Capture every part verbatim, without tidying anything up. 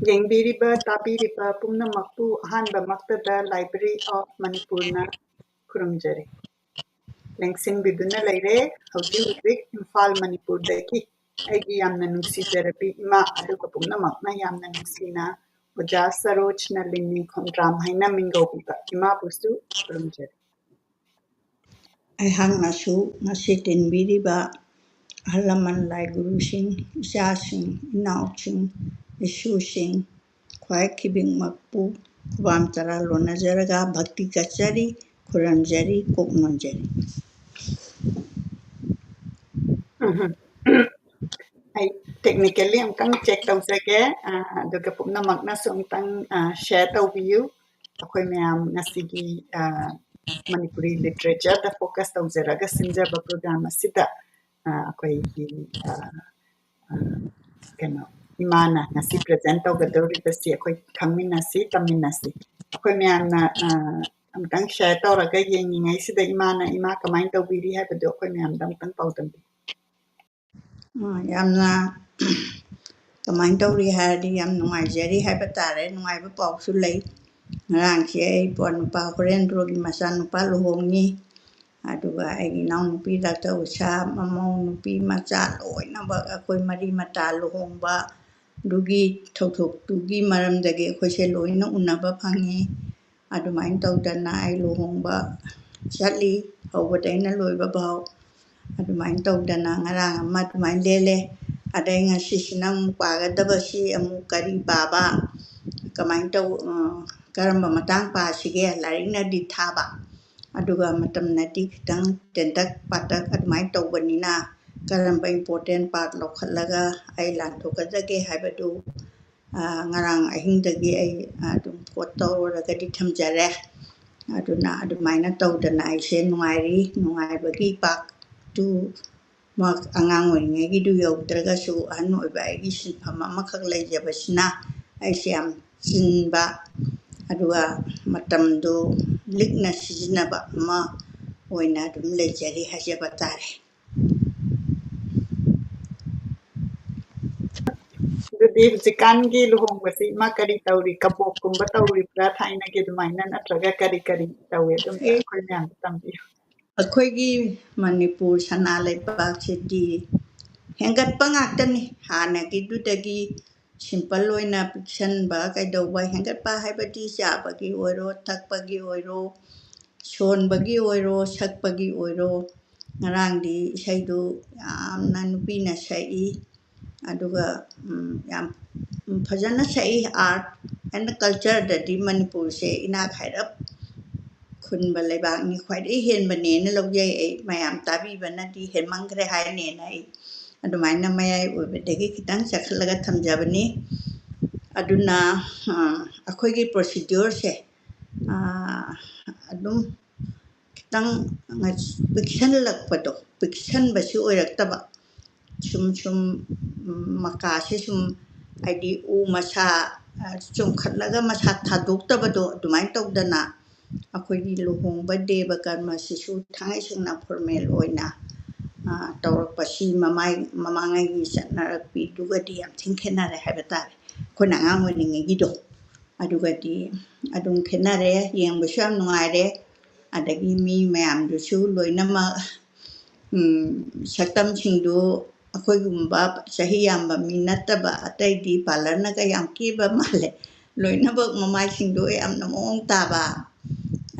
ꯌꯦꯡꯕꯤꯔꯤꯕ, ꯇꯥꯕꯤꯔꯤꯕ ꯄꯨꯝꯅꯃꯛꯄꯨ ꯑꯍꯥꯟꯕꯃꯛꯇꯗ Library of Manipurꯅ ꯈꯨꯔꯨꯝꯖꯔꯤ꯫ ꯂꯦꯡꯁꯤꯟꯕꯤꯗꯨꯅ ꯂꯩꯔꯦ꯫ ꯍꯧꯖꯤꯛ ꯍꯧꯖꯤꯛ ꯏꯝꯐꯥꯜ, ꯃꯅꯤꯄꯨꯔꯗꯒꯤ ꯑꯩꯒꯤ ꯌꯥꯝꯅ ꯅꯨꯡꯁꯤꯖꯔꯕꯤ ꯏꯃꯥ, ꯑꯗꯨꯒ ꯄꯨꯝꯅꯃꯛꯅ ꯌꯥꯝꯅ ꯅꯨꯡꯁꯤꯅ ꯑꯣꯖꯥ ꯁꯔꯣꯖ ꯅꯂꯤꯅꯤ ꯈꯣꯡꯗ꯭ꯔꯥꯝ ꯍꯥꯏꯅ ꯃꯤꯡꯒꯧꯕꯤꯕ ꯏꯃꯥꯕꯨꯁꯨ ꯈꯨꯔꯨꯝꯖꯔꯤ꯫ ꯑꯩꯍꯥꯛꯅꯁꯨ ꯉꯁꯤ ꯇꯤꯟꯕꯤꯔꯤꯕ ꯑꯍꯜ ꯂꯃꯟ, ꯂꯥꯏ ꯒꯨꯔꯨꯁꯤꯡ, ꯏꯆꯥꯁꯤꯡ, ꯏꯅꯥꯎꯁꯤꯡ, ꯏꯁꯨꯁꯤꯡ, ꯈ꯭ꯋꯥꯏ ꯈꯨꯗꯤꯡꯃꯛꯄꯨ ꯈꯨꯕꯥꯝ ꯇꯔꯥ ꯂꯣꯟꯅꯖꯔꯒ ꯚꯛꯇꯤ ꯀꯠꯆꯔꯤ, ꯈꯨꯔꯨꯝꯖꯔꯤ, ꯀꯣꯛ ꯅꯣꯟꯖꯔꯤ꯫ ꯎꯝꯍꯨꯝ꯫ ꯑꯩ technically ꯑꯃꯨꯛꯇꯪ check ꯇꯧꯖꯒꯦ, ꯑ, ꯑꯗꯨꯒ ꯄꯨꯝꯅꯃꯛꯅꯁꯨ ꯑꯃꯨꯛꯇꯪ, ꯑ, share ꯇꯧꯕꯤꯌꯨ꯫ ꯑꯩꯈꯣꯏ ꯃꯌꯥꯝ ꯉꯁꯤꯒꯤ, ꯑ, ꯃꯅꯤꯄꯨꯔꯤ literature ꯗ focus ꯇꯧꯖꯔꯒ ꯁꯤꯟꯖꯕ program ꯑꯁꯤꯗ, ꯑ, ꯑꯩꯈꯣꯏꯒꯤ, ꯑ, ꯑ, ꯀꯩꯅꯣ, ꯏꯃꯥꯅ ꯉꯁꯤ present ꯇꯧꯒꯗꯧꯔꯤꯕꯁꯤ ꯑꯩꯈꯣꯏ ꯈꯪꯃꯤꯟꯅꯁꯤ, ꯇꯝꯃꯤꯟꯅꯁꯤ꯫ ꯑꯩꯈꯣꯏ ꯃꯌꯥꯝꯅ, ꯑ, ꯑꯃꯨꯛꯇꯪ share ꯇꯧꯔꯒ ꯌꯦꯡꯉꯤꯉꯩꯁꯤꯗ ꯏꯃꯥꯅ, ꯏꯃꯥ ꯀꯃꯥꯏꯅ ꯇꯧꯕꯤꯔꯤ ꯍꯥꯏꯕꯗꯨ ꯑꯩꯈꯣꯏ ꯃꯌꯥꯝꯗ ꯑꯃꯨꯛꯇꯪ ꯄꯥꯎꯗꯝꯕꯤꯌꯨ꯫ ꯑ, ꯌꯥꯝꯅ ꯀꯃꯥꯏꯅ ꯇꯧꯔꯤ ꯍꯥꯏꯔꯗꯤ ꯌꯥꯝ ꯅꯨꯡꯉꯥꯏꯖꯔꯤ ꯍꯥꯏꯕ ꯇꯥꯔꯦ꯫ ꯅꯨꯡꯉꯥꯏꯕ ꯄꯥꯎꯁꯨ ꯂꯩ꯫ ꯉꯔꯥꯡꯁꯦ ꯑꯩ ꯏꯄ꯭ꯋꯥ ꯅꯨꯄꯥ ꯍꯣꯔꯦꯟꯗ꯭ꯔꯣꯒꯤ ꯃꯆꯥꯅꯨꯄꯥ ꯂꯨꯍꯣꯡꯉꯤ꯫ ꯑꯗꯨꯒ ꯑꯩꯒꯤ ꯏꯅꯥꯎꯅꯨꯄꯤ ꯗꯥꯛꯇꯔ ꯎꯁꯥ, ꯃꯃꯧ ꯅꯨꯄꯤ, ꯃꯆꯥ ꯂꯣꯏꯅꯃꯛ ꯑꯩꯈꯣꯏ ꯃꯔꯤ ꯃꯇꯥ ꯂꯨꯍꯣꯡꯕ ꯑꯗꯨꯒꯤ ꯊꯧꯗꯣꯛꯇꯨꯒꯤ ꯃꯔꯝꯗꯒꯤ ꯑꯩꯈꯣꯏꯁꯦ ꯂꯣꯏꯅ ꯎꯅꯕ ꯐꯪꯉꯤ꯫ ꯑꯗꯨꯃꯥꯏꯅ ꯇꯧꯗꯅ ꯑꯩ ꯂꯨꯍꯣꯡꯕ ꯆꯠꯂꯤ, ꯍꯧꯕꯗꯩꯅ ꯂꯣꯏꯕ ꯐꯥꯎ꯫ ꯑꯗꯨꯃꯥꯏꯅ ꯇꯧꯗꯅ ꯉꯔꯥꯡ ꯑꯃ ꯑꯗꯨꯃꯥꯏꯅ ꯂꯦꯜꯂꯦ꯫ ꯑꯗꯩ ꯉꯁꯤꯁꯤꯅ ꯑꯃꯨꯛ ꯄꯥꯒꯗꯕꯁꯤ ꯑꯃꯨꯛ ꯀꯔꯤ ꯄꯥꯕ, ꯀꯃꯥꯏꯅ ꯇꯧ-, ꯑ, ꯀꯔꯝꯕ ꯃꯇꯥꯡ ꯄꯥꯁꯤꯒꯦ? ꯂꯥꯏꯔꯤꯛꯅꯗꯤ ꯊꯥꯕ, ꯑꯗꯨꯒ ꯃꯇꯝꯅꯗꯤ ꯈꯤꯇꯪ ꯇꯦꯟꯇꯛ ꯄꯥꯇꯛ ꯑꯗꯨꯃꯥꯏꯅ ꯇꯧꯕꯅꯤꯅ ꯀꯔꯝꯕ important part ꯂꯧꯈꯠꯂꯒ ꯑꯩ ꯂꯥꯟꯊꯣꯛꯀꯗꯒꯦ ꯍꯥꯏꯕꯗꯨ, ꯑ, ꯉꯔꯥꯡ ꯑꯍꯤꯡꯗꯒꯤ ꯑꯩ ꯑꯗꯨꯝ quote ꯇꯧꯔꯒꯗꯤ ꯊꯝꯖꯔꯦ꯫ ꯑꯗꯨꯅ ꯑꯗꯨꯃꯥꯏꯅ ꯇꯧꯗꯅ ꯑꯩꯁꯦ ꯅꯨꯡꯉꯥꯏꯔꯤ꯫ ꯅꯨꯡꯉꯥꯏꯕꯒꯤ part two ꯃꯛ ꯑꯉꯥꯡ ꯑꯣꯏꯔꯤꯉꯩꯒꯤꯗꯨ ꯌꯧꯗ꯭ꯔꯒꯁꯨ ꯑꯍꯟ ꯑꯣꯏꯕ ꯑꯩꯒꯤ ꯁꯤꯟꯐꯝ ꯑꯃꯈꯛ ꯂꯩꯖꯕꯁꯤꯅ ꯑꯩꯁꯦ ꯌꯥꯝ ꯆꯤꯟꯕ, ꯑꯗꯨꯒ ꯃꯇꯝꯗꯨ ꯂꯤꯛꯅ ꯁꯤꯖꯤꯟꯅꯕ ꯑꯃ ꯑꯣꯏꯅ ꯑꯗꯨꯝ ꯂꯩꯖꯔꯤ ꯍꯥꯏꯖꯕ ꯇꯥꯔꯦ꯫ ꯑꯗꯨꯗꯤ ꯍꯧꯖꯤꯛꯀꯥꯟꯒꯤ ꯂꯨꯍꯣꯡꯕꯁꯤ ꯏꯃꯥ ꯀꯔꯤ ꯇꯧꯔꯤ? ꯀꯕꯣꯛꯀꯨꯝꯕ ꯇꯧꯔꯤꯕ꯭ꯔꯥ ꯊꯥꯏꯅꯒꯤ ꯑꯗꯨꯃꯥꯏꯅ, ꯅꯠꯇ꯭ꯔꯒ ꯀꯔꯤ ꯀꯔꯤ ꯇꯧꯏ? ꯑꯗꯨꯝ ꯑꯦ꯫ ꯑꯩꯈꯣꯏ ꯃꯌꯥꯝꯗ ꯇꯝꯕꯤꯌꯨ꯫ ꯑꯩꯈꯣꯏꯒꯤ ꯃꯅꯤꯄꯨꯔ ꯁꯅꯥ ꯂꯩꯕꯥꯛꯁꯤꯗꯤ ꯍꯦꯟꯒꯠꯄ ꯉꯥꯛꯇꯅꯤ꯫ ꯍꯥꯟꯅꯒꯤꯗꯨꯗꯒꯤ simple ꯑꯣꯏꯅ ꯄꯤꯛꯁꯟꯕ ꯀꯩꯗꯧꯕ, ꯍꯦꯟꯒꯠꯄ ꯍꯥꯏꯕꯗꯤ ꯆꯥꯕꯒꯤ ꯑꯣꯏꯔꯣ, ꯊꯛꯄꯒꯤ ꯑꯣꯏꯔꯣ, ꯁꯣꯟꯕꯒꯤ ꯑꯣꯏꯔꯣ, ꯁꯛꯄꯒꯤ ꯑꯣꯏꯔꯣ꯫ ꯉꯔꯥꯡꯗꯤ ꯏꯁꯩꯗꯨ ꯌꯥꯝꯅ ꯅꯨꯄꯤꯅ ꯁꯛꯏ꯫ ꯑꯗꯨꯒ, ꯎꯝ, ꯌꯥꯝ, ꯎꯝ, ꯐꯖꯅ ꯁꯛꯏ꯫ Art and cultureꯗꯗꯤ ꯃꯅꯤꯄꯨꯔꯁꯦ ꯏꯅꯥꯛ ꯍꯥꯏꯔꯞ ꯈꯨꯟꯕ ꯂꯩꯕꯥꯛꯅꯤ, ꯈ꯭ꯋꯥꯏꯗꯒꯤ ꯍꯦꯟꯕꯅꯦꯅ ꯂꯧꯖꯩ ꯑꯩ꯫ ꯃꯌꯥꯝ ꯇꯥꯕꯤꯕꯅꯗꯤ ꯍꯦꯟꯃꯟꯈ꯭ꯔꯦ ꯍꯥꯏꯅꯦꯅ ꯑꯩ ꯑꯗꯨꯃꯥꯏꯅ ꯃꯌꯥꯏ ꯑꯣꯏꯕꯗꯒꯤ ꯈꯤꯇꯪ ꯆꯈꯠꯂꯒ ꯊꯝꯖꯕꯅꯤ꯫ ꯑꯗꯨꯅ, ꯑ, ꯑꯩꯈꯣꯏꯒꯤ procedureꯁꯦ, ꯑ, ꯑꯗꯨꯝ ꯈꯤꯇꯪ ꯄꯤꯛꯁꯜꯂꯛꯄꯗꯣ, ꯄꯤꯛꯁꯟꯕꯁꯤ ꯑꯣꯏꯔꯛꯇꯕ꯫ ꯁꯨꯝ ꯁꯨꯝ, ꯎꯝ, ꯃꯀꯥꯁꯦ ꯁꯨꯝ, ꯍꯥꯏꯗꯤ ꯎ ꯃꯁꯥ, ꯑ, ꯆꯣꯡꯈꯠꯂꯒ ꯃꯁꯥ ꯊꯥꯗꯣꯛꯇꯕꯗꯣ, ꯑꯗꯨꯃꯥꯏꯅ ꯇꯧꯗꯅ ꯑꯩꯈꯣꯏꯒꯤ ꯂꯨꯍꯣꯡꯕ ꯗꯦꯕ ꯀꯔꯃꯁꯤꯁꯨ ꯊꯥꯡꯉꯩ ꯁꯦꯡꯅ formal ꯑꯣꯏꯅ, ꯑ, ꯇꯧꯔꯛꯄꯁꯤ ꯃꯃꯥꯏ-, ꯃꯃꯥꯡꯉꯩꯒꯤ ꯆꯠꯅꯔꯛꯄꯤꯗꯨꯒꯗꯤ ꯌꯥꯝ ꯊꯤꯅ ꯈꯦꯠꯅꯔꯦ ꯍꯥꯏꯕ ꯇꯥꯔꯦ, ꯑꯩꯈꯣꯏꯅ ꯑꯉꯥꯡ ꯑꯣꯏꯔꯤꯉꯩꯒꯤꯗꯣ꯫ ꯑꯗꯨꯒꯗꯤ ꯑꯗꯨꯝ ꯈꯦꯠꯅꯔꯦ, ꯌꯦꯡꯕꯁꯨ ꯌꯥꯝ ꯅꯨꯡꯉꯥꯏꯔꯦ꯫ ꯑꯗꯒꯤ ꯃꯤ ꯃꯌꯥꯝꯗꯨꯁꯨ ꯂꯣꯏꯅꯃꯛ, ꯎꯝ, ꯁꯛꯇꯝꯁꯤꯡꯗꯨ ꯑꯩꯈꯣꯏꯒꯨꯝꯕ ꯆꯍꯤ ꯌꯥꯝꯕ ꯃꯤ ꯅꯠꯇꯕ ꯑꯇꯩꯗꯤ parlourꯅꯒ ꯌꯥꯝ ꯀꯦꯕ ꯃꯥꯜꯂꯦ꯫ ꯂꯣꯏꯅꯃꯛ ꯃꯃꯥꯏꯁꯤꯡꯗꯣ ꯌꯥꯝꯅ ꯃꯑꯣꯡ ꯇꯥꯕ,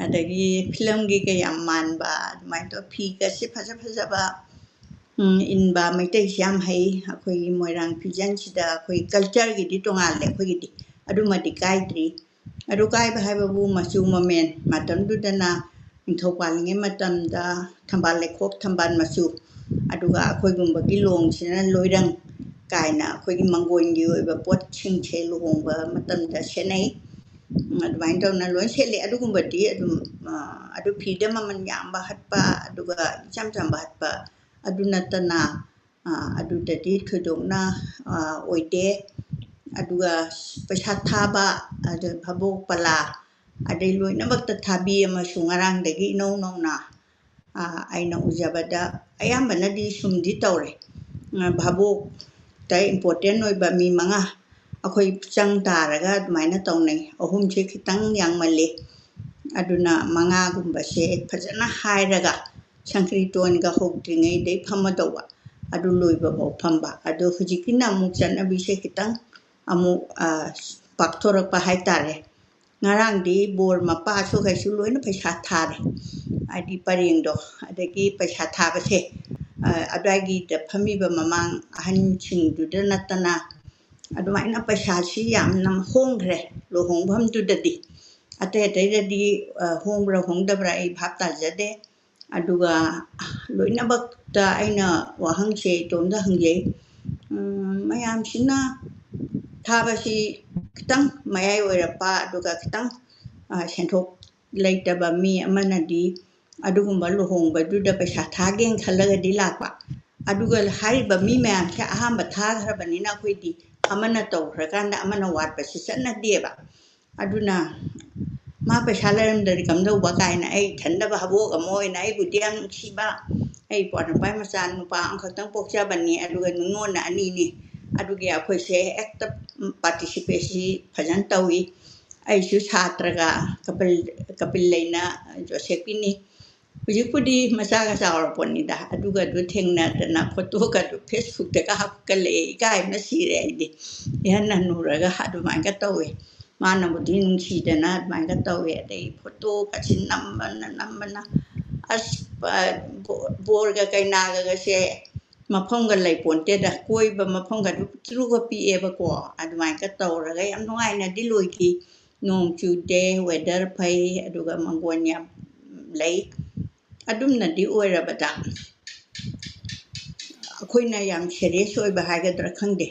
ꯑꯗꯒꯤ filmꯒꯤꯒ ꯌꯥꯝ ꯃꯥꯟꯕ, ꯑꯗꯨꯃꯥꯏꯅ ꯇꯧ-, ꯐꯤꯒꯁꯦ ꯐꯖ ꯐꯖꯕ, ꯎꯝ, ꯏꯟꯕ ꯃꯩꯇꯩꯁꯤ ꯌꯥꯝ ꯍꯩ꯫ ꯑꯩꯈꯣꯏꯒꯤ ꯃꯣꯏꯔꯥꯡ ꯐꯤꯖꯟꯁꯤꯗ ꯑꯩꯈꯣꯏ cultureꯒꯤꯗꯤ ꯇꯣꯉꯥꯜꯂꯦ ꯑꯩꯈꯣꯏꯒꯤꯗꯤ, ꯑꯗꯨꯃꯗꯤ ꯀꯥꯏꯗ꯭ꯔꯤ꯫ ꯑꯗꯨ ꯀꯥꯏꯕ ꯍꯥꯏꯕꯕꯨ ꯃꯆꯨ ꯃꯃꯦꯟ, ꯃꯇꯝꯗꯨꯗꯅ ꯅꯤꯡꯊꯧ ꯄꯥꯜꯂꯤꯉꯩ ꯃꯇꯝꯗ ꯊꯝꯕꯥꯜ ꯂꯩꯈꯣꯛ, ꯊꯝꯕꯥꯜ ꯃꯆꯨ, ꯑꯗꯨꯒ ꯑꯩꯈꯣꯏꯒꯨꯝꯕꯒꯤ ꯂꯣꯡꯁꯤꯅ ꯂꯣꯏꯔꯪ ꯀꯥꯏꯅ ꯑꯩꯈꯣꯏꯒꯤ ꯃꯪꯒꯣꯟꯒꯤ ꯑꯣꯏꯕ ꯄꯣꯠꯁꯤꯡꯁꯦ ꯂꯨꯍꯣꯡꯕ ꯃꯇꯝꯗ ꯁꯦꯠꯅꯩ꯫ ꯎꯝ, ꯑꯗꯨꯃꯥꯏꯅ ꯇꯧꯅ ꯂꯣꯏ ꯁꯦꯠꯂꯤ꯫ ꯑꯗꯨꯒꯨꯝꯕꯗꯤ ꯑꯗꯨꯝ, ꯑ, ꯑꯗꯨ ꯐꯤꯗ ꯃꯃꯜ ꯌꯥꯝꯕ ꯍꯠꯄ, ꯑꯗꯨꯒ ꯏꯆꯝ ꯆꯝꯕ ꯍꯠꯄ, ꯑꯗꯨ ꯅꯠꯇꯅ, ꯑ, ꯑꯗꯨꯗꯗꯤ ꯊꯣꯏꯗꯣꯛꯅ, ꯑ, ꯑꯣꯏꯗꯦ꯫ ꯑꯗꯨꯒ ꯄꯩꯁꯥ ꯊꯥꯕ, ꯑꯗꯨ ꯚꯥꯕꯣꯛ ꯄꯂꯥ, ꯑꯗꯩ ꯂꯣꯏꯅꯃꯛꯇ ꯊꯥꯕꯤ ꯑꯃꯁꯨ ꯉꯔꯥꯡꯗꯒꯤ ꯏꯅꯧ ꯅꯧꯅ, ꯑ, ꯑꯩꯅ ꯎꯖꯕꯗ ꯑꯌꯥꯝꯕꯅꯗꯤ ꯁꯨꯝꯗꯤ ꯇꯧꯔꯦ꯫ ꯑ, ꯚꯥꯕꯣꯛ ꯏꯝꯄꯣꯔꯇꯦꯟ ꯑꯣꯏꯕ ꯃꯤ ꯃꯉꯥ ꯑꯩꯈꯣꯏ ꯆꯪ ꯇꯥꯔꯒ ꯑꯗꯨꯃꯥꯏꯅ ꯇꯧꯅꯩ꯫ ꯑꯍꯨꯝꯁꯦ ꯈꯤꯇꯪ ꯌꯥꯡꯃꯜꯂꯤ꯫ ꯑꯗꯨꯅ ꯃꯉꯥꯒꯨꯝꯕꯁꯦ ꯐꯖꯅ ꯍꯥꯏꯔꯒ ꯁꯪꯀ꯭ꯔꯤꯇꯣꯟꯒ ꯍꯧꯗ꯭ꯔꯤꯉꯩꯗꯩ ꯐꯝꯃꯗꯧꯕ, ꯑꯗꯨ ꯂꯣꯏꯕꯐꯥꯎ ꯐꯝꯕ꯫ ꯑꯗꯣ ꯍꯧꯖꯤꯛꯀꯤꯅ ꯑꯃꯨꯛ ꯆꯠꯅꯕꯤꯁꯦ ꯈꯤꯇꯪ ꯑꯃꯨꯛ, ꯑ, ꯄꯥꯛꯊꯣꯔꯛꯄ ꯍꯥꯏꯇꯥꯔꯦ꯫ ꯉꯔꯥꯡꯗꯤ ꯕꯣꯔ ꯃꯄꯥꯁꯨ ꯀꯩꯁꯨ ꯂꯣꯏꯅ ꯄꯩꯁꯥ ꯊꯥꯔꯦ꯫ ꯍꯥꯏꯗꯤ ꯄꯔꯦꯡꯗꯣ, ꯑꯗꯒꯤ ꯄꯩꯁꯥ ꯊꯥꯕꯁꯦ, ꯑ, ꯑꯗꯨꯋꯥꯏꯒꯤꯗ ꯐꯝꯃꯤꯕ ꯃꯃꯥꯡ ꯑꯍꯟꯁꯤꯡꯗꯨꯗ ꯅꯠꯇꯅ ꯑꯗꯨꯃꯥꯏꯅ ꯄꯩꯁꯥꯁꯤ ꯌꯥꯝꯅ ꯍꯣꯡꯈ꯭ꯔꯦ ꯂꯨꯍꯣꯡꯐꯝꯗꯨꯗꯗꯤ꯫ ꯑꯇꯩ ꯑꯇꯩꯗꯗꯤ, ꯑ, ꯍꯣꯡꯕ꯭ꯔꯥ ꯍꯣꯡꯗꯕ꯭ꯔꯥ ꯑꯩ ꯚꯥꯞ ꯇꯥꯖꯗꯦ꯫ ꯑꯗꯨꯒ ꯂꯣꯏꯅꯃꯛꯇ ꯑꯩꯅ ꯋꯥꯍꯪꯁꯦ ꯏꯇꯣꯝꯗ ꯍꯪꯖꯩ꯫ ꯎꯝ, ꯃꯌꯥꯝꯁꯤꯅ ꯊꯥꯕꯁꯤ ꯈꯤꯇꯪ ꯃꯌꯥꯏ ꯑꯣꯏꯔꯞꯄ, ꯑꯗꯨꯒ ꯈꯤꯇꯪ, ꯑ, ꯁꯦꯟꯊꯣꯛ ꯂꯩꯇꯕ ꯃꯤ ꯑꯃꯅꯗꯤ ꯑꯗꯨꯒꯨꯝꯕ ꯂꯨꯍꯣꯡꯕꯗꯨꯗ ꯄꯩꯁꯥ ꯊꯥꯒꯦꯅ ꯈꯜꯂꯒꯗꯤ ꯂꯥꯛꯄ꯫ ꯑꯗꯨꯒ ꯍꯥꯏꯔꯤꯕ ꯃꯤ ꯃꯌꯥꯝꯁꯦ ꯑꯍꯥꯟꯕ ꯊꯥꯈ꯭ꯔꯕꯅꯤꯅ ꯑꯩꯈꯣꯏꯗꯤ ꯑꯃꯅ ꯇꯧꯈ꯭ꯔꯀꯥꯟꯗ ꯑꯃꯅ ꯋꯥꯠꯄꯁꯤ ꯆꯠꯅꯗꯦꯕ꯫ ꯑꯗꯨꯅ ꯃꯥ ꯄꯩꯁꯥ ꯂꯩꯔꯝꯗ꯭ꯔꯗꯤ ꯀꯝꯗꯧꯕ ꯀꯥꯏꯅ ꯑꯩ ꯏꯊꯟꯗ ꯚꯥꯕꯣꯛ ꯑꯃ ꯑꯣꯏꯅ ꯑꯩꯕꯨꯗꯤ ꯌꯥꯝ ꯅꯨꯡꯁꯤꯕ, ꯑꯩ ꯏꯄ꯭ꯋꯥ ꯅꯨꯄꯥ ꯃꯆꯥ ꯅꯨꯄꯥ ꯑꯃꯈꯛꯇꯪ ꯄꯣꯛꯆꯕꯅꯤ, ꯑꯗꯨꯒ ꯅꯤꯉꯣꯜꯅ ꯑꯅꯤꯅꯤ꯫ ꯑꯗꯨꯒꯤ ꯑꯩꯈꯣꯏꯁꯦ ꯍꯦꯛꯇ ꯄꯥꯔꯇꯤꯁꯤꯄꯦꯠꯁꯤ ꯐꯖꯅ ꯇꯧꯏ꯫ ꯑꯩꯁꯨ ꯁꯥꯇ꯭ꯔꯒ ꯀꯄꯤꯜ, ꯀꯄꯤꯜ ꯂꯩꯅ ꯖꯣꯁꯦꯞꯀꯤꯅꯤ꯫ ꯍꯧꯖꯤꯛꯄꯨꯗꯤ ꯃꯆꯥꯒ ꯆꯥꯎꯔꯄꯣꯠꯅꯤꯗ, ꯑꯗꯨꯒꯗꯨ ꯊꯦꯡꯅꯗꯅ ꯐꯣꯇꯣꯒꯗꯨ ꯐꯦꯁꯕꯨꯛꯇꯒ ꯍꯥꯞꯀꯠꯂꯛꯑꯦ꯫ ꯏꯀꯥꯏꯕꯅ ꯁꯤꯔꯦ ꯑꯩꯗꯤ꯫ ꯏꯍꯟ ꯍꯟꯅꯨꯔꯒ ꯑꯗꯨꯃꯥꯏꯅꯒ ꯇꯧꯋꯦ꯫ ꯃꯥꯅꯕꯨꯗꯤ ꯅꯨꯡꯁꯤꯗꯅ ꯑꯗꯨꯃꯥꯏꯅꯒ ꯇꯧꯋꯦ꯫ ꯑꯗꯩ ꯐꯣꯇꯣꯒꯁꯤ ꯅꯝꯕꯅ ꯅꯝꯕꯅ, ꯑꯁ, ꯕ-, ꯕꯣ-, ꯕꯣꯔꯒ ꯀꯩꯅꯥꯒꯒꯁꯦ ꯃꯐꯝꯒ ꯂꯩꯄꯣꯟꯇꯦꯗ, ꯀꯣꯏꯕ ꯃꯐꯝꯒ ꯑꯗꯨ ꯄꯤꯛꯇ꯭ꯔꯨꯒ ꯄꯤꯛꯑꯦꯕꯀꯣ꯫ ꯑꯗꯨꯃꯥꯏꯅꯒ ꯇꯧꯔꯒ ꯌꯥꯝ ꯅꯨꯡꯉꯥꯏꯅꯗꯤ ꯂꯣꯏꯈꯤ꯫ ꯅꯣꯡ ꯆꯨꯗꯦ, ꯋꯦꯗꯔ ꯐꯩ, ꯑꯗꯨꯒ ꯃꯪꯒꯣꯟ ꯌꯥꯝ ꯂꯩ꯫ ꯑꯗꯨꯝꯅꯗꯤ ꯑꯣꯏꯔꯕꯗ ꯑꯩꯈꯣꯏꯅ ꯌꯥꯝ ꯁꯦꯔꯤꯌꯁ ꯑꯣꯏꯕ ꯍꯥꯏꯒꯗ꯭ꯔꯥ ꯈꯪꯗꯦ,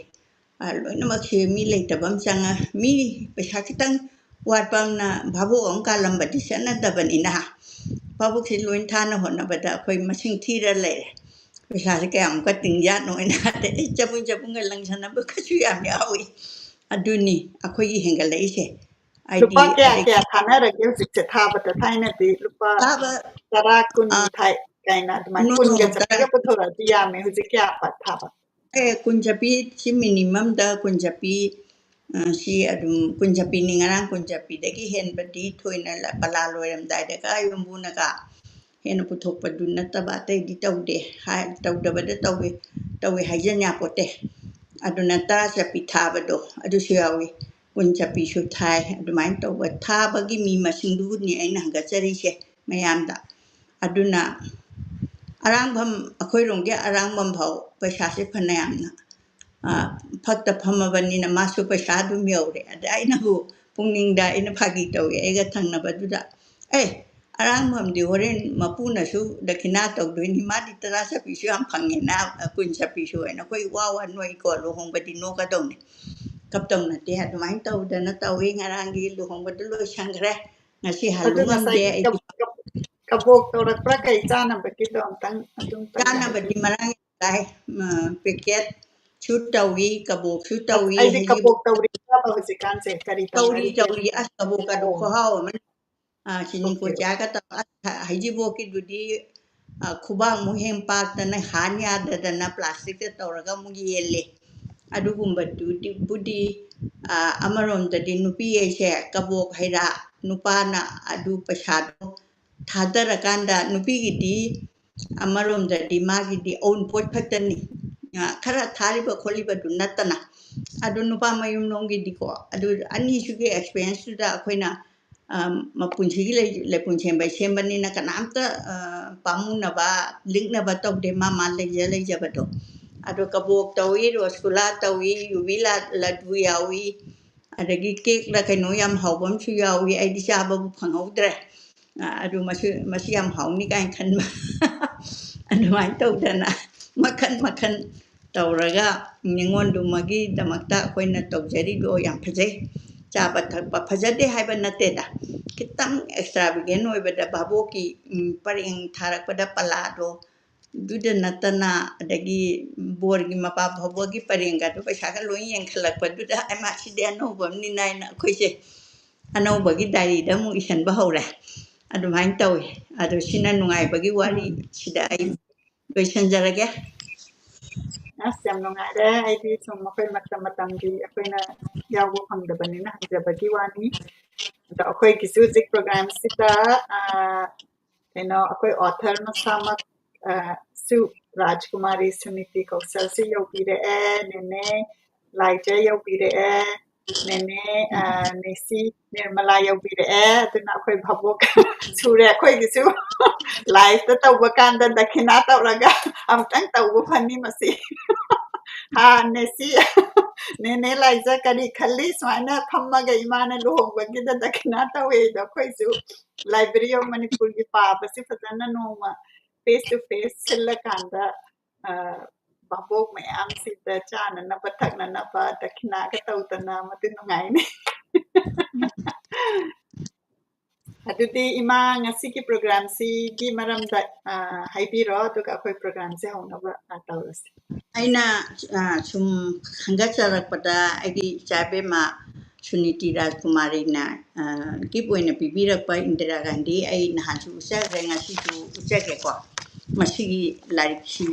ꯑ, ꯂꯣꯏꯅꯃꯛꯁꯦ ꯃꯤ ꯂꯩꯇꯕ ꯑꯃ ꯆꯪꯉ-, ꯃꯤ ꯄꯩꯁꯥ ꯈꯤꯇꯪ ꯋꯥꯠꯄ ꯑꯃꯅ ꯚꯥꯕꯣꯛ ꯑꯃ ꯀꯥꯜꯂꯝꯕꯗꯤ ꯆꯠꯅꯗꯕꯅꯤꯅ, ꯚꯥꯕꯣꯛꯁꯦ ꯂꯣꯏ ꯊꯥꯅ ꯍꯣꯠꯅꯕꯗ ꯑꯩꯈꯣꯏ ꯃꯁꯤꯡ ꯊꯤꯔ ꯂꯩꯔꯦ꯫ ꯄꯩꯁꯥꯁꯦ ꯀꯌꯥꯃꯨꯛꯀ ꯇꯤꯡꯖꯥꯠꯅꯣ ꯍꯥꯏꯅ꯫ ꯑꯗꯩ ꯆꯕꯨꯟ ꯆꯕꯨꯟꯒ ꯂꯪꯁꯟꯅꯕꯒꯁꯨ ꯌꯥꯝ ꯌꯥꯎꯏ꯫ ꯑꯗꯨꯅꯤ ꯑꯩꯈꯣꯏꯒꯤ ꯍꯦꯟꯒꯠꯂꯛꯏꯁꯦ꯫ ꯍꯥꯏꯗꯤ ꯂꯨꯄꯥ ꯀꯌꯥ ꯑꯗꯒꯤ ꯀꯌꯥ ꯊꯥꯅꯔꯒꯦ ꯍꯧꯖꯤꯛꯁꯦ ꯊꯥꯕꯗ? ꯊꯥꯏꯅꯗꯤ ꯂꯨꯄꯥ ꯊꯥꯕ, ꯇꯔꯥ, ꯀꯨꯟ ꯑꯥ, ꯊꯥꯏ ꯀꯥꯏꯅ ꯑꯗꯨꯃꯥꯏꯅ ꯅꯣ, ꯀꯨꯟꯒ ꯇꯔꯥ꯫ ꯆꯠꯄꯒ ꯄꯨꯊꯣꯔꯛꯑꯗꯤ ꯌꯥꯝꯃꯦ꯫ ꯍꯧꯖꯤꯛ ꯀꯌꯥ ꯄ-, ꯊꯥꯕ? ꯑꯦ, ꯀꯨꯟ ꯆꯞꯄꯤ, ꯁꯤ ꯃꯤꯅꯤꯃꯝꯗ ꯀꯨꯟ ꯆꯞꯄꯤ, ꯑ, ꯁꯤ ꯑꯗꯨꯝ ꯀꯨꯟ ꯆꯞꯄꯤꯅꯤ꯫ ꯉꯔꯥꯡ ꯀꯨꯟ ꯆꯞꯄꯤꯗꯒꯤ ꯍꯦꯟꯕꯗꯤ ꯊꯣꯏꯅ ꯂ-, ꯄꯂꯥ ꯂꯣꯏꯔꯝꯗꯥꯏꯗꯒ ꯌꯨꯝꯕꯨꯅꯒ ꯍꯦꯟꯅ ꯄꯨꯊꯣꯛꯄꯗꯨ ꯅꯠꯇꯕ ꯑꯇꯩꯗꯤ ꯇꯧꯗꯦ꯫ ꯍꯥꯏ-, ꯇꯧꯗꯕꯗ ꯇꯧꯏ, ꯇꯧꯏ ꯍꯥꯏꯖꯟ ꯌꯥꯄꯣꯠꯇꯦ꯫ ꯑꯗꯨꯅ ꯇꯔꯥ ꯆꯞꯄꯤ ꯊꯥꯕꯗꯣ ꯑꯗꯨꯁꯨ ꯌꯥꯎꯏ, ꯀꯨꯟ ꯆꯞꯄꯤꯁꯨ ꯊꯥꯏ꯫ ꯑꯗꯨꯃꯥꯏꯅ ꯇꯧꯕ ꯊꯥꯕꯒꯤ ꯃꯤ ꯃꯁꯤꯡꯗꯨꯕꯨꯅꯤ ꯑꯩꯅ ꯍꯪꯒꯠꯆꯔꯤꯁꯦ ꯃꯌꯥꯝꯗ꯫ ꯑꯗꯨꯅ ꯑꯔꯥꯡꯕꯝ, ꯑꯩꯈꯣꯏꯔꯣꯝꯒꯤ ꯑꯔꯥꯡꯕꯝ ꯐꯥꯎ ꯄꯩꯁꯥꯁꯦ ꯐꯅꯌꯥꯝꯅ, ꯑ, ꯐꯛꯇ ꯐꯝꯃꯕꯅꯤꯅ ꯃꯥꯁꯨ ꯄꯩꯁꯥ ꯑꯗꯨꯝ ꯌꯧꯔꯦ꯫ ꯑꯗ ꯑꯩꯅꯕꯨ ꯄꯨꯛꯅꯤꯡꯗ ꯑꯩꯅ ꯐꯥꯒꯤ ꯇꯧꯏ ꯑꯩꯒ ꯊꯪꯅꯕꯗꯨꯗ, "ꯑꯦ, ꯑꯔꯥꯡꯕꯝꯗꯤ ꯍꯣꯔꯦꯟ ꯃꯄꯨꯅꯁꯨ ꯗꯈꯤꯅꯥ ꯇꯧꯗꯣꯏꯅꯤ, ꯃꯥꯗꯤ ꯇꯔꯥ ꯆꯞꯄꯤꯁꯨ ꯌꯥꯝ ꯐꯪꯉꯦꯅ, ꯀꯨꯟ ꯆꯞꯄꯤꯁꯨ" ꯍꯥꯏꯅ꯫ ꯑꯩꯈꯣꯏ ꯋꯥ ꯋꯥ ꯅꯣꯏꯀꯣ, ꯂꯨꯍꯣꯡꯕꯗꯤ ꯅꯣꯛꯀꯗꯧꯅꯤ, ꯀꯞꯇꯧ ꯅꯠꯇꯦ꯫ ꯑꯗꯨꯃꯥꯏꯅ ꯇꯧꯗꯅ ꯇꯧꯏ꯫ ꯉꯔꯥꯡꯒꯤ ꯂꯨꯍꯣꯡꯕꯗꯨ ꯂꯣꯏꯁꯟꯈ꯭ꯔꯦ꯫ ꯉꯁꯤ ꯍꯜꯂꯨ ꯑꯗꯨ ꯉꯁꯥꯏ ꯉꯝꯗꯦ ꯑꯩꯗꯤ꯫ ꯀꯕꯣꯛ, ꯀꯕꯣꯛ ꯇꯧꯔꯛꯄ꯭ꯔꯥ ꯀꯩ ꯆꯥꯅꯕꯒꯤꯗꯣ ꯑꯝꯇꯪ ꯑꯗꯨꯝꯇꯪ ꯆꯥꯅꯕꯗꯤ ꯍꯥꯏꯕꯤꯌꯨ꯫ ꯃꯔꯥꯡ ꯌꯥꯝ ꯀꯥꯏ꯫ ꯃ-, ꯄꯦꯀꯦꯠꯁꯨ ꯇꯧꯏ, ꯀꯕꯣꯛꯁꯨ ꯑꯁ, ꯇꯧꯏ, ꯑꯩꯗꯤ ꯍꯩꯖꯤꯕꯨ-, ꯀꯕꯣꯛ ꯇꯧꯔꯤꯕ꯭ꯔꯕ ꯍꯧꯖꯤꯛꯀꯥꯟꯁꯦ? ꯀꯔꯤ ꯇꯧꯔꯤ, ꯇꯧꯅꯔꯤꯒꯦ? ꯇꯧꯔꯤ꯫ ꯑꯁ, ꯀꯕꯣꯛꯀꯗꯣ ꯑꯣ꯫ ꯈꯨꯍꯥꯎ ꯑꯃꯅꯤ꯫ ꯑꯥ, ꯆꯤꯅꯤ ꯑꯣꯀꯦ, ꯑꯣꯀꯦ꯫ ꯀꯣꯠꯆꯥꯒ ꯇꯧꯔ, ꯑꯁ, ꯍꯩꯖꯤꯕꯣꯛꯀꯤꯗꯨꯗꯤ, ꯑꯥ, ꯈꯨꯕꯥꯛꯃꯨꯛ ꯍꯦꯟ ꯄꯥꯛꯇꯅ ꯍꯥꯟ ꯌꯥꯗꯗꯅ ꯄ꯭ꯂꯥꯁꯇꯤꯛꯇ ꯇꯧꯔꯒ ꯑꯃꯨꯛ ꯌꯦꯜꯂꯦ꯫ ꯑꯗꯨꯒꯨꯝꯕꯗꯨꯗꯤ, ꯕꯨꯗꯤ, ꯑꯥ, ꯑꯃꯔꯣꯝꯗꯗꯤ ꯅꯨꯄꯤ ꯍꯥꯏꯁꯦ ꯀꯕꯣꯛ ꯍꯩꯔꯥ, ꯅꯨꯄꯥꯅ ꯑꯗꯨ ꯄꯩꯁꯥꯗꯣ ꯊꯥꯗꯔꯀꯥꯟꯗ ꯅꯨꯄꯤꯒꯤꯗꯤ ꯑꯃꯔꯣꯝꯗꯗꯤ ꯃꯥꯒꯤꯗꯤ ꯑꯎꯟꯄꯣꯠ ꯈꯛꯇꯅꯤ꯫ ꯑ, ꯈꯔ ꯊꯥꯔꯤꯕ ꯈꯣꯠꯂꯤꯕꯗꯨ ꯅꯠꯇꯅ꯫ ꯑꯗꯨ ꯅꯨꯄꯥ ꯃꯌꯨꯝꯂꯣꯝꯒꯤꯗꯤꯀꯣ, ꯑꯗꯨ ꯑꯅꯤꯁꯤꯒꯤ ꯑꯦꯛꯁꯄꯤꯔꯤꯌꯦꯟꯁꯇꯨꯗ ꯑꯩꯈꯣꯏꯅ, ꯑ, ꯃꯄꯨꯟꯁꯤꯒꯤ ꯂꯩ-, ꯂꯩꯄꯨꯟ ꯁꯦꯝꯕ ꯁꯦꯝꯕꯅꯤꯅ ꯀꯅꯥꯝꯇ, ꯑ, ꯄꯥꯝꯃꯨꯅꯕ, ꯂꯤꯛꯅꯕ ꯇꯧꯗꯦ, ꯃꯥ ꯃꯥ ꯂꯩꯖ ꯂꯩꯖꯕꯗꯣ꯫ ꯑꯗꯣ ꯀꯕꯣꯛ ꯇꯧꯏ, ꯔꯣꯁꯒꯨꯂꯥ ꯇꯧꯏ, ꯌꯨꯕꯤ ꯂꯥ-, ꯂꯗꯨ ꯌꯥꯎꯏ, ꯑꯗꯒꯤ ꯀꯦꯛꯂ ꯀꯩꯅꯣ ꯌꯥꯝ ꯍꯥꯎꯕ ꯑꯃꯁꯨ ꯌꯥꯎꯏ, ꯑꯩꯗꯤ ꯆꯥꯕꯕꯨ ꯐꯪꯍꯧꯗ꯭ꯔꯦ꯫ ꯑ, ꯑꯗꯨ ꯃꯁꯤ, ꯃꯁꯤ ꯌꯥꯝ ꯍꯥꯎꯅꯤ ꯀꯥꯏꯅ ꯈꯟꯕ꯫ ꯑꯗꯨꯃꯥꯏꯅ ꯇꯧꯗꯅ ꯃꯈꯟ ꯃꯈꯟ ꯇꯧꯔꯒ ꯅꯤꯉꯣꯟꯗꯨꯃꯒꯤꯗꯃꯛꯇ ꯑꯩꯈꯣꯏꯅ ꯇꯧꯖꯔꯤꯗꯣ ꯌꯥꯝ ꯐꯖꯩ꯫ ꯆꯥꯕ ꯊꯛꯄ ꯐꯖꯗꯦ ꯍꯥꯏꯕ ꯅꯠꯇꯦꯗ, ꯈꯤꯇꯪ ꯑꯦꯛꯁꯇ꯭ꯔꯥ ꯚꯦꯒꯦꯟ ꯑꯣꯏꯕꯗ ꯚꯥꯕꯣꯛꯀꯤ, ꯎꯝ, ꯄꯔꯦꯡ ꯊꯥꯔꯛꯄꯗ ꯄꯂꯥꯗꯣ ꯑꯗꯨꯗ ꯅꯠꯇꯅ, ꯑꯗꯒꯤ ꯕꯣꯔꯒꯤ ꯃꯄꯥ ꯐꯥꯎꯕꯒꯤ ꯄꯔꯦꯡꯒꯗꯣ ꯄꯩꯁꯥꯒ ꯂꯣꯏ ꯌꯦꯡꯈꯠꯂꯛꯄꯗꯨꯗ, "ꯑꯩ ꯃꯥ, ꯁꯤꯗꯤ ꯑꯅꯧꯕ ꯑꯃꯅꯤꯅ" ꯍꯥꯏꯅ ꯑꯩꯈꯣꯏꯁꯦ ꯑꯅꯧꯕꯒꯤ ꯗꯥꯏꯔꯤꯗ ꯑꯃꯨꯛ ꯏꯁꯟꯕ ꯍꯧꯔꯦ꯫ ꯑꯗꯨꯃꯥꯏꯅ ꯇꯧꯋꯤ꯫ ꯑꯗꯣ ꯁꯤꯅ ꯅꯨꯡꯉꯥꯏꯕꯒꯤ ꯋꯥꯔꯤ꯫ ꯎꯝ꯫ ꯁꯤꯗ ꯑꯩ ꯂꯣꯏꯁꯟꯖꯔꯒꯦ꯫ ꯑꯁ, ꯌꯥꯝ ꯅꯨꯡꯉꯥꯏꯔꯦ꯫ ꯑꯩꯗꯤ ꯁꯨꯝ ꯑꯩꯈꯣꯏ ꯃꯇꯝ ꯃꯇꯝꯒꯤ ꯑꯩꯈꯣꯏꯅ ꯌꯥꯎꯕ ꯐꯪꯗꯕꯅꯤꯅ ꯍꯪꯖꯕꯒꯤ ꯋꯥꯅꯤ꯫ ꯑꯗꯣ ꯑꯩꯈꯣꯏꯒꯤꯁꯨ ꯍꯧꯖꯤꯛ programꯁꯤꯗ, ꯑ, ꯀꯩꯅꯣ, ꯑꯩꯈꯣꯏ author ꯃꯁꯥꯃꯛ, ꯑ, ꯁꯨ ꯔꯥꯖꯀꯨꯃꯥꯔꯤ ꯁꯨꯅꯤꯇꯤ ꯀꯧꯁꯜꯁꯨ ꯌꯧꯕꯤꯔꯛꯑꯦ, ꯅꯦꯅꯦ ꯂꯥꯏꯖ ꯌꯧꯕꯤꯔꯛꯑꯦ, ꯅꯦꯅꯦ, ꯑ, ꯅꯦꯁꯤ ꯅꯤꯔꯃꯂꯥ ꯌꯧꯕꯤꯔꯛꯑꯦ꯫ ꯑꯗꯨꯅ ꯑꯩꯈꯣꯏ ꯚꯥꯕꯣꯛ ꯁꯨꯔꯦ ꯑꯩꯈꯣꯏꯒꯤꯁꯨ꯫ Liveꯇ ꯇꯧꯕ ꯀꯥꯟꯗ ꯗꯈꯤꯅꯥ ꯇꯧꯔꯒ ꯑꯃꯨꯛꯇꯪ ꯇꯧꯕ ꯐꯅꯤ ꯃꯁꯤ꯫ ꯍꯥ, ꯅꯦꯁꯤ, ꯅꯦꯅꯦ ꯂꯥꯏꯖ ꯀꯔꯤ ꯈꯜꯂꯤ? ꯁꯨꯃꯥꯏꯅ ꯐꯝꯃꯒ ꯏꯃꯥꯅ ꯂꯨꯍꯣꯡꯕꯒꯤꯗ ꯗꯈꯤꯅꯥ ꯇꯧꯋꯦꯗꯣ ꯑꯩꯈꯣꯏꯁꯨ Library of ꯃꯅꯤꯄꯨꯔꯒꯤ ꯄꯥꯕꯁꯤ ꯐꯖꯅ ꯅꯣꯡꯃ face to face ꯁꯤꯜꯂꯀꯥꯟꯗ, ꯑ, ꯚꯥꯕꯣꯛ ꯃꯌꯥꯝꯁꯤꯗ ꯆꯥꯅꯅꯕ ꯊꯛꯅꯅꯕ ꯗꯈꯤꯅꯥꯒ ꯇꯧꯗꯅ ꯃꯗꯨ ꯅꯨꯡꯉꯥꯏꯅꯤ꯫ ꯑꯗꯨꯗꯤ ꯏꯃꯥ, ꯉꯁꯤꯒꯤ programꯁꯤꯒꯤ ꯃꯔꯝꯗ, ꯑ, ꯍꯥꯏꯕꯤꯔꯣ, ꯑꯗꯨꯒ ꯑꯩꯈꯣꯏ programꯁꯦ ꯍꯧꯅꯕ, ꯑ, ꯇꯧꯔꯁꯤ꯫ ꯑꯩꯅ, ꯑ, ꯁꯨꯝ ꯈꯟꯒꯠꯆꯔꯛꯄꯗ ꯑꯩꯒꯤ ꯏꯆꯥ ꯏꯕꯦꯝꯃ ꯁꯨꯅꯤꯇꯤ ꯔꯥꯖꯀꯨꯃꯥꯔꯤꯅ, ꯑ, gift ꯑꯣꯏꯅ ꯄꯤꯕꯤꯔꯛꯄ ꯏꯟꯗꯤꯔꯥ ꯒꯥꯟꯙꯤ ꯑꯩ ꯅꯍꯥꯟꯁꯨ ꯎꯠꯆꯈ꯭ꯔꯦ, ꯉꯁꯤꯁꯨ ꯎꯠꯆꯒꯦꯀꯣ꯫ ꯃꯁꯤꯒꯤ ꯂꯥꯏꯔꯤꯛꯁꯤ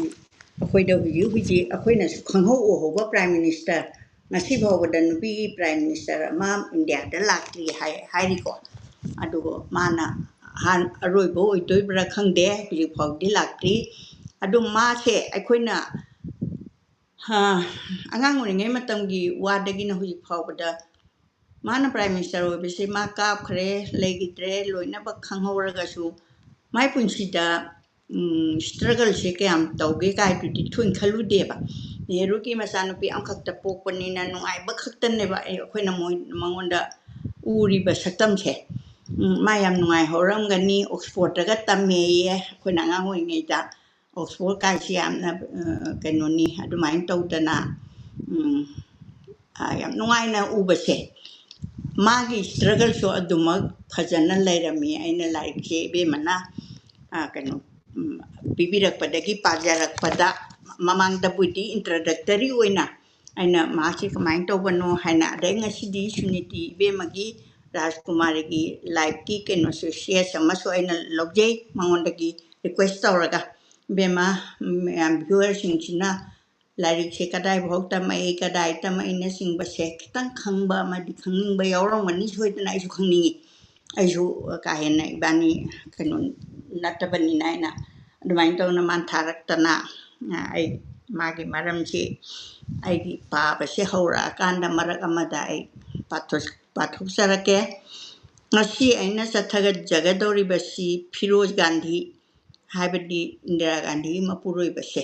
ꯑꯩꯈꯣꯏꯗ ꯍꯧꯖꯤꯛ ꯍꯧꯖꯤꯛ ꯑꯩꯈꯣꯏꯅꯁꯨ ꯈꯪꯍꯧ ꯎꯍꯧꯕ Prime Minister, ꯉꯁꯤ ꯐꯥꯎꯕꯗ ꯅꯨꯄꯤꯒꯤ Prime Minister ꯑꯃ ꯏꯟꯗꯤꯌꯥꯗ ꯂꯥꯛꯇ꯭ꯔꯤ ꯍꯥꯏ-, ꯍꯥꯏꯔꯤꯀꯣ꯫ ꯑꯗꯨꯒ ꯃꯥꯅ ꯑꯍꯥꯟ-, ꯑꯔꯣꯏꯕ ꯑꯣꯏꯗꯣꯏꯕ꯭ꯔꯥ ꯈꯪꯗꯦ, ꯍꯧꯖꯤꯛ ꯐꯥꯎꯗꯤ ꯂꯥꯛꯇ꯭ꯔꯤ꯫ ꯑꯗꯨ ꯃꯥꯁꯦ ꯑꯩꯈꯣꯏꯅ, ꯍꯥ, ꯑꯉꯥꯡ ꯑꯣꯏꯔꯤꯉꯩ ꯃꯇꯝꯒꯤ ꯋꯥꯗꯒꯤꯅ ꯍꯧꯖꯤꯛ ꯐꯥꯎꯕꯗ ꯃꯥꯅ Prime Minister ꯑꯣꯏꯕꯁꯦ ꯃꯥ ꯀꯥꯞꯈ꯭ꯔꯦ, ꯂꯩꯈꯤꯗ꯭ꯔꯦ, ꯂꯣꯏꯅꯃꯛ ꯈꯪꯍꯧꯔꯒꯁꯨ ꯃꯥꯏ ꯄꯨꯟꯁꯤꯗ, ꯎꯝ, struggleꯁꯦ ꯀꯌꯥꯝ ꯇꯧꯒꯦ ꯀꯥꯏꯗꯨꯗꯤ ꯊꯣꯏꯅ ꯈꯜꯂꯨꯗꯦꯕ꯫ ꯅꯦꯍꯔꯨꯒꯤ ꯃꯆꯥꯅꯨꯄꯤ ꯑꯃꯈꯛꯇ ꯄꯣꯛꯄꯅꯤꯅ ꯅꯨꯡꯉꯥꯏꯕ ꯈꯛꯇꯅꯦꯕ ꯑꯩ, ꯑꯩꯈꯣꯏꯅ ꯃꯣꯏ-, ꯃꯉꯣꯟꯗ ꯎꯔꯤꯕ ꯁꯛꯇꯝꯁꯦ꯫ ꯎꯝ, ꯃꯥ ꯌꯥꯝ ꯅꯨꯡꯉꯥꯏꯍꯧꯔꯝꯒꯅꯤ, Oxfordꯇꯒ ꯇꯝꯃꯦꯌꯦ ꯑꯩꯈꯣꯏꯅ ꯑꯉꯥꯡ ꯑꯣꯏꯔꯤꯉꯩꯗ꯫ Oxford ꯀꯥꯏꯁꯤ ꯌꯥꯝꯅ, ꯑ, ꯀꯩꯅꯣꯅꯤ, ꯑꯗꯨꯃꯥꯏꯅ ꯇꯧꯗꯅ, ꯎꯝ, ꯑ, ꯌꯥꯝ ꯅꯨꯡꯉꯥꯏꯅ ꯎꯕꯁꯦ꯫ ꯃꯥꯒꯤ struggleꯁꯨ ꯑꯗꯨꯃꯛ ꯐꯖꯅ ꯂꯩꯔꯝꯃꯤ꯫ ꯑꯩꯅ ꯂꯥꯏꯔꯤꯛꯁꯦ ꯏꯕꯦꯝꯃꯅ, ꯑ, ꯀꯩꯅꯣ, ꯎꯝ, ꯄꯤꯕꯤꯔꯛꯄꯗꯒꯤ ꯄꯥꯖꯔꯛꯄꯗ, ꯃꯃꯥꯡꯗꯕꯨꯗꯤ introductory ꯑꯣꯏꯅ ꯑꯩꯅ ꯃꯥꯁꯤ ꯀꯃꯥꯏꯅ ꯇꯧꯕꯅꯣ ꯍꯥꯏꯅ, ꯑꯗꯩ ꯉꯁꯤꯗꯤ ꯁꯨꯅꯤꯇꯤ ꯏꯕꯦꯝꯃꯒꯤ ꯔꯥꯖꯀꯨꯃꯥꯔꯤꯒꯤ lifeꯀꯤ ꯀꯩꯅꯣꯁꯨ, sketch ꯑꯃꯁꯨ ꯑꯩꯅ ꯂꯧꯖꯩ ꯃꯉꯣꯟꯗꯒꯤ request ꯇꯧꯔꯒ꯫ ꯏꯕꯦꯝꯃ, ꯃꯌꯥꯝ viewerꯁꯤꯡꯁꯤꯅ ꯂꯥꯏꯔꯤꯛꯁꯦ ꯀꯗꯥꯏꯐꯥꯎ ꯇꯝꯃꯛꯏ, ꯀꯗꯥꯏ ꯇꯝꯃꯛꯏꯅꯆꯤꯡꯕꯁꯦ ꯈꯤꯇꯪ ꯈꯪꯕ ꯑꯃꯗꯤ ꯈꯪꯅꯤꯡꯕ ꯌꯥꯎꯔꯝꯒꯅꯤ ꯁꯣꯏꯗꯅ꯫ ꯑꯩꯁꯨ ꯈꯪꯅꯤꯡꯉꯤ꯫ ꯑꯩꯁꯨ ꯀꯥ ꯍꯦꯟꯅ ꯏꯕꯥꯅꯤ ꯀꯩꯅꯣ ꯅꯠꯇꯕꯅꯤꯅ ꯑꯩꯅ ꯑꯗꯨꯃꯥꯏꯅ ꯇꯧꯅ ꯃꯥꯟ ꯊꯥꯔꯛꯇꯅ, ꯑꯩ ꯃꯥꯒꯤ ꯃꯔꯝꯁꯤ ꯑꯩꯒꯤ ꯄꯥꯕꯁꯤ ꯍꯧꯔꯛꯑꯀꯥꯟꯗ ꯃꯔꯛ ꯑꯃꯗ ꯑꯩ ꯄꯥꯊꯣꯛ-, ꯄꯥꯊꯣꯛꯆꯔꯛꯀꯦ꯫ ꯉꯁꯤ ꯑꯩꯅ ꯆꯠꯊꯒꯠꯆꯒꯗꯧꯔꯤꯕꯁꯤ ꯐꯤꯔꯣꯖ ꯒꯥꯟꯙꯤ, ꯍꯥꯏꯕꯗꯤ ꯏꯟꯗꯤꯔꯥ ꯒꯥꯟꯙꯤꯒꯤ ꯃꯄꯨꯔꯣꯏꯕꯁꯦ,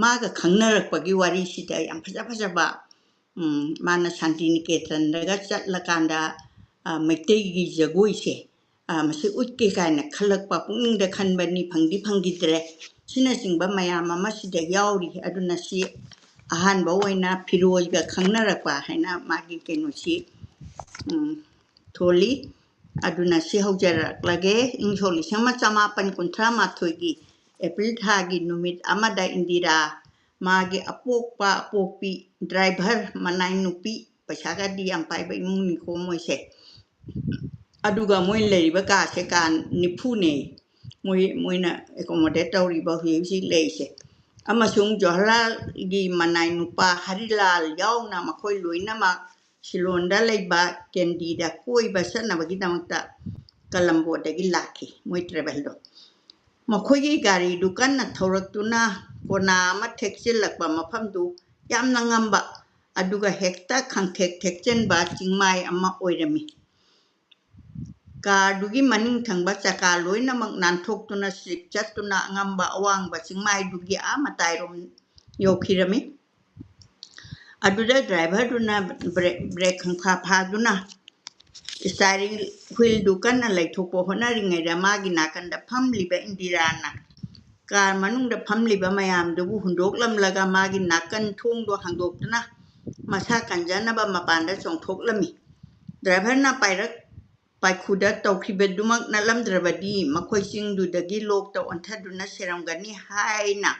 ꯃꯥꯒ ꯈꯪꯅꯔꯛꯄꯒꯤ ꯋꯥꯔꯤꯁꯤꯗ ꯌꯥꯝ ꯐꯖ ꯐꯖꯕ, ꯎꯝ, ꯃꯥꯅ ꯁꯥꯟꯇꯤꯅꯤꯀꯦꯇꯟꯗꯒ ꯆꯠꯂꯀꯥꯟꯗ, ꯑ, ꯃꯩꯇꯩꯒꯤ ꯖꯒꯣꯏꯁꯦ, ꯑ, ꯃꯁꯤ ꯎꯠꯀꯦ ꯀꯥꯏꯅ ꯈꯜꯂꯛꯄ, ꯄꯨꯛꯅꯤꯡꯗ ꯈꯟꯕꯅꯤ, ꯐꯪꯗꯤ ꯐꯪꯈꯤꯗ꯭ꯔꯦ꯫ ꯁꯤꯅꯆꯤꯡꯕ ꯃꯌꯥꯝ ꯑꯃ ꯁꯤꯗ ꯌꯥꯎꯔꯤ꯫ ꯑꯗꯨꯅ ꯁꯤ ꯑꯍꯥꯟꯕ ꯑꯣꯏꯅ ꯐꯤꯔꯣꯖꯒ ꯈꯪꯅꯔꯛꯄ ꯍꯥꯏꯅ ꯃꯥꯒꯤ ꯀꯩꯅꯣꯁꯤ, ꯎꯝ, ꯊꯣꯜꯂꯤ꯫ ꯑꯗꯨꯅ ꯁꯤ ꯍꯧꯖꯔꯛꯂꯒꯦ꯫ ꯏꯪ ꯁꯣꯛ ꯂꯤꯁꯤꯡ ꯑꯃ ꯆꯃꯥꯄꯟ ꯀꯨꯟꯊ꯭ꯔꯥ ꯃꯥꯊꯣꯏꯒꯤ ꯑꯦꯄ꯭ꯔꯤꯜ ꯊꯥꯒꯤ ꯅꯨꯃꯤꯠ ꯑꯃꯗ ꯏꯟꯗꯤꯔꯥ ꯃꯥꯒꯤ ꯑꯄꯣꯛꯄ ꯑꯄꯣꯛꯄꯤ ꯗ꯭ꯔꯥꯏꯚꯔ ꯃꯅꯥꯏ ꯅꯨꯄꯤ, ꯄꯩꯁꯥꯒꯗꯤ ꯌꯥꯝ ꯄꯥꯏꯕ ꯏꯃꯨꯡꯅꯤꯀꯣ ꯃꯣꯏꯁꯦ꯫ ꯑꯗꯨꯒ ꯃꯣꯏ ꯂꯩꯔꯤꯕ ꯀꯥꯁꯦ ꯀꯥ ꯅꯤꯐꯨꯅꯦ꯫ ꯃꯣꯏ, ꯃꯣꯏꯅ ꯑꯦꯀꯣꯃꯣꯗꯦꯠ ꯇꯧꯔꯤꯕ ꯍꯧꯖꯤꯛ ꯍꯧꯖꯤꯛ ꯂꯩꯔꯤꯁꯦ꯫ ꯑꯃꯁꯨꯡ ꯖꯋꯥꯍꯔꯂꯥꯜꯒꯤ ꯃꯅꯥꯏ ꯅꯨꯄꯥ ꯍꯔꯤꯂꯥꯜ ꯌꯥꯎꯅ ꯃꯈꯣꯏ ꯂꯣꯏꯅꯃꯛ ꯁꯤꯂꯣꯟꯗ ꯂꯩꯕ ꯀꯦꯟꯗꯤꯗ ꯀꯣꯏꯕ ꯆꯠꯅꯕꯒꯤꯗꯃꯛꯇ ꯀꯂꯝꯕꯣꯗꯒꯤ ꯂꯥꯛꯈꯤ, ꯃꯣꯏ ꯇ꯭ꯔꯦꯚꯦꯜꯗꯣ꯫ ꯃꯈꯣꯏꯒꯤ ꯒꯥꯔꯤꯗꯨ ꯀꯟꯅ ꯊꯧꯔꯛꯇꯨꯅ ꯀꯣꯅꯥ ꯑꯃ ꯊꯦꯛꯆꯤꯜꯂꯛꯄ ꯃꯐꯝꯗꯨ ꯌꯥꯝꯅ ꯉꯝꯕ, ꯑꯗꯨꯒ ꯍꯦꯛꯇ ꯈꯪꯊꯦꯛ ꯊꯦꯛꯆꯤꯟꯕ ꯆꯤꯡꯃꯥꯏ ꯑꯃ ꯑꯣꯏꯔꯝꯃꯤ꯫ ꯀꯥꯔꯗꯨꯒꯤ ꯃꯅꯤꯡ ꯊꯪꯕ ꯆꯀꯥ ꯂꯣꯏꯅꯃꯛ ꯅꯥꯟꯊꯣꯛꯇꯨꯅ ꯁ꯭ꯂꯤꯞ ꯆꯠꯇꯨꯅ ꯑꯉꯝꯕ ꯑꯋꯥꯡꯕ ꯆꯤꯡꯃꯥꯏꯗꯨꯒꯤ ꯑꯥ ꯃꯇꯥꯏꯔꯣꯝ ꯌꯧꯈꯤꯔꯝꯃꯤ꯫ ꯑꯗꯨꯗ ꯗ꯭ꯔꯥꯏꯚꯔꯗꯨꯅ ꯕ꯭ꯔꯦꯛ, ꯕ꯭ꯔꯦꯛ ꯈꯪꯐꯥ ꯐꯥꯗꯨꯅ ꯏꯁꯇꯥꯏꯔꯤꯡ ꯍꯨꯏꯜꯗꯨ ꯀꯟꯅ ꯂꯩꯊꯣꯛꯄ ꯍꯣꯠꯅꯔꯤꯉꯩꯗ ꯃꯥꯒꯤ ꯅꯥꯀꯟꯗ ꯐꯝꯂꯤꯕ ꯏꯟꯗꯤꯔꯥꯅ ꯀꯥꯔ ꯃꯅꯨꯡꯗ ꯐꯝꯂꯤꯕ ꯃꯌꯥꯝꯗꯨꯕꯨ ꯍꯨꯟꯗꯣꯛꯂꯝꯂꯒ ꯃꯥꯒꯤ ꯅꯥꯀꯟ ꯊꯣꯡꯗꯣ ꯍꯥꯡꯗꯣꯛꯇꯨꯅ ꯃꯁꯥ ꯀꯟꯖꯅꯕ ꯃꯄꯥꯟꯗ ꯆꯣꯡꯊꯣꯛꯂꯝꯃꯤ꯫ ꯗ꯭ꯔꯥꯏꯚꯔꯅ ꯄꯥꯏꯔꯛ ꯄꯥꯏꯈꯨꯗ ꯇꯧꯈꯤꯕꯗꯨꯃꯛ ꯅꯠꯂꯝꯗ꯭ꯔꯕꯗꯤ ꯃꯈꯣꯏ ꯆꯤꯡꯗꯨꯗꯒꯤ ꯂꯣꯛꯇ ꯑꯣꯟꯊꯗꯨꯅ ꯁꯤꯔꯝꯒꯅꯤ ꯍꯥꯏꯅ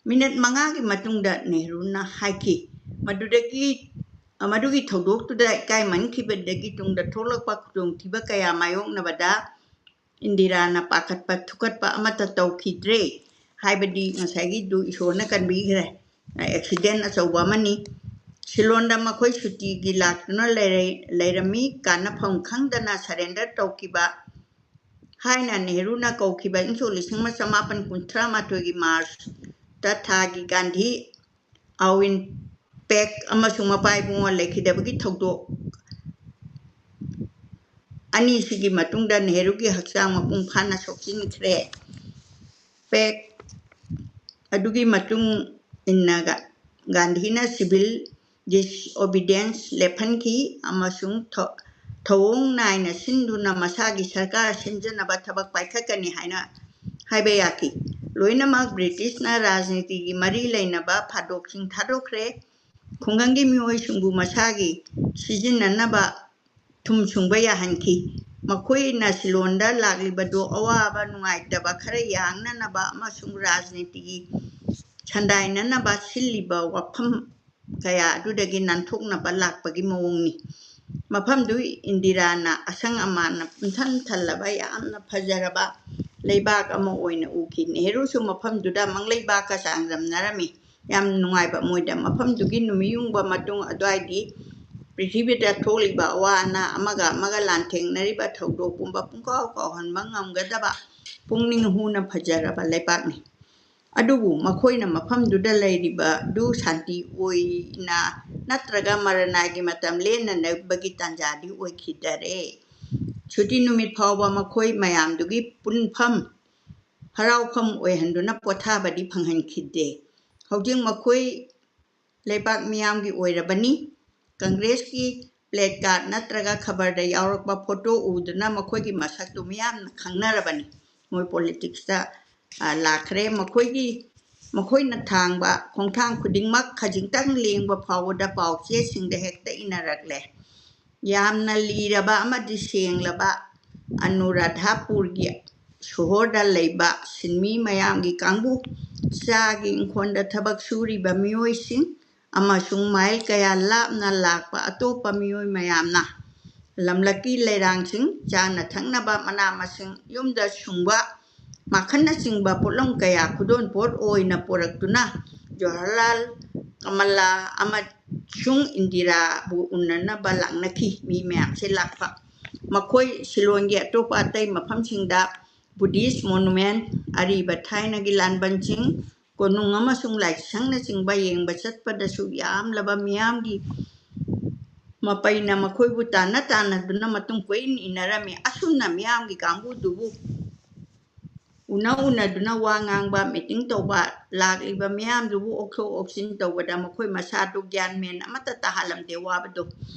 ꯃꯤꯅꯠ ꯃꯉꯥꯒꯤ ꯃꯇꯨꯡꯗ ꯅꯦꯍꯔꯨꯅ ꯍꯥꯏꯈꯤ꯫ ꯃꯗꯨꯗꯒꯤ, ꯃꯗꯨꯒꯤ ꯊꯧꯗꯣꯛꯇꯨꯗ ꯏꯀꯥꯏ ꯃꯟꯈꯤꯕꯗꯒꯤ ꯇꯨꯡꯗ ꯊꯣꯛꯂꯛꯄ ꯈꯨꯗꯣꯡꯊꯤꯕ ꯀꯌꯥ ꯃꯥꯌꯣꯛꯅꯕꯗ ꯏꯟꯗꯤꯔꯥꯅ ꯄꯥꯈꯠꯄ ꯊꯨꯀꯠꯄ ꯑꯃꯠꯇ ꯇꯧꯈꯤꯗ꯭ꯔꯦ ꯍꯥꯏꯕꯗꯤ ꯉꯁꯥꯏꯒꯤꯗꯨ ꯏꯁꯣꯔꯅ ꯀꯟꯕꯤꯈ꯭ꯔꯦ꯫ ꯑꯦꯛꯁꯤꯗꯦꯟ ꯑꯆꯧꯕ ꯑꯃꯅꯤ꯫ ꯁꯤꯂꯣꯟꯗ ꯃꯈꯣꯏ ꯁꯨꯇꯤꯒꯤ ꯂꯥꯛꯇꯨꯅ ꯂꯩꯔꯝꯃꯤ꯫ ꯀꯥꯟꯅꯐꯝ ꯈꯪꯗꯅ ꯁꯔꯦꯟꯗꯔ ꯇꯧꯈꯤꯕ ꯍꯥꯏꯅ ꯅꯦꯍꯔꯨꯅ ꯀꯧꯈꯤꯕ ꯏꯪ ꯁꯣꯛ ꯂꯤꯁꯤꯡ ꯑꯃ ꯆꯃꯥꯄꯟ ꯀꯨꯟꯊ꯭ꯔꯥ ꯃꯥꯊꯣꯏꯒꯤ ꯃꯥꯔꯆꯇ ꯊꯥꯒꯤ ꯒꯥꯟꯙꯤ ꯑꯋꯤꯟ ꯄꯦꯛ ꯑꯃꯁꯨꯡ ꯃꯄꯥ ꯏꯕꯨꯡꯉꯣ ꯂꯩꯈꯤꯗꯕꯒꯤ ꯊꯧꯗꯣꯛ ꯑꯅꯤꯁꯤꯒꯤ ꯃꯇꯨꯡꯗ ꯅꯦꯍꯔꯨꯒꯤ ꯍꯛꯆꯥꯡ ꯃꯄꯨꯡ ꯐꯥꯅ ꯁꯣꯛꯆꯤꯟꯈ꯭ꯔꯦ꯫ ꯄꯦꯛ ꯑꯗꯨꯒꯤ ꯃꯇꯨꯡ ꯏꯟꯅ ꯒꯥꯟꯙꯤꯅ ꯁꯤꯚꯤꯜ ꯗꯤꯁꯑꯣꯕꯤꯗꯤꯌꯦꯟꯁ ꯂꯦꯞꯍꯟꯈꯤ ꯑꯃꯁꯨꯡ ꯊꯧꯑꯣꯡ ꯅꯥꯏꯅ ꯁꯤꯟꯗꯨꯅ ꯃꯁꯥꯒꯤ ꯁꯔꯀꯥꯔ ꯁꯦꯝꯖꯅꯕ ꯊꯕꯛ ꯄꯥꯏꯈꯠꯀꯅꯤ ꯍꯥꯏꯅ ꯍꯥꯏꯕ ꯌꯥꯈꯤ꯫ ꯂꯣꯏꯅꯃꯛ ꯕ꯭ꯔꯤꯇꯤꯁꯅ ꯔꯥꯖꯅꯤꯇꯤꯒꯤ ꯃꯔꯤ ꯂꯩꯅꯕ ꯐꯥꯗꯣꯛꯁꯤꯡ ꯊꯥꯗꯣꯛꯈ꯭ꯔꯦ꯫ ꯈꯨꯡꯒꯪꯒꯤ ꯃꯤꯑꯣꯏꯁꯤꯡꯕꯨ ꯃꯁꯥꯒꯤ ꯁꯤꯖꯤꯟꯅꯅꯕ ꯊꯨꯝ ꯁꯨꯡꯕ ꯌꯥꯍꯟꯈꯤ꯫ ꯃꯈꯣꯏꯅ ꯁꯤꯂꯣꯟꯗ ꯂꯥꯛꯂꯤꯕꯗꯨ ꯑꯋꯥꯕ ꯅꯨꯡꯉꯥꯏꯇꯕ ꯈꯔ ꯌꯥꯡꯅꯅꯕ ꯑꯃꯁꯨꯡ ꯔꯥꯖꯅꯤꯇꯤꯒꯤ ꯁꯟꯗꯥꯏꯅꯅꯕ ꯁꯤꯜꯂꯤꯕ ꯋꯥꯐꯝ ꯀꯌꯥ ꯑꯗꯨꯗꯒꯤ ꯅꯥꯟꯊꯣꯛꯅꯕ ꯂꯥꯛꯄꯒꯤ ꯃꯑꯣꯡꯅꯤ꯫ ꯃꯐꯝꯗꯨ ꯏꯟꯗꯤꯔꯥꯅ ꯑꯁꯪ ꯑꯃꯥꯟꯅ ꯄꯨꯝꯊꯟ ꯊꯜꯂꯕ ꯌꯥꯝꯅ ꯐꯖꯔꯕ ꯂꯩꯕꯥꯛ ꯑꯃ ꯑꯣꯏꯅ ꯎꯈꯤ꯫ ꯅꯦꯍꯔꯨꯁꯨ ꯃꯐꯝꯗꯨꯗ ꯃꯪꯂꯩꯕꯥꯛꯀ ꯆꯥꯡꯗꯝꯅꯔꯝꯃꯤ꯫ ꯌꯥꯝ ꯅꯨꯡꯉꯥꯏꯕ ꯃꯣꯏꯗ꯫ ꯃꯐꯝꯗꯨꯒꯤ ꯅꯨꯃꯤꯠ ꯌꯨꯡꯕ ꯃꯇꯨꯡ ꯑꯗꯨꯋꯥꯏꯗꯤ ꯄ꯭ꯔꯤꯊꯤꯕꯤꯗ ꯊꯣꯛꯂꯤꯕ ꯑꯋꯥ ꯑꯅꯥ, ꯑꯃꯒ ꯑꯃꯒ ꯂꯥꯟꯊꯦꯡꯅꯔꯤꯕ ꯊꯧꯗꯣꯛ ꯄꯨꯝꯕ ꯄꯨꯡꯀꯥꯎ ꯀꯥꯎꯍꯟꯕ ꯉꯝꯒꯗꯕ ꯄꯨꯛꯅꯤꯡ ꯍꯨꯅ ꯐꯖꯔꯕ ꯂꯩꯕꯥꯛꯅꯤ꯫ ꯑꯗꯨꯕꯨ ꯃꯈꯣꯏꯅ ꯃꯐꯝꯗꯨꯗ ꯂꯩꯔꯤꯕꯗꯨ ꯁꯥꯟꯇꯤ ꯑꯣꯏꯅ ꯅꯠꯇ꯭ꯔꯒ ꯃꯔꯅꯥꯏꯒꯤ ꯃꯇꯝ ꯂꯦꯟꯅꯅꯕꯒꯤ ꯇꯥꯟꯖꯥꯗꯤ ꯑꯣꯏꯈꯤꯗꯔꯦ꯫ ꯁꯨꯇꯤ ꯅꯨꯃꯤꯠ ꯐꯥꯎꯕ ꯃꯈꯣꯏ ꯃꯌꯥꯝꯗꯨꯒꯤ ꯄꯨꯟꯐꯝ, ꯍꯔꯥꯎꯐꯝ ꯑꯣꯏꯍꯟꯗꯨꯅ ꯄꯣꯊꯥꯕꯗꯤ ꯐꯪꯍꯟꯈꯤꯗꯦ꯫ ꯍꯧꯖꯤꯛ ꯃꯈꯣꯏ ꯂꯩꯕꯥꯛ ꯃꯤꯌꯥꯝꯒꯤ ꯑꯣꯏꯔꯕꯅꯤ꯫ ꯀꯪꯒ꯭ꯔꯦꯁꯀꯤ ꯄ꯭ꯂꯦ ꯀꯥꯔꯗ ꯅꯠꯇ꯭ꯔꯒ ꯈꯕꯔꯗ ꯌꯥꯎꯔꯛꯄ ꯐꯣꯇꯣ ꯎꯗꯨꯅ ꯃꯈꯣꯏꯒꯤ ꯃꯁꯛꯇꯨ ꯃꯤꯌꯥꯝꯅ ꯈꯪꯅꯔꯕꯅꯤ꯫ ꯃꯣꯏ ꯄꯣꯂꯤꯇꯤꯛꯁꯇ, ꯑ, ꯂꯥꯛꯈ꯭ꯔꯦ꯫ ꯃꯈꯣꯏꯒꯤ, ꯃꯈꯣꯏꯅ ꯊꯥꯡꯕ ꯈꯣꯡꯊꯥꯡ ꯈꯨꯗꯤꯡꯃꯛ ꯈꯖꯤꯛꯇꯪ ꯂꯦꯡꯕ ꯐꯥꯎꯕꯗ ꯄꯥꯎ ꯆꯦꯁꯤꯡꯗ ꯍꯦꯛꯇ ꯏꯅꯔꯛꯂꯦ꯫ ꯌꯥꯝꯅ ꯂꯤꯔꯕ ꯑꯃꯗꯤ ꯁꯦꯡꯂꯕ ꯑꯅꯨꯔꯥꯙꯥꯄꯨꯔꯒꯤ ꯁꯣꯍꯣꯔꯗ ꯂꯩꯕ ꯁꯤꯟꯃꯤ ꯃꯌꯥꯝꯒꯤ ꯀꯥꯡꯕꯨ, ꯆꯥꯒꯤ ꯏꯪꯈꯣꯜꯗ ꯊꯕꯛ ꯁꯨꯔꯤꯕ ꯃꯤꯑꯣꯏꯁꯤꯡ ꯑꯃꯁꯨꯡ ꯃꯥꯏꯜ ꯀꯌꯥ ꯂꯥꯞꯅ ꯂꯥꯛꯄ ꯑꯇꯣꯞꯄ ꯃꯤꯑꯣꯏ ꯃꯌꯥꯝꯅ ꯂꯝꯂꯛꯀꯤ ꯂꯩꯔꯥꯡꯁꯤꯡ, ꯆꯥꯅ ꯊꯛꯅꯕ ꯃꯅꯥ ꯃꯁꯤꯡ, ꯌꯨꯝꯗ ꯁꯨꯡꯕ ꯃꯈꯜꯅꯆꯤꯡꯕ ꯄꯣꯠꯂꯝ ꯀꯌꯥ ꯈꯨꯗꯣꯜꯄꯣꯠ ꯑꯣꯏꯅ ꯄꯨꯔꯛꯇꯨꯅ ꯖꯋꯥꯍꯔꯂꯥꯜ, ꯀꯃꯂꯥ ꯑꯃꯁꯨꯡ ꯏꯟꯗꯤꯔꯥꯕꯨ ꯎꯅꯅꯕ ꯂꯥꯛꯅꯈꯤ꯫ ꯃꯤ ꯃꯌꯥꯝꯁꯦ ꯂꯥꯛꯄ꯫ ꯃꯈꯣꯏ ꯁꯤꯂꯣꯟꯒꯤ ꯑꯇꯣꯞꯄ ꯑꯇꯩ ꯃꯐꯝꯁꯤꯡꯗ ꯕꯨꯙꯤꯁ ꯃꯣꯅꯨꯃꯦꯟ, ꯑꯔꯤꯕ ꯊꯥꯏꯅꯒꯤ ꯂꯥꯟꯕꯟꯁꯤꯡ, ꯀꯣꯅꯨꯡ ꯑꯃꯁꯨꯡ ꯂꯥꯏꯁꯪꯅꯆꯤꯡꯕ ꯌꯦꯡꯕ ꯆꯠꯄꯗꯁꯨ ꯌꯥꯝꯂꯕ ꯃꯤꯌꯥꯝꯒꯤ ꯃꯄꯩꯅ ꯃꯈꯣꯏꯕꯨ ꯇꯥꯟꯅ ꯇꯥꯟꯅꯗꯨꯅ ꯃꯇꯨꯡ ꯀꯣꯏꯏꯟ ꯏꯟꯅꯔꯝꯃꯤ꯫ ꯑꯁꯨꯝꯅ ꯃꯤꯌꯥꯝꯒꯤ ꯀꯥꯡꯕꯨꯗꯨꯕꯨ ꯎꯅ ꯎꯅꯗꯨꯅ ꯋꯥ ꯉꯥꯡꯕ, ꯃꯤꯇꯤꯡ ꯇꯧꯕ, ꯂꯥꯛꯂꯤꯕ ꯃꯤꯌꯥꯝꯗꯨꯕꯨ ꯑꯣꯛꯊꯣꯛ ꯑꯣꯛꯁꯤꯟ ꯇꯧꯕꯗ ꯃꯈꯣꯏ ꯃꯁꯥꯗꯨ ꯒ꯭ꯌꯥꯟ ꯃꯦꯟ ꯑꯃꯠꯇ ꯇꯥꯍꯜꯂꯝꯗꯦ꯫ ꯋꯥꯕꯗꯨ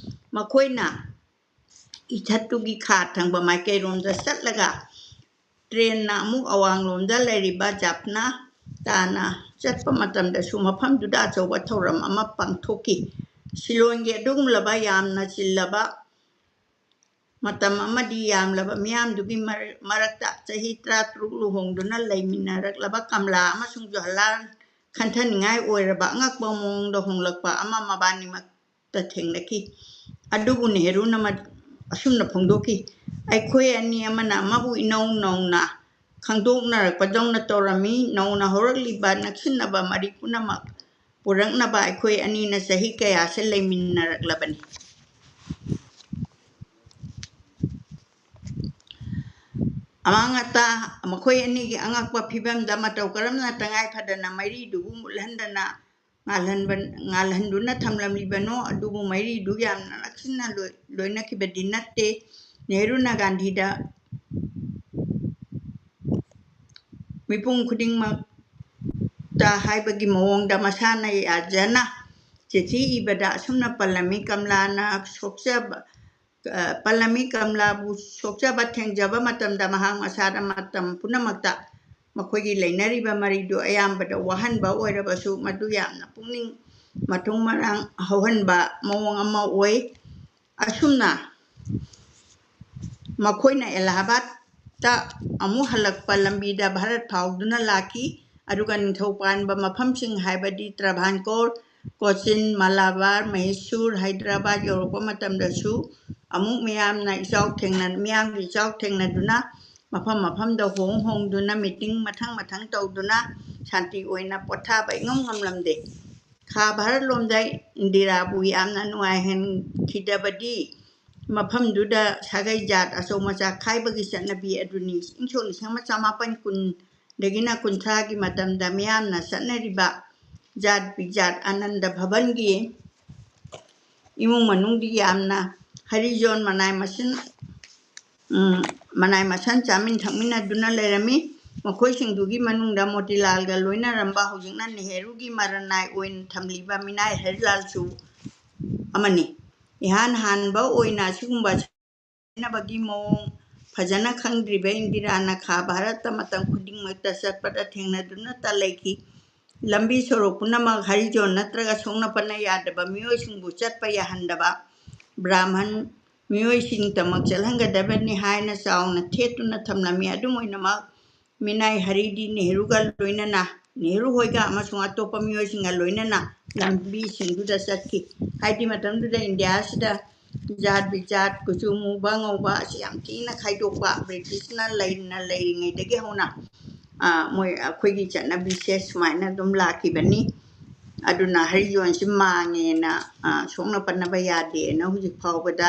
ꯃꯈꯣꯏꯅ ꯏꯊꯠꯇꯨꯒꯤ ꯈꯥ ꯊꯪꯕ ꯃꯥꯏꯀꯩꯔꯣꯝꯗ ꯆꯠꯂꯒ ꯇ꯭ꯔꯦꯟꯅ ꯑꯃꯨꯛ ꯑꯋꯥꯡꯂꯣꯝꯗ ꯂꯩꯔꯤꯕ ꯖꯥꯐꯅꯥ ꯇꯥꯅ ꯆꯠꯄ ꯃꯇꯝꯗꯁꯨ ꯃꯐꯝꯗꯨꯗ ꯑꯆꯧꯕ ꯊꯧꯔꯝ ꯑꯃ ꯄꯥꯡꯊꯣꯛꯈꯤ꯫ ꯁꯤꯂꯣꯟꯒꯤ ꯑꯗꯨꯒꯨꯝꯂꯕ ꯌꯥꯝꯅ ꯆꯤꯜꯂꯕ ꯃꯇꯝ ꯑꯃꯗꯤ ꯌꯥꯝꯂꯕ ꯃꯤꯌꯥꯝꯗꯨꯒꯤ ꯃꯔ-, ꯃꯔꯛꯇ ꯆꯍꯤ ꯇꯔꯥꯇꯔꯨꯛ ꯂꯨꯍꯣꯡꯗꯨꯅ ꯂꯩꯃꯤꯟꯅꯔꯛꯂꯕ ꯀꯝꯂꯥ ꯑꯃꯁꯨꯡ ꯖꯋꯥꯍꯔꯂꯥꯜ ꯈꯟꯊꯅꯤꯡꯉꯥꯏ ꯑꯣꯏꯔꯕ ꯑꯉꯛꯄ ꯃꯑꯣꯡꯗ ꯍꯣꯡꯂꯛꯄ ꯑꯃ ꯃꯕꯥꯅꯤꯃꯛꯇ ꯊꯦꯡꯅꯈꯤ꯫ ꯑꯗꯨꯕꯨ ꯅꯦꯍꯔꯨꯅ ꯃ-, ꯑꯁꯨꯝꯅ ꯐꯣꯡꯗꯣꯛꯈꯤ, "ꯑꯩꯈꯣꯏ ꯑꯅꯤ ꯑꯃꯅ ꯑꯃꯕꯨ ꯏꯅꯧ ꯅꯧꯅ ꯈꯪꯗꯣꯛꯅꯔꯛꯄꯗꯧꯅ ꯇꯧꯔꯝꯃꯤ꯫ ꯅꯧꯅ ꯍꯧꯔꯛꯂꯤꯕ ꯅꯛꯁꯤꯟꯅꯕ ꯃꯔꯤ ꯄꯨꯝꯅꯃꯛ ꯄꯨꯔꯛꯅꯕ ꯑꯩꯈꯣꯏ ꯑꯅꯤꯅ ꯆꯍꯤ ꯀꯌꯥꯁꯦ ꯂꯩꯃꯤꯟꯅꯔꯛꯂꯕꯅꯤ꯫" ꯑꯃꯥꯡ ꯑꯇꯥ, ꯃꯈꯣꯏ ꯑꯅꯤꯒꯤ ꯑꯉꯛꯄ ꯐꯤꯕꯝꯗ ꯃꯇꯧ ꯀꯔꯝꯅ ꯇꯉꯥꯏ ꯐꯗꯅ ꯃꯩꯔꯤꯗꯨꯕꯨ ꯃꯨꯠꯍꯟꯗꯅ ꯉꯥꯜꯍꯟꯕ-, ꯉꯥꯜꯍꯟꯗꯨꯅ ꯊꯝꯂꯝꯂꯤꯕꯅꯣ, ꯑꯗꯨꯕꯨ ꯃꯩꯔꯤꯗꯨ ꯌꯥꯝꯅ ꯅꯛꯁꯤꯟꯅ ꯂꯣꯏ-, ꯂꯣꯏꯅꯈꯤꯕꯗꯤ ꯅꯠꯇꯦ꯫ ꯅꯦꯍꯔꯨꯅ ꯒꯥꯟꯙꯤꯗ ꯃꯤꯄꯨꯝ ꯈꯨꯗꯤꯡꯃꯛꯇ ꯍꯥꯏꯕꯒꯤ ꯃꯑꯣꯡꯗ ꯃꯁꯥꯅ ꯌꯥꯖꯅ ꯆꯤꯊꯤ ꯏꯕꯗ ꯑꯁꯨꯝꯅ ꯄꯜꯂꯝꯃꯤ, "ꯀꯝꯂꯥꯅ ꯁꯣꯛꯆꯕ, ꯑ, ꯄꯜꯂꯝꯃꯤ, ꯀꯝꯂꯥꯕꯨ ꯁꯣꯛꯆꯕ ꯊꯦꯡꯖꯕ ꯃꯇꯝꯗ ꯃꯍꯥꯛ ꯃꯁꯥꯗ ꯃꯇꯝ ꯄꯨꯝꯅꯃꯛꯇ ꯃꯈꯣꯏꯒꯤ ꯂꯩꯅꯔꯤꯕ ꯃꯔꯤꯗꯨ ꯑꯌꯥꯝꯕꯗ ꯋꯥꯍꯟꯕ ꯑꯣꯏꯔꯕꯁꯨ ꯃꯗꯨ ꯌꯥꯝꯅ ꯄꯨꯛꯅꯤꯡ ꯃꯊꯨꯝ ꯃꯔꯥꯡ ꯍꯧꯍꯟꯕ ꯃꯑꯣꯡ ꯑꯃ ꯑꯣꯏ꯫" ꯑꯁꯨꯝꯅ ꯃꯈꯣꯏꯅ ꯑꯦꯂꯥꯍꯥꯕꯥꯗꯇ ꯑꯃꯨꯛ ꯍꯜꯂꯛꯄ ꯂꯝꯕꯤꯗ ꯚꯥꯔꯠ ꯐꯥꯎꯗꯨꯅ ꯂꯥꯛꯈꯤ, ꯑꯗꯨꯒ ꯅꯤꯡꯊꯧ ꯄꯥꯟꯕ ꯃꯐꯝꯁꯤꯡ ꯍꯥꯏꯕꯗꯤ ꯇ꯭ꯔꯚꯥꯟꯀꯣꯔ, ꯀꯣꯆꯤꯟ, ꯃꯂꯥꯕꯥꯔ, ꯃꯍꯦꯁꯨꯔ, ꯍꯥꯏꯗ꯭ꯔꯕꯥꯗ ꯌꯧꯔꯛꯄ ꯃꯇꯝꯗꯁꯨ ꯑꯃꯨꯛ ꯃꯤꯌꯥꯝꯅ ꯏꯆꯥꯎ ꯊꯦꯡꯅ-, ꯃꯤꯌꯥꯝꯒꯤ ꯏꯆꯥꯎ ꯊꯦꯡꯅꯗꯨꯅ ꯃꯐꯝ ꯃꯐꯝꯗ ꯍꯣꯡ ꯍꯣꯡꯗꯨꯅ meeting ꯃꯊꯪ ꯃꯊꯪ ꯇꯧꯗꯨꯅ ꯁꯥꯟꯇꯤ ꯑꯣꯏꯅ ꯄꯣꯊꯥꯕ ꯏꯉꯝ ꯉꯝꯂꯝꯗꯦ꯫ ꯈꯥ ꯚꯥꯔꯠ ꯂꯣꯝꯗ ꯏꯟꯗꯤꯔꯥꯕꯨ ꯌꯥꯝꯅ ꯅꯨꯡꯉꯥꯏꯍꯟꯈꯤꯗꯕꯗꯤ ꯃꯐꯝꯗꯨꯗ ꯁꯥꯒꯩ ꯖꯥꯠ ꯑꯆꯧ ꯃꯆꯥ ꯈꯥꯏꯕꯒꯤ ꯆꯠꯅꯕꯤ ꯑꯗꯨꯅꯤ꯫ ꯏꯪ ꯁꯣꯛ ꯂꯤꯁꯤꯡ ꯑꯃ ꯆꯃꯥꯄꯟ ꯀꯨꯟꯗꯒꯤꯅ ꯀꯨꯟꯊ꯭ꯔꯥꯒꯤ ꯃꯇꯝꯗ ꯃꯤꯌꯥꯝꯅ ꯆꯠꯅꯔꯤꯕ ꯖꯥꯠ ꯕꯤꯖꯥꯠ ꯑꯅꯟꯗ ꯚꯕꯟꯒꯤ ꯏꯃꯨꯡ ꯃꯅꯨꯡꯗꯤ ꯌꯥꯝꯅ ꯍꯔꯤꯖꯣꯟ ꯃꯅꯥꯏ ꯃꯁꯤꯟ ꯎꯝ, ꯃꯅꯥꯏ ꯃꯁꯟ ꯆꯥꯃꯤꯟ ꯊꯛꯃꯤꯟꯅꯗꯨꯅ ꯂꯩꯔꯝꯃꯤ꯫ ꯃꯈꯣꯏꯁꯤꯡꯗꯨꯒꯤ ꯃꯅꯨꯡꯗ ꯃꯣꯇꯤꯂꯥꯜꯒ ꯂꯣꯏꯅꯔꯝꯕ ꯍꯧꯖꯤꯛꯅ ꯅꯦꯍꯔꯨꯒꯤ ꯃꯔꯅꯥꯏ ꯑꯣꯏꯅ ꯊꯝꯂꯤꯕ ꯃꯤꯅꯥꯏ ꯍꯔꯤꯂꯥꯜꯁꯨ ꯑꯃꯅꯤ꯫ ꯏꯍꯥꯟ ꯍꯥꯟꯕ ꯑꯣꯏꯅ ꯑꯁꯤꯒꯨꯝꯕ ꯍꯥꯏꯅꯕꯒꯤ ꯃꯑꯣꯡ ꯐꯖꯅ ꯈꯪꯗ꯭ꯔꯤꯕ ꯏꯟꯗꯤꯔꯥꯅ ꯈꯥ ꯚꯥꯔꯠꯇ ꯃꯇꯝ ꯈꯨꯗꯤꯡꯃꯛꯇ ꯆꯠꯄꯗ ꯊꯦꯡꯅꯗꯨꯅꯇ ꯂꯩꯈꯤ꯫ ꯂꯝꯕꯤ ꯁꯣꯔꯣꯛ ꯄꯨꯝꯅꯃꯛ ꯍꯔꯤꯖꯣꯟ ꯅꯠꯇ꯭ꯔꯒ ꯁꯣꯛꯅ ꯄꯟꯅ ꯌꯥꯗꯕ ꯃꯤꯑꯣꯏꯁꯤꯡꯕꯨ ꯆꯠꯄ ꯌꯥꯍꯟꯗꯕ, ꯕ꯭ꯔꯥꯍꯃꯟ ꯃꯤꯑꯣꯏꯁꯤꯡꯇꯃꯛ ꯆꯠꯍꯟꯒꯗꯕꯅꯤ ꯍꯥꯏꯅ ꯆꯥꯎꯅ ꯊꯦꯠꯇꯨꯅ ꯊꯝꯂꯝꯃꯤ꯫ ꯑꯗꯨꯝ ꯑꯣꯏꯅꯃꯛ, ꯃꯤꯅꯥꯏ ꯍꯔꯤꯗꯤ ꯅꯦꯍꯔꯨꯒ ꯂꯣꯏꯅꯅ, ꯅꯦꯍꯔꯨ ꯍꯣꯏꯒ ꯑꯃꯁꯨꯡ ꯑꯇꯣꯞꯄ ꯃꯤꯑꯣꯏꯁꯤꯡꯒ ꯂꯣꯏꯅꯅ ꯂꯝꯕꯤꯁꯤꯡꯗꯨꯗ ꯆꯠꯈꯤ꯫ ꯍꯥꯏꯗꯤ, ꯃꯇꯝꯗꯨꯗ ꯏꯟꯗꯤꯌꯥꯁꯤꯗ ꯖꯥꯠ ꯕꯤꯖꯥꯠ, ꯀꯨꯆꯨ ꯃꯨꯕ ꯉꯧꯕ ꯑꯁꯤ ꯌꯥꯝ ꯊꯤꯅ ꯈꯥꯏꯗꯣꯛꯄ, ꯕ꯭ꯔꯤꯇꯤꯁꯅ ꯂꯩꯅ ꯂꯩꯔꯤꯉꯩꯗꯒꯤ ꯍꯧꯅ, ꯑ, ꯃꯣꯏ ꯑꯩꯈꯣꯏꯒꯤ ꯆꯠꯅꯕꯤꯁꯦ ꯁꯨꯃꯥꯏꯅ ꯑꯗꯨꯝ ꯂꯥꯛꯈꯤꯕꯅꯤ꯫ ꯑꯗꯨꯅ ꯍꯔꯤꯖꯣꯟꯁꯤ ꯃꯥꯡꯉꯦꯅ, ꯑ, ꯁꯣꯛꯅ ꯄꯟꯅꯕ ꯌꯥꯗꯦꯅ ꯍꯧꯖꯤꯛ ꯐꯥꯎꯕꯗ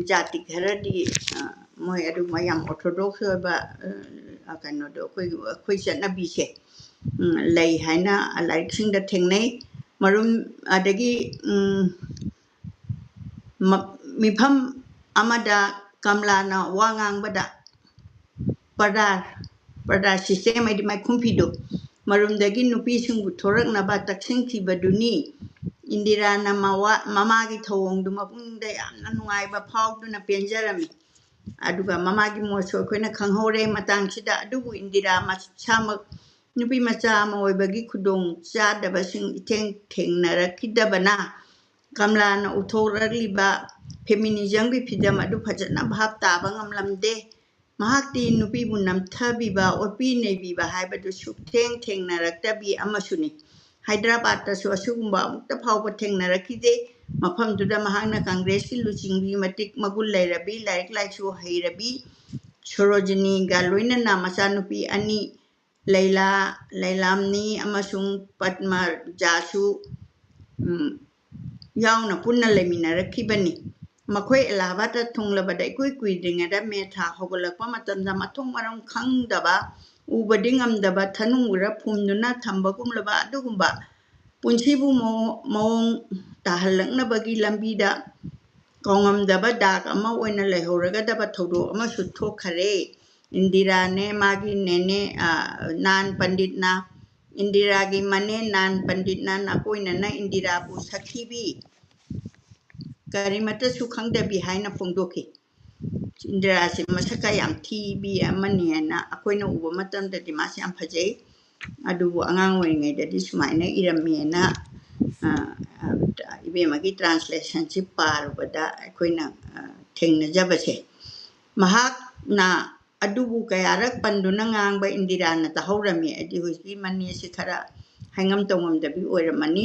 ꯖꯥꯇꯤ ꯈꯔꯗꯤ, ꯑ, ꯃꯣꯏ ꯑꯗꯨꯒꯨꯝꯕ ꯌꯥꯝ orthodox ꯑꯣꯏꯕ, ꯑ, ꯀꯩꯅꯣꯗꯣ, ꯑꯩꯈꯣꯏ, ꯑꯩꯈꯣꯏ ꯆꯠꯅꯕꯤꯁꯦ, ꯎꯝ, ꯂꯩ ꯍꯥꯏꯅ ꯂꯥꯏꯔꯤꯛꯁꯤꯡꯗ ꯊꯦꯡꯅꯩ꯫ ꯃꯔꯨꯝ, ꯑꯗꯒꯤ, ꯎꯝ, ꯃ-, ꯃꯤꯐꯝ ꯑꯃꯗ ꯀꯝꯂꯥꯅ ꯋꯥ ꯉꯥꯡꯕꯗ ꯄꯔꯗꯥ, ꯄꯔꯗꯥ system ꯍꯥꯏꯗꯤ ꯃꯥꯏꯈꯨꯝ ꯐꯤꯗꯣ, ꯃꯔꯨꯝꯗꯒꯤ ꯅꯨꯄꯤꯁꯤꯡꯕꯨ ꯊꯣꯔꯛꯅꯕ ꯇꯛꯁꯤꯟꯈꯤꯕꯗꯨꯅꯤ꯫ ꯏꯟꯗꯤꯔꯥꯅ ꯃꯋꯥ-, ꯃꯃꯥꯒꯤ ꯊꯧꯑꯣꯡꯗꯨ ꯃꯄꯨꯛꯅꯤꯡꯗ ꯌꯥꯝꯅ ꯅꯨꯡꯉꯥꯏꯕ ꯐꯥꯎꯗꯨꯅ ꯄꯦꯟꯖꯔꯝꯃꯤ꯫ ꯑꯗꯨꯒ ꯃꯃꯥꯒꯤ ꯃꯣꯠꯁꯨ ꯑꯩꯈꯣꯏꯅ ꯈꯪꯍꯧꯔꯦ ꯃꯇꯥꯡꯁꯤꯗ꯫ ꯑꯗꯨꯕꯨ ꯏꯟꯗꯤꯔꯥ ꯃꯁꯥꯃꯛ ꯅꯨꯄꯤ ꯃꯆꯥ ꯑꯃ ꯑꯣꯏꯕꯒꯤ ꯈꯨꯗꯣꯡ ꯆꯥꯗꯕꯁꯤꯡ ꯏꯊꯦꯡ ꯊꯦꯡꯅꯔꯛꯈꯤꯗꯕꯅ ꯀꯝꯂꯥꯅ ꯎꯠꯊꯣꯔꯛꯂꯤꯕ feminism ꯒꯤ ꯐꯤꯚꯝ ꯑꯗꯨ ꯐꯖꯅ ꯚꯥꯞ ꯇꯥꯕ ꯉꯝꯂꯝꯗꯦ꯫ ꯃꯍꯥꯛꯇꯤ ꯅꯨꯄꯤꯕꯨ ꯅꯝꯊꯕꯤꯕ, ꯑꯣꯠꯄꯤ ꯅꯩꯕꯤꯕ ꯍꯥꯏꯕꯗꯨ ꯁꯨꯛꯊꯦꯡ ꯊꯦꯡꯅꯔꯛꯇꯕꯤ ꯑꯃꯁꯨꯅꯤ꯫ ꯍꯥꯏꯗ꯭ꯔꯕꯥꯗꯇꯁꯨ ꯑꯁꯤꯒꯨꯝꯕ ꯑꯃꯨꯛꯇ ꯐꯥꯎꯕ ꯊꯦꯡꯅꯔꯛꯈꯤꯗꯦ꯫ ꯃꯐꯝꯗꯨꯗ ꯃꯍꯥꯛꯅ ꯀꯪꯒ꯭ꯔꯦꯁꯀꯤ ꯂꯨꯆꯤꯡꯕꯤ ꯃꯇꯤꯛ ꯃꯒꯨꯟ ꯂꯩꯔꯕꯤ, ꯂꯥꯏꯔꯤꯛ ꯂꯥꯏꯁꯨ ꯍꯩꯔꯕꯤ, ꯁꯣꯔꯣꯖꯤꯅꯤꯒ ꯂꯣꯏꯅꯅ ꯃꯆꯥꯅꯨꯄꯤ ꯑꯅꯤ, ꯂꯩꯂꯥ, ꯂꯩꯂꯥꯝꯅꯤ ꯑꯃꯁꯨꯡ ꯄꯗꯃꯖꯥꯁꯨ, ꯎꯝ, ꯌꯥꯎꯅ ꯄꯨꯟꯅ ꯂꯩꯃꯤꯟꯅꯔꯛꯈꯤꯕꯅꯤ꯫ ꯃꯈꯣꯏ ꯑꯦꯂꯥꯍꯥꯕꯥꯗꯇ ꯊꯨꯡꯂꯕꯗ ꯏꯀꯨꯏ ꯀꯨꯏꯗ꯭ꯔꯤꯉꯩꯗ ꯃꯦꯊꯥ ꯍꯧꯒꯠꯂꯛꯄ ꯃꯇꯝꯗ ꯃꯊꯣꯡ ꯃꯔꯝ ꯈꯪꯗꯕ, ꯎꯕꯗꯤ ꯉꯝꯗꯕ ꯊꯅꯨ ꯎꯔ ꯐꯨꯝꯗꯨꯅ ꯊꯝꯕꯒꯨꯝꯂꯕ ꯑꯗꯨꯒꯨꯝꯕ ꯄꯨꯟꯁꯤꯕꯨ ꯃꯑꯣ-, ꯃꯑꯣꯡ ꯇꯥꯍꯜꯂꯛꯅꯕꯒꯤ ꯂꯝꯕꯤꯗ ꯀꯥꯎꯉꯝꯗꯕ ꯗꯥꯛ ꯑꯃ ꯑꯣꯏꯅ ꯂꯩꯍꯧꯔꯒꯗꯕ ꯊꯧꯗꯣꯛ ꯑꯃꯁꯨ ꯊꯣꯛꯈꯔꯦ꯫ ꯏꯟꯗꯤꯔꯥꯅꯦ, ꯃꯥꯒꯤ ꯅꯦꯅꯦ, ꯑ, ꯅꯥꯟ ꯄꯟꯗꯤꯠꯅ, ꯏꯟꯗꯤꯔꯥꯒꯤ ꯃꯅꯦ ꯅꯥꯟ ꯄꯟꯗꯤꯠꯅ ꯅꯥꯀꯣꯏꯅꯅ ꯏꯟꯗꯤꯔꯥꯕꯨ ꯁꯛꯊꯤꯕꯤ, ꯀꯔꯤꯃꯠꯇꯁꯨ ꯈꯪꯗꯕꯤ ꯍꯥꯏꯅ ꯐꯣꯡꯗꯣꯛꯈꯤ꯫ ꯏꯟꯗꯤꯔꯥꯁꯤ ꯃꯁꯛꯀ ꯌꯥꯝ ꯊꯤꯕꯤ ꯑꯃꯅꯤ ꯍꯥꯏꯅ ꯑꯩꯈꯣꯏꯅ ꯎꯕ ꯃꯇꯝꯗꯗꯤ ꯃꯥꯁꯤ ꯌꯥꯝ ꯐꯖꯩ꯫ ꯑꯗꯨꯕꯨ ꯑꯉꯥꯡ ꯑꯣꯏꯔꯤꯉꯩꯗꯗꯤ ꯁꯨꯃꯥꯏꯅ ꯏꯔꯝꯃꯦꯅ, ꯑ, ꯑ, ꯏꯕꯦꯝꯃꯒꯤ translationꯁꯤ ꯄꯥꯔꯨꯕꯗ ꯑꯩꯈꯣꯏꯅ, ꯑ, ꯊꯦꯡꯅꯖꯕꯁꯦ꯫ ꯃꯍꯥꯛꯅ ꯑꯗꯨꯕꯨ ꯀꯌꯥꯔꯛ ꯄꯟꯗꯨꯅ ꯉꯥꯡꯕ ꯏꯟꯗꯤꯔꯥꯅ ꯇꯥꯍꯧꯔꯝꯃꯤ꯫ ꯍꯥꯏꯗꯤ ꯍꯧꯖꯤꯛꯀꯤ ꯃꯅꯦꯁꯤ ꯈꯔ ꯍꯥꯏꯉꯝ ꯇꯧꯉꯝꯗꯕꯤ ꯑꯣꯏꯔꯝꯃꯅꯤ꯫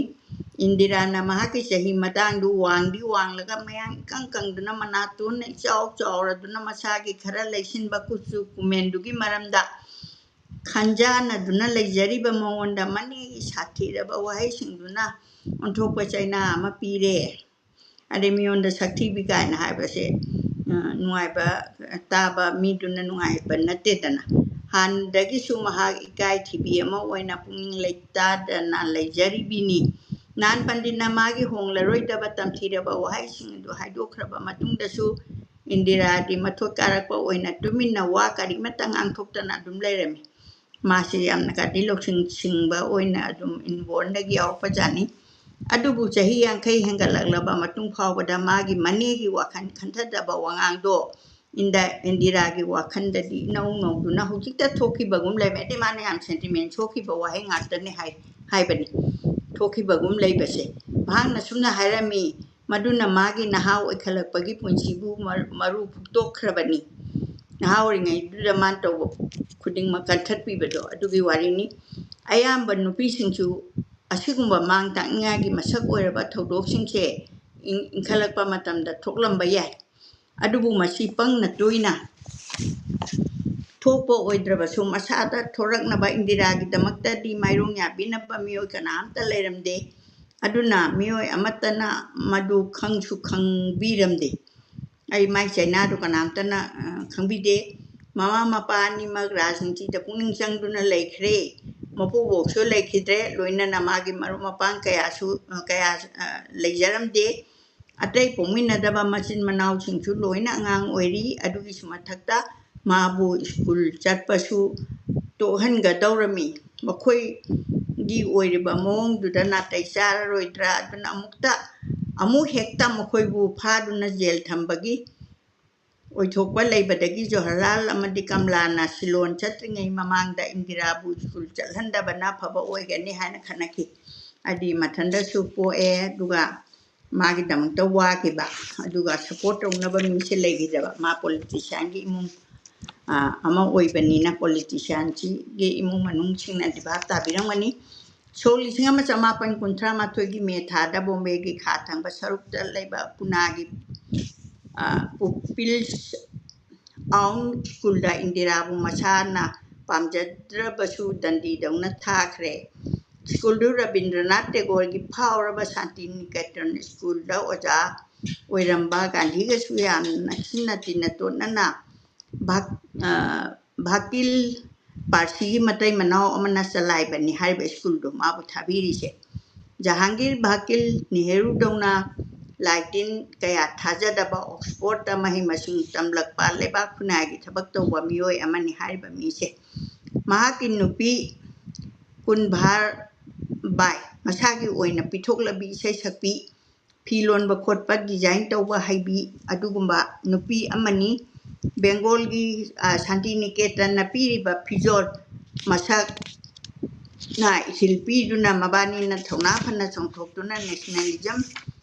ꯏꯟꯗꯤꯔꯥꯅ ꯃꯍꯥꯛꯀꯤ ꯆꯍꯤ ꯃꯇꯥꯡꯗꯨ ꯋꯥꯡꯗꯤ ꯋꯥꯡꯂꯒ ꯃꯌꯥꯡ ꯏꯀꯪ ꯀꯪꯗꯨꯅ ꯃꯅꯥꯇꯣꯟꯅ ꯏꯆꯥꯎ ꯆꯥꯎꯔꯗꯨꯅ ꯃꯁꯥꯒꯤ ꯈꯔ ꯂꯩꯁꯤꯟꯕ ꯀꯨꯆꯨ ꯀꯨꯃꯦꯟꯗꯨꯒꯤ ꯃꯔꯝꯗ ꯈꯟꯖꯥꯟꯅꯗꯨꯅ ꯂꯩꯖꯔꯤꯕ ꯃꯉꯣꯟꯗ ꯃꯅꯦꯒꯤ ꯁꯥꯊꯤꯔꯕ ꯋꯥꯍꯩꯁꯤꯡꯗꯨꯅ ꯑꯣꯟꯊꯣꯛꯄ ꯆꯩꯅꯥ ꯑꯃ ꯄꯤꯔꯦ꯫ ꯑꯗꯩ ꯃꯤꯉꯣꯟꯗ ꯁꯛꯊꯤꯕꯤ ꯀꯥꯏꯅ ꯍꯥꯏꯕꯁꯦ, ꯑ, ꯅꯨꯡꯉꯥꯏꯕ, ꯇꯥꯕ ꯃꯤꯗꯨꯅ ꯅꯨꯡꯉꯥꯏꯕ ꯅꯠꯇꯦꯗꯅ꯫ ꯍꯥꯟꯅꯗꯒꯤꯁꯨ ꯃꯍꯥꯛ ꯏꯀꯥꯏ ꯊꯤꯕꯤ ꯑꯃ ꯑꯣꯏꯅ ꯄꯨꯛꯅꯤꯡ ꯂꯩꯇꯥꯗꯅ ꯂꯩꯖꯔꯤꯕꯤꯅꯤ꯫ ꯅꯥꯟ ꯄꯟꯗꯤꯠꯅ ꯃꯥꯒꯤ ꯍꯣꯡꯂꯔꯣꯏꯗꯕ ꯇꯝꯊꯤꯔꯕ ꯋꯥꯍꯩꯁꯤꯡ ꯑꯗꯨ ꯍꯥꯏꯗꯣꯛꯈ꯭ꯔꯕ ꯃꯇꯨꯡꯗꯁꯨ ꯏꯟꯗꯤꯔꯥꯗꯤ ꯃꯊꯣꯠ ꯀꯥꯔꯛꯄ ꯑꯣꯏꯅ ꯇꯨꯃꯤꯟꯅ ꯋꯥ ꯀꯔꯤꯃꯠꯇ ꯉꯥꯡꯊꯣꯛꯇꯅ ꯑꯗꯨꯝ ꯂꯩꯔꯝꯃꯤ꯫ ꯃꯥꯁꯤ ꯌꯥꯝꯅ ꯀꯥꯇꯤ ꯂꯧꯁꯤꯡ ꯁꯤꯡꯕ ꯑꯣꯏꯅ ꯑꯗꯨꯝ inbornꯗꯒꯤ ꯌꯥꯎꯔꯛꯄꯖꯥꯠꯅꯤ꯫ ꯑꯗꯨꯕꯨ ꯆꯍꯤ ꯌꯥꯡꯈꯩ ꯍꯦꯟꯒꯠꯂꯛꯂꯕ ꯃꯇꯨꯡ ꯐꯥꯎꯕꯗ ꯃꯥꯒꯤ ꯃꯅꯦꯒꯤ ꯋꯥꯈꯜ ꯈꯟꯊꯗꯕ ꯋꯥꯉꯥꯡꯗꯣ ꯏꯟꯗ-, ꯏꯟꯗꯤꯔꯥꯒꯤ ꯋꯥꯈꯜꯗꯗꯤ ꯏꯅꯧ ꯅꯧꯗꯨꯅ ꯍꯧꯖꯤꯛꯇ ꯊꯣꯛꯈꯤꯕꯒꯨꯝ ꯂꯩꯔꯝꯃꯤ꯫ ꯑꯗꯩ ꯃꯥꯅ ꯌꯥꯝ sentiment ꯁꯣꯛꯈꯤꯕ ꯋꯥꯍꯩ ꯉꯥꯛꯇꯅꯤ ꯍꯥꯏ-, ꯍꯥꯏꯕꯅꯤ꯫ ꯊꯣꯛꯈꯤꯕꯒꯨꯝ ꯂꯩꯕꯁꯦ꯫ ꯃꯍꯥꯛꯅ ꯁꯨꯝꯅ ꯍꯥꯏꯔꯝꯃꯤ, ꯃꯗꯨꯅ ꯃꯥꯒꯤ ꯅꯍꯥ ꯑꯣꯏꯈꯠꯂꯛꯄꯒꯤ ꯄꯨꯟꯁꯤꯕꯨ ꯃꯔ-, ꯃꯔꯨ ꯐꯨꯛꯇꯣꯛꯈ꯭ꯔꯕꯅꯤ꯫ ꯅꯍꯥ ꯑꯣꯏꯔꯤꯉꯩꯗꯨꯗ ꯃꯥꯅ ꯇꯧꯕ ꯈꯨꯗꯤꯡꯃꯛ ꯀꯟꯊꯠꯄꯤꯕꯗꯣ ꯑꯗꯨꯒꯤ ꯋꯥꯔꯤꯅꯤ꯫ ꯑꯌꯥꯝꯕ ꯅꯨꯄꯤꯁꯤꯡꯁꯨ ꯑꯁꯤꯒꯨꯝꯕ ꯃꯥꯡ ꯇꯥꯛꯅꯤꯡꯉꯥꯏꯒꯤ ꯃꯁꯛ ꯑꯣꯏꯔꯕ ꯊꯧꯗꯣꯛꯁꯤꯡꯁꯦ ꯏꯪ-, ꯏꯟꯈꯠꯂꯛꯄ ꯃꯇꯝꯗ ꯊꯣꯛꯂꯝꯕ ꯌꯥꯏ꯫ ꯑꯗꯨꯕꯨ ꯃꯁꯤ ꯄꯪꯅ ꯇꯣꯏꯅ ꯊꯣꯛꯄ ꯑꯣꯏꯗ꯭ꯔꯕꯁꯨ, ꯃꯁꯥꯗ ꯊꯣꯔꯛꯅꯕ ꯏꯟꯗꯤꯔꯥꯒꯤꯗꯃꯛꯇꯗꯤ ꯃꯥꯏꯔꯣꯡ ꯌꯥꯕꯤꯅꯕ ꯃꯤꯑꯣꯏ ꯀꯅꯥꯝꯇ ꯂꯩꯔꯝꯗꯦ꯫ ꯑꯗꯨꯅ ꯃꯤꯑꯣꯏ ꯑꯃꯠꯇꯅ ꯃꯗꯨ ꯈꯪꯁꯨ ꯈꯪꯕꯤꯔꯝꯗꯦ꯫ ꯑꯩ ꯃꯥꯏ ꯆꯩꯅꯥꯗꯨ ꯀꯅꯥꯝꯇꯅ, ꯑ, ꯈꯪꯕꯤꯗꯦ꯫ ꯃꯃꯥ ꯃꯄꯥ ꯑꯅꯤꯃꯛ ꯔꯥꯖꯅꯤꯇꯤꯗ ꯄꯨꯛꯅꯤꯡ ꯆꯪꯗꯨꯅ ꯂꯩꯈ꯭ꯔꯦ꯫ ꯃꯄꯨꯕꯣꯛꯁꯨ ꯂꯩꯈꯤꯗ꯭ꯔꯦ, ꯂꯣꯏꯅꯅ ꯃꯥꯒꯤ ꯃꯔꯨꯞ ꯃꯄꯥꯡ ꯀꯌꯥꯁꯨ, ꯑ, ꯀꯌꯥ, ꯑ, ꯂꯩꯖꯔꯝꯗꯦ꯫ ꯑꯇꯩ ꯄꯣꯛꯃꯤꯟꯅꯗꯕ ꯃꯆꯤꯟ ꯃꯅꯥꯎꯁꯤꯡꯁꯨ ꯂꯣꯏꯅ ꯑꯉꯥꯡ ꯑꯣꯏꯔꯤ꯫ ꯑꯗꯨꯒꯤꯁꯨ ꯃꯊꯛꯇ ꯃꯥꯕꯨ ꯁ꯭ꯀꯨꯜ ꯆꯠꯄꯁꯨ ꯇꯣꯛꯍꯟꯒꯗꯧꯔꯝꯃꯤ꯫ ꯃꯈꯣꯏꯒꯤ ꯑꯣꯏꯔꯤꯕ ꯃꯑꯣꯡꯗꯨꯗ ꯅꯥꯇꯩ ꯆꯥꯔꯔꯣꯏꯗ꯭ꯔꯥ? ꯑꯗꯨꯅ ꯑꯃꯨꯛꯇ, ꯑꯃꯨꯛ ꯍꯦꯛꯇ ꯃꯈꯣꯏꯕꯨ ꯐꯥꯗꯨꯅ ꯖꯦꯜ ꯊꯝꯕꯒꯤ ꯑꯣꯏꯊꯣꯛꯄ ꯂꯩꯕꯗꯒꯤ ꯖꯋꯥꯍꯔꯂꯥꯜ ꯑꯃꯗꯤ ꯀꯝꯂꯥꯅ ꯁꯤꯂꯣꯟ ꯆꯠꯇ꯭ꯔꯤꯉꯩ ꯃꯃꯥꯡꯗ ꯏꯟꯗꯤꯔꯥꯕꯨ ꯁ꯭ꯀꯨꯜ ꯆꯠꯍꯟꯗꯕꯅ ꯑꯐꯕ ꯑꯣꯏꯒꯅꯤ ꯍꯥꯏꯅ ꯈꯟꯅꯈꯤ꯫ ꯍꯥꯏꯗꯤ ꯃꯊꯟꯇꯁꯨ ꯄꯣꯛꯑꯦ, ꯑꯗꯨꯒ ꯃꯥꯒꯤꯗꯃꯛꯇ ꯋꯥꯈꯤꯕ, ꯑꯗꯨꯒ ꯁꯞꯄꯣꯔꯠ ꯇꯧꯅꯕ ꯃꯤꯁꯦ ꯂꯩꯈꯤꯗꯕ꯫ ꯃꯥ ꯄꯣꯂꯤꯇꯤꯁꯤꯌꯥꯟꯒꯤ ꯏꯃꯨꯡ, ꯑ, ꯑꯃ ꯑꯣꯏꯕꯅꯤꯅ ꯄꯣꯂꯤꯇꯤꯁꯤꯌꯥꯟꯁꯤꯒꯤ ꯏꯃꯨꯡ ꯃꯅꯨꯡꯁꯤꯡꯅꯗꯤ ꯚꯥꯞ ꯇꯥꯕꯤꯔꯝꯒꯅꯤ꯫ ꯁꯣꯛ ꯂꯤꯁꯤꯡ ꯑꯃ ꯆꯃꯥꯄꯟ ꯀꯨꯟꯊ꯭ꯔꯥ ꯃꯥꯊꯣꯏꯒꯤ ꯃꯦ ꯊꯥꯗ ꯕꯣꯝꯕꯦꯒꯤ ꯈꯥ ꯊꯪꯕ ꯁꯔꯨꯛꯇ ꯂꯩꯕ ꯄꯨꯅꯥꯒꯤ, ꯑ, ꯄꯨꯄꯤꯜꯁ ꯑꯥꯎꯟ ꯁ꯭ꯀꯨꯜꯗ ꯏꯟꯗꯤꯔꯥꯕꯨ ꯃꯁꯥꯅ ꯄꯥꯝꯖꯗ꯭ꯔꯕꯁꯨ ꯗꯟꯗꯤꯗꯧꯅ ꯊꯥꯈ꯭ꯔꯦ꯫ ꯁ꯭ꯀꯨꯜꯗꯨ ꯔꯕꯤꯟꯗ꯭ꯔꯅꯥꯊ ꯇꯦꯒꯣꯔꯒꯤ ꯐꯥꯎꯔꯕ ꯁꯥꯟꯇꯤ ꯅꯤꯀꯦꯇꯟ ꯁ꯭ꯀꯨꯜꯗ ꯑꯣꯖꯥ ꯑꯣꯏꯔꯝꯕ, ꯒꯥꯟꯙꯤꯒꯁꯨ ꯌꯥꯝꯅ ꯅꯛꯁꯤꯟꯅ ꯇꯤꯟꯅ ꯇꯣꯠꯅꯅ ꯚꯥꯛ-, ꯑ, ꯚꯥꯀꯤꯜ ꯄꯥꯔꯁꯤꯒꯤ ꯃꯇꯩ ꯃꯅꯥꯎ ꯑꯃꯅ ꯆꯂꯥꯏꯕꯅꯤ ꯍꯥꯏꯔꯤꯕ ꯁ꯭ꯀꯨꯜꯗꯨ ꯃꯥꯕꯨ ꯊꯥꯕꯤꯔꯤꯁꯦ꯫ ꯖꯍꯥꯡꯒꯤꯔ ꯚꯥꯀꯤꯜ ꯅꯦꯍꯔꯨꯗꯧꯅ ꯂꯥꯏꯇꯤꯟ ꯀꯌꯥ ꯊꯥꯖꯗꯕ ꯑꯣꯛꯁꯐꯣꯔꯗꯇ ꯃꯍꯩ ꯃꯁꯤꯡ ꯇꯝꯂꯛꯄ ꯂꯩꯕꯥꯛ ꯈꯨꯟꯅꯥꯏꯒꯤ ꯊꯕꯛ ꯇꯧꯕ ꯃꯤꯑꯣꯏ ꯑꯃꯅꯤ ꯍꯥꯏꯔꯤꯕ ꯃꯤꯁꯦ꯫ ꯃꯍꯥꯛꯀꯤ ꯅꯨꯄꯤ ꯀꯨꯟꯚꯥꯔ ꯕꯥꯏ, ꯃꯁꯥꯒꯤ ꯑꯣꯏꯅ ꯄꯤꯊꯣꯛꯂꯕꯤ ꯏꯁꯩ ꯁꯛꯄꯤ, ꯐꯤ ꯂꯣꯟꯕ ꯈꯣꯠꯄ, ꯗꯤꯖꯥꯏꯟ ꯇꯧꯕ ꯍꯩꯕꯤ, ꯑꯗꯨꯒꯨꯝꯕ ꯅꯨꯄꯤ ꯑꯃꯅꯤ꯫ ꯕꯦꯡꯒꯣꯜꯒꯤ, ꯑ, ꯁꯥꯟꯇꯤꯅꯤꯀꯦꯇꯟꯅ ꯄꯤꯔꯤꯕ ꯐꯤꯖꯣꯜ ꯃꯁꯛꯅ ꯏꯊꯤꯜ ꯄꯤꯗꯨꯅ ꯃꯕꯥꯅꯤꯅ ꯊꯧꯅꯥ ꯐꯅ ꯆꯣꯡꯊꯣꯛꯇꯨꯅ ꯅꯦꯁꯅꯦꯂꯤꯖꯝ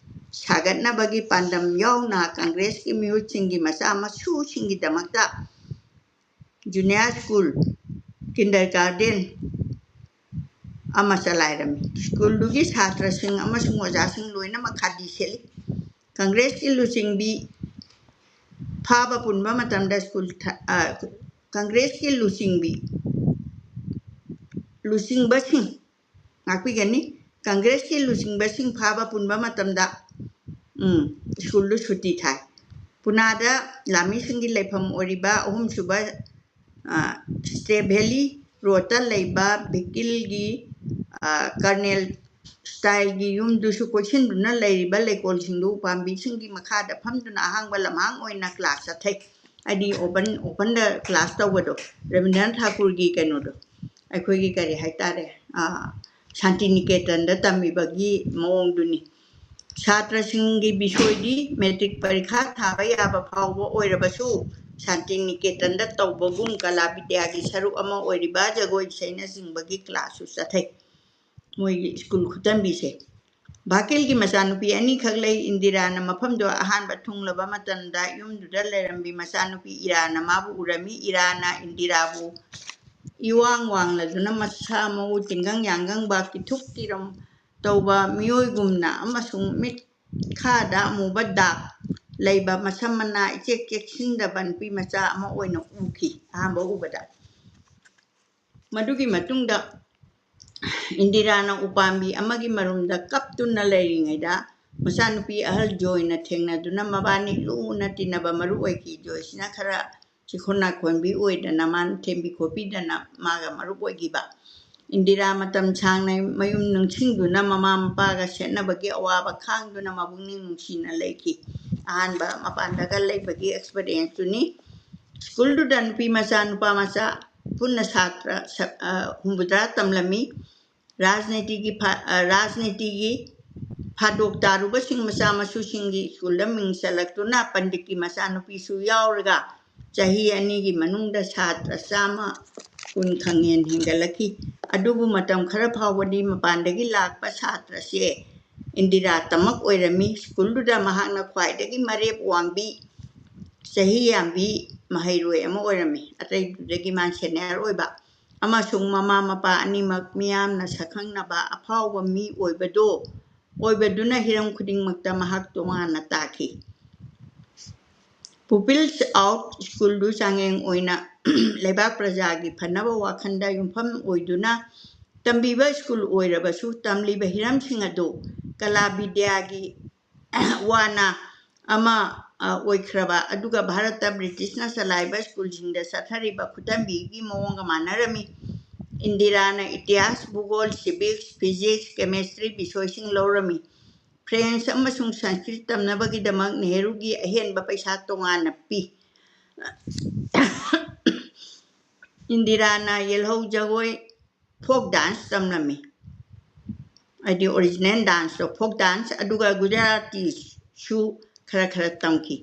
ꯁꯥꯒꯠꯅꯕꯒꯤ ꯄꯥꯟꯗꯝ ꯌꯥꯎꯅ ꯀꯪꯒ꯭ꯔꯦꯁꯀꯤ ꯃꯤꯍꯨꯠꯁꯤꯡꯒꯤ ꯃꯆꯥ ꯃꯁꯨꯁꯤꯡꯒꯤꯗꯃꯛꯇ ꯖꯨꯅꯤꯌꯔ ꯁ꯭ꯀꯨꯜ, ꯀꯤꯟꯗꯔꯒꯥꯔꯗꯦꯟ ꯑꯃ ꯆꯂꯥꯏꯔꯝꯃꯤ꯫ ꯁ꯭ꯀꯨꯜꯗꯨꯒꯤ ꯁꯥꯇ꯭ꯔꯁꯤꯡ ꯑꯃꯁꯨꯡ ꯑꯣꯖꯥꯁꯤꯡ ꯂꯣꯏꯅꯃꯛ ꯈꯥꯗꯤ ꯁꯦꯠꯂꯤ꯫ ꯀꯪꯒ꯭ꯔꯦꯁꯀꯤ ꯂꯨꯆꯤꯡꯕꯤ ꯐꯥꯕ ꯄꯨꯟꯕ ꯃꯇꯝꯗ ꯁ꯭ꯀꯨꯜ ꯊ-, ꯑ, ꯀꯪꯒ꯭ꯔꯦꯁꯀꯤ ꯂꯨꯆꯤꯡꯕꯤ, ꯂꯨꯆꯤꯡꯕꯁꯤꯡ, ꯉꯥꯛꯄꯤꯒꯅꯤ, ꯀꯪꯒ꯭ꯔꯦꯁꯀꯤ ꯂꯨꯆꯤꯡꯕꯁꯤꯡ ꯐꯥꯕ ꯄꯨꯟꯕ ꯃꯇꯝꯗ, ꯎꯝ, ꯁ꯭ꯀꯨꯜꯗꯨ ꯁꯨꯇꯤ ꯊꯥꯏ꯫ ꯄꯨꯅꯥꯗ ꯂꯥꯃꯤꯁꯤꯡꯒꯤ ꯂꯩꯐꯝ ꯑꯣꯏꯔꯤꯕ ꯑꯍꯨꯝꯁꯨꯕ, ꯑ, ꯁ꯭ꯇꯦ ꯚꯦꯂꯤ ꯔꯣꯗꯇ ꯂꯩꯕ ꯕꯤꯀꯤꯜꯒꯤ, ꯑ, ꯀꯔꯅꯦꯜ ꯁ꯭ꯇꯥꯏꯜꯒꯤ ꯌꯨꯝꯗꯨꯁꯨ ꯀꯣꯏꯁꯤꯟꯗꯨꯅ ꯂꯩꯔꯤꯕ ꯂꯩꯀꯣꯜꯁꯤꯡꯗꯨ ꯎꯄꯥꯝꯕꯤꯁꯤꯡꯒꯤ ꯃꯈꯥꯗ ꯐꯝꯗꯨꯅ ꯑꯍꯥꯡꯕ ꯂꯝꯍꯥꯡ ꯑꯣꯏꯅ ꯀ꯭ꯂꯥꯁ ꯆꯠꯊꯩ꯫ ꯍꯥꯏꯗꯤ ꯑꯣꯄꯟ, ꯑꯣꯄꯟꯗ ꯀ꯭ꯂꯥꯁ ꯇꯧꯕꯗꯣ, ꯔꯕꯤꯟꯗ꯭ꯔꯅꯥꯊ ꯊꯥꯀꯨꯔꯒꯤ ꯀꯩꯅꯣꯗꯣ, ꯑꯩꯈꯣꯏꯒꯤ ꯀꯔꯤ ꯍꯥꯏꯇꯥꯔꯦ, ꯑ, ꯁꯥꯟꯇꯤꯅꯤꯀꯦꯇꯟꯗ ꯇꯝꯃꯤꯕꯒꯤ ꯃꯑꯣꯡꯗꯨꯅꯤ꯫ ꯁꯥꯇ꯭ꯔꯁꯤꯡꯒꯤ ꯕꯤꯁꯣꯏꯗꯤ ꯃꯦꯇ꯭ꯔꯤꯛ ꯄꯔꯤꯈꯥ ꯊꯥꯕ ꯌꯥꯕ ꯐꯥꯎꯕ ꯑꯣꯏꯔꯕꯁꯨ, ꯁꯥꯟꯇꯤꯅꯤꯀꯦꯇꯟꯗ ꯇꯧꯕꯒꯨꯝ ꯀꯂꯥ ꯕꯤꯗ꯭ꯌꯥꯒꯤ ꯁꯔꯨꯛ ꯑꯃ ꯑꯣꯏꯔꯤꯕ ꯖꯒꯣꯏ ꯏꯁꯩꯅꯆꯤꯡꯕꯒꯤ ꯀ꯭ꯂꯥꯁꯁꯨ ꯆꯠꯊꯩ꯫ ꯃꯣꯏꯒꯤ ꯁ꯭ꯀꯨꯜ ꯈꯨꯇꯝꯕꯤꯁꯦ꯫ ꯚꯥꯀꯤꯜꯒꯤ ꯃꯆꯥꯅꯨꯄꯤ ꯑꯅꯤꯈꯛ ꯂꯩ꯫ ꯏꯟꯗꯤꯔꯥꯅ ꯃꯐꯝꯗꯣ ꯑꯍꯥꯟꯕ ꯊꯨꯡꯂꯕ ꯃꯇꯝꯗ ꯌꯨꯝꯗꯨꯗ ꯂꯩꯔꯝꯕꯤ ꯃꯆꯥꯅꯨꯄꯤ ꯏꯔꯥꯅ ꯃꯥꯕꯨ ꯎꯔꯝꯃꯤ꯫ ꯏꯔꯥꯅ ꯏꯟꯗꯤꯔꯥꯕꯨ ꯏꯋꯥꯡ ꯋꯥꯡꯂꯗꯨꯅ ꯃꯁꯥ ꯃꯎ ꯇꯤꯡꯒꯪ ꯌꯥꯡꯒꯪꯕ ꯀꯤꯊꯨꯛ ꯀꯤꯔꯝ ꯇꯧꯕ ꯃꯤꯑꯣꯏꯒꯨꯝꯅ ꯑꯃꯁꯨꯡ ꯃꯤꯠꯈꯥꯗ ꯑꯃꯨꯕ ꯗꯥꯛ ꯂꯩꯕ ꯃꯁꯝ ꯃꯅꯥ ꯏꯆꯦꯛ ꯆꯦꯛꯁꯤꯟꯗꯕ ꯅꯨꯄꯤ ꯃꯆꯥ ꯑꯃ ꯑꯣꯏꯅ ꯎꯈꯤ ꯑꯍꯥꯟꯕ ꯎꯕꯗ꯫ ꯃꯗꯨꯒꯤ ꯃꯇꯨꯡꯗ ꯏꯟꯗꯤꯔꯥꯅ ꯎꯄꯥꯝꯕꯤ ꯑꯃꯒꯤ ꯃꯔꯨꯝꯗ ꯀꯞꯇꯨꯅ ꯂꯩꯔꯤꯉꯩꯗ ꯃꯆꯥꯅꯨꯄꯤ ꯑꯍꯜ ꯖꯣꯏꯅ ꯊꯦꯡꯅꯗꯨꯅ ꯃꯕꯥꯅꯤ ꯂꯨꯅ ꯇꯤꯟꯅꯕ ꯃꯔꯨꯞ ꯑꯣꯏꯈꯤ꯫ ꯖꯣꯏꯁꯤꯅ ꯈꯔ ꯆꯤꯈꯣꯟ ꯅꯥꯈꯣꯟꯕꯤ ꯑꯣꯏꯗꯅ ꯃꯥꯅ ꯊꯦꯝꯕꯤ ꯈꯣꯠꯄꯤꯗꯅ ꯃꯥꯒ ꯃꯔꯨꯞ ꯑꯣꯏꯈꯤꯕ꯫ ꯏꯟꯗꯤꯔꯥ ꯃꯇꯝ ꯁꯥꯡꯅ ꯃꯌꯨꯝ ꯅꯤꯡꯁꯤꯡꯗꯨꯅ ꯃꯃꯥ ꯃꯄꯥꯒ ꯁꯦꯠꯅꯕꯒꯤ ꯑꯋꯥꯕ ꯈꯥꯡꯗꯨꯅ ꯃꯄꯨꯛꯅꯤꯡ ꯅꯨꯡꯁꯤꯅ ꯂꯩꯈꯤ꯫ ꯑꯍꯥꯟꯕ ꯃꯄꯥꯟꯗꯒ ꯂꯩꯕꯒꯤ ꯑꯦꯛꯁꯄꯔꯤꯌꯦꯟꯁꯇꯨꯅꯤ꯫ ꯁ꯭ꯀꯨꯜꯗꯨꯗ ꯅꯨꯄꯤ ꯃꯆꯥ, ꯅꯨꯄꯥ ꯃꯆꯥ ꯄꯨꯟꯅ ꯁꯥꯇ꯭ꯔ ꯁ-, ꯑ, ꯍꯨꯝꯐꯨꯇꯔꯥ ꯇꯝꯂꯝꯃꯤ꯫ ꯔꯥꯖꯅꯤꯇꯤꯒꯤ ꯐ-, ꯑ, ꯔꯥꯖꯅꯤꯇꯤꯒꯤ ꯐꯥꯗꯣꯛ ꯇꯥꯔꯨꯕꯁꯤꯡ ꯃꯆꯥ ꯃꯁꯨꯁꯤꯡꯒꯤ ꯁ꯭ꯀꯨꯜꯗ ꯃꯤꯡ ꯆꯜꯂꯛꯇꯨꯅ ꯄꯟꯗꯤꯠꯀꯤ ꯃꯆꯥꯅꯨꯄꯤꯁꯨ ꯌꯥꯎꯔꯒ ꯆꯍꯤ ꯑꯅꯤꯒꯤ ꯃꯅꯨꯡꯗ ꯁꯥꯇ꯭ꯔ ꯆꯥꯝꯃ ꯀꯨꯟ ꯈꯪꯍꯦꯟ ꯍꯦꯟꯒꯠꯂꯛꯈꯤ꯫ ꯑꯗꯨꯕꯨ ꯃꯇꯝ ꯈꯔ ꯐꯥꯎꯕꯗꯤ ꯃꯄꯥꯟꯗꯒꯤ ꯂꯥꯛꯄ ꯁꯥꯇ꯭ꯔꯁꯦ ꯏꯟꯗꯤꯔꯥ ꯇꯃꯛ ꯑꯣꯏꯔꯝꯃꯤ꯫ ꯁ꯭ꯀꯨꯜꯗꯨꯗ ꯃꯍꯥꯛꯅ ꯈ꯭ꯋꯥꯏꯗꯒꯤ ꯃꯔꯦꯞ ꯋꯥꯡꯕꯤ, ꯆꯍꯤ ꯌꯥꯝꯕꯤ ꯃꯍꯩꯔꯣꯏ ꯑꯃ ꯑꯣꯏꯔꯝꯃꯤ꯫ ꯑꯇꯩꯗꯨꯗꯒꯤ ꯃꯥꯅ ꯁꯦꯅꯤꯌꯔ ꯑꯣꯏꯕ꯫ ꯑꯃꯁꯨꯡ ꯃꯃꯥ ꯃꯄꯥ ꯑꯅꯤꯃꯛ ꯃꯤꯌꯥꯝꯅ ꯁꯛꯈꯪꯅꯕ ꯑꯐꯥꯎꯕ ꯃꯤ ꯑꯣꯏꯕꯗꯣ, ꯑꯣꯏꯕꯗꯨꯅ ꯍꯤꯔꯝ ꯈꯨꯗꯤꯡꯃꯛꯇ ꯃꯍꯥꯛ ꯇꯣꯉꯥꯟꯅ ꯇꯥꯈꯤ꯫ Pupils Out ꯁ꯭ꯀꯨꯜꯗꯨ ꯆꯥꯡꯌꯦꯡ ꯑꯣꯏꯅ ꯂꯩꯕꯥꯛ ꯄ꯭ꯔꯖꯥꯒꯤ ꯐꯅꯕ ꯋꯥꯈꯜꯗ ꯌꯨꯝꯐꯝ ꯑꯣꯏꯗꯨꯅ ꯇꯝꯕꯤꯕ ꯁ꯭ꯀꯨꯜ ꯑꯣꯏꯔꯕꯁꯨ, ꯇꯝꯂꯤꯕ ꯍꯤꯔꯝꯁꯤꯡ ꯑꯗꯨ ꯀꯂꯥ ꯕꯤꯗ꯭ꯌꯥꯒꯤ ꯋꯥꯅ ꯑꯃ, ꯑ, ꯑꯣꯏꯈ꯭ꯔꯕ, ꯑꯗꯨꯒ ꯚꯥꯔꯠꯇ ꯕ꯭ꯔꯤꯇꯤꯁꯅ ꯆꯂꯥꯏꯕ ꯁ꯭ꯀꯨꯜꯁꯤꯡꯗ ꯆꯠꯊꯔꯤꯕ ꯈꯨꯗꯝꯕꯤꯒꯤ ꯃꯑꯣꯡꯒ ꯃꯥꯟꯅꯔꯝꯃꯤ꯫ ꯏꯟꯗꯤꯔꯥꯅ ꯏꯇꯤꯍꯥꯁ, ꯚꯨꯒꯣꯜ, ꯁꯤꯚꯤꯛꯁ, ꯐꯤꯖꯤꯛꯁ, ꯀꯦꯃꯦꯁꯇ꯭ꯔꯤ ꯕꯤꯁꯣꯏꯁꯤꯡ ꯂꯧꯔꯝꯃꯤ꯫ ꯐ꯭ꯔꯦꯟꯁ ꯑꯃꯁꯨꯡ ꯁꯪꯁꯀ꯭ꯔꯤꯠ ꯇꯝꯅꯕꯒꯤꯗꯃꯛ ꯅꯦꯍꯔꯨꯒꯤ ꯑꯍꯦꯟꯕ ꯄꯩꯁꯥ ꯇꯣꯉꯥꯟꯅ ꯄꯤ꯫ ꯏꯟꯗꯤꯔꯥꯅ ꯌꯦꯜꯍꯧ ꯖꯒꯣꯏ, ꯐꯣꯛ ꯗꯥꯟꯁ ꯇꯝꯂꯝꯃꯤ, ꯍꯥꯏꯗꯤ ꯑꯣꯔꯤꯖꯤꯅꯦꯜ ꯗꯥꯟꯁꯇꯣ, ꯐꯣꯛ ꯗꯥꯟꯁ, ꯑꯗꯨꯒ ꯒꯨꯖꯔꯥꯇꯤꯁꯨ ꯈꯔ ꯈꯔ ꯇꯝꯈꯤ꯫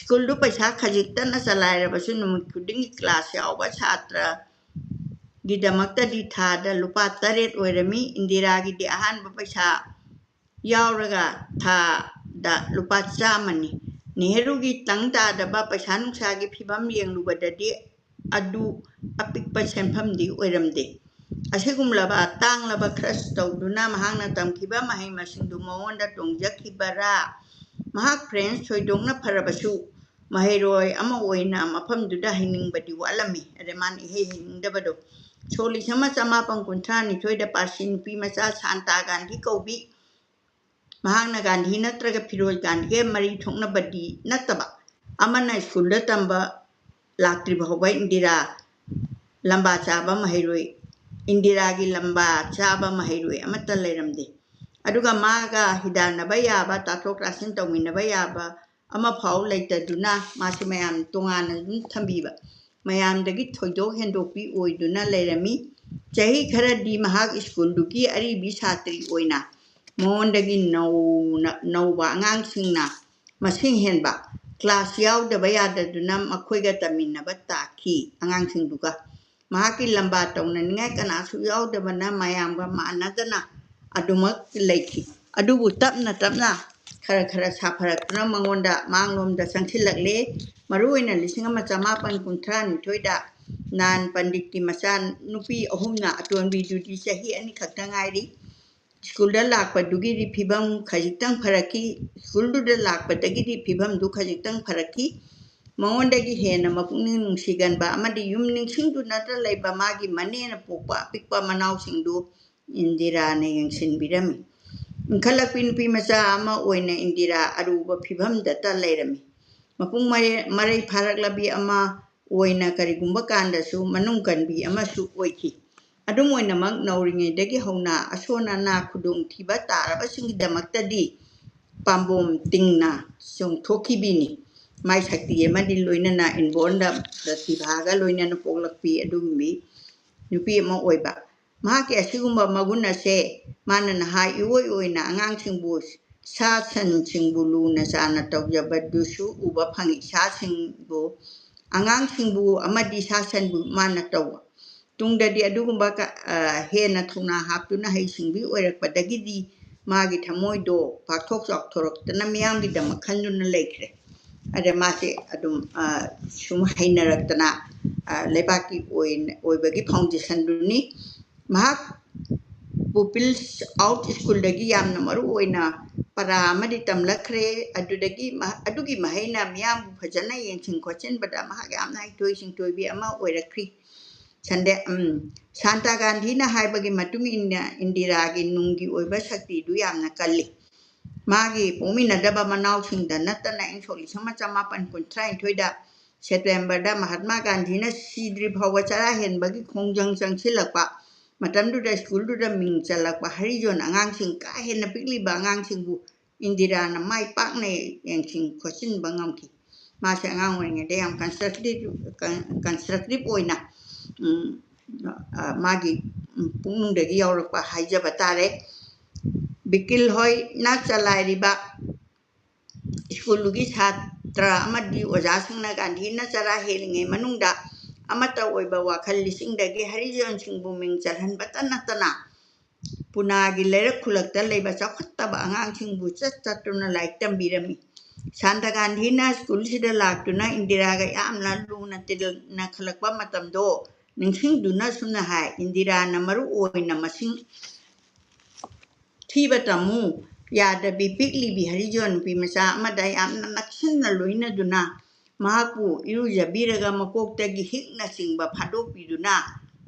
ꯁ꯭ꯀꯨꯜꯗꯨ ꯄꯩꯁꯥ ꯈꯖꯤꯛꯇꯅ ꯆꯂꯥꯏꯔꯕꯁꯨ, ꯅꯨꯃꯤꯠ ꯈꯨꯗꯤꯡꯒꯤ ꯀ꯭ꯂꯥꯁ ꯌꯥꯎꯕ ꯁꯥꯇ꯭ꯔꯒꯤꯗꯃꯛꯇꯗꯤ ꯊꯥꯗ ꯂꯨꯄꯥ ꯇꯔꯦꯠ ꯑꯣꯏꯔꯝꯃꯤ꯫ ꯏꯟꯗꯤꯔꯥꯒꯤꯗꯤ ꯑꯍꯥꯟꯕ ꯄꯩꯁꯥ ꯌꯥꯎꯔꯒ ꯊꯥꯗ ꯂꯨꯄꯥ ꯆꯥꯝꯃꯅꯤ꯫ ꯅꯦꯍꯔꯨꯒꯤ ꯇꯪ ꯇꯥꯗꯕ ꯄꯩꯁꯥ ꯅꯨꯡꯁꯥꯒꯤ ꯐꯤꯕꯝ ꯌꯦꯡꯂꯨꯕꯗꯗꯤ ꯑꯗꯨ ꯑꯄꯤꯛꯄ ꯁꯦꯟꯐꯝꯗꯤ ꯑꯣꯏꯔꯝꯗꯦ꯫ ꯑꯁꯤꯒꯨꯝꯂꯕ ꯇꯥꯡꯂꯕ ꯈꯔꯁ ꯇꯧꯗꯨꯅ ꯃꯍꯥꯛꯅ ꯇꯝꯈꯤꯕ ꯃꯍꯩ ꯃꯁꯤꯡꯗꯨ ꯃꯉꯣꯟꯗ ꯇꯣꯡꯖꯈꯤꯕꯔꯥ? ꯃꯍꯥꯛ ꯐ꯭ꯔꯦꯟꯁ ꯊꯣꯏꯗꯣꯛꯅ ꯐꯔꯕꯁꯨ, ꯃꯍꯩꯔꯣꯏ ꯑꯃ ꯑꯣꯏꯅ ꯃꯐꯝꯗꯨꯗ ꯍꯩꯅꯤꯡꯕꯗꯤ ꯋꯥꯠꯂꯝꯃꯤ꯫ ꯑꯗꯩ ꯃꯥꯅ ꯏꯍꯩ ꯍꯩꯅꯤꯡꯗꯕꯗꯣ꯫ ꯁꯣꯛ ꯂꯤꯁꯤꯡ ꯑꯃ ꯆꯃꯥꯄꯟ ꯀꯨꯟꯊ꯭ꯔꯥ ꯅꯤꯊꯣꯏꯗ ꯄꯥꯔꯁꯤ ꯅꯨꯄꯤ ꯃꯆꯥ ꯁꯥꯟꯇꯥ ꯒꯥꯟꯙꯤ ꯀꯧꯕꯤ, ꯃꯍꯥꯛꯅ ꯒꯥꯟꯙꯤ ꯅꯠꯇ꯭ꯔꯒ ꯐꯤꯔꯣꯖ ꯒꯥꯟꯙꯤꯒ ꯃꯔꯤ ꯊꯣꯛꯅꯕꯗꯤ ꯅꯠꯇꯕ, ꯑꯃꯅ ꯁ꯭ꯀꯨꯜꯗ ꯇꯝꯕ ꯂꯥꯛꯇ꯭ꯔꯤꯕ ꯐꯥꯎꯕ ꯏꯟꯗꯤꯔꯥ ꯂꯝꯕꯥ ꯆꯥꯕ ꯃꯍꯩꯔꯣꯏ, ꯏꯟꯗꯤꯔꯥꯒꯤ ꯂꯝꯕꯥ ꯆꯥꯕ ꯃꯍꯩꯔꯣꯏ ꯑꯃꯠꯇ ꯂꯩꯔꯝꯗꯦ꯫ ꯑꯗꯨꯒ ꯃꯥꯒ ꯍꯤꯗꯥꯟꯅꯕ ꯌꯥꯕ, ꯇꯥꯊꯣꯛ ꯇꯥꯁꯤꯟ ꯇꯧꯃꯤꯟꯅꯕ ꯌꯥꯕ ꯑꯃꯐꯥꯎ ꯂꯩꯇꯗꯨꯅ ꯃꯥꯁꯤ ꯃꯌꯥꯝ ꯇꯣꯉꯥꯟꯅ ꯑꯗꯨꯝ ꯊꯝꯕꯤꯕ, ꯃꯌꯥꯝꯗꯒꯤ ꯊꯣꯏꯗꯣꯛ ꯍꯦꯟꯗꯣꯛꯄꯤ ꯑꯣꯏꯗꯨꯅ ꯂꯩꯔꯝꯃꯤ꯫ ꯆꯍꯤ ꯈꯔꯗꯤ ꯃꯍꯥꯛ ꯁ꯭ꯀꯨꯜꯗꯨꯒꯤ ꯑꯔꯤꯕꯤ ꯁꯥꯇ꯭ꯔꯤ ꯑꯣꯏꯅ ꯃꯉꯣꯟꯗꯒꯤ ꯅꯧꯅ, ꯅꯧꯕ ꯑꯉꯥꯡꯁꯤꯡꯅ ꯃꯁꯤꯡ ꯍꯦꯟꯕ, ꯀ꯭ꯂꯥꯁ ꯌꯥꯎꯗꯕ ꯌꯥꯗꯗꯨꯅ ꯃꯈꯣꯏꯒ ꯇꯝꯃꯤꯟꯅꯕ ꯇꯥꯈꯤ꯫ ꯑꯉꯥꯡꯁꯤꯡꯗꯨꯒ ꯃꯍꯥꯛꯀꯤ ꯂꯝꯕꯥ ꯇꯧꯅꯅꯤꯡꯉꯥꯏ ꯀꯅꯥꯁꯨ ꯌꯥꯎꯗꯕꯅ ꯃꯌꯥꯝꯒ ꯃꯥꯟꯅꯗꯅ ꯑꯗꯨꯃꯛ ꯂꯩꯈꯤ꯫ ꯑꯗꯨꯕꯨ ꯇꯞꯅ ꯇꯞꯅ ꯈꯔ ꯈꯔ ꯁꯥꯐꯔꯛꯇꯨꯅ ꯃꯉꯣꯟꯗ ꯃꯥꯡꯂꯣꯝꯗ ꯆꯪꯁꯤꯜꯂꯛꯂꯦ꯫ ꯃꯔꯨꯑꯣꯏꯅ ꯂꯤꯁꯤꯡ ꯑꯃ ꯆꯃꯥꯄꯟ ꯀꯨꯟꯊ꯭ꯔꯥ ꯅꯤꯊꯣꯏꯗ ꯅꯥꯟ ꯄꯟꯗꯤꯠꯀꯤ ꯃꯆꯥ ꯅꯨꯄꯤ ꯑꯍꯨꯝꯅ, ꯑꯇꯣꯟꯕꯤꯗꯨꯗꯤ ꯆꯍꯤ ꯑꯅꯤꯈꯛꯇ ꯉꯥꯏꯔꯤ, ꯁ꯭ꯀꯨꯜꯗ ꯂꯥꯛꯄꯗꯨꯒꯤꯗꯤ ꯐꯤꯕꯝ ꯈꯖꯤꯛꯇꯪ ꯐꯔꯛꯈꯤ꯫ ꯁ꯭ꯀꯨꯜꯗꯨꯗ ꯂꯥꯛꯄꯗꯒꯤꯗꯤ ꯐꯤꯕꯝꯗꯨ ꯈꯖꯤꯛꯇꯪ ꯐꯔꯛꯈꯤ꯫ ꯃꯉꯣꯟꯗꯒꯤ ꯍꯦꯟꯅ ꯃꯄꯨꯛꯅꯤꯡ ꯅꯨꯡꯁꯤꯒꯟꯕ ꯑꯃꯗꯤ ꯌꯨꯝ ꯅꯤꯡꯁꯤꯡꯗꯨꯅꯇ ꯂꯩꯕ ꯃꯥꯒꯤ ꯃꯅꯦꯅ ꯄꯣꯛꯄ ꯑꯄꯤꯛꯄ ꯃꯅꯥꯎꯁꯤꯡꯗꯨ ꯏꯟꯗꯤꯔꯥꯅ ꯌꯦꯡꯁꯤꯟꯕꯤꯔꯝꯃꯤ꯫ ꯏꯟꯈꯠꯂꯛꯄꯤ ꯅꯨꯄꯤ ꯃꯆꯥ ꯑꯃ ꯑꯣꯏꯅ ꯏꯟꯗꯤꯔꯥ ꯑꯔꯨꯕ ꯐꯤꯚꯝꯗꯇ ꯂꯩꯔꯝꯃꯤ꯫ ꯃꯄꯨꯡ ꯃꯔꯩ ꯃꯔꯩ ꯐꯥꯔꯛꯂꯕꯤ ꯑꯃ ꯑꯣꯏꯅ ꯀꯔꯤꯒꯨꯝꯕ ꯀꯥꯟꯗꯁꯨ ꯃꯅꯨꯡ ꯀꯟꯕꯤ ꯑꯃꯁꯨ ꯑꯣꯏꯈꯤ꯫ ꯑꯗꯨꯝ ꯑꯣꯏꯅꯃꯛ, ꯅꯧꯔꯤꯉꯩꯗꯒꯤ ꯍꯧꯅ ꯑꯁꯣꯟ ꯑꯅꯥ ꯈꯨꯗꯣꯡꯊꯤꯕ ꯇꯥꯔꯕꯁꯤꯡꯒꯤꯗꯃꯛꯇꯗꯤ ꯄꯥꯝꯕꯣꯝ ꯇꯤꯡꯅ ꯆꯣꯡꯊꯣꯛꯈꯤꯕꯤꯅꯤ꯫ ꯃꯥꯏ ꯁꯛꯇꯤ ꯑꯃꯗꯤ ꯂꯣꯏꯅꯅ ꯏꯟꯕꯣꯔꯟꯗ ꯄ꯭ꯔꯇꯤꯚꯥꯒ ꯂꯣꯏꯅꯅ ꯄꯣꯛꯂꯛꯄꯤ ꯑꯗꯨꯒꯨꯝꯕꯤ ꯅꯨꯄꯤ ꯑꯃ ꯑꯣꯏꯕ꯫ ꯃꯍꯥꯛꯀꯤ ꯑꯁꯤꯒꯨꯝꯕ ꯃꯒꯨꯟ ꯑꯁꯦ ꯃꯥꯅ ꯅꯍꯥ ꯏꯑꯣꯏ ꯑꯣꯏꯅ ꯑꯉꯥꯡꯁꯤꯡꯕꯨ, ꯁꯥ ꯁꯟꯁꯤꯡꯕꯨ ꯂꯨꯅ ꯆꯥꯅ ꯇꯧꯖꯕꯗꯨꯁꯨ ꯎꯕ ꯐꯪꯏ꯫ ꯁꯥꯁꯤꯡꯕꯨ, ꯑꯉꯥꯡꯁꯤꯡꯕꯨ ꯑꯃꯗꯤ ꯁꯥ ꯁꯟꯕꯨ ꯃꯥꯅ ꯇꯧꯕ꯫ ꯇꯨꯡꯗꯗꯤ ꯑꯗꯨꯒꯨꯝꯕ ꯀ-, ꯑ, ꯍꯦꯟꯅ ꯊꯧꯅꯥ ꯍꯥꯞꯇꯨꯅ ꯍꯩꯁꯤꯡꯕꯤ ꯑꯣꯏꯔꯛꯄꯗꯒꯤꯗꯤ ꯃꯥꯒꯤ ꯊꯃꯣꯏꯗꯣ ꯄꯥꯛꯊꯣꯛ ꯆꯥꯎꯊꯣꯔꯛꯇꯅ ꯃꯤꯌꯥꯝꯒꯤꯗꯃꯛ ꯈꯟꯗꯨꯅ ꯂꯩꯈ꯭ꯔꯦ꯫ ꯑꯗ ꯃꯥꯁꯦ ꯑꯗꯨꯝ, ꯑ, ꯁꯨꯝ ꯍꯩꯅꯔꯛꯇꯅ, ꯑ, ꯂꯩꯕꯥꯛꯀꯤ ꯑꯣꯏꯅ, ꯑꯣꯏꯕꯒꯤ ꯐꯥꯎꯟꯗꯦꯁꯟꯗꯨꯅꯤ꯫ ꯃꯍꯥꯛ ꯄꯨꯄꯤꯜꯁ ꯑꯥꯎꯠ ꯁ꯭ꯀꯨꯜꯗꯒꯤ ꯌꯥꯝꯅ ꯃꯔꯨ ꯑꯣꯏꯅ ꯄꯔꯥ ꯑꯃꯗꯤ ꯇꯝꯂꯛꯈ꯭ꯔꯦ꯫ ꯑꯗꯨꯗꯒꯤ ꯃꯍ-, ꯑꯗꯨꯒꯤ ꯃꯍꯩꯅ ꯃꯤꯌꯥꯝꯕꯨ ꯐꯖꯅ ꯌꯦꯡꯁꯤꯟ ꯈꯣꯠꯆꯤꯟꯕꯗ ꯃꯍꯥꯛ ꯌꯥꯝꯅ ꯍꯩꯊꯣꯏ ꯁꯤꯡꯊꯣꯏꯕꯤ ꯑꯃ ꯑꯣꯏꯔꯛꯈ꯭ꯔꯤ꯫ ꯁꯟꯗꯦ-, ꯎꯝ, ꯁꯥꯟꯇ ꯒꯥꯟꯙꯤꯅ ꯍꯥꯏꯕꯒꯤ ꯃꯇꯨꯡ ꯏꯟꯅ ꯏꯟꯗꯤꯔꯥꯒꯤ ꯅꯨꯡꯒꯤ ꯑꯣꯏꯕ ꯁꯛꯇꯤꯗꯨ ꯌꯥꯝꯅ ꯀꯜꯂꯤ꯫ ꯃꯥꯒꯤ ꯄꯣꯛꯃꯤꯟꯅꯗꯕ ꯃꯅꯥꯎꯁꯤꯡꯗ ꯅꯠꯇꯅ ꯏꯪ ꯁꯣꯛ ꯂꯤꯁꯤꯡ ꯑꯃ ꯆꯃꯥꯄꯟ ꯀꯨꯟꯊ꯭ꯔꯥ ꯅꯤꯊꯣꯏꯗ ꯁꯦꯞꯇꯦꯝꯕꯔꯗ ꯃꯍꯥꯠꯃꯥ ꯒꯥꯟꯙꯤꯅ ꯁꯤꯗ꯭ꯔꯤ ꯐꯥꯎꯕ ꯆꯔꯥ ꯍꯦꯟꯕꯒꯤ ꯈꯣꯡꯖꯪ ꯆꯪꯁꯤꯜꯂꯛꯄ ꯃꯇꯝꯗꯨꯗ ꯁ꯭ꯀꯨꯜꯗꯨꯗ ꯃꯤꯡ ꯆꯜꯂꯛꯄ ꯍꯔꯤꯖꯣꯟ ꯑꯉꯥꯡꯁꯤꯡ, ꯀꯥ ꯍꯦꯟꯅ ꯄꯤꯛꯂꯤꯕ ꯑꯉꯥꯡꯁꯤꯡꯕꯨ ꯏꯟꯗꯤꯔꯥꯅ ꯃꯥꯏ ꯄꯥꯛꯅ ꯌꯦꯡꯁꯤꯟ ꯈꯣꯠꯆꯤꯟꯕ ꯉꯝꯈꯤ꯫ ꯃꯥꯁꯦ ꯑꯉꯥꯡ ꯑꯣꯏꯔꯤꯉꯩꯗ ꯌꯥꯝ ꯀꯟꯁꯇ꯭ꯔꯛꯇꯤꯞ, ꯀꯟ-, ꯀꯟꯁꯇ꯭ꯔꯛꯇꯤꯞ ꯑꯣꯏꯅ, ꯎꯝ, ꯑ, ꯃꯥꯒꯤ, ꯎꯝ, ꯄꯨꯛꯅꯤꯡꯗꯒꯤ ꯌꯥꯎꯔꯛꯄ ꯍꯥꯏꯖꯕ ꯇꯥꯔꯦ꯫ ꯕꯤꯀꯤꯜ ꯍꯣꯏꯅ ꯆꯂꯥꯏꯔꯤꯕ ꯁ꯭ꯀꯨꯜꯗꯨꯒꯤ ꯁꯥꯇ꯭ꯔ ꯑꯃꯗꯤ ꯑꯣꯖꯥꯁꯤꯡꯅ ꯒꯥꯟꯙꯤꯅ ꯆꯔꯥ ꯍꯦꯜꯂꯤꯉꯩ ꯃꯅꯨꯡꯗ ꯑꯃꯠꯇ ꯑꯣꯏꯕ ꯋꯥꯈꯜ ꯂꯤꯁꯤꯡꯗꯒꯤ ꯍꯔꯤꯖꯟꯁꯤꯡꯕꯨ ꯃꯤꯡ ꯆꯜꯍꯟꯕꯇ ꯅꯠꯇꯅ, ꯄꯨꯅꯥꯒꯤ ꯂꯩꯔꯛ ꯈꯨꯜꯂꯛꯇ ꯂꯩꯕ ꯆꯥꯎꯈꯠꯇꯕ ꯑꯉꯥꯡꯁꯤꯡꯕꯨ ꯆꯠ ꯆꯠꯇꯨꯅ ꯂꯥꯏꯔꯤꯛ ꯇꯝꯕꯤꯔꯝꯃꯤ꯫ ꯁꯥꯟꯇ ꯒꯥꯟꯙꯤꯅ ꯁ꯭ꯀꯨꯜꯁꯤꯗ ꯂꯥꯛꯇꯨꯅ ꯏꯟꯗꯤꯔꯥꯒ ꯌꯥꯝꯅ ꯂꯨꯅ ꯇꯤꯟꯅꯈꯠꯂꯛꯄ ꯃꯇꯝꯗꯣ ꯅꯤꯡꯁꯤꯡꯗꯨꯅ ꯑꯁꯨꯝꯅ ꯍꯥꯏ, "ꯏꯟꯗꯤꯔꯥꯅ ꯃꯔꯨ ꯑꯣꯏꯅ ꯃꯁꯤꯡ ꯊꯤꯕ ꯇꯝꯃꯨ ꯌꯥꯗꯕꯤ ꯄꯤꯛꯂꯤꯕꯤ ꯍꯔꯤꯖꯣꯟ ꯅꯨꯄꯤ ꯃꯆꯥ ꯑꯃꯗ ꯌꯥꯝꯅ ꯅꯛꯁꯤꯟꯅ ꯂꯣꯏꯅꯗꯨꯅ ꯃꯍꯥꯛꯄꯨ ꯏꯔꯨꯖꯕꯤꯔꯒ ꯃꯀꯣꯛꯇꯒꯤ ꯍꯤꯛꯅꯆꯤꯡꯕ ꯐꯥꯗꯣꯛꯄꯤꯗꯨꯅ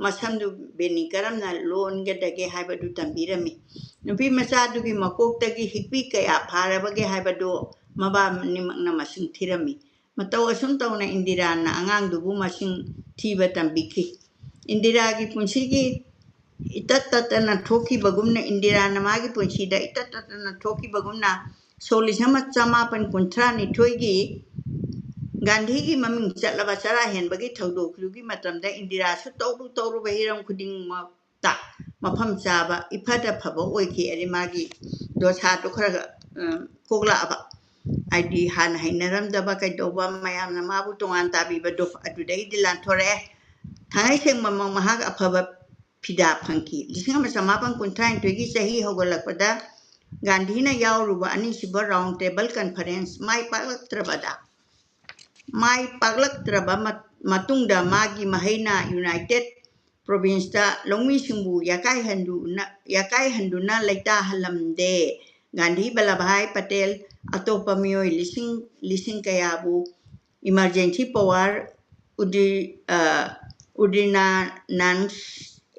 ꯃꯁꯝꯗꯨ ꯕꯦꯅꯤ ꯀꯔꯝꯅ ꯂꯣꯟꯒꯗꯒꯦ ꯍꯥꯏꯕꯗꯨ ꯇꯝꯕꯤꯔꯝꯃꯤ꯫ ꯅꯨꯄꯤ ꯃꯆꯥꯗꯨꯒꯤ ꯃꯀꯣꯛꯇꯒꯤ ꯍꯤꯛꯄꯤ ꯀꯌꯥ ꯐꯥꯔꯕꯒꯦ ꯍꯥꯏꯕꯗꯨ ꯃꯕꯥꯅꯤꯃꯛꯅ ꯃꯁꯤꯡ ꯊꯤꯔꯝꯃꯤ꯫ ꯃꯇꯧ ꯑꯁꯨꯝ ꯇꯧꯅ ꯏꯟꯗꯤꯔꯥꯅ ꯑꯉꯥꯡꯗꯨꯕꯨ ꯃꯁꯤꯡ ꯊꯤꯕ ꯇꯝꯕꯤꯈꯤ꯫ ꯏꯟꯗꯤꯔꯥꯒꯤ ꯄꯨꯟꯁꯤꯒꯤ ꯏꯇꯠ ꯇꯠꯇꯅ ꯊꯣꯛꯈꯤꯕꯒꯨꯝꯅ, ꯏꯟꯗꯤꯔꯥꯅ ꯃꯥꯒꯤ ꯄꯨꯟꯁꯤꯗ ꯏꯇꯠ ꯇꯠꯇꯅ ꯊꯣꯛꯈꯤꯕꯒꯨꯝꯅ, ꯁꯣꯛ ꯂꯤꯁꯤꯡ ꯑꯃ ꯆꯃꯥꯄꯟ ꯀꯨꯟꯊ꯭ꯔꯥ ꯅꯤꯊꯣꯏꯒꯤ ꯒꯥꯟꯙꯤꯒꯤ ꯃꯃꯤꯡ ꯆꯠꯂꯕ ꯆꯔꯥ ꯍꯦꯟꯕꯒꯤ ꯊꯧꯗꯣꯛꯇꯨꯒꯤ ꯃꯇꯝꯗ ꯏꯟꯗꯤꯔꯥꯁꯨ ꯇꯧꯔꯨ ꯇꯧꯔꯨꯕ ꯍꯤꯔꯝ ꯈꯨꯗꯤꯡꯃꯛꯇ ꯃꯐꯝ ꯆꯥꯕ, ꯏꯐꯗ ꯐꯕ ꯑꯣꯏꯈꯤ꯫ ꯑꯗꯩ ꯃꯥꯒꯤ ꯗꯣꯁꯥꯗꯣ ꯈꯔ, ꯈꯔ, ꯑ, ꯀꯣꯛꯂꯛꯑꯕ꯫ ꯍꯥꯏꯗꯤ ꯍꯥꯟꯅ ꯍꯩꯅꯔꯝꯗꯕ ꯀꯩꯗꯧꯕ ꯃꯌꯥꯝꯅ ꯃꯥꯕꯨ ꯇꯣꯉꯥꯟ ꯇꯥꯕꯤꯕꯗꯣ ꯑꯗꯨꯗꯒꯤꯗꯤ ꯂꯥꯟꯊꯣꯔꯛꯑꯦ꯫ ꯊꯥꯡꯉꯩ ꯁꯦꯡꯕꯃꯛ ꯃꯍꯥꯛ ꯑꯐꯕ ꯐꯤꯗꯥ ꯐꯪꯈꯤ꯫ ꯂꯤꯁꯤꯡ ꯑꯃ ꯆꯃꯥꯄꯟ ꯀꯨꯟꯊ꯭ꯔꯥꯅꯤꯊꯣꯏꯒꯤ ꯆꯍꯤ ꯍꯧꯒꯠꯂꯛꯄꯗ ꯒꯥꯟꯙꯤꯅ ꯌꯥꯎꯔꯨꯕ ꯑꯅꯤꯁꯨꯕ round table conference ꯃꯥꯏ ꯄꯥꯛꯂꯛꯇ꯭ꯔꯕꯗ, ꯃꯥꯏ ꯄꯥꯛꯂꯛꯇ꯭ꯔꯕ ꯃ-, ꯃꯇꯨꯡꯗ ꯃꯥꯒꯤ ꯃꯍꯩꯅ United Provinceꯇ ꯂꯧꯃꯤꯁꯤꯡꯕꯨ ꯌꯥꯀꯥꯏ ꯍꯟꯗꯨꯅ, ꯌꯥꯀꯥꯏ ꯍꯟꯗꯨꯅ ꯂꯩꯇꯥꯍꯜꯂꯝꯗꯦ꯫ ꯒꯥꯟꯙꯤ ꯚꯜꯂꯚꯚꯥꯏ ꯄꯇꯦꯜ ꯑꯇꯣꯞꯄ ꯃꯤꯑꯣꯏ ꯂꯤꯁꯤꯡ, ꯂꯤꯁꯤꯡ ꯀꯌꯥꯕꯨ emergency power ꯎꯗꯤ-, ꯑ, ordinance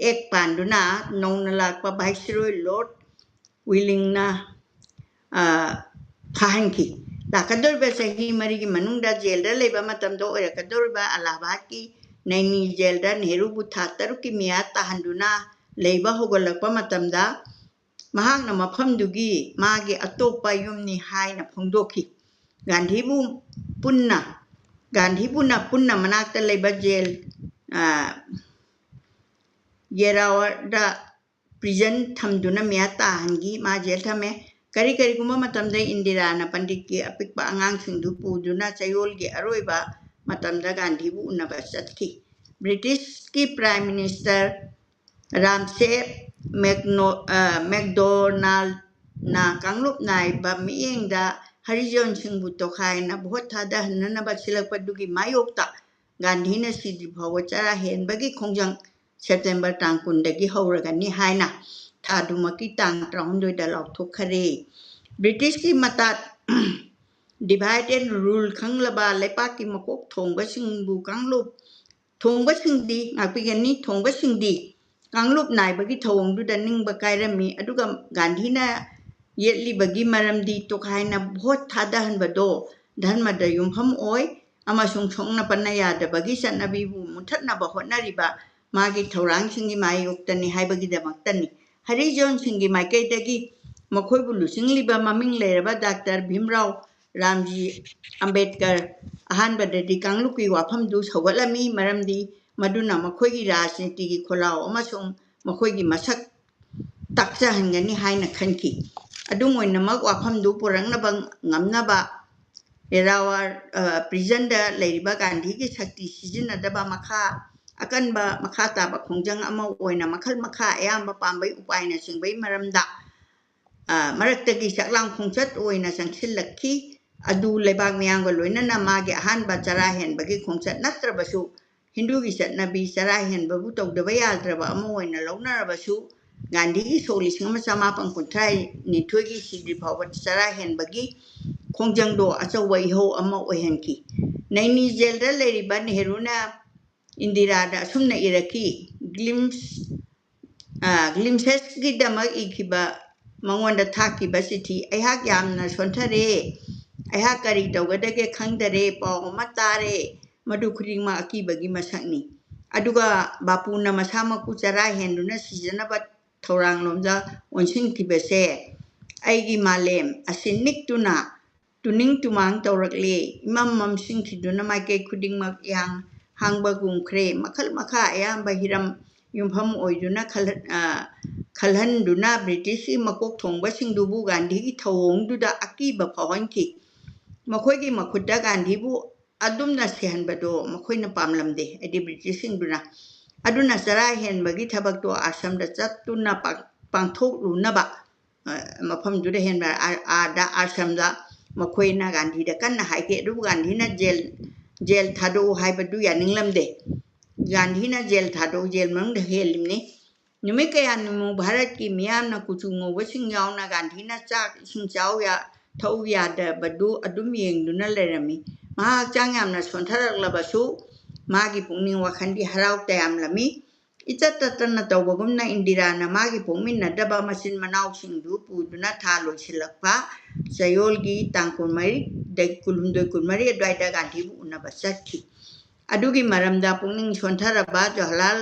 act ꯄꯥꯟꯗꯨꯅ ꯅꯧꯅ ꯂꯥꯛꯄ Viceroy Lord ꯋꯤꯂꯤꯡꯅ, ꯑ, ꯐꯥꯍꯟꯈꯤ꯫ ꯂꯥꯛꯀꯗꯧꯔꯤꯕ ꯆꯍꯤ ꯃꯔꯤꯒꯤ ꯃꯅꯨꯡꯗ ꯖꯦꯜꯗ ꯂꯩꯕ ꯃꯇꯝꯗ ꯑꯣꯏꯔꯛꯀꯗꯧꯔꯤꯕ ꯑꯂꯥꯍꯥꯕꯥꯗꯀꯤ ꯅꯩꯅꯤ ꯖꯦꯜꯗ ꯅꯦꯍꯔꯨꯕꯨ ꯊꯥ ꯇꯔꯨꯛꯀꯤ ꯃꯤꯌꯥꯠ ꯇꯥꯍꯟꯗꯨꯅ ꯂꯩꯕ ꯍꯧꯒꯠꯂꯛꯄ ꯃꯇꯝꯗ ꯃꯍꯥꯛꯅ ꯃꯐꯝꯗꯨꯒꯤ ꯃꯥꯒꯤ ꯑꯇꯣꯞꯄ ꯌꯨꯝꯅꯤ ꯍꯥꯏꯅ ꯐꯣꯡꯗꯣꯛꯈꯤ꯫ ꯒꯥꯟꯙꯤꯕꯨ ꯄꯨꯟꯅ, ꯒꯥꯟꯙꯤꯕꯨꯅ ꯄꯨꯟꯅ ꯃꯅꯥꯛꯇ ꯂꯩꯕ ꯖꯦꯜ, ꯑ, ꯌꯦꯔꯥꯋꯥꯗ prison ꯊꯝꯗꯨꯅ ꯃꯤꯌꯥꯠ ꯇꯥꯍꯟꯈꯤ꯫ ꯃꯥ ꯖꯦꯜ ꯊꯝꯃꯦ꯫ ꯀꯔꯤ ꯀꯔꯤꯒꯨꯝꯕ ꯃꯇꯝꯗ ꯏꯟꯗꯤꯔꯥꯅ ꯄꯟꯗꯤꯠꯀꯤ ꯑꯄꯤꯛꯄ ꯑꯉꯥꯡꯁꯤꯡꯗꯨ ꯄꯨꯗꯨꯅ ꯆꯌꯣꯜꯒꯤ ꯑꯔꯣꯏꯕ ꯃꯇꯝꯗ ꯒꯥꯟꯙꯤꯕꯨ ꯎꯅꯕ ꯆꯠꯈꯤ꯫ ꯕ꯭ꯔꯤꯇꯤꯁꯀꯤ Prime Minister ꯔꯥꯝꯁꯦ ꯃꯦꯛꯅꯣ-, ꯑ, ꯃꯦꯛꯗꯣꯅꯥꯜꯗꯅ ꯀꯥꯡꯂꯨꯞ ꯅꯥꯏꯕ ꯃꯤꯠꯌꯦꯡꯗ ꯍꯔꯤꯖꯟꯁꯤꯡꯕꯨ ꯇꯣꯈꯥꯏꯅ ꯚꯣꯠ ꯊꯥꯗꯍꯟꯅꯅꯕ ꯁꯤꯜꯂꯛꯄꯗꯨꯒꯤ ꯃꯥꯌꯣꯛꯇ ꯒꯥꯟꯙꯤꯅ ꯁꯤꯗ꯭ꯔꯤ ꯐꯥꯎꯕ ꯆꯔꯥ ꯍꯦꯟꯕꯒꯤ ꯈꯣꯡꯖꯪ September ꯇꯥꯡ ꯀꯨꯟꯗꯒꯤ ꯍꯧꯔꯒꯅꯤ ꯍꯥꯏꯅ ꯊꯥꯗꯨꯃꯛꯀꯤ ꯇꯥꯡ ꯇꯔꯥꯍꯨꯝꯗꯣꯏꯗ ꯂꯥꯎꯊꯣꯛꯈꯔꯦ꯫ ꯕ꯭ꯔꯤꯇꯤꯁꯀꯤ ꯃꯇꯥ-, divide and rule ꯈꯪꯂꯕ ꯂꯩꯄꯥꯛꯀꯤ ꯃꯀꯣꯛ ꯊꯣꯡꯕꯁꯤꯡꯕꯨ ꯀꯥꯡꯂꯨꯞ ꯊꯣꯡꯕꯁꯤꯡꯗꯤ ꯉꯥꯛꯄꯤꯒꯅꯤ꯫ ꯊꯣꯡꯕꯁꯤꯡꯗꯤ ꯀꯥꯡꯂꯨꯞ ꯅꯥꯏꯕꯒꯤ ꯊꯧꯑꯣꯡꯗꯨꯗ ꯅꯤꯡꯕ ꯀꯥꯏꯔꯝꯃꯤ꯫ ꯑꯗꯨꯒ ꯒꯥꯟꯙꯤꯅ ꯌꯦꯠꯂꯤꯕꯒꯤ ꯃꯔꯝꯗꯤ ꯇꯣꯈꯥꯏꯅ ꯚꯣꯠ ꯊꯥꯗꯍꯟꯕꯗꯣ ꯙꯔꯃꯗ ꯌꯨꯝꯐꯝ ꯑꯣꯏ ꯑꯃꯁꯨꯡ ꯁꯣꯛꯅ ꯄꯟꯅ ꯌꯥꯗꯕꯒꯤ ꯆꯠꯅꯕꯤꯕꯨ ꯃꯨꯊꯠꯅꯕ ꯍꯣꯠꯅꯔꯤꯕ ꯃꯥꯒꯤ ꯊꯧꯔꯥꯡꯁꯤꯡꯒꯤ ꯃꯥꯌꯣꯛꯇꯅꯤ ꯍꯥꯏꯕꯒꯤꯗꯃꯛꯇꯅꯤ꯫ ꯍꯔꯤꯖꯣꯟꯁꯤꯡꯒꯤ ꯃꯥꯏꯀꯩꯗꯒꯤ ꯃꯈꯣꯏꯕꯨ ꯂꯨꯆꯤꯡꯂꯤꯕ ꯃꯃꯤꯡ ꯂꯩꯔꯕ ꯗꯥꯛꯇꯔ ꯚꯤꯝꯔꯥꯎ ꯔꯥꯝꯖꯤ ꯑꯝꯕꯦꯗꯀꯔ ꯑꯍꯥꯟꯕꯗꯗꯤ ꯀꯥꯡꯂꯨꯞꯀꯤ ꯋꯥꯐꯝꯗꯨ ꯁꯧꯒꯠꯂꯝꯃꯤ, ꯃꯔꯝꯗꯤ ꯃꯗꯨꯅ ꯃꯈꯣꯏꯒꯤ ꯔꯥꯖꯅꯤꯇꯤꯒꯤ ꯈꯣꯜꯂꯥꯎ ꯑꯃꯁꯨꯡ ꯃꯈꯣꯏꯒꯤ ꯃꯁꯛ ꯇꯥꯛꯆꯍꯟꯒꯅꯤ ꯍꯥꯏꯅ ꯈꯟꯈꯤ꯫ ꯑꯗꯨꯝ ꯑꯣꯏꯅꯃꯛ, ꯋꯥꯐꯝꯗꯨ ꯄꯨꯔꯛꯅꯕ ꯉꯝꯅꯕ ꯔꯦꯋꯥꯔ, ꯑ, ꯄ꯭ꯔꯤꯖꯟꯗ ꯂꯩꯔꯤꯕ ꯒꯥꯟꯙꯤꯒꯤ ꯁꯛꯇꯤ ꯁꯤꯖꯤꯟꯅꯗꯕ ꯃꯈꯥ ꯑꯀꯟꯕ ꯃꯈꯥ ꯇꯥꯕ ꯈꯣꯡꯖꯪ ꯑꯃ ꯑꯣꯏꯅ ꯃꯈꯜ ꯃꯈꯥ ꯑꯌꯥꯝꯕ ꯄꯥꯝꯕꯩ ꯎꯄꯥꯏꯅꯆꯤꯡꯕꯒꯤ ꯃꯔꯝꯗ, ꯑ, ꯃꯔꯛꯇꯒꯤ ꯆꯥꯛꯂꯥꯡ ꯈꯣꯡꯆꯠ ꯑꯣꯏꯅ ꯆꯪꯁꯤꯜꯂꯛꯈꯤ꯫ ꯑꯗꯨ ꯂꯩꯕꯥꯛ ꯃꯤꯌꯥꯝꯒ ꯂꯣꯏꯅꯅ ꯃꯥꯒꯤ ꯑꯍꯥꯟꯕ ꯆꯔꯥ ꯍꯦꯟꯕꯒꯤ ꯈꯣꯡꯆꯠ ꯅꯠꯇ꯭ꯔꯕꯁꯨ, ꯍꯤꯟꯗꯨꯒꯤ ꯆꯠꯅꯕꯤ ꯆꯔꯥ ꯍꯦꯟꯕꯕꯨ ꯇꯧꯗꯕ ꯌꯥꯗ꯭ꯔꯕ ꯑꯃ ꯑꯣꯏꯅ ꯂꯧꯅꯔꯕꯁꯨ, ꯒꯥꯟꯙꯤꯒꯤ ꯁꯣꯛ ꯂꯤꯁꯤꯡ ꯑꯃ ꯆꯃꯥꯄꯟ ꯀꯨꯟꯊ꯭ꯔꯥ ꯅꯤꯊꯣꯏꯒꯤ ꯁꯤꯗ꯭ꯔꯤ ꯐꯥꯎꯕ ꯆꯔꯥ ꯍꯦꯟꯕꯒꯤ ꯈꯣꯡꯖꯪꯗꯣ ꯑꯆꯧꯕ ꯏꯍꯧ ꯑꯃ ꯑꯣꯏꯍꯟꯈꯤ꯫ ꯅꯩꯅꯤ ꯖꯦꯜꯗ ꯂꯩꯔꯤꯕ ꯅꯦꯍꯔꯨꯅ ꯏꯟꯗꯤꯔꯥꯗ ꯑꯁꯨꯝꯅ ꯏꯔꯛꯈꯤ, ꯒ꯭ꯂꯤꯝꯁ, ꯑ, ꯒ꯭ꯂꯤꯝꯁꯦꯁꯀꯤꯗꯃꯛ ꯏꯈꯤꯕ, ꯃꯉꯣꯟꯗ ꯊꯥꯈꯤꯕ ꯆꯤꯊꯤ, "ꯑꯩꯍꯥꯛ ꯌꯥꯝꯅ ꯁꯣꯟꯊꯔꯦ꯫ ꯑꯩꯍꯥꯛ ꯀꯔꯤ ꯇꯧꯒꯗꯒꯦ ꯈꯪꯗꯔꯦ꯫ ꯄꯥꯎ ꯑꯃ ꯇꯥꯔꯦ꯫ ꯃꯗꯨ ꯈꯨꯗꯤꯡꯃꯛ ꯑꯀꯤꯕꯒꯤ ꯃꯁꯛꯅꯤ꯫" ꯑꯗꯨꯒ ꯕꯥꯄꯨꯅ ꯃꯁꯥꯃꯛꯄꯨ ꯆꯔꯥ ꯍꯦꯟꯗꯨꯅ ꯁꯤꯖꯅꯕ ꯊꯧꯔꯥꯡꯂꯣꯝꯗ ꯑꯣꯟꯁꯤꯟꯈꯤꯕꯁꯦ, ꯑꯩꯒꯤ ꯃꯥꯂꯦꯝ ꯑꯁꯤ ꯅꯤꯛꯇꯨꯅ ꯇꯨꯅꯤꯡ ꯇꯨꯃꯥꯡ ꯇꯧꯔꯛꯂꯦ꯫ ꯏꯃꯝ ꯃꯝꯁꯤꯟꯈꯤꯗꯨꯅ ꯃꯥꯏꯀꯩ ꯈꯨꯗꯤꯡꯃꯛ ꯏꯍꯥꯡ ꯍꯥꯡꯕꯒꯨꯝꯈ꯭ꯔꯦ꯫ ꯃꯈꯜ ꯃꯈꯥ ꯑꯌꯥꯝꯕ ꯍꯤꯔꯝ ꯌꯨꯝꯐꯝ ꯑꯣꯏꯗꯨꯅ ꯈꯜꯍ-, ꯑ, ꯈꯜꯍꯟꯗꯨꯅ ꯕ꯭ꯔꯤꯇꯤꯁꯀꯤ ꯃꯀꯣꯛ ꯊꯣꯡꯕꯁꯤꯡꯗꯨꯕꯨ ꯒꯥꯟꯙꯤꯒꯤ ꯊꯧꯑꯣꯡꯗꯨꯗ ꯑꯀꯤꯕ ꯐꯥꯎꯍꯟꯈꯤ꯫ ꯃꯈꯣꯏꯒꯤ ꯃꯈꯨꯠꯇ ꯒꯥꯟꯙꯤꯕꯨ ꯑꯗꯨꯝꯅ ꯁꯤꯍꯟꯕꯗꯣ ꯃꯈꯣꯏꯅ ꯄꯥꯝꯂꯝꯗꯦ, ꯍꯥꯏꯗꯤ ꯕ꯭ꯔꯤꯇꯤꯁꯁꯤꯡꯗꯨꯅ꯫ ꯑꯗꯨꯅ ꯆꯔꯥ ꯍꯦꯟꯕꯒꯤ ꯊꯕꯛꯇꯣ ꯑꯥꯁ꯭ꯔꯝꯗ ꯆꯠꯇꯨꯅ ꯄꯥꯡ-, ꯄꯥꯡꯊꯣꯛꯂꯨꯅꯕ, ꯑ, ꯃꯐꯝꯗꯨꯗ ꯍꯦꯟꯕ ꯑꯥ-, ꯑꯥꯗ ꯑꯥꯁ꯭ꯔꯝꯗ ꯃꯈꯣꯏꯅ ꯒꯥꯟꯙꯤꯗ ꯀꯟꯅ ꯍꯥꯏꯈꯤ꯫ ꯑꯗꯨꯕꯨ ꯒꯥꯟꯙꯤꯅ ꯖꯦꯜ, ꯖꯦꯜ ꯊꯥꯗꯣꯛꯎ ꯍꯥꯏꯕꯗꯨ ꯌꯥꯅꯤꯡꯂꯝꯗꯦ꯫ ꯒꯥꯟꯙꯤꯅ ꯖꯦꯜ ꯊꯥꯗꯣꯛ, ꯖꯦꯜ ꯃꯅꯨꯡꯗ ꯍꯦꯜꯂꯤꯕꯅꯤ꯫ ꯅꯨꯃꯤꯠ ꯀꯌꯥꯅꯤꯃꯨꯛ ꯚꯥꯔꯠꯀꯤ ꯃꯤꯌꯥꯝꯅ ꯀꯨꯆꯨ ꯉꯧꯕꯁꯤꯡ ꯌꯥꯎꯅ ꯒꯥꯟꯙꯤꯅ ꯆꯥꯛ ꯏꯁꯤꯡ ꯆꯥꯎ ꯌꯥ-, ꯊꯧ ꯌꯥꯗꯕꯗꯨ ꯑꯗꯨꯝ ꯌꯦꯡꯗꯨꯅ ꯂꯩꯔꯝꯃꯤ꯫ ꯃꯍꯥꯛ ꯍꯛꯆꯥꯡ ꯌꯥꯝꯅ ꯁꯣꯟꯊꯔꯛꯂꯕꯁꯨ ꯃꯥꯒꯤ ꯄꯨꯛꯅꯤꯡ ꯋꯥꯈꯜꯗꯤ ꯍꯔꯥꯎ ꯇꯌꯥꯝꯂꯝꯃꯤ꯫ ꯏꯆꯠ ꯆꯠꯇꯅ ꯇꯧꯕꯒꯨꯝꯅ ꯏꯟꯗꯤꯔꯥꯅ ꯃꯥꯒꯤ ꯄꯣꯛꯃꯤꯟꯅꯗꯕ ꯃꯆꯤꯟ ꯃꯅꯥꯎꯁꯤꯡꯗꯨ ꯄꯨꯗꯨꯅ ꯊꯥ ꯂꯣꯏꯁꯤꯜꯂꯛꯄ ꯆꯌꯣꯜꯒꯤ ꯇꯥꯡ ꯀꯨꯟꯃꯔꯤꯗꯒꯤ ꯀꯨꯟꯍꯨꯝꯗꯣꯏ ꯀꯨꯟꯃꯔꯤ ꯑꯗꯨꯋꯥꯏꯗ ꯒꯥꯟꯙꯤꯕꯨ ꯎꯅꯕ ꯆꯠꯈꯤ꯫ ꯑꯗꯨꯒꯤ ꯃꯔꯝꯗ ꯄꯨꯛꯅꯤꯡ ꯁꯣꯟꯊꯔꯕ ꯖꯋꯥꯍꯔꯂꯥꯜ,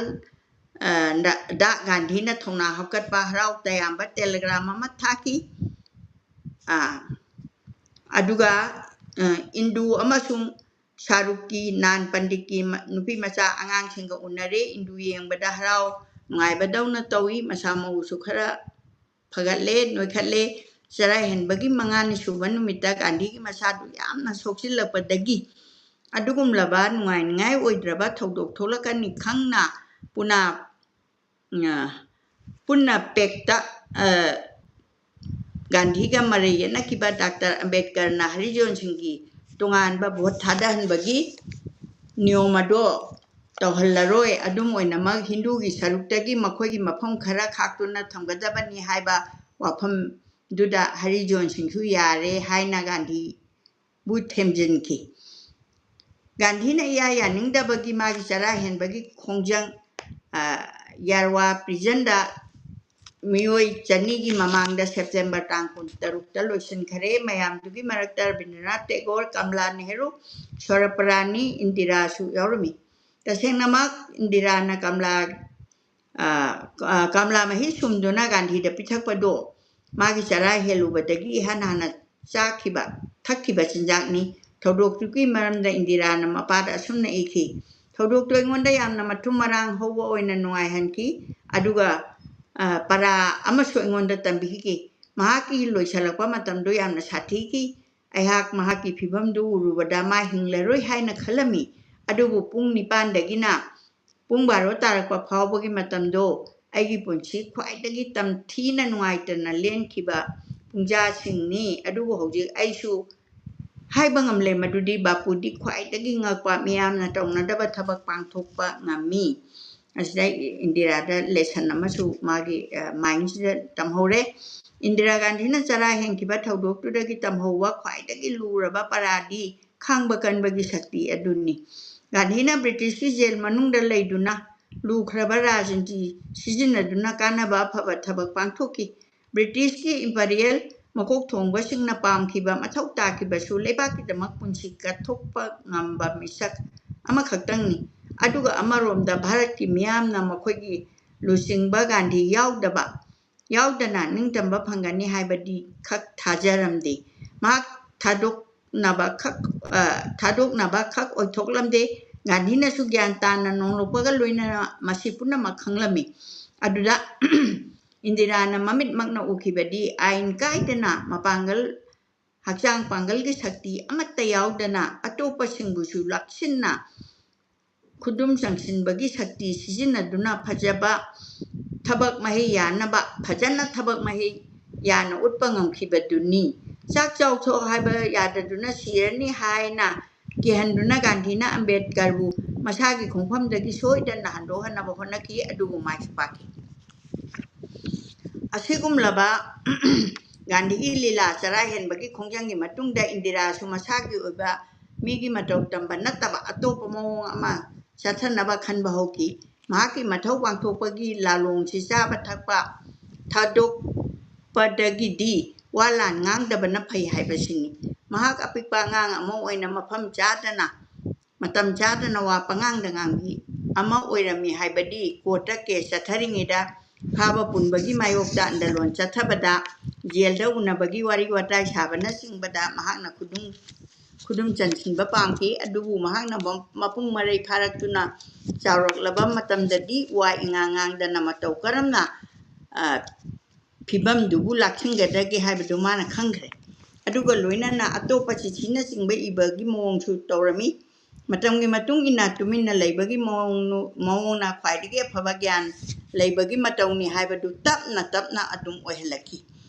ꯑ, ꯗ, ꯗ ꯒꯥꯟꯙꯤꯅ ꯊꯧꯅꯥ ꯍꯥꯞꯀꯠꯄ ꯍꯔꯥꯎ ꯇꯌꯥꯝꯕ ꯇꯦꯂꯦꯒ꯭ꯔꯥꯝ ꯑꯃ ꯊꯥꯈꯤ꯫ ꯑ, ꯑꯗꯨꯒ, ꯑ, ꯏꯟꯗꯨ ꯑꯃꯁꯨꯡ ꯁꯥꯔꯨꯛꯀꯤ ꯅꯥꯟ ꯄꯟꯗꯤꯠꯀꯤ ꯃ-, ꯅꯨꯄꯤ ꯃꯆꯥ ꯑꯉꯥꯡꯁꯤꯡꯒ ꯎꯅꯔꯦ꯫ ꯏꯟꯗꯨ ꯌꯦꯡꯕꯗ ꯍꯔꯥꯎ ꯅꯨꯡꯉꯥꯏꯕꯗꯧꯅ ꯇꯧꯏ꯫ ꯃꯁꯥ ꯃꯎꯁꯨ ꯈꯔ ꯐꯒꯠꯂꯦ, ꯅꯣꯏꯈꯠꯂꯦ꯫ ꯆꯔꯥ ꯍꯦꯟꯕꯒꯤ ꯃꯉꯥꯅꯤ ꯁꯨꯕ ꯅꯨꯃꯤꯠꯇ ꯒꯥꯟꯙꯤꯒꯤ ꯃꯁꯥꯗꯨ ꯌꯥꯝꯅ ꯁꯣꯛꯆꯤꯜꯂꯛꯄꯗꯒꯤ ꯑꯗꯨꯒꯨꯝꯂꯕ ꯅꯨꯡꯉꯥꯏꯅꯤꯡꯉꯥꯏ ꯑꯣꯏꯗ꯭ꯔꯕ ꯊꯧꯗꯣꯛ ꯊꯣꯛꯂꯛꯀꯅꯤ ꯈꯪꯅ ꯄꯨꯅꯥ, ꯑ, ꯄꯨꯟꯅ ꯄꯦꯛꯇ, ꯑ, ꯒꯥꯟꯙꯤꯒ ꯃꯔꯩ ꯌꯦꯠꯅꯈꯤꯕ ꯗꯥꯛꯇꯔ ꯑꯝꯕꯦꯗꯀꯔꯅ ꯍꯔꯤꯖꯣꯟꯁꯤꯡꯒꯤ ꯇꯣꯉꯥꯟꯕ ꯚꯣꯠ ꯊꯥꯗꯍꯟꯕꯒꯤ ꯅꯤꯌꯣꯝ ꯑꯗꯣ ꯇꯧꯍꯜꯂꯔꯣꯏ꯫ ꯑꯗꯨꯝ ꯑꯣꯏꯅꯃꯛ ꯍꯤꯟꯗꯨꯒꯤ ꯁꯔꯨꯛꯇꯒꯤ ꯃꯈꯣꯏꯒꯤ ꯃꯐꯝ ꯈꯔ ꯈꯥꯛꯇꯨꯅ ꯊꯝꯒꯗꯕꯅꯤ ꯍꯥꯏꯕ ꯋꯥꯐꯝꯗꯨꯗ ꯍꯔꯤꯖꯣꯟꯁꯤꯡꯁꯨ ꯌꯥꯔꯦ ꯍꯥꯏꯅ ꯒꯥꯟꯙꯤꯕꯨ ꯊꯦꯝꯖꯤꯟꯈꯤ꯫ ꯒꯥꯟꯙꯤꯅ ꯏꯌꯥ ꯌꯥꯅꯤꯡꯗꯕꯒꯤ ꯃꯥꯒꯤ ꯆꯔꯥ ꯍꯦꯟꯕꯒꯤ ꯈꯣꯡꯖꯪ, ꯑ, ꯌꯥꯔꯋꯥ ꯄ꯭ꯔꯤꯖꯟꯗ ꯃꯤꯑꯣꯏ ꯆꯅꯤꯒꯤ ꯃꯃꯥꯡꯗ ꯁꯦꯞꯇꯦꯝꯕꯔ ꯇꯥꯡ ꯀꯨꯟꯇꯔꯨꯛꯇ ꯂꯣꯏꯁꯤꯟꯈꯔꯦ꯫ ꯃꯌꯥꯝꯗꯨꯒꯤ ꯃꯔꯛꯇ ꯔꯕꯤꯟꯗ꯭ꯔꯅꯥꯊ ꯇꯦꯒꯣꯔ, ꯀꯝꯂꯥ ꯅꯦꯍꯔꯨ, ꯁ꯭ꯋꯔꯨꯄꯔꯥꯅꯤ ꯏꯟꯗꯤꯔꯥꯁꯨ ꯌꯥꯎꯔꯝꯃꯤ꯫ ꯇꯁꯦꯡꯅꯃꯛ ꯏꯟꯗꯤꯔꯥꯅ ꯀꯝꯂꯥ, ꯑ, ꯑ, ꯀꯝꯂꯥ ꯃꯍꯤ ꯁꯨꯝꯗꯨꯅ ꯒꯥꯟꯙꯤꯗ ꯄꯤꯊꯛꯄꯗꯣ ꯃꯥꯒꯤ ꯆꯔꯥ ꯍꯦꯜꯂꯨꯕꯗꯒꯤ ꯏꯍꯥꯟ ꯍꯥꯟꯅ ꯆꯥꯈꯤꯕ, ꯊꯛꯈꯤꯕ ꯆꯤꯟꯖꯥꯛꯅꯤ꯫ ꯊꯧꯗꯣꯛꯇꯨꯒꯤ ꯃꯔꯝꯗ ꯏꯟꯗꯤꯔꯥꯅ ꯃꯄꯥꯗ ꯑꯁꯨꯝꯅ ꯏꯈꯤ, "ꯊꯧꯗꯣꯛꯇꯨ ꯑꯩꯉꯣꯟꯗ ꯌꯥꯝꯅ ꯃꯊꯨꯝ ꯃꯔꯥꯡ ꯍꯧꯕ ꯑꯣꯏꯅ ꯅꯨꯡꯉꯥꯏꯍꯟꯈꯤ, ꯑꯗꯨꯒ, ꯑ, ꯄꯔꯥ ꯑꯃꯁꯨ ꯑꯩꯉꯣꯟꯗ ꯇꯝꯕꯤꯈꯤ꯫ ꯃꯍꯥꯛꯀꯤ ꯂꯣꯏꯁꯤꯜꯂꯛꯄ ꯃꯇꯝꯗꯨ ꯌꯥꯝꯅ ꯁꯥꯊꯤꯈꯤ꯫ ꯑꯩꯍꯥꯛ ꯃꯍꯥꯛꯀꯤ ꯐꯤꯚꯝꯗꯨ ꯎꯔꯨꯕꯗ ꯃꯥ ꯍꯤꯡꯂꯔꯣꯏ ꯍꯥꯏꯅ ꯈꯜꯂꯝꯃꯤ, ꯑꯗꯨꯕꯨ ꯄꯨꯡ ꯅꯤꯄꯥꯟꯗꯒꯤꯅ ꯄꯨꯡ ꯕꯥꯔꯣ ꯇꯥꯔꯛꯄ ꯐꯥꯎꯕꯒꯤ ꯃꯇꯝꯗꯣ ꯑꯩꯒꯤ ꯄꯨꯟꯁꯤ ꯈ꯭ꯋꯥꯏꯗꯒꯤ ꯇꯝꯊꯤꯅ ꯅꯨꯡꯉꯥꯏꯇꯅ ꯂꯦꯟꯈꯤꯕ ꯄꯨꯡꯖꯥꯁꯤꯡꯅꯤ꯫ ꯑꯗꯨꯕꯨ ꯍꯧꯖꯤꯛ ꯑꯩꯁꯨ ꯍꯥꯏꯕ ꯉꯝꯂꯦ ꯃꯗꯨꯗꯤ ꯕꯥꯄꯨꯗꯤ ꯈ꯭ꯋꯥꯏꯗꯒꯤ ꯉꯛꯄ, ꯃꯤꯌꯥꯝꯅ ꯇꯧꯅꯗꯕ ꯊꯕꯛ ꯄꯥꯡꯊꯣꯛꯄ ꯉꯝꯃꯤ"꯫ ꯑꯁꯤꯗ ꯏꯟꯗꯤꯔꯥꯗ ꯂꯦꯁꯟ ꯑꯃꯁꯨ ꯃꯥꯒꯤ, ꯑ, ꯃꯥꯏꯟꯁꯤꯗ ꯇꯝꯍꯧꯔꯦ꯫ ꯏꯟꯗꯤꯔꯥ ꯒꯥꯟꯙꯤꯅ ꯆꯔꯥ ꯍꯦꯟꯈꯤꯕ ꯊꯧꯗꯣꯛꯇꯨꯗꯒꯤ ꯇꯝꯍꯧꯕ ꯈ꯭ꯋꯥꯏꯗꯒꯤ ꯂꯨꯔꯕ ꯄꯔꯥꯗꯤ ꯈꯥꯡꯕ ꯀꯟꯕꯒꯤ ꯁꯛꯇꯤ ꯑꯗꯨꯅꯤ꯫ ꯒꯥꯟꯙꯤꯅ ꯕ꯭ꯔꯤꯇꯤꯁꯀꯤ ꯖꯦꯜ ꯃꯅꯨꯡꯗ ꯂꯩꯗꯨꯅ ꯂꯨꯈ꯭ꯔꯕ ꯔꯥꯖꯅꯤꯇꯤ ꯁꯤꯖꯤꯟꯅꯗꯨꯅ ꯀꯥꯟꯅꯕ ꯑꯐꯕ ꯊꯕꯛ ꯄꯥꯡꯊꯣꯛꯈꯤ꯫ ꯕ꯭ꯔꯤꯇꯤꯁꯀꯤ ꯏꯝꯄꯔꯤꯌꯦꯜ ꯃꯀꯣꯛ ꯊꯣꯡꯕꯁꯤꯡꯅ ꯄꯥꯝꯈꯤꯕ ꯃꯊꯧ ꯇꯥꯈꯤꯕꯁꯨ ꯂꯩꯕꯥꯛꯀꯤꯗꯃꯛ ꯄꯨꯟꯁꯤ ꯀꯠꯊꯣꯛꯄ ꯉꯝꯕ ꯃꯤꯁꯛ ꯑꯃꯈꯛꯇꯪꯅꯤ꯫ ꯑꯗꯨꯒ ꯑꯃꯔꯣꯝꯗ ꯚꯥꯔꯠꯀꯤ ꯃꯤꯌꯥꯝꯅ ꯃꯈꯣꯏꯒꯤ ꯂꯨꯆꯤꯡꯕ ꯒꯥꯟꯙꯤ ꯌꯥꯎꯗꯕ, ꯌꯥꯎꯗꯅ ꯅꯤꯡꯇꯝꯕ ꯐꯪꯒꯅꯤ ꯍꯥꯏꯕꯗꯤ ꯈꯛ ꯊꯥꯖꯔꯝꯗꯦ꯫ ꯃꯍꯥꯛ ꯊꯥꯗꯣꯛꯅꯕ ꯈꯛ, ꯑ, ꯊꯥꯗꯣꯛꯅꯕ ꯈꯛ ꯑꯣꯏꯊꯣꯛꯂꯝꯗꯦ꯫ ꯒꯥꯟꯙꯤꯅꯁꯨ ꯒ꯭ꯌꯥꯟ ꯇꯥꯅ ꯅꯣꯡꯂꯛꯄꯒ ꯂꯣꯏꯅꯅ ꯃꯁꯤ ꯄꯨꯝꯅꯃꯛ ꯈꯪꯂꯝꯃꯤ꯫ ꯑꯗꯨꯗ ꯏꯟꯗꯤꯔꯥꯅ ꯃꯃꯤꯠꯃꯛꯅ ꯎꯈꯤꯕꯗꯤ ꯑꯥꯏꯟ ꯀꯥꯏꯗꯅ ꯃꯄꯥꯡꯒꯜ, ꯍꯛꯆꯥꯡ ꯄꯥꯡꯒꯜꯒꯤ ꯁꯛꯇꯤ ꯑꯃꯠꯇ ꯌꯥꯎꯗꯅ ꯑꯇꯣꯞꯄꯁꯤꯡꯕꯨꯁꯨ ꯂꯥꯛꯁꯤꯟꯅ ꯈꯨꯗꯨꯝ ꯆꯪꯁꯤꯟꯕꯒꯤ ꯁꯛꯇꯤ ꯁꯤꯖꯤꯟꯅꯗꯨꯅ ꯐꯖꯕ ꯊꯕꯛ ꯃꯍꯩ ꯌꯥꯅꯕ, ꯐꯖꯅ ꯊꯕꯛ ꯃꯍꯩ ꯌꯥꯅ ꯎꯠꯄ ꯉꯝꯈꯤꯕꯗꯨꯅꯤ꯫ "ꯆꯥꯛ ꯆꯥꯎꯊꯣꯛ ꯍꯥꯏꯕ ꯌꯥꯗꯗꯨꯅ ꯁꯤꯔꯅꯤ" ꯍꯥꯏꯅ ꯀꯤꯍꯟꯗꯨꯅ ꯒꯥꯟꯙꯤꯅ ꯑꯝꯕꯦꯗꯀꯔꯕꯨ ꯃꯁꯥꯒꯤ ꯈꯣꯡꯐꯝꯗꯒꯤ ꯁꯣꯏꯗꯅ ꯍꯟꯗꯣꯛꯍꯟꯅꯕ ꯍꯣꯠꯅꯈꯤ, ꯑꯗꯨꯕꯨ ꯃꯥꯏꯁꯨ ꯄꯥꯛꯈꯤ꯫ ꯑꯁꯤꯒꯨꯝꯂꯕ ꯒꯥꯟꯙꯤꯒꯤ ꯂꯤꯂꯥ ꯆꯔꯥ ꯍꯦꯟꯕꯒꯤ ꯈꯣꯡꯖꯪꯒꯤ ꯃꯇꯨꯡꯗ ꯏꯟꯗꯤꯔꯥꯁꯨ ꯃꯁꯥꯒꯤ ꯑꯣꯏꯕ ꯃꯤꯒꯤ ꯃꯇꯧ ꯇꯝꯕ ꯅꯠꯇꯕ ꯑꯇꯣꯞꯄ ꯃꯑꯣꯡ ꯑꯃ ꯆꯠꯊꯅꯕ ꯈꯟꯕ ꯍꯧꯈꯤ꯫ ꯃꯍꯥꯛꯀꯤ ꯃꯊꯧ ꯄꯥꯡꯊꯣꯛꯄꯒꯤ ꯂꯥꯂꯣꯡꯁꯤ ꯆꯥꯕ ꯊꯛꯄ ꯊꯥꯗꯣꯛꯄꯗꯒꯤꯗꯤ ꯋꯥ ꯂꯥꯟ ꯉꯥꯡꯗꯕꯅ ꯐꯩ ꯍꯥꯏꯕꯁꯤꯅꯤ꯫ ꯃꯍꯥꯛ ꯑꯄꯤꯛꯄ ꯑꯉꯥꯡ ꯑꯃ ꯑꯣꯏꯅ ꯃꯐꯝ ꯆꯥꯗꯅ, ꯃꯇꯝ ꯆꯥꯗꯅ ꯋꯥ ꯄꯉꯥꯡꯗ ꯉꯥꯡꯕꯤ ꯑꯃ ꯑꯣꯏꯔꯝꯃꯤ ꯍꯥꯏꯕꯗꯤ ꯀꯣꯔꯠꯇ ꯀꯦꯁ ꯆꯠꯊꯔꯤꯉꯩꯗ ꯐꯥꯕ ꯄꯨꯟꯕꯒꯤ ꯃꯥꯌꯣꯛꯇ ꯑꯟꯗꯂꯣꯟ ꯆꯠꯊꯕꯗ, ꯖꯦꯜꯗ ꯎꯅꯕꯒꯤ ꯋꯥꯔꯤ ꯋꯥꯇꯥꯏ ꯁꯥꯕꯅꯆꯤꯡꯕꯗ ꯃꯍꯥꯛꯅ ꯈꯨꯗꯨꯝ, ꯈꯨꯗꯨꯝ ꯆꯟꯁꯤꯟꯕ ꯄꯥꯝꯈꯤ꯫ ꯑꯗꯨꯕꯨ ꯃꯍꯥꯛꯅ ꯃ-, ꯃꯄꯨꯡ ꯃꯔꯩ ꯐꯥꯔꯛꯇꯨꯅ ꯆꯥꯎꯔꯛꯂꯕ ꯃꯇꯝꯗꯗꯤ ꯋꯥ ꯏꯉꯥꯡ ꯉꯥꯡꯗꯅ ꯃꯇꯧ ꯀꯔꯝꯅ, ꯑ, ꯐꯤꯕꯝꯗꯨꯕꯨ ꯂꯥꯛꯁꯤꯟꯒꯗꯒꯦ ꯍꯥꯏꯕꯗꯨ ꯃꯥꯅ ꯈꯪꯈ꯭ꯔꯦ꯫ ꯑꯗꯨꯒ ꯂꯣꯏꯅꯅ ꯑꯇꯣꯞꯄ ꯆꯤꯊꯤꯅꯆꯤꯡꯕ ꯏꯕꯒꯤ ꯃꯑꯣꯡꯁꯨ ꯇꯧꯔꯝꯃꯤ꯫ ꯃꯇꯝꯒꯤ ꯃꯇꯨꯡ ꯏꯟꯅ ꯇꯨꯃꯤꯟꯅ ꯂꯩꯕꯒꯤ ꯃꯑꯣꯡ-, ꯃꯑꯣꯡꯅ ꯈ꯭ꯋꯥꯏꯗꯒꯤ ꯑꯐꯕ ꯒ꯭ꯌꯥꯟ ꯂꯩꯕꯒꯤ ꯃꯇꯧꯅꯤ ꯍꯥꯏꯕꯗꯨ ꯇꯞꯅ ꯇꯞꯅ ꯑꯗꯨꯝ ꯑꯣꯏꯍꯜꯂꯛꯈꯤ꯫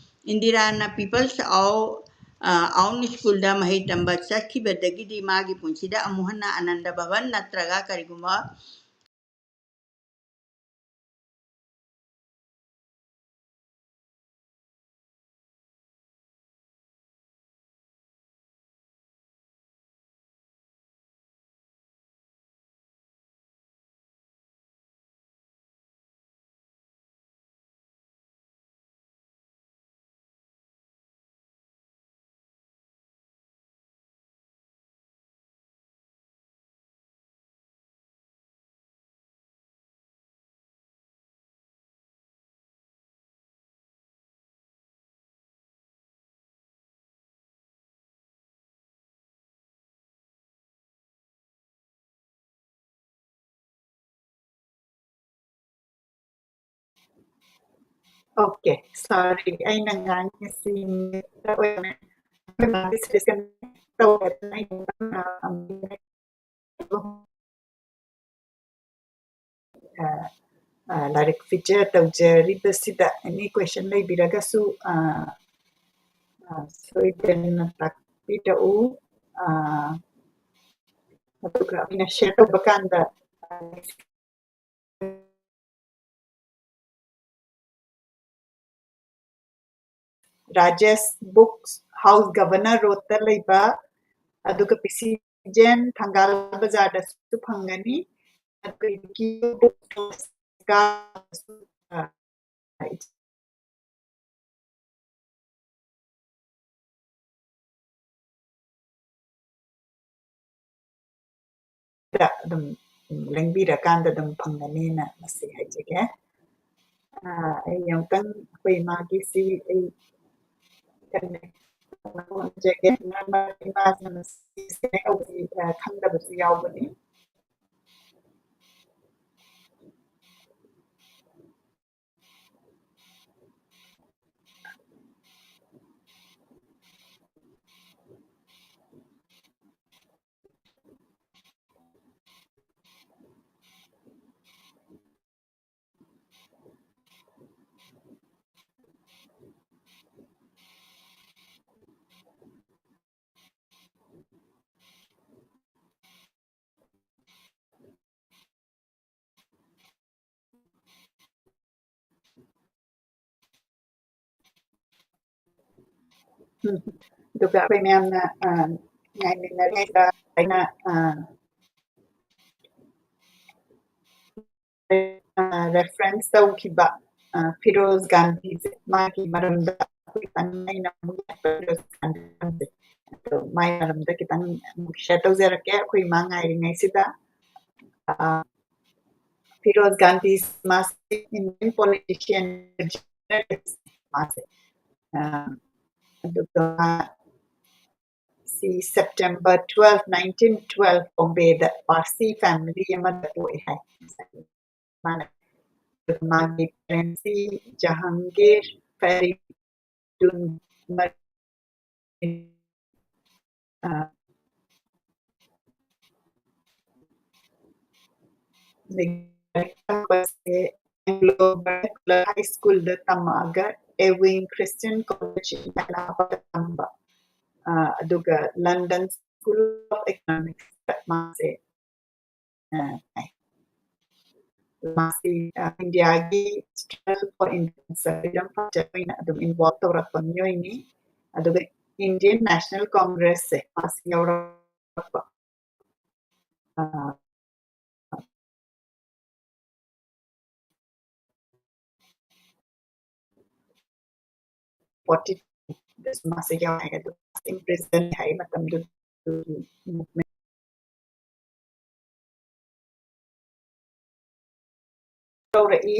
ꯏꯟꯗꯤꯔꯥꯅ People's Au-, ꯑ, Aung ꯁ꯭ꯀꯨꯜꯗ ꯃꯍꯩ ꯇꯝꯕ ꯆꯠꯈꯤꯕꯗꯒꯤꯗꯤ ꯃꯥꯒꯤ ꯄꯨꯟꯁꯤꯗ ꯑꯃꯨꯛ ꯍꯟꯅ ꯑꯅꯟꯗ ꯚꯕꯟ ꯅꯠꯇ꯭ꯔꯒ ꯀꯔꯤꯒꯨꯝꯕ Okay, sorry. ꯑꯩꯅ ꯉꯥꯡꯉꯤꯁꯤ ꯃꯤꯠꯇ ꯑꯣꯏꯔꯝꯃꯦ꯫ ꯑꯩꯈꯣꯏ ꯃꯥꯒꯤ ꯁꯖꯦꯁꯟ ꯇꯧꯔꯦ꯫ ꯑꯩꯅ, ꯑ, ꯑ, ꯑ, ꯂꯥꯏꯔꯤꯛ ꯐꯤꯆꯔ ꯇꯧꯖꯔꯤꯕꯁꯤꯗ any question ꯂꯩꯕꯤꯔꯒꯁꯨ, ꯑ, ꯑ, ꯁꯣꯏꯗꯅ ꯇꯥꯛꯄꯤꯔꯛꯎ꯫ ꯑ, ꯑꯗꯨꯒ ꯑꯩꯅ ꯁꯤꯌꯔ ꯇꯧꯕ ꯀꯥꯟꯗ, ꯑ, ꯔꯥꯖꯦꯁ ꯕꯨꯛꯁ, ꯍꯥꯎꯁ ꯒꯚꯔꯅꯔ ꯔꯣꯗꯇ ꯂꯩꯕ, ꯑꯗꯨꯒ ꯄꯤ ꯁꯤ ꯖꯦꯟ ꯊꯪꯒꯥꯜ ꯕꯖꯥꯔꯗꯁꯨ ꯐꯪꯒꯅꯤ꯫ ꯑꯗꯨꯒ ꯏꯕꯨꯀꯤ ꯕꯨꯛ ꯁ꯭ꯇꯣꯔꯁꯀ ꯑꯗꯨꯝ ꯂꯦꯡꯕꯤꯔꯀꯥꯟꯗ ꯑꯗꯨꯝ ꯐꯪꯒꯅꯤꯅ ꯃꯁꯤ ꯍꯥꯏꯖꯒꯦ꯫ ꯑꯥ, ꯑꯩ ꯑꯃꯨꯛꯇꯪ ꯑꯩꯈꯣꯏ ꯏꯃꯥꯒꯤꯁꯤ ꯑꯩ ꯀꯟꯅ ꯍꯣꯠꯅꯖꯒꯦ꯫ ꯏꯃꯥꯁꯤꯅ ꯃꯁꯤ ꯇꯧꯕꯁꯤ, ꯑꯥ, ꯈꯪꯗꯕꯁꯨ ꯌꯥꯎꯕꯅꯤ꯫ ꯎꯝ꯫ ꯑꯗꯨꯒ ꯑꯩꯈꯣꯏ ꯃꯌꯥꯝꯅ, ꯑ, ꯉꯥꯏꯃꯤꯟꯅꯔꯤꯉꯩꯗ ꯑꯩꯅ, ꯑ, ꯑ, ꯔꯦꯐꯔꯦꯟꯁ ꯇꯧꯈꯤꯕ, ꯑ, ꯐꯤꯔꯣꯖ ꯒꯥꯟꯙꯤꯁꯦ, ꯃꯥꯒꯤ ꯃꯔꯝꯗ ꯑꯩꯈꯣꯏ ꯈꯤꯇꯪ ꯑꯩꯅ ꯑꯃꯨꯛ ꯐꯤꯔꯣꯖ ꯒꯥꯟꯙꯤ ꯈꯪꯗꯦ꯫ ꯑꯗꯣ ꯃꯥꯒꯤ ꯃꯔꯝꯗ ꯈꯤꯇꯪ ꯑꯃꯨꯛ ꯁꯤꯌꯔ ꯇꯧꯖꯔꯛꯀꯦ꯫ ꯑꯩꯈꯣꯏ ꯏꯃꯥ ꯉꯥꯏꯔꯤꯉꯩꯁꯤꯗ, ꯑ, ꯐꯤꯔꯣꯖ ꯒꯥꯟꯙꯤ ꯃꯥꯁꯦ ꯏꯟꯗꯤꯌꯟ ꯄꯣꯂꯤꯇꯤꯁꯤꯌꯟ ꯃꯥꯁꯦ꯫ ꯑ, ꯑꯗꯨꯒ ꯁꯤ ꯁꯦꯞꯇꯦꯝꯕꯔ ꯇ꯭ꯋꯦꯜꯐ, ꯅꯥꯏꯟꯇꯤꯟ ꯇ꯭ꯋꯦꯜꯐ, ꯕꯣꯝꯕꯦꯗ ꯄꯥꯔꯁꯤ ꯐꯦꯃꯤꯂꯤ ꯑꯃꯗ ꯄꯣꯛꯑꯦ ꯍꯥꯏ꯫ ꯃꯥꯅ ꯃꯥꯒꯤ parents ꯁꯤ ꯖꯍꯥꯡꯒꯤꯔ ꯐꯦꯔꯤꯗꯨꯟ ꯃꯔꯤ, ꯑ, ꯑꯗꯒꯤ ꯂꯥꯏꯔꯤꯛ ꯇꯝꯕꯁꯦ Anglo Vernacular High School the ꯇꯝꯃꯛꯑꯒ Ewing Christian College in Allahabad ꯇꯝꯕ, ꯑ, ꯑꯗꯨꯒ London School of Economics ꯇ ꯃꯥꯁꯦ, ꯑ, ꯇꯥꯏ꯫ ꯃꯥꯁꯤ, ꯑ, ꯏꯟꯗꯤꯌꯥꯒꯤ Struggle for Independence freedom fighter ꯑꯣꯏꯅ ꯑꯗꯨꯝ involve ꯇꯧꯔꯛꯄ ꯃꯤꯑꯣꯏꯅꯤ꯫ ꯑꯗꯨꯒ Indian National Congress ꯁꯦ ꯃꯥꯁꯤ ꯌꯥꯎꯔꯛꯄ꯫ ꯑ, forty ꯗꯁꯨ ꯃꯥꯁꯦ ꯌꯥꯎꯔꯦ꯫ ꯑꯗꯨ ꯃꯥꯁꯦ imprisoned ꯍꯥꯏ ꯃꯇꯝꯗꯨꯒꯤ movement ꯇꯧꯔꯛꯏ꯫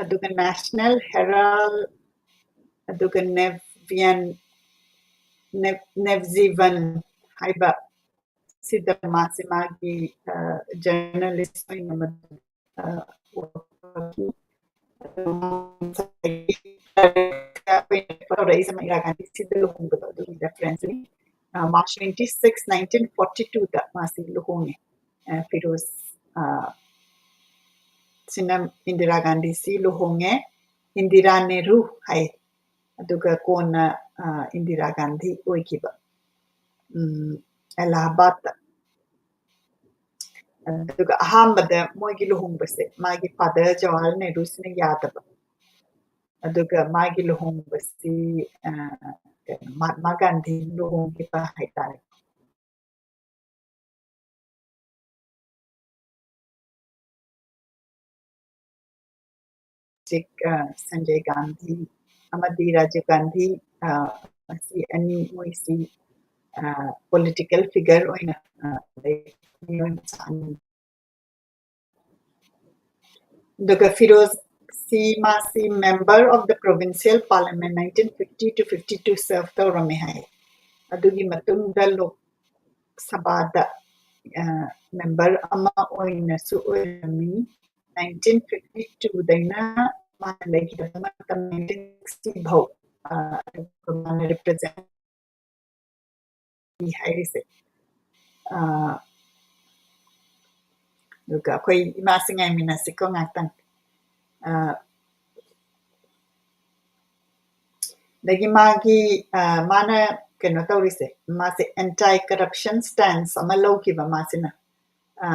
ꯑꯗꯨꯒ National Herald, ꯑꯗꯨꯒ Nevian, Nev-, Navjivan ꯍꯥꯏꯕ ꯁꯤꯗ ꯃꯥꯁꯦ ꯃꯥꯒꯤ, ꯑ, journalist ꯑꯣꯏꯅ ꯃ-, ꯑ, ꯇꯧꯔꯛꯏꯁꯦ ꯏꯟꯗꯤꯔꯥ ꯒꯥꯟꯙꯤ ꯁꯤꯗ ꯂꯨꯍꯣꯡꯕꯗꯣ ꯑꯗꯨꯒꯤ reference ꯅꯤ꯫ ꯑ, March twenty-six, nineteen forty-two ꯗ ꯃꯥꯁꯤ ꯂꯨꯍꯣꯡꯉꯦ꯫ ꯑ, ꯐꯤꯔꯣꯖ, ꯑ, ꯁꯤꯅ ꯏꯟꯗꯤꯔꯥ ꯒꯥꯟꯙꯤꯁꯤ ꯂꯨꯍꯣꯡꯉꯦ꯫ ꯏꯟꯗꯤꯔꯥ ꯅꯦꯍꯔꯨ ꯍꯥꯏ꯫ ꯑꯗꯨꯒ ꯀꯣꯟꯅ, ꯑ, ꯏꯟꯗꯤꯔꯥ ꯒꯥꯟꯙꯤ ꯑꯣꯏꯈꯤꯕ꯫ ꯎꯝ, ꯑꯦꯂꯥꯍꯥꯕꯥꯗꯇ꯫ ꯑꯗꯨꯒ ꯑꯍꯥꯟꯕꯗ ꯃꯣꯏꯒꯤ ꯂꯨꯍꯣꯡꯕꯁꯦ ꯃꯥꯒꯤ father ꯖꯋꯥꯍꯔ ꯅꯦꯍꯔꯨꯁꯤꯅ ꯌꯥꯗꯕ꯫ ꯑꯗꯨꯒ ꯃꯥꯒꯤ ꯂꯨꯍꯣꯡꯕꯁꯤ, ꯑ, ꯀꯩꯅꯣ, ꯃꯍꯥꯠꯃꯥ ꯒꯥꯟꯙꯤ ꯂꯨꯍꯣꯡꯈꯤꯕ ꯍꯥꯏꯇꯥꯔꯦ꯫ ꯍꯧꯖꯤꯛ, ꯑ, ꯁꯟꯖꯌ ꯒꯥꯟꯙꯤ ꯑꯃꯗꯤ ꯔꯥꯖꯤꯕ ꯒꯥꯟꯙꯤ, ꯑ, ꯑꯁꯤ ꯑꯅꯤ ꯃꯣꯏꯁꯤ, ꯑ, political figure ꯑꯣꯏꯅ, ꯑ, ꯂꯩ꯫ ꯃꯤꯑꯣꯏ ꯃꯆꯥ ꯑꯅꯤ꯫ ꯑꯗꯨꯒ ꯐꯤꯔꯣꯖꯁꯤ ꯃꯥꯁꯤ member of the provincial parliament nineteen fifty to fifty-two serve ꯇꯧꯔꯝꯃꯦ ꯍꯥꯏ꯫ ꯑꯗꯨꯒꯤ ꯃꯇꯨꯡꯗ ꯂꯣꯛ ꯁꯚꯥꯗ, ꯑ, member ꯑꯃ ꯑꯣꯏꯅꯁꯨ ꯑꯣꯏꯔꯝꯃꯤ꯫ ꯅꯥꯏꯟꯇꯤꯟ ꯐꯤꯐꯇꯤ ꯇꯨꯗꯩꯅ ꯃꯥꯅ ꯂꯩꯈꯤꯗꯕ ꯃꯇꯝ ꯅꯥꯏꯟꯇꯤꯟ ꯁꯤꯛꯁꯇꯤ ꯐꯥꯎ, ꯑ, ꯑꯗꯨꯒ ꯃꯥꯅ ꯔꯤꯄ꯭ꯔꯖꯦꯟ ꯄꯤ ꯍꯥꯏꯔꯤꯁꯦ꯫ ꯑ, ꯑꯗꯨꯒ ꯑꯩꯈꯣꯏ ꯏꯃꯥꯁꯤ ꯉꯥꯏꯃꯤꯟꯅꯁꯤꯀꯣ ꯉꯥꯛꯇꯪ꯫ ꯑ, ꯑꯗꯒꯤ ꯃꯥꯒꯤ, ꯑ, ꯃꯥꯅ ꯀꯩꯅꯣ ꯇꯧꯔꯤꯁꯦ, ꯃꯥꯁꯦ anti corruption stance ꯑꯃ ꯂꯧꯈꯤꯕ ꯃꯥꯁꯤꯅ꯫ ꯑ,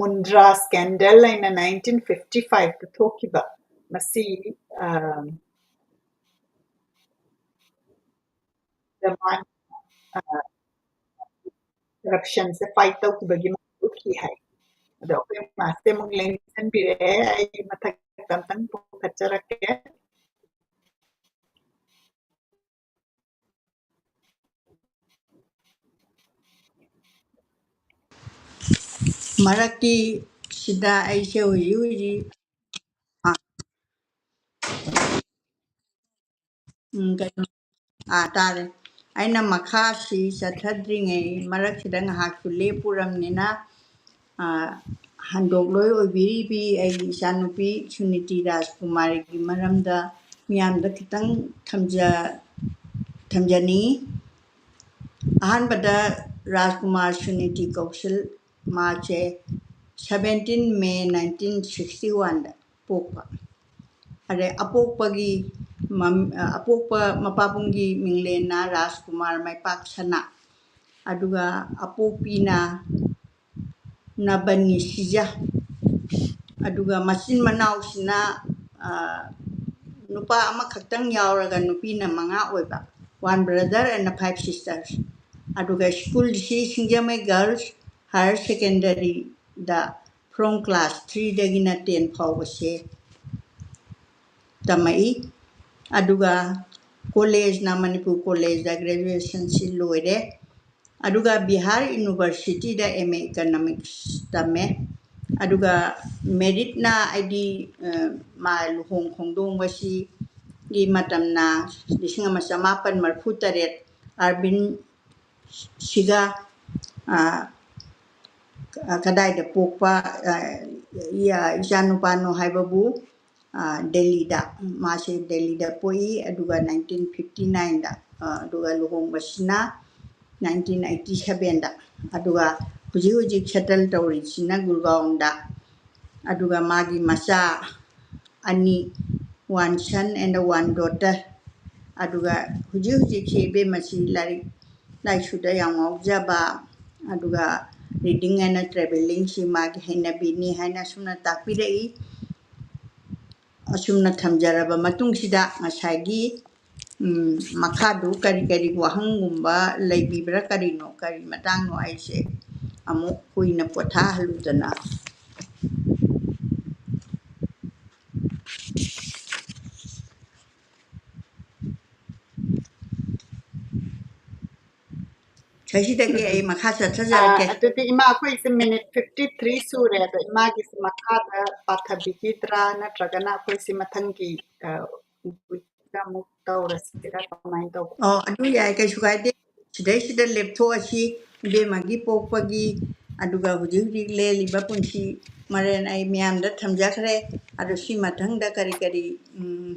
ꯃꯨꯟꯗ꯭ꯔꯥ scandal ꯍꯥꯏꯅ ꯅꯥꯏꯟꯇꯤꯟ ꯐꯤꯐꯇꯤ ꯐꯥꯏꯚꯇ ꯊꯣꯛꯈꯤꯕ꯫ ꯃꯁꯤ, ꯑ, ꯗ ꯃꯥꯅ, ꯑ, corruptionꯁꯦ fight ꯇꯧꯈꯤꯕꯒꯤ ꯃꯥ ꯎꯠꯈꯤ ꯍꯥꯏ꯫ ꯑꯗꯣ ꯑꯩꯈꯣꯏ ꯃꯥꯁꯦ ꯑꯃꯨꯛ ꯂꯦꯡꯁꯤꯟꯕꯤꯔꯛꯑꯦ꯫ ꯑꯩ ꯃꯊꯛꯇ ꯑꯝꯇꯪ ꯄꯨꯈꯠꯆꯔꯛꯀꯦ꯫ ꯃꯔꯛꯀꯤ ꯁꯤꯗ ꯑꯩꯁꯦ ꯍꯧꯖꯤꯛ ꯍꯧꯖꯤꯛ, ꯑ, ꯎꯝ, ꯀꯩꯅꯣ, ꯑꯥ, ꯇꯥꯔꯦ꯫ ꯑꯩꯅ ꯃꯈꯥꯁꯤ ꯆꯠꯊꯗ꯭ꯔꯤꯉꯩ ꯃꯔꯛꯁꯤꯗ ꯉꯥꯏꯍꯥꯛꯁꯨ ꯂꯦꯞꯄꯨꯔꯝꯅꯤꯅ, ꯑꯥ, ꯍꯟꯗꯣꯛꯂꯣꯏ ꯑꯣꯏꯕꯤꯔꯤꯕꯤ ꯑꯩꯒꯤ ꯏꯆꯥꯅꯨꯄꯤ ꯁꯨꯅꯤꯇꯤ ꯔꯥꯖꯀꯨꯃꯥꯔꯤꯒꯤ ꯃꯔꯝꯗ ꯃꯤꯌꯥꯝꯗ ꯈꯤꯇꯪ ꯊꯝꯖ-, ꯊꯝꯖꯅꯤꯡꯉꯤ꯫ ꯑꯍꯥꯟꯕꯗ ꯔꯥꯖꯀꯨꯃꯥꯔ ꯁꯨꯅꯤꯇꯤ ꯀꯧꯁꯜ, ꯃꯥꯁꯦ seventeen May nineteen sixty oneꯗ ꯄꯣꯛꯄ꯫ ꯑꯗꯩ ꯑꯄꯣꯛꯄꯒꯤ ꯃꯝ-, ꯑ, ꯑꯄꯣꯛꯄ ꯃꯄꯥꯕꯨꯡꯒꯤ ꯃꯤꯡꯂꯦꯟꯅ ꯔꯥꯖꯀꯨꯃꯥꯔ ꯃꯥꯏꯄꯥꯛ ꯁꯅꯥ, ꯑꯗꯨꯒ ꯑꯄꯣꯛꯄꯤꯅ ꯅꯕꯅꯤ ꯁꯤꯖ, ꯑꯗꯨꯒ ꯃꯆꯤꯟ ꯃꯅꯥꯎꯁꯤꯅ, ꯑ, ꯅꯨꯄꯥ ꯑꯃꯈꯛꯇꯪ ꯌꯥꯎꯔꯒ ꯅꯨꯄꯤꯅ ꯃꯉꯥ ꯑꯣꯏꯕ, one brother and five sisters꯫ ꯑꯗꯨꯒ ꯁ꯭ꯀꯨꯜꯁꯤ ꯁꯤꯡꯖꯃꯩ Girls Higher Secondaryꯗ from class threeꯗꯒꯤꯅ ten ꯐꯥꯎꯕꯁꯦ ꯇꯝꯃꯛꯏ꯫ ꯑꯗꯨꯒ ꯀꯣꯂꯦꯖꯅ ꯃꯅꯤꯄꯨꯔ ꯀꯣꯂꯦꯖꯇ graduationꯁꯤ ꯂꯣꯏꯔꯦ꯫ ꯑꯗꯨꯒ ꯕꯤꯍꯥꯔ Universityꯗ M A Economics ꯇꯝꯃꯦ꯫ ꯑꯗꯨꯒ meritꯅ ꯑꯩꯗꯤ, ꯑ, ꯃꯥ ꯂꯨꯍꯣꯡ ꯈꯣꯡꯗꯣꯡꯕꯁꯤꯒꯤ ꯃꯇꯝꯅ ꯂꯤꯁꯤꯡ ꯑꯃ ꯆꯃꯥꯄꯟ ꯃꯔꯤꯐꯨ ꯇꯔꯦꯠ ꯑꯔꯕꯤꯟ ꯁꯤꯒ, ꯑ, ꯀꯗꯥꯏꯗ ꯄꯣꯛꯄ, ꯑ, ꯏꯆꯥꯅꯨꯄꯥꯅꯣ ꯍꯥꯏꯕꯕꯨ, ꯑ, ꯗꯦꯜꯂꯤꯗ, ꯃꯥꯁꯦ ꯗꯦꯜꯂꯤꯗ ꯄꯣꯛꯏ꯫ ꯑꯗꯨꯒ nineteen fifty nineꯗ, ꯑ, ꯑꯗꯨꯒ ꯂꯨꯍꯣꯡꯕꯁꯤꯅ nineteen eighty sevenꯗ꯫ ꯑꯗꯨꯒ ꯍꯧꯖꯤꯛ ꯍꯧꯖꯤꯛ ꯁꯦꯇꯜ ꯇꯧꯔꯤꯁꯤꯅ ꯒꯨꯔꯒꯥꯎꯟꯗ꯫ ꯑꯗꯨꯒ ꯃꯥꯒꯤ ꯃꯆꯥ ꯑꯅꯤ, one son and one daughter꯫ ꯑꯗꯨꯒ ꯍꯧꯖꯤꯛ ꯍꯧꯖꯤꯛꯁꯤ ꯏꯕꯦꯝꯃꯁꯤ ꯂꯥꯏꯔꯤꯛ ꯂꯥꯏꯁꯨꯗ ꯌꯥꯝ ꯉꯥꯎꯖꯕ, ꯑꯗꯨꯒ reading and travelingꯁꯤ ꯃꯥꯒꯤ ꯍꯩꯅꯕꯤꯅꯤ ꯍꯥꯏꯅ ꯑꯁꯨꯝꯅ ꯇꯥꯛꯄꯤꯔꯛꯏ꯫ ꯑꯁꯨꯝꯅ ꯊꯝꯖꯔꯕ ꯃꯇꯨꯡꯁꯤꯗ ꯉꯁꯥꯏꯒꯤ, ꯎꯝ, ꯃꯈꯥꯗꯨ ꯀꯔꯤ ꯀꯔꯤ ꯋꯥꯍꯪꯒꯨꯝꯕ ꯂꯩꯕꯤꯕ꯭ꯔꯥ, ꯀꯔꯤꯅꯣ, ꯀꯔꯤ ꯃꯇꯥꯡꯅꯣ, ꯑꯩꯁꯦ ꯑꯃꯨꯛ ꯀꯨꯏꯅ ꯄꯣꯊꯥꯍꯜꯂꯨꯗꯅ꯫ ꯁꯤꯗꯒꯤ ꯑꯩ ꯃꯈꯥ ꯆꯠꯊꯖꯔꯛꯀꯦ꯫ ꯑ, ꯑꯗꯨꯗꯤ ꯏꯃꯥ, ꯑꯩꯈꯣꯏꯁꯦ minute fifty three ꯁꯨꯔꯦ꯫ ꯑꯗꯣ ꯏꯃꯥꯒꯤꯁꯦ ꯃꯈꯥꯗ ꯄꯥꯊꯕꯤꯈꯤꯗ꯭ꯔꯥ, ꯅꯠꯇ꯭ꯔꯒꯅ ꯑꯩꯈꯣꯏꯁꯦ ꯃꯊꯪꯒꯤ, ꯑ, weekꯇ ꯑꯃꯨꯛ ꯇꯧꯔꯁꯤꯔꯥ, ꯀꯃꯥꯏꯅ ꯇꯧꯕ? ꯑꯣ, ꯑꯗꯨ ꯌꯥꯏ, ꯀꯩꯁꯨ ꯀꯥꯏꯗꯦ꯫ ꯁꯤꯗꯩꯁꯤꯗ ꯂꯦꯞꯊꯣꯛꯑꯁꯤ꯫ ꯏꯕꯦꯝꯃꯒꯤ ꯄꯣꯛꯄꯒꯤ, ꯑꯗꯨꯒ ꯍꯧꯖꯤꯛ ꯍꯧꯖꯤꯛ ꯂꯦꯜꯂꯤꯕ ꯄꯨꯟꯁꯤ ꯃꯔꯦꯜ ꯑꯩ ꯃꯌꯥꯝꯗ ꯊꯝꯖꯈ꯭ꯔꯦ꯫ ꯑꯗꯣ ꯁꯤ ꯃꯊꯪꯗ ꯀꯔꯤ ꯀꯔꯤ, ꯎꯝ,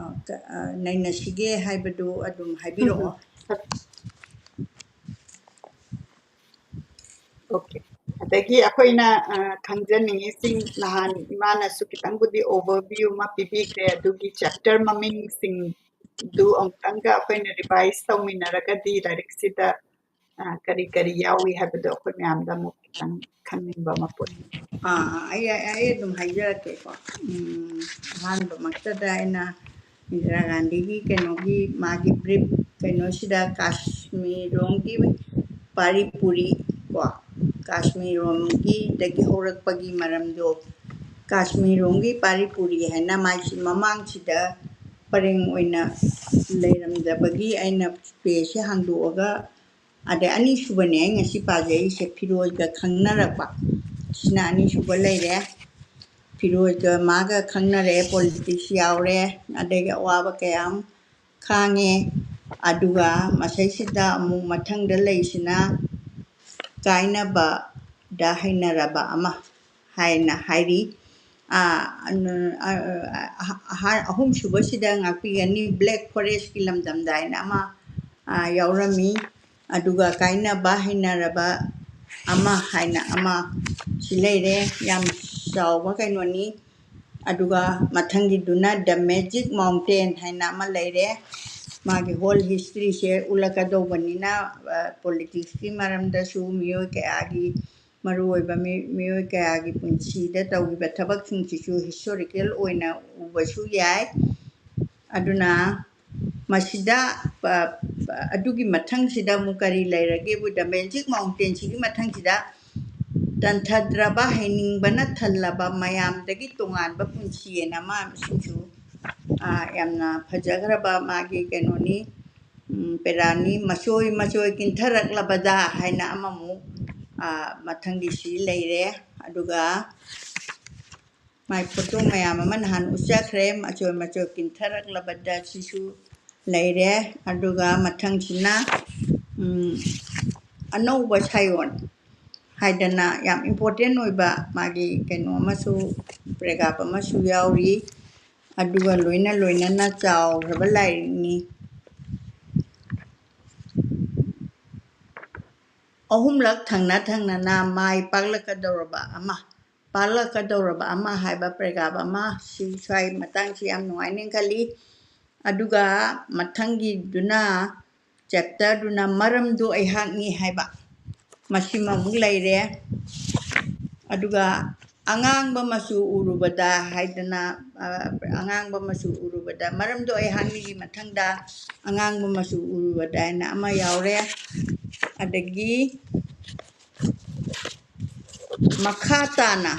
ꯑ, ꯀ-, ꯑ, ꯅꯩꯅꯁꯤꯒꯦ ꯍꯥꯏꯕꯗꯨ ꯑꯗꯨꯝ ꯍꯥꯏꯕꯤꯔꯛꯑꯣ꯫ ꯎꯝ, ꯎꯝ꯫ Okay꯫ ꯑꯗꯒꯤ ꯑꯩꯈꯣꯏꯅ, ꯑ, ꯈꯪꯖꯅꯤꯡꯉꯤꯁꯤꯡ, ꯅꯍꯥꯟ ꯏꯃꯥꯅꯁꯨ ꯈꯤꯇꯪꯕꯨꯗꯤ overview ꯑꯃ ꯄꯤꯕꯤꯈ꯭ꯔꯦ, ꯑꯗꯨꯒꯤ chapter ꯃꯃꯤꯡꯁꯤꯡꯗꯨ ꯑꯃꯨꯛꯇꯪꯒ ꯑꯩꯈꯣꯏꯅ revise ꯇꯧꯃꯤꯟꯅꯔꯒꯗꯤ ꯂꯥꯏꯔꯤꯛꯁꯤꯗ, ꯑ, ꯀꯔꯤ ꯀꯔꯤ ꯌꯥꯎꯏ ꯍꯥꯏꯕꯗꯣ ꯑꯩꯈꯣꯏ ꯃꯌꯥꯝꯗ ꯑꯃꯨꯛ ꯈꯤꯇꯪ ꯈꯪꯅꯤꯡꯕ ꯑꯃ ꯄꯣꯛꯏ꯫ ꯑꯥ, ꯑꯩ, ꯑꯩ ꯑꯗꯨꯝ ꯍꯥꯏꯖꯔꯛꯀꯦꯀꯣ꯫ ꯎꯝ, ꯑꯍꯥꯟꯕꯃꯛꯇꯗ ꯑꯩꯅ ꯏꯟꯗꯤꯔꯥ ꯒꯥꯟꯙꯤꯒꯤ ꯀꯩꯅꯣꯒꯤ ꯃꯥꯒꯤ brief ꯀꯩꯅꯣꯁꯤꯗ ꯀꯥꯁꯃꯤꯔꯔꯣꯝꯒꯤ ꯄꯥꯔꯤ ꯄꯨꯔꯤ ꯀꯣ, ꯀꯥꯁꯃꯤꯔꯔꯣꯝꯒꯤꯗꯒꯤ ꯍꯧꯔꯛꯄꯒꯤ ꯃꯔꯝꯗꯣ, ꯀꯥꯁꯃꯤꯔꯔꯣꯝꯒꯤ ꯄꯥꯔꯤ ꯄꯨꯔꯤ ꯍꯥꯏꯅ ꯃꯥꯏꯁꯤ ꯃꯃꯥꯡꯁꯤꯗ ꯄꯔꯦꯡ ꯑꯣꯏꯅ ꯂꯩꯔꯝꯗꯕꯒꯤ ꯑꯩꯅ pageꯁꯦ ꯍꯥꯡꯗꯣꯛꯑꯒ ꯑꯗꯩ ꯑꯅꯤꯁꯨꯕꯅꯦ ꯑꯩ ꯉꯁꯤ ꯄꯥꯖꯔꯤꯁꯦ, ꯐꯤꯔꯣꯖꯒ ꯈꯪꯅꯔꯛꯄ꯫ ꯁꯤꯅ ꯑꯅꯤꯁꯨꯕ ꯂꯩꯔꯦ꯫ ꯐꯤꯔꯣꯖꯒ ꯃꯥꯒ ꯈꯪꯅꯔꯦ, politics ꯌꯥꯎꯔꯦ, ꯑꯗꯒꯤ ꯑꯋꯥꯕ ꯀꯌꯥ ꯑꯃ ꯈꯥꯡꯉꯦ꯫ ꯑꯗꯨꯒ ꯃꯁꯩꯁꯤꯗ ꯑꯃꯨꯛ ꯃꯊꯪꯗ ꯂꯩꯁꯤꯅ ꯀꯥꯏꯅꯕꯗ ꯍꯩꯅꯔꯕ ꯑꯃ ꯍꯥꯏꯅ ꯍꯥꯏꯔꯤ꯫ ꯑꯥ, ꯑꯅ-, ꯑ-, ꯑ-, ꯑꯍꯥ-, ꯑꯍꯨꯝꯁꯨꯕꯁꯤꯗ ꯉꯥꯛꯄꯤꯒꯅꯤ, Black Forestꯀꯤ ꯂꯝꯗꯝꯗ ꯍꯥꯏꯅ ꯑꯃ, ꯑꯥ, ꯌꯥꯎꯔꯝꯃꯤ꯫ ꯑꯗꯨꯒ ꯀꯥꯏꯅꯕ ꯍꯩꯅꯔꯕ ꯑꯃ ꯍꯥꯏꯅ ꯑꯃ ꯁꯤ ꯂꯩꯔꯦ꯫ ꯌꯥꯝ ꯆꯥꯎꯕ ꯀꯩꯅꯣꯅꯤ꯫ ꯑꯗꯨꯒ ꯃꯊꯪꯒꯤꯗꯨꯅ The Magic Mountain ꯍꯥꯏꯅ ꯑꯃ ꯂꯩꯔꯦ꯫ ꯃꯥꯒꯤ whole historyꯁꯦ ꯎꯠꯂꯛꯀꯗꯧꯕꯅꯤꯅ, ꯑ, politicsꯀꯤ ꯃꯔꯝꯗꯁꯨ, ꯃꯤꯑꯣꯏ ꯀꯌꯥꯒꯤ, ꯃꯔꯨꯑꯣꯏꯕ ꯃꯤ-, ꯃꯤꯑꯣꯏ ꯀꯌꯥꯒꯤ ꯄꯨꯟꯁꯤꯗ ꯇꯧꯈꯤꯕ ꯊꯕꯛꯁꯤꯡꯁꯤꯁꯨ historical ꯑꯣꯏꯅ ꯎꯕꯁꯨ ꯌꯥꯏ꯫ ꯑꯗꯨꯅ ꯃꯁꯤꯗ, ꯑ, ꯑꯗꯨꯒꯤ ꯃꯊꯪꯁꯤꯗ ꯑꯃꯨꯛ ꯀꯔꯤ ꯂꯩꯔꯒꯦꯕꯨ, The Magic Mountainꯁꯤꯒꯤ ꯃꯊꯪꯁꯤꯗ ꯇꯟꯊꯗ꯭ꯔꯕ, ꯍꯩꯅꯤꯡꯕꯅ ꯊꯜꯂꯕ, ꯃꯌꯥꯝꯗꯒꯤ ꯇꯣꯉꯥꯟꯕ ꯄꯨꯟꯁꯤ ꯑꯅ ꯑꯃ, ꯁꯤꯁꯨ, ꯑ, ꯌꯥꯝꯅ ꯐꯖꯈ꯭ꯔꯕ ꯃꯥꯒꯤ ꯀꯩꯅꯣꯅꯤ, ꯎꯝ, ꯄꯦꯔꯥꯅꯤ꯫ ꯃꯆꯣꯏ ꯃꯆꯣꯏ ꯀꯤꯟꯊꯔꯛꯂꯕꯗ ꯍꯥꯏꯅ ꯑꯃꯃꯨꯛ, ꯑ, ꯃꯊꯪꯒꯤꯁꯤ ꯂꯩꯔꯦ꯫ ꯑꯗꯨꯒ ꯃꯥꯏ photo ꯃꯌꯥꯝ ꯑꯃ ꯅꯍꯥꯟ ꯎꯠꯆꯈ꯭ꯔꯦ, ꯃꯆꯣꯏ ꯃꯆꯣꯏ ꯀꯤꯟꯊꯔꯛꯂꯕꯗ ꯁꯤꯁꯨ ꯂꯩꯔꯦ꯫ ꯑꯗꯨꯒ ꯃꯊꯪꯁꯤꯅ, ꯎꯝ, ꯑꯅꯧꯕ ꯁꯥꯌꯣꯟ ꯍꯥꯏꯗꯅ ꯌꯥꯝ important ꯑꯣꯏꯕ ꯃꯥꯒꯤ ꯀꯩꯅꯣ ꯑꯃꯁꯨ, paragraph ꯑꯃꯁꯨ ꯌꯥꯎꯔꯤ꯫ ꯑꯗꯨꯒ ꯂꯣꯏꯅ ꯂꯣꯏꯅꯅ ꯆꯥꯎꯈ꯭ꯔꯕ ꯂꯥꯏꯔꯤꯛꯅꯤ꯫ ꯑꯍꯨꯝꯂꯛ ꯊꯪꯅ ꯊꯪꯅꯅ ꯃꯥꯏ ꯄꯥꯛꯂꯛꯀꯗꯧꯔꯕ ꯑꯃ, ꯄꯥꯛꯂꯛꯀꯗꯧꯔꯕ ꯑꯃ ꯍꯥꯏꯕ paragraph ꯑꯃ, ꯁꯤ ꯁ꯭ꯋꯥꯏ ꯃꯇꯥꯡꯁꯤ ꯌꯥꯝ ꯅꯨꯡꯉꯥꯏꯅꯦꯅ ꯈꯜꯂꯤ꯫ ꯑꯗꯨꯒ ꯃꯊꯪꯒꯤꯗꯨꯅ, chapterꯗꯨꯅ ꯃꯔꯝꯗꯨ ꯑꯩꯍꯥꯛꯅꯤ ꯍꯥꯏꯕ, ꯃꯁꯤꯃꯃꯨꯛ ꯂꯩꯔꯦ꯫ ꯑꯗꯨꯒ ꯑꯉꯥꯡꯕ ꯃꯆꯨ ꯎꯔꯨꯕꯗ ꯍꯥꯏꯗꯅ, ꯑ, ꯑꯉꯥꯡꯕ ꯃꯆꯨ ꯎꯔꯨꯕꯗ, ꯃꯔꯝꯗꯣ ꯑꯩꯍꯥꯛꯅꯤꯒꯤ ꯃꯊꯪꯗ ꯑꯉꯥꯡꯕ ꯃꯆꯨ ꯎꯔꯨꯕꯗ ꯍꯥꯏꯅ ꯑꯃ ꯌꯥꯎꯔꯦ꯫ ꯑꯗꯒꯤ ꯃꯈꯥ ꯇꯥꯅ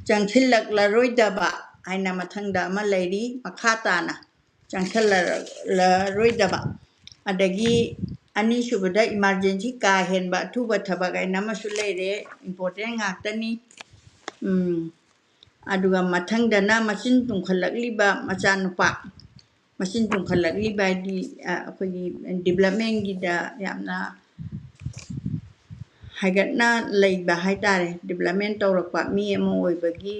ꯆꯪꯁꯤꯜꯂꯛꯂꯔꯣꯏꯗꯕ ꯍꯥꯏꯅ ꯃꯊꯪꯗ ꯑꯃ ꯂꯩꯔꯤ, ꯃꯈꯥ ꯇꯥꯅ ꯆꯪꯁꯤꯜꯂꯔꯣꯏꯗꯕ꯫ ꯑꯗꯒꯤ ꯑꯅꯤꯁꯨꯕꯗ emergency, ꯀꯥ ꯍꯦꯟꯕ ꯑꯊꯨꯕ ꯊꯕꯛ ꯍꯥꯏꯅ ꯑꯃꯁꯨ ꯂꯩꯔꯦ, important ꯉꯥꯛꯇꯅꯤ꯫ ꯎꯝ, ꯑꯗꯨꯒ ꯃꯊꯪꯗꯅ ꯃꯆꯤꯟ ꯇꯨꯝꯈꯠꯂꯛꯂꯤꯕ ꯃꯆꯥꯅꯨꯄꯥ, ꯃꯁꯤꯡ ꯇꯨꯝꯈꯠꯂꯛꯂꯤꯕ ꯍꯥꯏꯗꯤ ꯑꯩꯈꯣꯏꯒꯤ ꯗꯤꯕꯂꯞꯃꯦꯟꯒꯤꯗ ꯌꯥꯝꯅ ꯍꯥꯏꯒꯠꯅ ꯂꯩꯕ ꯍꯥꯏꯇꯥꯔꯦ꯫ ꯗꯤꯕꯂꯞꯃꯦꯟ ꯇꯧꯔꯛꯄ ꯃꯤ ꯑꯃ ꯑꯣꯏꯕꯒꯤ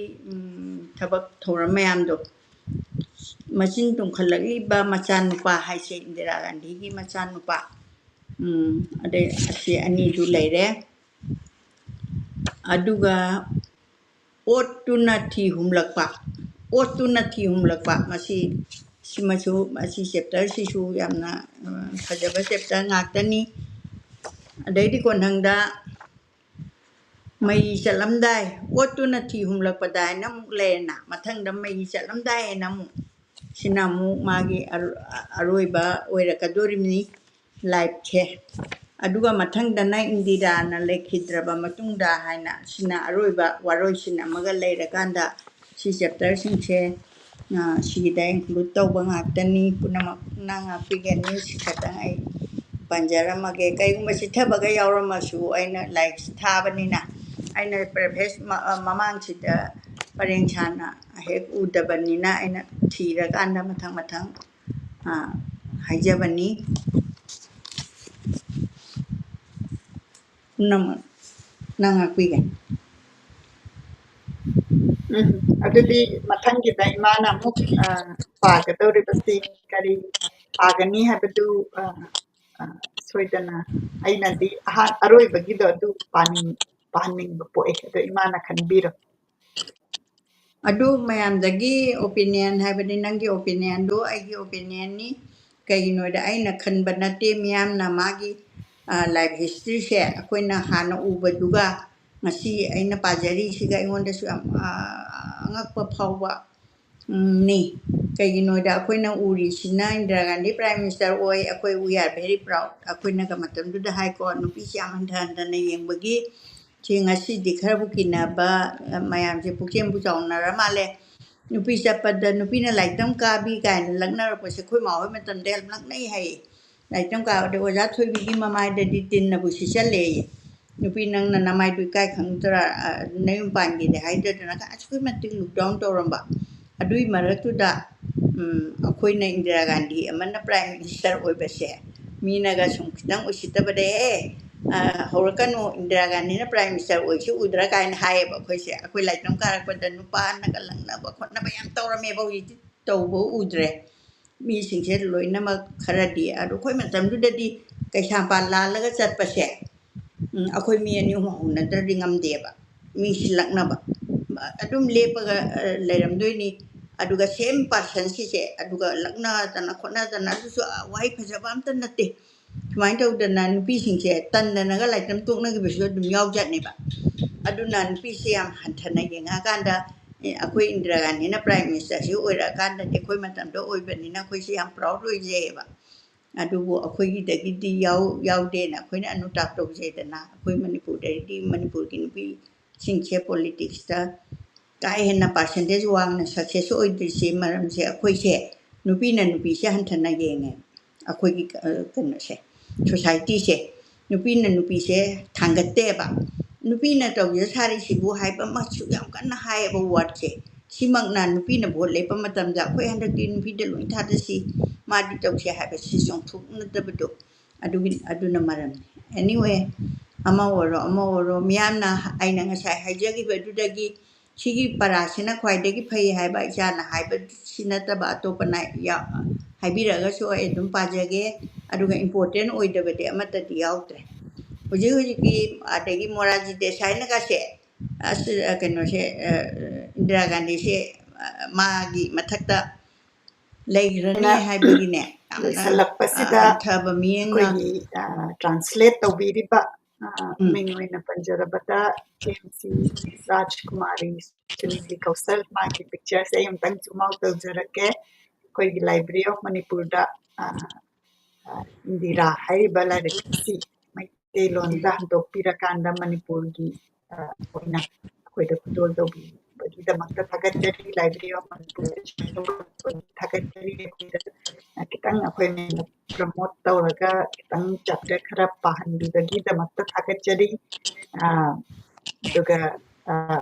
ꯊꯕꯛ ꯊꯧꯔꯝ ꯃꯌꯥꯝꯗꯣ, ꯃꯁꯤꯡ ꯇꯨꯝꯈꯠꯂꯛꯂꯤꯕ ꯃꯆꯥꯅꯨꯄꯥ ꯍꯥꯏꯁꯦ, ꯏꯟꯗꯤꯔꯥ ꯒꯥꯟꯙꯤꯒꯤ ꯃꯆꯥꯅꯨꯄꯥ, ꯑꯗꯩ ꯑꯁꯤ ꯑꯅꯤꯗꯨ ꯂꯩꯔꯦ꯫ ꯑꯗꯨꯒ ꯑꯣꯠꯇꯨꯅ ꯊꯤ ꯍꯨꯝꯂꯛꯄ, ꯑꯣꯠꯇꯨꯅ ꯊꯤ ꯍꯨꯝꯂꯛꯄ, ꯃꯁꯤ ꯁꯤꯃꯁꯨ, ꯃꯁꯤ ꯆꯦꯞꯇꯔꯁꯤꯁꯨ ꯌꯥꯝꯅ ꯐꯖꯕ ꯆꯦꯞꯇꯔ ꯉꯥꯛꯇꯅꯤ꯫ ꯑꯗꯩꯗꯤ ꯀꯣꯟꯊꯪꯗ ꯃꯩ ꯆꯠꯂꯝꯗꯥꯏ, ꯑꯣꯠꯇꯨꯅ ꯊꯤ ꯍꯨꯝꯂꯛꯄꯗ ꯍꯥꯏꯅ ꯑꯃꯨꯛ ꯂꯩꯔꯦꯅ, ꯃꯊꯪꯗ ꯃꯩ ꯆꯠꯂꯝꯗꯥꯏ ꯍꯥꯏꯅ ꯑꯃꯨꯛ, ꯁꯤꯅ ꯑꯃꯨꯛ ꯃꯥꯒꯤ ꯑꯔꯣꯏꯕ ꯑꯣꯏꯔꯛꯀꯗꯣꯔꯤꯕꯅꯤ ꯂꯥꯏꯐꯁꯦ꯫ ꯑꯗꯨꯒ ꯃꯊꯪꯗꯅ ꯏꯟꯗꯤꯔꯥꯅ ꯂꯩꯈꯤꯗ꯭ꯔꯕ ꯃꯇꯨꯡꯗ ꯍꯥꯏꯅ, ꯁꯤꯅ ꯑꯔꯣꯏꯕ ꯋꯥꯔꯣꯏꯁꯤꯟ ꯑꯃꯒ ꯂꯩꯔꯀꯥꯟꯗ ꯁꯤ ꯆꯦꯞꯇꯔꯁꯤꯡꯁꯦ ꯁꯤꯒꯤꯗ ꯏꯟꯀ꯭ꯂꯨꯗ ꯇꯧꯕ ꯉꯥꯛꯇꯅꯤ꯫ ꯄꯨꯝꯅꯃꯛ ꯄꯨꯝꯅ ꯉꯥꯛꯄꯤꯒꯅꯤ꯫ ꯁꯤ ꯈꯛꯇꯪ ꯑꯩ ꯄꯟꯖꯔꯝꯃꯒꯦ꯫ ꯀꯩꯒꯨꯝꯕ ꯆꯤꯊꯕꯒ ꯌꯥꯎꯔꯝꯃꯁꯨ, ꯑꯩꯅ ꯂꯥꯏꯔꯤꯛꯁꯤ ꯊꯥꯕꯅꯤꯅ, ꯑꯩꯅ ꯄ꯭ꯔꯦꯐꯦꯁ ꯃꯃꯥꯡꯁꯤꯗ ꯄꯔꯦꯡ ꯁꯥꯅ ꯍꯦꯛ ꯎꯗꯕꯅꯤꯅ, ꯑꯩꯅ ꯊꯤꯔꯀꯥꯟꯗ ꯃꯊꯪ ꯃꯊꯪ ꯍꯥꯏꯖꯕꯅꯤ꯫ ꯄꯨꯝꯅꯃꯛ ꯅꯪ ꯉꯥꯛꯄꯤꯒꯅꯤ꯫ ꯎꯝ, ꯑꯗꯨꯗꯤ ꯃꯊꯪꯒꯤꯗ ꯏꯃꯥꯅ ꯑꯃꯨꯛ ꯄꯥꯒꯗꯧꯔꯤꯕꯁꯤ ꯀꯔꯤ ꯄꯥꯒꯅꯤ ꯍꯥꯏꯕꯗꯨ ꯁꯣꯏꯗꯅ, ꯑꯩꯅꯗꯤ ꯑꯍꯥꯟ ꯑꯔꯣꯏꯕꯒꯤꯗꯣ ꯑꯗꯨ ꯄꯥꯅꯤꯡ ꯄꯥꯍꯟꯅꯤꯡꯕ ꯄꯣꯛꯑꯦ꯫ ꯑꯗꯣ ꯏꯃꯥꯅ ꯈꯟꯕꯤꯔꯣ꯫ ꯑꯗꯨ ꯃꯌꯥꯝꯗꯒꯤ ꯑꯣꯄꯤꯅꯤꯌꯟ ꯍꯥꯏꯕꯗꯤ ꯅꯪꯒꯤ ꯑꯣꯄꯤꯅꯤꯌꯟꯗꯨ ꯑꯩꯒꯤ ꯑꯣꯄꯤꯅꯤꯌꯟꯅꯤ꯫ ꯀꯩꯒꯤꯅꯣꯗ ꯑꯩꯅ ꯈꯟꯕ ꯅꯠꯇꯦ, ꯃꯤꯌꯥꯝꯅ ꯃꯥꯒꯤ ꯂꯥꯏꯐ ꯍꯤꯁꯇ꯭ꯔꯤꯁꯦ ꯑꯩꯈꯣꯏꯅ ꯍꯥꯟꯅ ꯎꯕꯗꯨꯒ ꯉꯁꯤ ꯑꯩꯅ ꯄꯥꯖꯔꯤꯁꯤꯒ ꯑꯩꯉꯣꯟꯗꯁꯨ ꯌꯥꯝ ꯑꯉꯛꯄ ꯐꯥꯎꯕ ꯅꯤ꯫ ꯀꯩꯒꯤꯅꯣꯗ ꯑꯩꯈꯣꯏꯅ ꯎꯔꯤꯁꯤꯅ ꯏꯟꯗꯤꯔꯥ ꯒꯥꯟꯙꯤ ꯄ꯭ꯔꯥꯏꯝ ꯃꯤꯅꯤꯁꯇꯔ ꯑꯣꯏ, ꯑꯩꯈꯣꯏ we are very proud꯫ ꯑꯩꯈꯣꯏꯅꯒ ꯃꯇꯝꯗꯨꯗ ꯍꯥꯏꯀꯣ, ꯅꯨꯄꯤꯁꯤ ꯌꯥꯝ ꯍꯟꯊ ꯍꯟꯊꯅ ꯌꯦꯡꯕꯒꯤ ꯁꯤ ꯉꯁꯤꯗꯤ ꯈꯔꯕꯨ ꯀꯤꯅꯕ ꯃꯌꯥꯝꯁꯦ ꯄꯨꯛꯆꯦꯜꯕꯨ ꯆꯥꯎꯅꯔ ꯃꯥꯜꯂꯦ꯫ ꯅꯨꯄꯤ ꯆꯠꯄꯗ ꯅꯨꯄꯤꯅ ꯂꯥꯏꯔꯤꯛ ꯇꯝ ꯀꯥꯕꯤ ꯀꯥꯏꯅ ꯂꯛꯅꯔꯛꯄꯁꯦ ꯑꯩꯈꯣꯏ ꯃꯥ ꯍꯣꯏ ꯃꯇꯝꯗ ꯌꯥꯝ ꯂꯛꯅꯩ ꯍꯥꯏꯌꯦ꯫ ꯂꯥꯏꯔꯤꯛ ꯇꯝ ꯀꯥꯕꯗ ꯑꯣꯖꯥ ꯊꯣꯏꯕꯤꯒꯤ ꯃꯃꯥꯏꯗꯗꯤ ꯇꯤꯟꯅꯕꯨ ꯁꯤꯠꯆꯜꯂꯦꯌꯦ꯫ ꯅꯨꯄꯤ ꯅꯪꯅ ꯅꯃꯥꯏꯗꯨ ꯏꯀꯥꯏ ꯈꯪꯗ꯭ꯔꯥ, ꯅꯌꯨꯝ ꯄꯥꯟꯒꯦꯗꯤ ꯍꯥꯏꯗꯗꯅ ꯑꯁꯨꯛꯀꯤ ꯃꯇꯤꯛ ꯂꯨꯛ ꯗꯥꯎꯟ ꯇꯧꯔꯝꯕ꯫ ꯑꯗꯨꯒꯤ ꯃꯔꯛꯇꯨꯗ ꯎꯝ, ꯑꯩꯈꯣꯏꯅ ꯏꯟꯗꯤꯔꯥ ꯒꯥꯟꯙꯤ ꯑꯃꯅ Prime Minister ꯑꯣꯏꯕꯁꯦ ꯃꯤꯅꯒ ꯁꯨꯝ ꯈꯤꯇꯪ ꯎꯁꯤꯠꯇꯕꯗ, "ꯑꯦ, ꯑ, ꯍꯧꯔꯛꯀꯅꯨ, ꯏꯟꯗꯤꯔꯥ ꯒꯥꯟꯙꯤꯅ Prime Minister ꯑꯣꯏꯁꯤ ꯎꯗ꯭ꯔꯥ?" ꯀꯥꯏꯅ ꯍꯥꯏꯌꯦꯕ ꯑꯩꯈꯣꯏꯁꯦ꯫ ꯑꯩꯈꯣꯏ ꯂꯥꯏꯔꯤꯛ ꯇꯝ ꯀꯥꯔꯛꯄꯗ ꯅꯨꯄꯥꯅꯒ ꯂꯪꯅꯕ ꯈꯣꯠꯅꯕ ꯌꯥꯝ ꯇꯧꯔꯝꯃꯦꯕ꯫ ꯍꯧꯖꯤꯛꯇꯤ ꯇꯧꯕ ꯎꯗ꯭ꯔꯦ꯫ ꯃꯤꯁꯤꯡꯁꯦ ꯂꯣꯏꯅꯃꯛ ꯈꯔꯗꯤ, ꯑꯗꯣ ꯑꯩꯈꯣꯏ ꯃꯇꯝꯗꯨꯗꯗꯤ ꯀꯩꯁꯥꯝꯄꯥꯠ ꯂꯥꯜꯂꯒ ꯆꯠꯄꯁꯦ, ꯎꯝ, ꯑꯩꯈꯣꯏ ꯃꯤ ꯑꯅꯤ ꯑꯍꯨꯝ ꯍꯧꯅꯗ꯭ꯔꯗꯤ ꯉꯝꯗꯦꯕ꯫ ꯃꯤꯁꯤ ꯂꯛꯅꯕ꯫ ꯑꯗꯨꯝ ꯂꯦꯞꯄꯒ, ꯑ, ꯂꯩꯔꯝꯗꯣꯏꯅꯤ꯫ ꯑꯗꯨꯒ same person ꯁꯤꯁꯦ, ꯑꯗꯨꯒ ꯂꯛꯅꯗꯅ ꯈꯣꯠꯅꯗꯅ, ꯑꯗꯨꯁꯨ, ꯑ, ꯋꯥꯍꯩ ꯐꯖꯕ ꯑꯝꯇ ꯅꯠꯇꯦ꯫ ꯁꯨꯃꯥꯏꯅ ꯇꯧꯗꯅ ꯅꯨꯄꯤꯁꯤꯡꯁꯦ ꯇꯟꯗꯅꯒ ꯂꯥꯏꯔꯤꯛ ꯇꯝ ꯇꯣꯛꯅꯈꯤꯕꯁꯨ ꯑꯗꯨꯝ ꯌꯥꯎꯖꯥꯠꯅꯦꯕ꯫ ꯑꯗꯨꯅ ꯅꯨꯄꯤꯁꯦ ꯌꯥꯝ ꯍꯟꯊꯅ ꯌꯦꯡꯉꯛꯑꯀꯥꯟꯗ, ꯑꯦ, ꯑꯩꯈꯣꯏ ꯏꯟꯗꯤꯔꯥ ꯒꯥꯟꯙꯤꯅ Prime Minister ꯁꯤ ꯑꯣꯏꯔꯛꯑꯀꯥꯟꯗꯗꯤ ꯑꯩꯈꯣꯏ ꯃꯇꯝꯗ ꯑꯣꯏꯕꯅꯤꯅ ꯑꯩꯈꯣꯏꯁꯦ ꯌꯥꯝ proud ꯑꯣꯏꯖꯩꯌꯦꯕ꯫ ꯑꯗꯨꯕꯨ ꯑꯩꯈꯣꯏꯒꯤꯗꯒꯤꯗꯤ ꯌꯥꯎ-, ꯌꯥꯎꯗꯦꯅ ꯑꯩꯈꯣꯏꯅ ꯑꯅꯨꯇꯥꯞ ꯇꯧꯖꯩꯗꯅ꯫ ꯑꯩꯈꯣꯏ ꯃꯅꯤꯄꯨꯔꯗꯗꯤ ꯃꯅꯤꯄꯨꯔꯒꯤ ꯅꯨꯄꯤꯁꯤꯡꯁꯦ politics ꯇ ꯀꯥ ꯍꯦꯟꯅ percentage ꯋꯥꯡꯅ success ꯑꯣꯏꯗ꯭ꯔꯤꯁꯤ ꯃꯔꯝꯁꯦ ꯑꯩꯈꯣꯏꯁꯦ ꯅꯨꯄꯤꯅ ꯅꯨꯄꯤꯁꯦ ꯍꯟꯊꯅ ꯌꯦꯡꯉꯦ꯫ ꯑꯩꯈꯣꯏꯒꯤ, ꯑ, ꯀꯩꯅꯣꯁꯦ, society ꯁꯦ꯫ ꯅꯨꯄꯤꯅ ꯅꯨꯄꯤꯁꯦ ꯊꯥꯡꯒꯠꯇꯦꯕ꯫ "ꯅꯨꯄꯤꯅ ꯇꯧꯖ ꯁꯥꯔꯤꯁꯤꯕꯨ" ꯍꯥꯏꯕ ꯑꯃꯁꯨ ꯌꯥꯝ ꯀꯟꯅ ꯍꯥꯏꯌꯦꯕ word ꯁꯦ꯫ ꯁꯤꯃꯛꯅ ꯅꯨꯄꯤꯅ vote ꯂꯦꯞꯄ ꯃꯇꯝꯗ ꯑꯩꯈꯣꯏ ꯍꯟꯗꯛꯇꯤ ꯅꯨꯄꯤꯗ ꯂꯣꯏ ꯊꯥꯗꯁꯤ, ꯃꯥꯗꯤ ꯇꯧꯁꯦ ꯍꯥꯏꯕꯁꯤ ꯆꯣꯡꯊꯣꯛꯅꯗꯕꯗꯣ꯫ ꯑꯗꯨꯒꯤ, ꯑꯗꯨꯅ ꯃꯔꯝꯅꯤ꯫ Anyway, ꯑꯃ ꯑꯣꯏꯔꯣ, ꯑꯃ ꯑꯣꯏꯔꯣ, ꯃꯤꯌꯥꯝꯅ ꯑꯩꯅ ꯉꯁꯥꯏ ꯍꯥꯏꯖꯈꯤꯕꯗꯨꯗꯒꯤ ꯁꯤꯒꯤ ꯄꯔꯥꯁꯤꯅ ꯈ꯭ꯋꯥꯏꯗꯒꯤ ꯐꯩ ꯍꯥꯏꯕ ꯏꯆꯥꯅ ꯍꯥꯏꯕꯁꯤ ꯅꯠꯇꯕ ꯑꯇꯣꯞꯄꯅ ꯌꯥ-, ꯍꯥꯏꯕꯤꯔꯛꯑꯒꯁꯨ ꯑꯩ ꯑꯗꯨꯝ ꯄꯥꯖꯒꯦ꯫ ꯑꯗꯨꯒ important ꯑꯣꯏꯗꯕꯗꯤ ꯑꯃꯠꯇꯗꯤ ꯌꯥꯎꯗ꯭ꯔꯦ꯫ ꯍꯧꯖꯤꯛ ꯍꯧꯖꯤꯛꯀꯤ ꯑꯗꯒꯤ ꯃꯣꯔꯥꯔꯖꯤ ꯗꯦꯁꯥꯏꯅꯒꯁꯦ, ꯑꯁ, ꯑ, ꯀꯩꯅꯣꯁꯦ, ꯑ, ꯏꯟꯗꯤꯔꯥ ꯒꯥꯟꯙꯤꯁꯦ, ꯑ, ꯃꯥꯒꯤ ꯃꯊꯛꯇ ꯂꯩꯈ꯭ꯔꯅꯤ ꯑꯩꯅ ꯍꯥꯏꯕꯒꯤꯅꯦ, ꯌꯥꯝꯅ, ꯂꯣꯏꯁꯤꯜꯂꯛꯄꯁꯤꯗ ꯑ, ꯍꯟꯊꯕ ꯃꯤꯠꯌꯦꯡꯅ ꯑꯩꯈꯣꯏꯒꯤ, ꯑ, translate ꯇꯧꯕꯤꯔꯤꯕ, ꯑ, ꯎꯝ꯫ ꯃꯤꯡ ꯑꯣꯏꯅ ꯄꯟꯖꯔꯕꯗ ꯀꯦ ꯑꯦꯝ ꯁꯤ ꯔꯥꯖꯀꯨꯃꯥꯔꯤ, ꯁꯨꯅꯤꯜ ꯀꯧꯁꯜ, ꯃꯥꯒꯤ picture ꯁꯦ ꯑꯩ ꯑꯃꯨꯛꯇꯪ zoom out ꯇꯧꯖꯔꯛꯀꯦ꯫ ꯑꯩꯈꯣꯏꯒꯤ Library of ꯃꯅꯤꯄꯨꯔꯗ, ꯑ, ꯑ, ꯏꯟꯗꯤꯔꯥ ꯍꯥꯏꯔꯤꯕ ꯂꯥꯏꯔꯤꯛ ꯑꯁꯤ ꯃꯩꯇꯩꯂꯣꯟꯗ ꯍꯟꯗꯣꯛꯄꯤꯔꯀꯥꯟꯗ ꯃꯅꯤꯄꯨꯔꯒꯤ, ꯑ, ꯑꯣꯏꯅ ꯑꯩꯈꯣꯏꯗ ꯈꯨꯗꯣꯜ ꯇꯧꯕꯤꯕꯒꯤꯗꯃꯛꯇ ꯊꯥꯒꯠꯆꯔꯤ꯫ Library of ꯃꯅꯤꯄꯨꯔ ꯊꯥꯒꯠꯆꯔꯤ꯫ ꯑꯩꯈꯣꯏꯗ, ꯑ, ꯈꯤꯇꯪ ꯑꯩꯈꯣꯏ ꯃꯌꯥꯝꯅ promote ꯇꯧꯔꯒ ꯈꯤꯇꯪ chapter ꯈꯔ ꯄꯥꯍꯟꯕꯤꯕꯒꯤꯗꯃꯛꯇ ꯊꯥꯒꯠꯆꯔꯤ꯫ ꯑ, ꯑꯗꯨꯒ, ꯑ,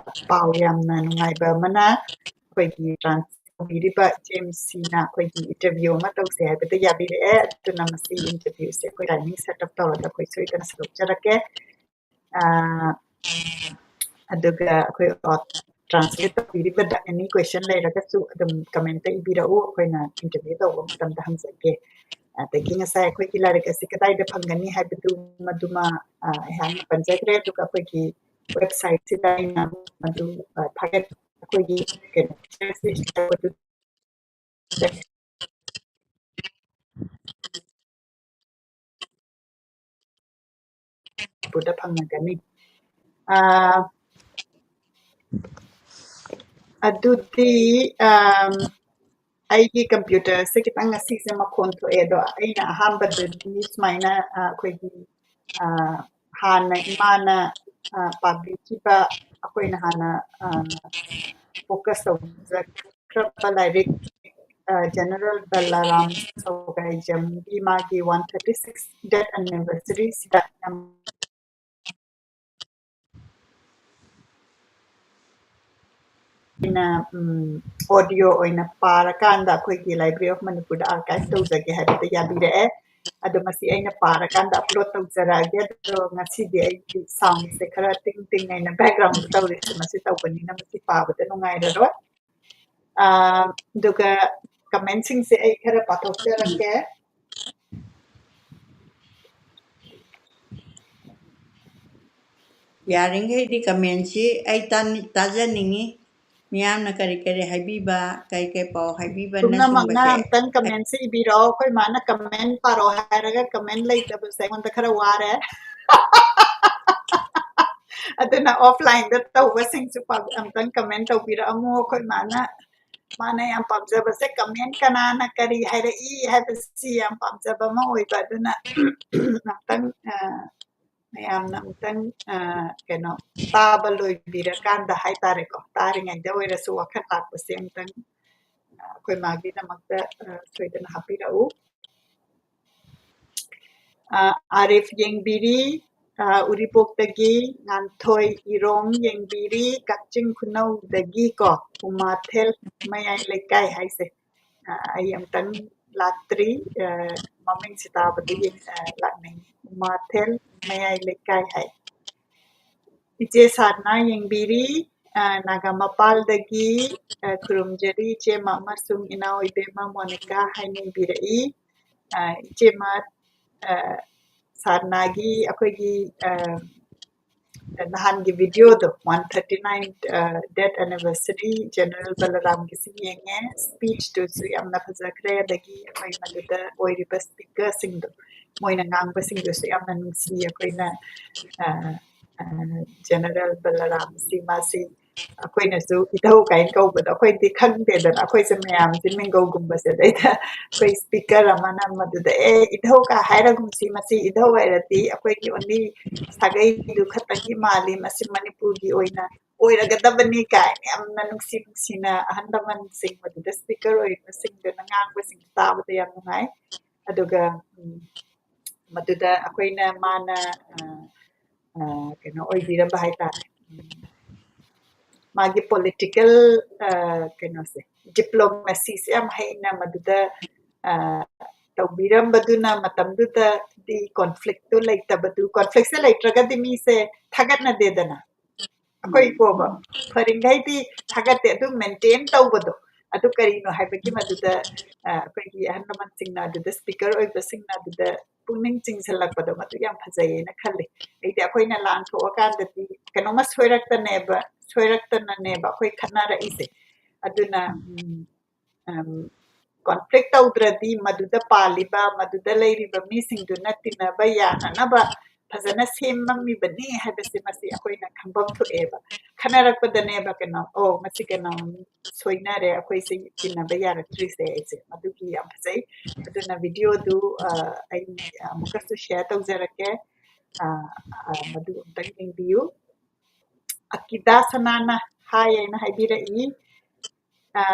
ꯄꯥꯎ ꯌꯥꯝꯅ ꯅꯨꯡꯉꯥꯏꯕ ꯑꯃꯅ ꯑꯩꯈꯣꯏꯒꯤ trans-, ꯇꯧꯕꯤꯔꯤꯕ ꯏꯆꯦ ꯃꯤꯁꯤꯅ ꯑꯩꯈꯣꯏꯒꯤ interview ꯑꯃ ꯇꯧꯁꯦ ꯍꯥꯏꯕꯗ ꯌꯥꯕꯤꯔꯛꯑꯦ꯫ ꯑꯗꯨꯅ ꯃꯁꯤ interview ꯁꯦ ꯑꯩꯈꯣꯏ timing set up ꯇꯧꯔꯒ ꯑꯩꯈꯣꯏ ꯁꯣꯏꯗꯅ ꯁꯟꯗꯣꯛꯆꯔꯛꯀꯦ꯫ ꯑꯥ, ꯑꯗꯨꯒ ꯑꯩꯈꯣꯏ translate ꯇꯧꯕꯤꯔꯤꯕꯗ any question ꯂꯩꯔꯒꯁꯨ ꯑꯗꯨꯝ comment ꯇ ꯏꯕꯤꯔꯛꯎ, ꯑꯩꯈꯣꯏꯅ interview ꯇꯧꯕ ꯃꯇꯝꯗ ꯍꯪꯖꯒꯦ꯫ ꯑꯗꯒꯤ ꯉꯁꯥꯏ ꯑꯩꯈꯣꯏꯒꯤ ꯂꯥꯏꯔꯤꯛ ꯑꯁꯤ ꯀꯗꯥꯏꯗ ꯐꯪꯒꯅꯤ ꯍꯥꯏꯕꯗꯨ ꯃꯗꯨꯃ, ꯑꯥ, ꯑꯩꯍꯥꯛꯅ ꯄꯟꯖꯈ꯭ꯔꯦ꯫ ꯑꯗꯨꯒ ꯑꯩꯈꯣꯏꯒꯤ website ꯁꯤꯗ ꯑꯩꯅ ꯃꯗꯨ, ꯑꯥ, ꯊꯥꯒꯠ-, ꯑꯩꯈꯣꯏꯒꯤ ꯀꯩꯅꯣ, ꯗ ꯐꯪꯉꯒꯅꯤ꯫ ꯑꯥ, ꯑꯗꯨꯗꯤ, ꯑꯥꯝ, ꯑꯩꯒꯤ computer ꯁꯦ ꯈꯤꯇꯪ ꯉꯁꯤꯁꯦ ꯃꯈꯣꯟ ꯊꯣꯛꯑꯦ, ꯑꯗꯣ ꯑꯩꯅ ꯑꯍꯥꯟꯕꯗꯗꯤ ꯁꯨꯃꯥꯏꯅ, ꯑꯥ, ꯑꯩꯈꯣꯏꯒꯤ, ꯑꯥ, ꯍꯥꯟꯅ ꯏꯃꯥꯅ, ꯑꯥ, ꯄꯥꯕꯤꯈꯤꯕ, ꯑꯩꯈꯣꯏꯅ ꯍꯥꯟꯅ, ꯑꯥ, focus ꯇꯧꯖꯈ꯭ꯔꯕ ꯂꯥꯏꯔꯤꯛ, ꯑꯥ, General ꯕꯂꯥꯔꯥꯝ ꯁꯧꯒꯥꯏꯖꯝꯒꯤ ꯃꯥꯒꯤ one thirty six death anniversary ꯁꯤꯗ ꯌꯥꯝ ꯑꯩꯅ, ꯎꯝ, audio ꯑꯣꯏꯅ ꯄꯥꯔꯀꯥꯟꯗ ꯑꯩꯈꯣꯏꯒꯤ Library of Manipur the archive ꯇꯧꯖꯒꯦ ꯍꯥꯏꯕꯗ ꯌꯥꯕꯤꯔꯛꯑꯦ꯫ ꯑꯗꯣ ꯃꯁꯤ ꯑꯩꯅ ꯄꯥꯔꯀꯥꯟꯗ upload ꯇꯧꯖꯔꯛꯑꯒꯦ꯫ ꯑꯗꯣ ꯉꯁꯤꯗꯤ ꯑꯩꯒꯤ sound ꯁꯦ ꯈꯔ ꯇꯤꯡ ꯇꯤꯡ ꯑꯩꯅ background ꯗ ꯇꯧꯔꯤꯁꯦ, ꯃꯁꯤ ꯇꯧꯕꯅꯤꯅ ꯃꯁꯤ ꯄꯥꯕꯗ ꯅꯨꯡꯉꯥꯏꯔꯔꯣꯏ꯫ ꯑꯥ, ꯑꯗꯨꯒ comment ꯁꯤꯡꯁꯦ ꯑꯩ ꯈꯔ ꯄꯥꯊꯣꯛꯆꯔꯛꯀꯦ꯫ ꯌꯥꯔꯤꯈꯩꯗꯤ comment ꯁꯤ ꯑꯩ ꯇꯥꯅꯤ-, ꯇꯥꯖꯅꯤꯡꯉꯤ꯫ ꯃꯤꯌꯥꯝꯅ ꯀꯔꯤ ꯀꯔꯤ ꯍꯥꯏꯕꯤꯕ, ꯀꯔꯤ ꯀꯔꯤ ꯄꯥꯎ ꯍꯥꯏꯕꯤꯕꯅꯆꯤꯡꯕꯁꯦ꯫ ꯄꯨꯝꯅꯃꯛꯅ ꯑꯝꯇꯪ comment ꯁꯦ ꯏꯕꯤꯔꯛꯑꯣ꯫ ꯑꯩꯈꯣꯏ ꯃꯥꯅ comment ꯄꯥꯔꯛꯑꯣ ꯍꯥꯏꯔꯒ comment ꯂꯩꯇꯕꯁꯦ ꯑꯩꯉꯣꯟꯗ ꯈꯔ ꯋꯥꯔꯦ꯫ ꯑꯗꯨꯅ offline ꯗ ꯇꯧꯕꯁꯤꯡꯁꯨ ꯄꯥ-, ꯑꯝꯇꯪ comment ꯇꯧꯕꯤꯔꯛꯑꯝꯃꯣ꯫ ꯑꯩꯈꯣꯏ ꯃꯥꯅ, ꯃꯥꯅ ꯌꯥꯝ ꯄꯥꯝꯖꯕꯁꯦ comment ꯀꯅꯥꯅ ꯀꯔꯤ ꯍꯥꯏꯔꯛꯏ ꯍꯥꯏꯕꯁꯤ ꯌꯥꯝ ꯄꯥꯝꯖꯕ ꯑꯃ ꯑꯣꯏꯕ꯫ ꯑꯗꯨꯅ ꯑꯝꯇꯪ, ꯑ, ꯃꯌꯥꯝꯅ ꯑꯃꯨꯛꯇꯪ, ꯑ, ꯀꯩꯅꯣ, ꯇꯥꯕ ꯂꯣꯏꯕꯤꯔꯀꯥꯟꯗ ꯍꯥꯏꯇꯥꯔꯦꯀꯣ, ꯇꯥꯔꯤꯉꯩꯗ ꯑꯣꯏꯔꯁꯨ ꯋꯥꯈꯜ ꯂꯥꯛꯄꯁꯦ ꯑꯃꯨꯛꯇꯪ, ꯑ, ꯑꯩꯈꯣꯏ ꯃꯥꯒꯤꯗꯃꯛꯇ, ꯑ, ꯁꯣꯏꯗꯅ ꯍꯥꯞꯄꯤꯔꯛꯎ꯫ ꯑ, ꯑꯥꯔꯤꯐ ꯌꯦꯡꯕꯤꯔꯤ, ꯑ, ꯎꯔꯤꯄꯣꯛꯇꯒꯤ ꯉꯥꯟꯊꯣꯏ ꯏꯔꯣꯡ ꯌꯦꯡꯕꯤꯔꯤ, ꯀꯛꯆꯤꯡ ꯈꯨꯅꯧꯗꯒꯤ ꯀꯣ, ꯎꯃꯥꯊꯦꯜ ꯃꯌꯥꯏ ꯂꯩꯀꯥꯏ ꯍꯥꯏꯁꯦ꯫ ꯑ, ꯑꯩ ꯑꯃꯨꯛꯇꯪ ꯂꯥꯛꯇ꯭ꯔꯤ, ꯑ, ꯃꯃꯤꯡꯁꯤ ꯇꯥꯕꯗꯒꯤ, ꯑ, ꯂꯥꯛꯅꯤꯡꯉꯤ꯫ ꯎꯃꯥꯊꯦꯜ ꯃꯌꯥꯏ ꯂꯩꯀꯥꯏ ꯍꯥꯏ꯫ ꯏꯆꯦ ꯁꯥꯔꯅ ꯌꯦꯡꯕꯤꯔꯤ, ꯑ, ꯅꯥꯒꯥꯃꯄꯥꯜꯗꯒꯤ, ꯑ, ꯈꯨꯔꯨꯝꯖꯔꯤ ꯏꯆꯦꯃ ꯑꯃꯁꯨꯡ ꯏꯅꯥꯎ ꯏꯕꯦꯝꯃ ꯃꯣꯅꯤꯀꯥ ꯍꯥꯏꯅ ꯏꯕꯤꯔꯛꯏ꯫ ꯑ, ꯏꯆꯦꯃ, ꯑ, ꯁꯥꯔꯅꯥꯒꯤ ꯑꯩꯈꯣꯏꯒꯤ, ꯑ, ꯅꯍꯥꯟꯒꯤ videoꯗꯣ, one thirty nine, ꯑ, death anniversary General ꯕꯂꯔꯥꯝꯒꯤꯁꯤ ꯌꯦꯡꯉꯦ꯫ Speechꯇꯨꯁꯨ ꯌꯥꯝꯅ ꯐꯖꯈ꯭ꯔꯦ, ꯑꯗꯒꯤ ꯑꯩꯈꯣꯏ ꯃꯗꯨꯗ ꯑꯣꯏꯔꯤꯕ speakerꯁꯤꯡꯗꯣ, ꯃꯣꯏꯅ ꯉꯥꯡꯕꯁꯤꯡꯗꯨꯁꯨ ꯌꯥꯝꯅ ꯅꯨꯡꯁꯤ꯫ ꯑꯩꯈꯣꯏꯅ, ꯑ, ꯑ, General ꯕꯂꯔꯥꯝꯁꯤ ꯃꯥꯁꯤ ꯑꯩꯈꯣꯏꯅꯁꯨ ꯏꯙꯧ ꯀꯥꯏꯅ ꯀꯧꯕꯗꯣ ꯑꯩꯈꯣꯏꯗꯤ ꯈꯪꯗꯦꯗꯅ, ꯑꯩꯈꯣꯏꯁꯦ ꯃꯌꯥꯝꯁꯦ ꯃꯤꯡꯒꯧꯒꯨꯝꯕꯁꯦ꯫ ꯑꯗꯩꯗ ꯑꯩꯈꯣꯏ speaker ꯑꯃꯅ ꯃꯗꯨꯗ, "ꯑꯦ, ꯏꯙꯧ ꯀꯥ ꯍꯥꯏꯔꯒꯨꯝꯁꯤ, ꯃꯁꯤ ꯏꯙꯧ ꯍꯥꯏꯔꯗꯤ ꯑꯩꯈꯣꯏꯒꯤ only ꯁꯥꯒꯩꯗꯨ ꯈꯛꯇꯪꯒꯤ ꯃꯥꯜꯂꯤ, ꯃꯁꯤ ꯃꯅꯤꯄꯨꯔꯒꯤ ꯑꯣꯏꯅ ꯑꯣꯏꯔꯒꯗꯕꯅꯤ" ꯀꯥꯏꯅ ꯌꯥꯝꯅ ꯅꯨꯡꯁꯤ ꯅꯨꯡꯁꯤꯅ ꯑꯍꯜ ꯂꯃꯟꯁꯤꯡ, ꯃꯗꯨꯗ speaker ꯑꯣꯏꯔꯤꯕꯁꯤꯡꯗꯨꯅ ꯉꯥꯡꯕꯁꯤꯡꯗꯨ ꯇꯥꯕꯗ ꯌꯥꯝ ꯅꯨꯡꯉꯥꯏ꯫ ꯑꯗꯨꯒ, ꯎꯝ, ꯃꯗꯨꯗ ꯑꯩꯈꯣꯏꯅ ꯃꯥꯅ, ꯑ, ꯑ, ꯀꯩꯅꯣ ꯑꯣꯏꯕꯤꯔꯝꯕ ꯍꯥꯏꯇꯥꯔꯦ, ꯎꯝ, ꯃꯥꯒꯤ political, ꯑ, ꯀꯩꯅꯣꯁꯦ, diplomacyꯁꯦ ꯌꯥꯝ ꯍꯩꯅ ꯃꯗꯨꯗ, ꯑ, ꯇꯧꯕꯤꯔꯝꯕꯗꯨꯅ ꯃꯇꯝꯗꯨꯗꯗꯤ conflictꯇꯨ ꯂꯩꯇꯕꯗꯨ, conflictꯁꯦ ꯂꯩꯇ꯭ꯔꯒꯗꯤ ꯃꯤꯁꯦ ꯊꯥꯒꯠꯅꯗꯦꯗꯅ꯫ ꯑꯩꯈꯣꯏ ꯀꯣꯕ ꯐꯔꯤꯡꯈꯩꯗꯤ ꯊꯥꯒꯠꯇꯦ, ꯑꯗꯨꯝ maintain ꯇꯧꯕꯗꯣ꯫ ꯑꯗꯨ ꯀꯔꯤꯅꯣ ꯍꯥꯏꯕꯒꯤ ꯃꯗꯨꯗ, ꯑ, ꯑꯩꯈꯣꯏꯒꯤ ꯑꯍꯜ ꯂꯃꯟꯁꯤꯡꯅ ꯑꯗꯨꯗ, speaker ꯑꯣꯏꯕꯁꯤꯡꯅ ꯑꯗꯨꯗ ꯄꯨꯛꯅꯤꯡ ꯆꯤꯡꯁꯤꯜꯂꯛꯄꯗꯣ, ꯃꯗꯨ ꯌꯥꯝ ꯐꯖꯩꯌꯦꯅ ꯈꯜꯂꯤ꯫ ꯑꯩꯗꯤ ꯑꯩꯈꯣꯏꯅ ꯂꯥꯟ ꯊꯣꯛꯑꯀꯥꯟꯗꯗꯤ ꯀꯩꯅꯣꯝꯃ ꯁꯣꯏꯔꯛꯇꯅꯦꯕ, ꯁꯣꯏꯔꯛꯇꯅꯅꯦꯕ ꯑꯩꯈꯣꯏ ꯈꯠꯅꯔꯛꯏꯁꯦ꯫ ꯑꯗꯨꯅ, ꯎꯝ, ꯑꯝ, conflict ꯇꯧꯗ꯭ꯔꯗꯤ ꯃꯗꯨꯗ ꯄꯥꯜꯂꯤꯕ, ꯃꯗꯨꯗ ꯂꯩꯔꯤꯕ ꯃꯤꯁꯤꯡꯗꯨꯅ ꯇꯤꯟꯅꯕ ꯌꯥꯅꯅꯕ ꯐꯖꯅ ꯁꯦꯝꯃꯝꯃꯤꯕꯅꯤ ꯍꯥꯏꯕꯁꯦ ꯃꯁꯤ ꯑꯩꯈꯣꯏꯅ ꯈꯪꯐꯝ ꯊꯣꯛꯑꯦꯕ꯫ ꯈꯟꯅꯔꯛꯄꯗꯅꯦꯕ ꯀꯩꯅꯣ, "ꯑꯣ, ꯃꯁꯤ ꯀꯩꯅꯣ ꯁꯣꯏꯅꯔꯦ, ꯑꯩꯈꯣꯏꯁꯦ ꯇꯤꯟꯅꯕ ꯌꯥꯔꯛꯇ꯭ꯔꯤꯁꯦ" ꯍꯥꯏꯁꯦ꯫ ꯃꯗꯨꯒꯤ ꯌꯥꯝ ꯐꯖꯩ꯫ ꯑꯗꯨꯅ videoꯗꯨ, ꯑ, ꯑꯩ ꯑꯃꯨꯛꯀꯁꯨ share ꯇꯧꯖꯔꯛꯀꯦ꯫ ꯑ, ꯑ, ꯃꯗꯨ ꯑꯝꯇꯪ ꯌꯦꯡꯕꯤꯌꯨ꯫ ꯑꯀꯤꯗꯥ ꯁꯅꯥꯅ hi ꯍꯥꯏꯅ ꯍꯥꯏꯕꯤꯔꯛꯏ꯫ ꯑ,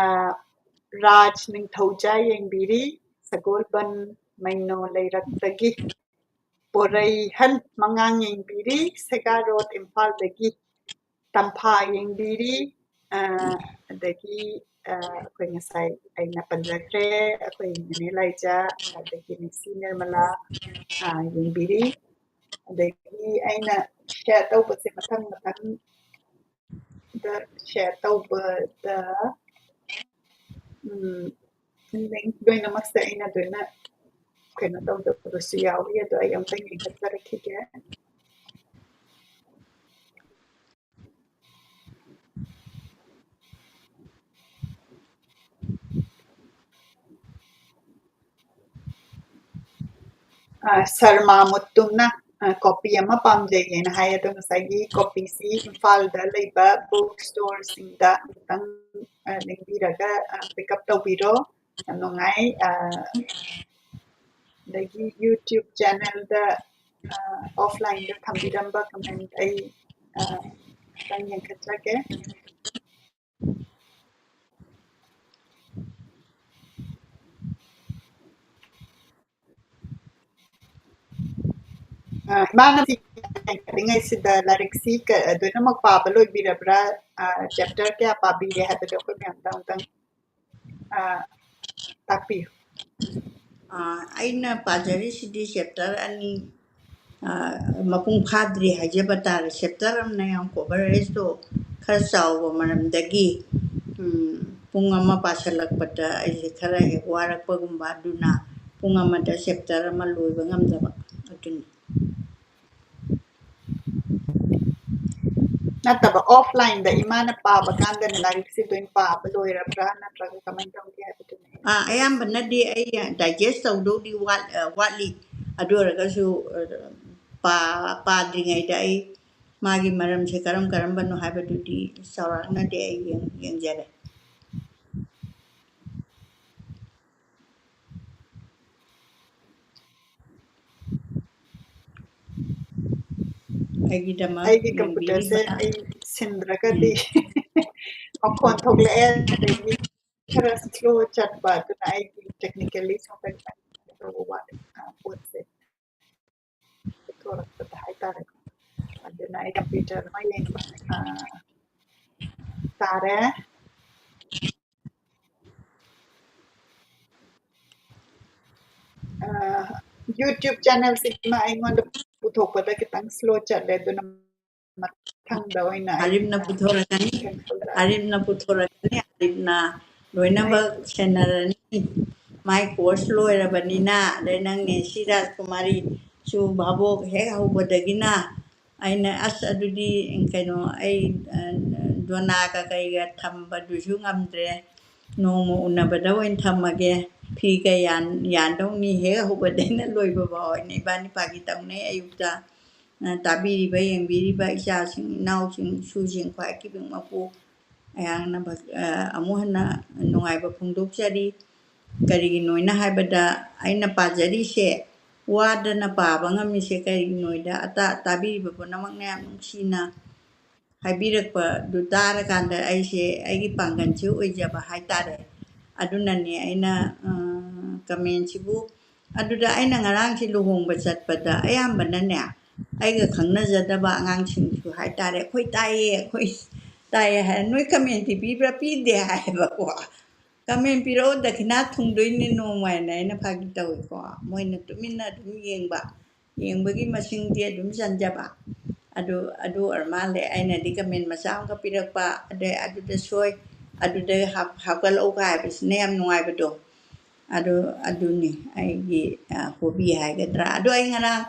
ꯔꯥꯖ ꯅꯤꯡꯊꯧꯖꯥ ꯌꯦꯡꯕꯤꯔꯤ, ꯁꯒꯣꯜꯕꯟ ꯃꯩꯅꯣ ꯂꯩꯔꯛꯇꯒꯤ꯫ ꯄꯣꯔꯩꯍꯟ ꯃꯉꯥꯡ ꯌꯦꯡꯕꯤꯔꯤ, ꯁꯦꯒꯥ ꯔꯣꯗ, ꯏꯝꯐꯥꯜꯗꯒꯤ꯫ ꯇꯝꯐꯥ ꯌꯦꯡꯕꯤꯔꯤ, ꯑ, ꯑꯗꯒꯤ, ꯑ, ꯑꯩꯈꯣꯏ ꯉꯁꯥꯏ ꯑꯩꯅ ꯄꯟꯖꯈ꯭ꯔꯦ, ꯑꯩꯈꯣꯏ ꯅꯦꯅꯦ ꯂꯥꯏꯖꯥ, ꯑꯗꯒꯤ ꯅꯤꯁꯤ ꯅꯤꯔꯃꯂꯥ, ꯑ, ꯌꯦꯡꯕꯤꯔꯤ꯫ ꯑꯗꯒꯤ ꯑꯩꯅ share ꯇꯧꯕꯁꯦ ꯃꯊꯪ ꯃꯊꯪ ꯗ share ꯇꯧꯕꯗ, ꯎꯝ, link ꯂꯣꯏꯅꯃꯛꯁꯦ ꯑꯩꯅ ꯂꯣꯏꯅ ꯀꯩꯅꯣ ꯇꯧꯗꯕꯁꯨ ꯌꯥꯎꯏ꯫ ꯑꯗꯣ ꯑꯩ ꯑꯝꯇꯪ ꯌꯦꯡꯈꯠꯆꯔꯛꯈꯤꯒꯦ꯫ ꯑ, ꯁꯔꯃꯥ ꯃꯨꯠꯇꯨꯝꯅ, ꯑ, copy ꯑꯃ ꯄꯥꯝꯖꯩꯌꯦꯅ ꯍꯥꯏ꯫ ꯑꯗꯣ ꯉꯁꯥꯏꯒꯤ copyꯁꯤ ꯏꯝꯐꯥꯜꯗ ꯂꯩꯕ book storeꯁꯤꯡꯗ ꯑꯃꯨꯛꯇꯪ, ꯑ, ꯂꯦꯡꯕꯤꯔꯒ, ꯑ, pick up ꯇꯧꯕꯤꯔꯣ꯫ ꯌꯥꯝ ꯅꯨꯡꯉꯥꯏ꯫ ꯑ, ꯑꯗꯒꯤ YouTube channelꯗ, ꯑ, offlineꯗ ꯊꯝꯕꯤꯔꯝꯕ comment ꯑꯩ, ꯑ, ꯈꯤꯇꯪ ꯌꯦꯡꯈꯠꯆꯒꯦ꯫ ꯑ, ꯏꯃꯥꯅ ꯁꯤ ꯉꯥꯏꯔꯤꯉꯩꯁꯤꯗ ꯂꯥꯏꯔꯤꯛꯁꯤ ꯀ-, ꯂꯣꯏꯅꯃꯛ ꯄꯥꯕ ꯂꯣꯏꯕꯤꯔꯕ꯭ꯔꯥ? ꯑ, chapter ꯀꯌꯥ ꯄꯥꯕꯤꯔꯦ ꯍꯥꯏꯕꯗꯣ ꯑꯩꯈꯣꯏ ꯃꯌꯥꯝꯗ ꯑꯃꯨꯛꯇꯪ, ꯑ, ꯇꯥꯛꯄꯤꯌꯨ꯫ ꯑ, ꯑꯩꯅ ꯄꯥꯖꯔꯤꯁꯤꯗꯤ chapter ꯑꯅꯤ, ꯑ, ꯃꯄꯨꯡ ꯐꯥꯗ꯭ꯔꯤ ꯍꯥꯏꯖꯕ ꯇꯥꯔꯦ꯫ Chapter ꯑꯃꯅ ꯌꯥꯝ coverageꯇꯣ ꯈꯔ ꯆꯥꯎꯕ ꯃꯔꯝꯗꯒꯤ, ꯎꯝ, ꯄꯨꯡ ꯑꯃ ꯄꯥꯁꯜꯂꯛꯄꯗ ꯑꯩꯁꯦ ꯈꯔ ꯍꯦꯛ ꯋꯥꯔꯛꯄꯒꯨꯝꯕ, ꯑꯗꯨꯅ ꯄꯨꯡ ꯑꯃꯗ chapter ꯑꯃ ꯂꯣꯏꯕ ꯉꯝꯗꯕ ꯑꯗꯨꯅꯤ꯫ ꯅꯠꯇꯕ, offlineꯗ ꯏꯃꯥꯅ ꯄꯥꯕ ꯀꯥꯟꯗꯅꯦ ꯂꯥꯏꯔꯤꯛꯁꯦ ꯂꯣꯏ ꯄꯥꯕ ꯂꯣꯏꯔꯕ꯭ꯔꯥ ꯅꯠꯇ꯭ꯔꯒ ꯀꯃꯥꯏꯅ ꯇꯧꯒꯦ ꯍꯥꯏꯕꯗꯨꯅꯦ꯫ ꯑꯥ, ꯑꯌꯥꯝꯕꯅꯗꯤ ꯑꯩ digest ꯇꯧꯗꯧꯗꯤ ꯋꯥꯠ-, ꯑ, ꯋꯥꯠꯂꯤ꯫ ꯑꯗꯨ ꯑꯣꯏꯔꯒꯁꯨ, ꯑ, ꯄꯥ-, ꯄꯥꯗ꯭ꯔꯤꯉꯩꯗ ꯑꯩ ꯃꯥꯒꯤ ꯃꯔꯝꯁꯦ ꯀꯔꯝ ꯀꯔꯝꯕꯅꯣ ꯍꯥꯏꯕꯗꯨꯗꯤ ꯆꯥꯎꯔꯥꯛꯅꯗꯤ ꯑꯩ ꯌꯦꯡ-, ꯌꯦꯡꯖꯔꯦ꯫ ꯑꯩꯒꯤꯗꯃꯛ ꯑꯩꯒꯤ computerꯁꯦ ꯌꯦꯡꯕꯤꯔꯤꯕ ꯑꯩ ꯁꯤꯟꯗ꯭ꯔꯒꯗꯤ ꯎꯝ꯫ ꯃꯈꯣꯟ ꯊꯣꯛꯂꯛꯑꯦ, ꯑꯗꯒꯤ ꯈꯔ slow ꯆꯠꯄ, ꯑꯗꯨꯅ ꯑꯩꯒꯤ technically ꯁꯣꯝꯗ ꯈꯤꯇꯪ ꯇꯧꯕ ꯋꯥꯠꯂꯦ, ꯑ, ꯄꯣꯠꯁꯦ꯫ ꯍꯥꯏꯇꯥꯔꯦ꯫ ꯑꯗꯨꯅ ꯑꯩ computer ꯑꯃ ꯌꯦꯡꯕ, ꯑ, ꯇꯥꯔꯦ꯫ ꯑ, YouTube channelꯁꯤꯃ ꯑꯩꯉꯣꯟꯗ ꯄꯨꯊꯣꯛꯄꯗ ꯈꯤꯇꯪ slow ꯆꯠꯂꯦ, ꯑꯗꯨꯅ ꯃꯊꯪꯗ ꯑꯣꯏꯅ ꯑꯩ, ꯑꯥꯔꯤꯞꯅ ꯑ, ꯄꯨꯊꯣꯔꯛꯀꯅꯤ꯫ ꯀꯩꯅꯣ ꯇꯧꯖꯔꯛꯑꯒꯦ꯫ ꯑꯥꯔꯤꯞꯅ ꯄꯨꯊꯣꯔꯛꯀꯅꯤ, ꯑꯥꯔꯤꯞꯅ ꯂꯣꯏꯅꯃꯛ ꯁꯦꯟꯅꯔꯅꯤ꯫ ꯃꯥꯏ course ꯂꯣꯏꯔꯕꯅꯤꯅ, ꯑꯗꯩ ꯅꯪ ꯅꯦꯟꯁꯤ ꯔꯥꯖꯀꯨꯃꯥꯔꯤꯁꯨ ꯚꯥꯕꯣꯛ ꯍꯦꯛ ꯍꯧꯕꯗꯒꯤꯅ ꯑꯩꯅ, "ꯑꯁ, ꯑꯗꯨꯗꯤ ꯀꯩꯅꯣ, ꯑꯩ, ꯑ, ꯗꯣꯅꯥꯒ ꯀꯩꯒ ꯊꯝꯕꯗꯨꯁꯨ ꯉꯝꯗ꯭ꯔꯦ, ꯅꯣꯡꯃ ꯎꯅꯕꯗ ꯑꯣꯏꯅ ꯊꯝꯃꯒꯦ, ꯐꯤꯒ ꯌꯥꯟ-, ꯌꯥꯟꯗꯧꯅꯤ ꯍꯦꯛ ꯍꯧꯕꯗꯩꯅ ꯂꯣꯏꯕ ꯐꯥꯎ" ꯍꯥꯏꯅ ꯏꯕꯥꯅꯤ ꯄꯥꯒꯤ ꯇꯧꯅꯩ ꯑꯌꯨꯛꯇ꯫ ꯑ, ꯇꯥꯕꯤꯔꯤꯕ, ꯌꯦꯡꯕꯤꯔꯤꯕ ꯏꯆꯥꯁꯤꯡ, ꯏꯅꯥꯎꯁꯤꯡ, ꯏꯁꯨꯁꯤꯡ ꯈ꯭ꯋꯥꯏ ꯈꯨꯗꯤꯡꯃꯛꯄꯨ ꯑꯩꯍꯥꯛꯅ ꯚꯛ-, ꯑ, ꯑꯃꯨꯛ ꯍꯟꯅ ꯅꯨꯡꯉꯥꯏꯕ ꯐꯣꯡꯗꯣꯛꯆꯔꯤ꯫ ꯀꯔꯤꯒꯤꯅꯣꯅ ꯍꯥꯏꯕꯗ, ꯑꯩꯅ ꯄꯥꯖꯔꯤꯁꯦ, ꯋꯥꯗꯅ ꯄꯥꯕ ꯉꯝꯃꯤꯁꯦ ꯀꯔꯤꯒꯤꯅꯣꯗ, ꯑꯇꯥ-, ꯇꯥꯕꯤꯔꯤꯕ ꯄꯨꯝꯅꯃꯛꯅ ꯌꯥꯝ ꯅꯨꯡꯁꯤꯅ ꯍꯥꯏꯕꯤꯔꯛꯄꯗꯨ ꯇꯥꯔꯀꯥꯟꯗ ꯑꯩꯁꯦ ꯑꯩꯒꯤ ꯄꯥꯡꯒꯜꯁꯦ ꯑꯣꯏꯖꯕ ꯍꯥꯏꯇꯥꯔꯦ꯫ ꯑꯗꯨꯅꯅꯦ ꯑꯩꯅ, ꯑ, commentꯁꯤꯕꯨ, ꯑꯗꯨꯗ ꯑꯩꯅ ꯉꯔꯥꯡꯁꯦ ꯂꯨꯍꯣꯡꯕ ꯆꯠꯄꯗ ꯑꯌꯥꯝꯕꯅꯅꯦ, ꯑꯩꯒ ꯈꯪꯅꯖꯗꯕ ꯑꯉꯥꯡꯁꯤꯡꯁꯨ ꯍꯥꯏꯇꯥꯔꯦ, "ꯑꯩꯈꯣꯏ ꯇꯥꯏꯌꯦ, ꯑꯩꯈꯣꯏ ꯇꯥꯏꯌꯦ" ꯍꯥꯏꯔ, "ꯅꯣꯏ comment ꯄꯤꯕ꯭ꯔꯥ?" "ꯄꯤꯗꯦ" ꯍꯥꯏꯌꯦꯕꯀꯣ꯫ "Comment ꯄꯤꯔꯛꯑꯣ, ꯗꯈꯤꯅꯥ ꯊꯨꯡꯗꯣꯏꯅꯦ ꯅꯣꯡꯃ" ꯍꯥꯏꯅ ꯑꯩꯅ ꯐꯥꯒꯤ ꯇꯧꯏꯀꯣ꯫ ꯃꯣꯏꯅ ꯇꯨꯃꯤꯟꯅ ꯑꯗꯨꯝ ꯌꯦꯡꯕ, ꯌꯦꯡꯕꯒꯤ ꯃꯁꯤꯡꯗꯤ ꯑꯗꯨꯝ ꯆꯟꯖꯕ꯫ ꯑꯗꯨ, ꯑꯗꯨ ꯑꯣꯏꯔ ꯃꯥꯜꯂꯦ꯫ ꯑꯩꯅꯗꯤ comment ꯃꯆꯥ ꯑꯃꯈꯛ ꯄꯤꯔꯛꯄ, ꯑꯗꯩ ꯑꯗꯨꯗ ꯁꯣꯏ, ꯑꯗꯨꯗ ꯍꯥꯞ-, ꯍꯥꯞꯀꯠꯂꯛꯎꯒ ꯍꯥꯏꯕꯁꯤꯅ ꯌꯥꯝ ꯅꯨꯡꯉꯥꯏꯕꯗꯣ꯫ ꯑꯗꯨ, ꯑꯗꯨꯅꯤ ꯑꯩꯒꯤ, ꯑ, hobby ꯍꯥꯏꯒꯗ꯭ꯔꯥ꯫ ꯑꯗꯣ ꯑꯩ ꯉꯔꯥꯡ,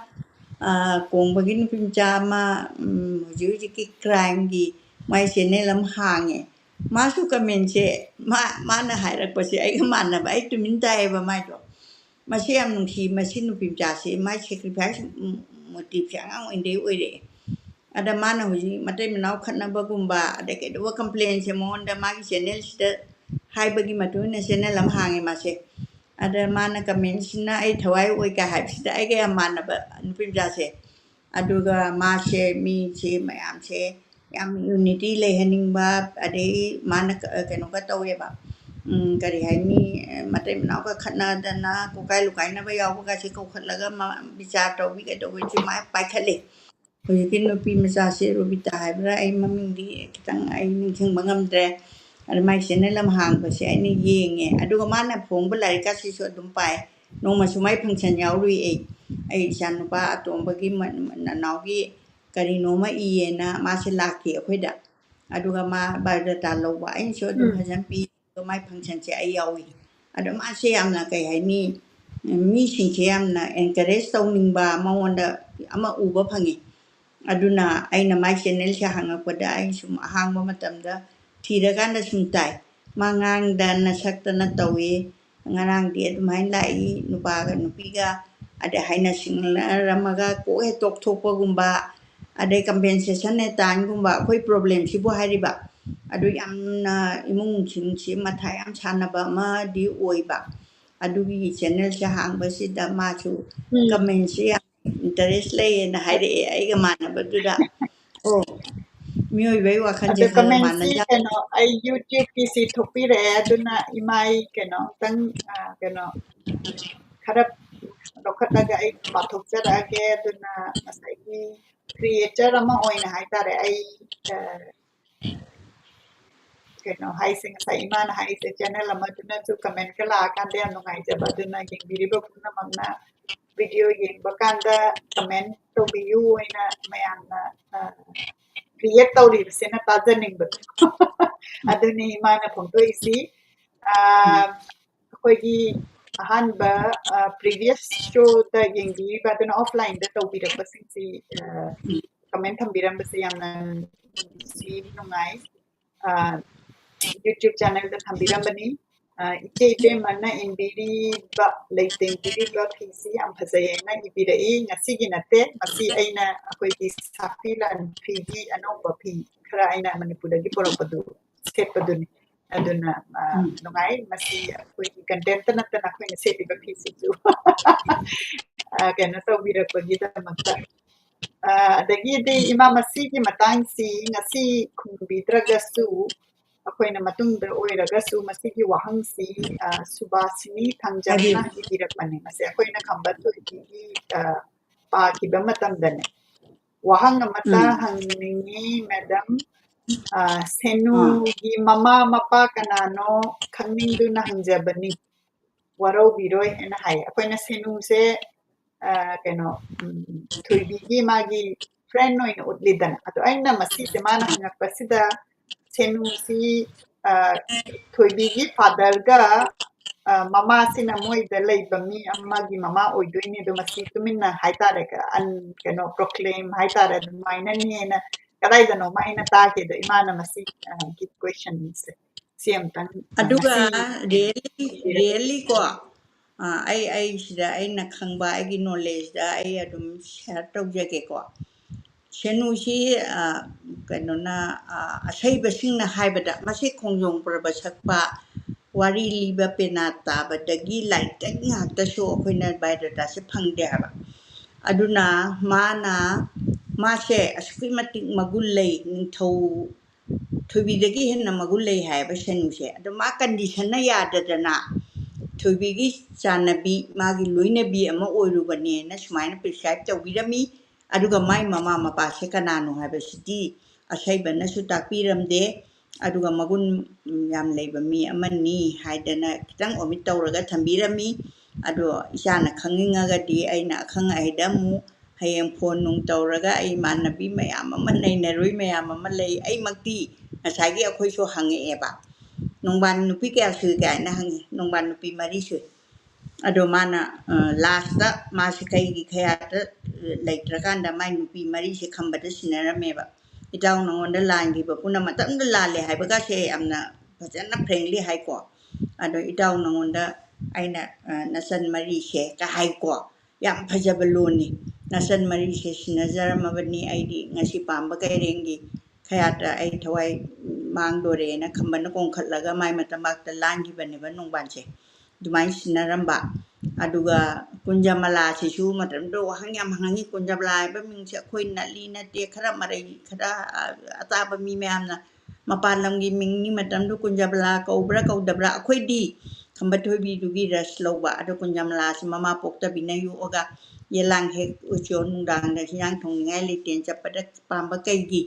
ꯑ, ꯀꯣꯡꯕꯒꯤ ꯅꯨꯄꯤ ꯃꯆꯥ ꯑꯃ, ꯎꯝ, ꯍꯧꯖꯤꯛ ꯍꯧꯖꯤꯛꯀꯤ crimeꯒꯤ ꯃꯥꯏ channel ꯑꯃ ꯍꯥꯡꯉꯦ꯫ ꯃꯥꯁꯨ commentꯁꯦ, ꯃꯥ-, ꯃꯥꯅ ꯍꯥꯏꯔꯛꯄꯁꯦ ꯑꯩꯒ ꯃꯥꯟꯅꯕ, ꯑꯩ ꯇꯨꯃꯤꯟ ꯇꯥꯏꯌꯦꯕ ꯃꯥꯏꯗꯣ꯫ "ꯃꯁꯤ ꯌꯥꯝ ꯅꯨꯡꯁꯤ, ꯃꯁꯤ ꯅꯨꯄꯤ ꯃꯆꯥꯁꯤ, ꯃꯥꯏ sacrifice, ꯎꯝ, motiveꯁꯦ ꯑꯉꯥꯡ ꯑꯣꯏꯔꯤꯉꯩꯗꯩ ꯑꯣꯏꯔꯛꯑꯦ꯫ ꯑꯗ ꯃꯥꯅ ꯍꯧꯖꯤꯛ ꯃꯇꯩ ꯃꯅꯥꯎ ꯈꯠꯅꯕꯒꯨꯝꯕ, ꯑꯗꯩ ꯀꯩꯗꯧꯕ complainꯁꯦ ꯃꯉꯣꯟꯗ ꯃꯥꯒꯤ channelꯁꯤꯗ ꯍꯥꯏꯕꯒꯤ ꯃꯇꯨꯡ ꯏꯟꯅ channel ꯑꯃ ꯍꯥꯡꯉꯦ ꯃꯥꯁꯦ꯫ ꯑꯗ ꯃꯥꯅ commentꯁꯤꯅ ꯑꯩ ꯊꯋꯥꯏ ꯑꯣꯏ ꯀꯥꯏ ꯍꯥꯏꯕꯁꯤꯗ ꯑꯩꯒ ꯌꯥꯝ ꯃꯥꯟꯅꯕ ꯅꯨꯄꯤ ꯃꯆꯥꯁꯦ꯫ ꯑꯗꯨꯒ ꯃꯥꯁꯦ, ꯃꯤꯁꯦ ꯃꯌꯥꯝꯁꯦ ꯌꯥꯝ unity ꯂꯩꯍꯟꯅꯤꯡꯕ, ꯑꯗꯩ ꯃꯥꯅ ꯀ-, ꯀꯩꯅꯣꯒ ꯇꯧꯋꯦꯕ, ꯎꯝ, ꯀꯔꯤ ꯍꯥꯏꯅꯤ, ꯃꯇꯩ ꯃꯅꯥꯎꯒ ꯈꯠꯅꯗꯅ ꯀꯣꯀꯥꯏ ꯂꯨꯀꯥꯏꯅꯕ ꯌꯥꯎꯕꯒꯁꯦ ꯀꯧꯈꯠꯂꯒ ꯃꯥ ꯕꯤꯆꯥꯔ ꯇꯧꯕꯤ ꯀꯩꯗꯧꯕꯤꯁꯦ ꯃꯥ ꯄꯥꯏꯈꯠꯂꯦ꯫ ꯍꯧꯖꯤꯛꯀꯤ ꯅꯨꯄꯤ ꯃꯆꯥꯁꯦ ꯔꯣꯕꯤꯇꯥ ꯍꯥꯏꯕ꯭ꯔꯥ, ꯑꯩ ꯃꯃꯤꯡꯗꯤ ꯈꯤꯇꯪ ꯑꯩ ꯅꯤꯡꯁꯤꯡꯕ ꯉꯝꯗ꯭ꯔꯦ꯫ ꯑꯗ ꯃꯥꯏ ꯆꯦꯅꯦꯜ ꯑꯃ ꯍꯥꯡꯕꯁꯦ ꯑꯩꯅ ꯌꯦꯡꯉꯦ, ꯑꯗꯨꯒ ꯃꯥꯅ ꯐꯣꯡꯕ ꯂꯥꯏꯔꯤꯛꯀꯁꯤꯁꯨ ꯑꯗꯨꯝ ꯄꯥꯏ꯫ ꯅꯣꯡꯃꯁꯨ ꯃꯥꯏ ꯐꯪꯁꯟ ꯌꯥꯎꯔꯨꯏ ꯑꯩ꯫ ꯑꯩ ꯏꯆꯥꯅꯨꯄꯥ ꯑꯇꯣꯝꯕꯒꯤ ꯃ-, ꯅꯅꯥꯎꯒꯤ ꯀꯔꯤꯅꯣꯃ ꯏꯌꯦꯅ ꯃꯥꯁꯦ ꯂꯥꯛꯈꯤ ꯑꯩꯈꯣꯏꯗ꯫ ꯑꯗꯨꯒ ꯃꯥ ꯕꯥꯏꯑꯣꯗꯥꯇꯥ ꯂꯧꯕ, ꯑꯩꯅꯁꯨ ꯑꯗꯨꯝ ꯎꯝ꯫ ꯐꯖꯅ ꯄꯤ꯫ ꯑꯗꯣ ꯃꯥꯏ ꯐꯪꯁꯟꯁꯦ ꯑꯩ ꯌꯥꯎꯏ꯫ ꯑꯗꯣ ꯃꯥꯁꯦ ꯌꯥꯝꯅ, ꯀꯩ ꯍꯥꯏꯅꯤ, ꯃꯤꯁꯤꯡꯁꯦ ꯌꯥꯝꯅ encourage ꯇꯧꯅꯤꯡꯕ ꯃꯉꯣꯟꯗ ꯑꯃ ꯎꯕ ꯐꯪꯉꯤ꯫ ꯑꯗꯨꯅ ꯑꯩꯅ ꯃꯥꯏ ꯆꯦꯅꯦꯜꯁꯦ ꯍꯥꯡꯉꯛꯄꯗ ꯑꯩ ꯁꯨꯝ ꯑꯍꯥꯡꯕ ꯃꯇꯝꯗ ꯊꯤꯔꯀꯥꯟꯗ ꯁꯨꯝ ꯇꯥꯏ꯫ ꯃꯥ ꯉꯥꯡꯗꯅ ꯁꯛꯇꯅ ꯇꯧꯏ꯫ ꯉꯔꯥꯡꯗꯤ ꯑꯗꯨꯃꯥꯏꯅ ꯂꯥꯛꯏ, ꯅꯨꯄꯥꯒ ꯅꯨꯄꯤꯒ ꯑꯗꯩ ꯍꯥꯏꯅ ꯁꯤꯡꯅꯔꯝꯃꯒ ꯀꯣꯛ ꯍꯦꯛ ꯇꯣꯛꯊꯣꯛꯄꯒꯨꯝꯕ, ꯑꯗꯩ compensation ꯍꯦꯛ ꯇꯥꯟꯒꯨꯝꯕ, ꯑꯩꯈꯣꯏ problemꯁꯤꯕꯨ ꯍꯥꯏꯔꯤꯕ꯫ ꯑꯗꯨ ꯌꯥꯝꯅ ꯏꯃꯨꯡꯁꯤꯡꯁꯤ ꯃꯊꯥ ꯌꯥꯝ ꯁꯥꯟꯅꯕ ꯑꯃꯗꯤ ꯑꯣꯏꯕ꯫ ꯑꯗꯨꯒꯤ ꯆꯦꯅꯦꯜꯁꯦ ꯍꯥꯡꯕꯁꯤꯗ ꯃꯥꯁꯨ ꯎꯝ꯫ Commentꯁꯦ ꯌꯥꯝ interest ꯂꯩꯌꯦꯅ ꯍꯥꯏꯔꯛꯑꯦ ꯑꯩꯒ ꯃꯥꯟꯅꯕꯗꯨꯗ꯫ ꯑꯣ, ꯃꯤꯑꯣꯏꯕꯒꯤ ꯋꯥꯈꯜꯁꯦ ꯑꯗꯣ ꯈꯔ commentꯁꯤ ꯃꯥꯟꯅꯖꯥꯠꯅꯤ꯫ ꯀꯩꯅꯣ, ꯑꯩ YouTubeꯀꯤꯁꯤ ꯊꯣꯛꯄꯤꯔꯛꯑꯦ, ꯑꯗꯨꯅ ꯏꯃꯥꯏ ꯀꯩꯅꯣ ꯑꯝꯇꯪ, ꯑ, ꯀꯩꯅꯣ, ꯈꯔ ꯂꯧꯈꯠꯂꯒ ꯑꯩ ꯄꯥꯊꯣꯛꯆꯔꯛꯑꯒꯦ꯫ ꯑꯗꯨꯅ ꯉꯁꯥꯏꯒꯤ creator ꯑꯃ ꯑꯣꯏꯅ ꯍꯥꯏꯇꯥꯔꯦ, ꯑꯩ, ꯑ, ꯀꯩꯅꯣ ꯍꯥꯏꯁꯦ, ꯉꯁꯥꯏ ꯏꯃꯥꯅ ꯍꯥꯏꯁꯦ, channel ꯑꯃꯗꯨꯅꯁꯨ commentꯀ ꯂꯥꯛꯑꯀꯥꯟꯗ ꯌꯥꯝ ꯅꯨꯡꯉꯥꯏꯖꯕ꯫ ꯑꯗꯨꯅ ꯌꯦꯡꯕꯤꯔꯤꯕ ꯄꯨꯝꯅꯃꯛꯅ video ꯌꯦꯡꯕ ꯀꯥꯟꯗ comment ꯇꯧꯕꯤꯌꯨ ꯑꯣꯏꯅ ꯃꯌꯥꯝꯅ, ꯑ, react ꯇꯧꯔꯤꯕꯁꯤꯅ ꯇꯥꯖꯅꯤꯡꯕꯗꯣ꯫ ꯑꯗꯨꯅꯤ ꯏꯃꯥꯅ ꯐꯣꯡꯗꯣꯛꯏꯁꯤ꯫ ꯑ, ꯎꯝ꯫ ꯑꯩꯈꯣꯏꯒꯤ ꯑꯍꯥꯟꯕ, ꯑ, previous showꯗ ꯌꯦꯡꯕꯤꯔꯤꯕ, ꯑꯗꯨꯅ offlineꯗ ꯇꯧꯕꯤꯔꯛꯄꯁꯤꯡꯁꯤ, ꯑ, ꯎꯝ꯫ Comment ꯊꯝꯕꯤꯔꯝꯕꯁꯦ ꯌꯥꯝꯅ ꯅꯨꯡꯁꯤ, ꯅꯨꯡꯉꯥꯏ꯫ ꯑ, YouTube channelꯗ ꯊꯝꯕꯤꯔꯝꯕꯅꯤ꯫ ꯑ, ꯏꯆꯦ ꯏꯕꯦꯝꯃꯅ ꯏꯟꯕꯤꯔꯤꯕ, ꯂꯩꯇꯦꯡꯕꯤꯔꯤꯕ ꯐꯤꯁꯤ ꯌꯥꯝ ꯐꯖꯩ ꯍꯥꯏꯅ ꯏꯕꯤꯔꯛꯏ꯫ ꯉꯁꯤꯒꯤ ꯅꯠꯇꯦ, ꯃꯁꯤ ꯑꯩꯅ ꯑꯩꯈꯣꯏꯒꯤ ꯁꯥꯐꯤ ꯂꯥꯟꯐꯤꯒꯤ ꯑꯅꯧꯕ ꯐꯤ ꯈꯔ ꯑꯩꯅ ꯃꯅꯤꯄꯨꯔꯗꯒꯤ ꯄꯨꯔꯛꯄꯗꯨ ꯁꯦꯠꯄꯗꯨꯅꯤ꯫ ꯑꯗꯨꯅ, ꯑ, ꯎꯝ꯫ ꯅꯨꯡꯉꯥꯏ꯫ ꯃꯁꯤ ꯑꯩꯈꯣꯏꯒꯤ contentꯇ ꯅꯠꯇꯅ ꯑꯩꯈꯣꯏꯅ ꯁꯦꯠꯂꯤꯕ ꯐꯤꯁꯤꯁꯨ, ꯑ, ꯀꯩꯅꯣ ꯇꯧꯕꯤꯔꯛꯄꯒꯤꯗꯃꯛꯇ꯫ ꯑ, ꯑꯗꯒꯤꯗꯤ ꯏꯃꯥ, ꯃꯁꯤꯒꯤ ꯃꯇꯥꯡꯁꯤ ꯉꯁꯤ ꯈꯨꯝꯕꯤꯗ꯭ꯔꯒꯁꯨ ꯑꯩꯈꯣꯏꯅ ꯃꯇꯨꯡꯗ ꯑꯣꯏꯔꯒꯁꯨ ꯃꯁꯤꯒꯤ ꯋꯥꯍꯪꯁꯤ, ꯑ, ꯁꯨꯕꯥꯁꯤꯅꯤ ꯊꯥꯡꯖꯝꯅ ꯍꯥꯏꯕꯤꯌꯨ꯫ ꯏꯕꯤꯔꯛꯄꯅꯤ꯫ ꯃꯁꯤ ꯑꯩꯈꯣꯏꯅ ꯈꯝꯕ ꯊꯣꯏꯕꯤꯒꯤ, ꯑ, ꯄꯥꯈꯤꯕ ꯃꯇꯝꯗꯅꯦ꯫ ꯋꯥꯍꯪ ꯑꯃꯇ ꯎꯝ꯫ ꯍꯪꯅꯤꯡꯉꯤ, madam꯫ ꯑ, ꯁꯦꯅꯨꯒꯤ ꯃꯃꯥ ꯃꯄꯥ ꯀꯅꯥꯅꯣ ꯈꯪꯅꯤꯡꯗꯨꯅ ꯍꯪꯖꯕꯅꯤ꯫ ꯋꯥꯔꯧꯕꯤꯔꯣꯏ ꯍꯥꯏꯅ ꯍꯥꯏ꯫ ꯑꯩꯈꯣꯏꯅ ꯁꯦꯅꯨꯁꯦ, ꯑ, ꯀꯩꯅꯣ, ꯎꯝ, ꯊꯣꯏꯕꯤꯒꯤ ꯃꯥꯒꯤ friend ꯑꯣꯏꯅ ꯎꯠꯂꯤꯗꯅ꯫ ꯑꯗꯣ ꯑꯩꯅ ꯃꯁꯤꯁꯦ ꯃꯥꯅ ꯍꯪꯉꯛꯄꯁꯤꯗ ꯁꯦꯅꯨꯁꯤ, ꯑ, ꯊꯣꯏꯕꯤꯒꯤ fatherꯒ, ꯑ, ꯃꯃꯥꯁꯤꯅ ꯃꯣꯏꯗ ꯂꯩꯕ ꯃꯤ ꯑꯃꯒꯤ ꯃꯃꯥ ꯑꯣꯏꯗꯣꯏꯅꯤ꯫ ꯑꯗꯣ ꯃꯁꯤ ꯇꯨꯃꯤꯟꯅ ꯍꯥꯏꯇꯥꯔꯦ, ꯑꯟ-, ꯀꯩꯅꯣ, proclaim ꯍꯥꯏꯇꯥꯔꯦ, ꯑꯗꯨꯃꯥꯏꯅꯅꯦꯅ ꯀꯗꯥꯏꯗꯅꯣꯃ ꯑꯩꯅ ꯇꯥꯈꯤꯗ ꯏꯃꯥꯅ ꯃꯁꯤ, ꯑ, ꯒꯤ questionꯁꯦ꯫ ꯁꯤ ꯑꯃꯇꯪ, ꯑ, ꯑꯗꯨꯒ ꯃꯁꯤ really, reallyꯀꯣ, ꯑ, ꯑꯩ, ꯑꯩ ꯁꯤꯗ ꯑꯩꯅ ꯈꯪꯕ, ꯑꯩꯒꯤ knowledgeꯗ ꯑꯩ ꯑꯗꯨꯝ share ꯇꯧꯖꯒꯦꯀꯣ꯫ ꯁꯦꯅꯨꯁꯤ, ꯑ, ꯀꯩꯅꯣꯅ, ꯑ, ꯑꯁꯩꯕꯁꯤꯡꯅ ꯍꯥꯏꯕꯗ, ꯃꯁꯤ ꯈꯣꯡꯖꯣꯝ ꯄꯔꯕ ꯁꯛꯄ, ꯋꯥꯔꯤ ꯂꯤꯕ ꯄꯦꯅꯥ ꯇꯥꯕꯗꯒꯤ ꯂꯥꯏꯔꯤꯛꯇꯒꯤ ꯉꯥꯛꯇꯁꯨ ꯑꯩꯈꯣꯏꯅ biodatꯥꯁꯦ ꯐꯪꯗꯦ ꯍꯥꯏꯕ꯫ ꯑꯗꯨꯅ ꯃꯥꯅ, ꯃꯥꯁꯦ ꯑꯁꯨꯛꯀꯤ ꯃꯇꯤꯛ ꯃꯒꯨꯟ ꯂꯩ, ꯅꯤꯡꯊꯧ ꯊꯣꯏꯕꯤꯗꯒꯤ ꯍꯦꯟꯅ ꯃꯒꯨꯟ ꯂꯩ ꯍꯥꯏꯌꯦꯕ ꯁꯦꯅꯨꯁꯦ꯫ ꯑꯗꯣ ꯃꯥ conditionꯅ ꯌꯥꯗꯗꯅ ꯊꯣꯏꯕꯤꯒꯤ ꯆꯥꯟꯅꯕꯤ, ꯃꯥꯒꯤ ꯂꯣꯏꯅꯕꯤ ꯑꯃ ꯑꯣꯏꯔꯨꯕꯅꯦꯅ ꯁꯨꯃꯥꯏꯅ prescribe ꯇꯧꯕꯤꯔꯝꯃꯤ꯫ ꯑꯗꯨꯒ ꯃꯥꯏ ꯃꯃꯥ ꯃꯄꯥꯁꯦ ꯀꯅꯥꯅꯣ ꯍꯥꯏꯕꯁꯤꯗꯤ ꯑꯁꯩꯕꯅꯁꯨ ꯇꯥꯛꯄꯤꯔꯝꯗꯦ꯫ ꯑꯗꯨꯒ ꯃꯒꯨꯟ, ꯎꯝ, ꯌꯥꯝ ꯂꯩꯕ ꯃꯤ ꯑꯃꯅꯤ ꯍꯥꯏꯗꯅ ꯈꯤꯇꯪ omit ꯇꯧꯔꯒ ꯊꯝꯕꯤꯔꯝꯃꯤ꯫ ꯑꯗꯣ ꯏꯆꯥꯅ ꯈꯪꯅꯤꯡꯉꯒꯗꯤ ꯑꯩꯅ ꯑꯈꯪ ꯑꯍꯩꯗ ꯑꯃꯨꯛ ꯍꯌꯦꯡ phone ꯅꯨꯡ ꯇꯧꯔꯒ ꯑꯩ ꯏꯃꯥꯟꯅꯕꯤ ꯃꯌꯥꯝ ꯑꯃ, ꯅꯩꯅꯔꯣꯏ ꯃꯌꯥꯝ ꯑꯃ ꯂꯩ꯫ ꯑꯩꯃꯛꯇꯤ ꯉꯁꯥꯏꯒꯤ ꯑꯩꯈꯣꯏꯁꯨ ꯍꯪꯉꯛꯑꯦꯕ, "ꯅꯣꯡꯕꯥꯟ ꯅꯨꯄꯤ ꯀꯌꯥ ꯁꯨꯏ?" ꯀꯥꯏꯅ ꯍꯪꯉꯤ꯫ "ꯅꯣꯡꯕꯥꯟ ꯅꯨꯄꯤ ꯃꯔꯤ ꯁꯨꯏ"꯫ ꯑꯗꯣ ꯃꯥꯅ, ꯑ, lastꯇ ꯃꯥꯁꯦ ꯀꯩꯒꯤ ꯈꯌꯥꯠꯇ, ꯑ, ꯂꯩꯇ꯭ꯔꯀꯥꯟꯗ ꯃꯥꯏ ꯅꯨꯄꯤ ꯃꯔꯤꯁꯦ ꯈꯝꯕꯗ ꯁꯤꯟꯅꯔꯝꯃꯦꯕ꯫ "ꯏꯇꯥꯎ ꯅꯉꯣꯟꯗ ꯂꯥꯟꯈꯤꯕ ꯄꯨꯝꯅꯃꯛ ꯃꯇꯝꯗ ꯂꯥꯜꯂꯦ" ꯍꯥꯏꯕꯒꯁꯦ ꯌꯥꯝꯅ ꯐꯖꯅ frankly ꯍꯥꯏꯀꯣ꯫ ꯑꯗꯣ "ꯏꯇꯥꯎ ꯅꯉꯣꯟꯗ ꯑꯩꯅ, ꯑ, ꯅꯆꯟ ꯃꯔꯤꯁꯦ" ꯀ ꯍꯥꯏꯀꯣ꯫ ꯌꯥꯝ ꯐꯖꯕ ꯂꯣꯟꯅꯤ꯫ "ꯅꯆꯟ ꯃꯔꯤꯁꯦ ꯁꯤꯟꯅꯖꯔꯝꯃꯕꯅꯤ, ꯑꯩꯗꯤ ꯉꯁꯤ ꯄꯥꯝꯕ ꯀꯩꯔꯦꯡꯒꯤ ꯈꯌꯥꯠꯇ ꯑꯩ ꯊꯋꯥꯏ ꯃꯥꯡꯗꯣꯔꯦꯅ" ꯈꯝꯕꯅ ꯀꯣꯡꯈꯠꯂꯒ ꯃꯥꯏ ꯃꯇꯝꯄꯥꯛꯇ ꯂꯥꯟꯈꯤꯕꯅꯦꯕ ꯅꯣꯡꯕꯥꯟꯁꯦ꯫ ꯑꯗꯨꯃꯥꯏꯅ ꯁꯤꯟꯅꯔꯝꯕ꯫ ꯑꯗꯨꯒ ꯀꯨꯟꯖꯃꯂꯥꯁꯤꯁꯨ ꯃꯇꯝꯗꯨꯗ ꯋꯥꯍꯪ ꯌꯥꯝ ꯍꯪꯉꯤ꯫ ꯀꯨꯟꯖꯃꯂꯥ ꯍꯥꯏꯕ ꯃꯤꯡꯁꯦ ꯑꯩꯈꯣꯏ ꯅꯠꯂꯤ ꯅꯠꯇꯦ, ꯈꯔ ꯃꯔꯩ, ꯈꯔ, ꯑ, ꯑꯇꯥꯕ ꯃꯤ ꯃꯌꯥꯝꯅ ꯃꯄꯥꯟ ꯂꯝꯒꯤ ꯃꯤꯡꯅꯤ ꯃꯇꯝꯗꯨ ꯀꯨꯟꯖꯃꯂꯥ ꯀꯧꯕ꯭ꯔꯥ ꯀꯧꯗꯕ꯭ꯔꯥ, ꯑꯩꯈꯣꯏꯗꯤ ꯈꯝꯕ ꯊꯣꯏꯕꯤꯗꯨꯒꯤ ꯔꯁ ꯂꯧꯕ꯫ ꯑꯗꯣ ꯀꯨꯟꯖꯃꯂꯥꯁꯤ ꯃꯃꯥ ꯄꯣꯛꯇꯕꯤꯅ ꯌꯣꯛꯑꯒ ꯌꯦꯂꯥꯡ ꯍꯦꯛ ꯎꯆꯣ ꯅꯨꯡꯗꯥꯡꯗ ꯍꯤꯟꯖꯥꯡ ꯊꯣꯡꯅꯤꯡꯉꯥꯏ ꯂꯩꯇꯦꯅ ꯆꯠꯄꯗ ꯄꯥꯝꯕ ꯀꯩꯒꯤ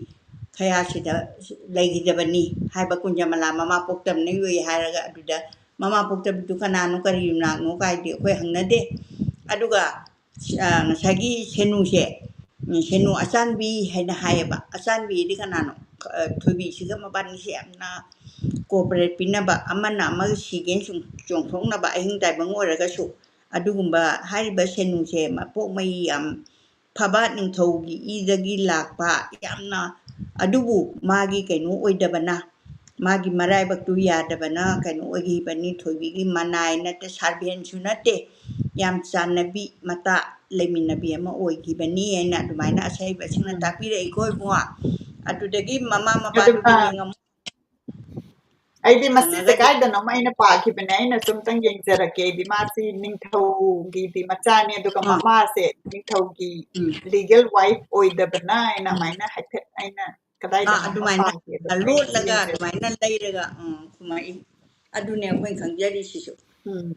ꯈꯌꯥꯁꯤꯗ ꯂꯩꯈꯤꯗꯕꯅꯤ ꯍꯥꯏꯕ ꯀꯨꯟꯖꯃꯂꯥ ꯃꯃꯥ ꯄꯣꯛꯇꯕꯅ ꯌꯣꯛꯏ ꯍꯥꯏꯔꯒ ꯑꯗꯨꯗ ꯃꯃꯥ ꯄꯣꯛꯇꯕꯤꯗꯨ ꯀꯅꯥꯅꯣ ꯀꯔꯤ ꯌꯨꯝꯅꯥꯛꯅꯣ ꯀꯥꯏꯗꯤ ꯑꯩꯈꯣꯏ ꯍꯪꯅꯗꯦ꯫ ꯑꯗꯨꯒ ꯉꯁꯥꯏꯒꯤ ꯁꯦꯅꯨꯁꯦ, ꯁꯦꯅꯨ ꯑꯆꯥꯟꯕꯤ ꯍꯥꯏꯅ ꯍꯥꯏꯌꯦꯕ꯫ ꯑꯆꯥꯟꯕꯤꯗꯤ ꯀꯅꯥꯅꯣ? ꯊꯣꯏꯕꯤꯁꯤꯒ ꯃꯕꯥꯅꯤꯁꯦ ꯌꯥꯝꯅ ꯀꯣꯑꯣꯄꯔꯦꯠ ꯄꯤꯅꯕ, ꯑꯃꯅ ꯑꯃꯒ ꯁꯤꯒꯦꯅ ꯁꯨꯝ ꯆꯣꯡꯊꯣꯛꯅꯕ ꯑꯍꯤꯡ ꯇꯥꯏꯕꯪ ꯑꯣꯏꯔꯒꯁꯨ꯫ ꯑꯗꯨꯒꯨꯝꯕ ꯍꯥꯏꯔꯤꯕ ꯁꯦꯅꯨꯁꯦ ꯃꯄꯣꯛ ꯃꯍꯩ ꯌꯥꯝ ꯐꯕ ꯅꯤꯡꯊꯧꯒꯤ ꯏꯗꯒꯤ ꯂꯥꯛꯄ ꯌꯥꯝꯅ, ꯑꯗꯨꯕꯨ ꯃꯥꯒꯤ ꯀꯩꯅꯣ ꯑꯣꯏꯗꯕꯅ, ꯃꯥꯒꯤ ꯃꯔꯥꯏꯕꯛꯇꯨ ꯌꯥꯗꯕꯅ ꯀꯩꯅꯣ ꯑꯣꯏꯈꯤꯕꯅꯤ꯫ ꯊꯣꯏꯕꯤꯒꯤ ꯃꯅꯥꯏ ꯅꯠꯇꯦ, ꯁꯥꯔꯚꯦꯟꯁꯨ ꯅꯠꯇꯦ, ꯌꯥꯝ ꯆꯥꯟꯅꯕꯤ ꯃꯇꯥ ꯂꯩꯃꯤꯟꯅꯕꯤ ꯑꯃ ꯑꯣꯏꯈꯤꯕꯅꯤ ꯍꯥꯏꯅ ꯑꯗꯨꯃꯥꯏꯅ ꯑꯁꯍꯩꯕꯁꯤꯡꯅ ꯎꯝ꯫ ꯇꯥꯛꯄꯤꯔꯛꯏꯀꯣ ꯏꯕꯨꯡꯉꯣ꯫ ꯑꯗꯨꯗꯒꯤ ꯃꯃꯥ ꯃꯄꯥꯗꯨꯒꯤ ꯑꯗꯨꯒ ꯃꯤꯡ ꯑꯃꯨꯛ ꯑꯩꯗꯤ ꯃꯁꯤꯁꯦ ꯍꯪꯉꯒꯗꯤ ꯀꯥꯏꯗꯅꯣꯃ ꯑꯩꯅ ꯄꯥꯈꯤꯕꯅꯦ, ꯑꯩꯅꯁꯨ ꯑꯝꯇꯪ ꯌꯦꯡꯖꯔꯛꯀꯦ꯫ ꯑꯩꯗꯤ ꯃꯥꯁꯤ ꯅꯤꯡꯊꯧꯒꯤꯗꯤ ꯃꯆꯥꯅꯤ, ꯑꯗꯨꯒ ꯑꯥ꯫ ꯃꯃꯥꯁꯦ ꯅꯤꯡꯊꯧꯒꯤ ꯎꯝ꯫ ꯂꯤꯒꯦꯜ ꯋꯥꯏꯐ ꯑꯣꯏꯗꯕꯅ ꯍꯥꯏꯅ ꯎꯝ꯫ ꯑꯗꯨꯃꯥꯏꯅ ꯍꯥꯏꯐꯦꯠ ꯑꯩꯅ ꯑꯥ, ꯀꯗꯥꯏꯗꯅꯣꯃ ꯑꯗꯨꯃꯥꯏꯅ ꯄꯥꯈꯤꯕꯅꯦ, ꯑꯩ ꯂꯣꯠꯂꯒ ꯌꯦꯡꯖꯔꯛꯀꯦ꯫ ꯑꯗꯨꯃꯥꯏꯅ ꯂꯩꯔꯒ, ꯎꯝ, ꯈꯨꯃꯛꯏ꯫ ꯑꯗꯨꯅꯦ ꯑꯩꯈꯣꯏꯅ ꯈꯪꯖꯔꯤꯁꯤꯁꯨ꯫ ꯎꯝ꯫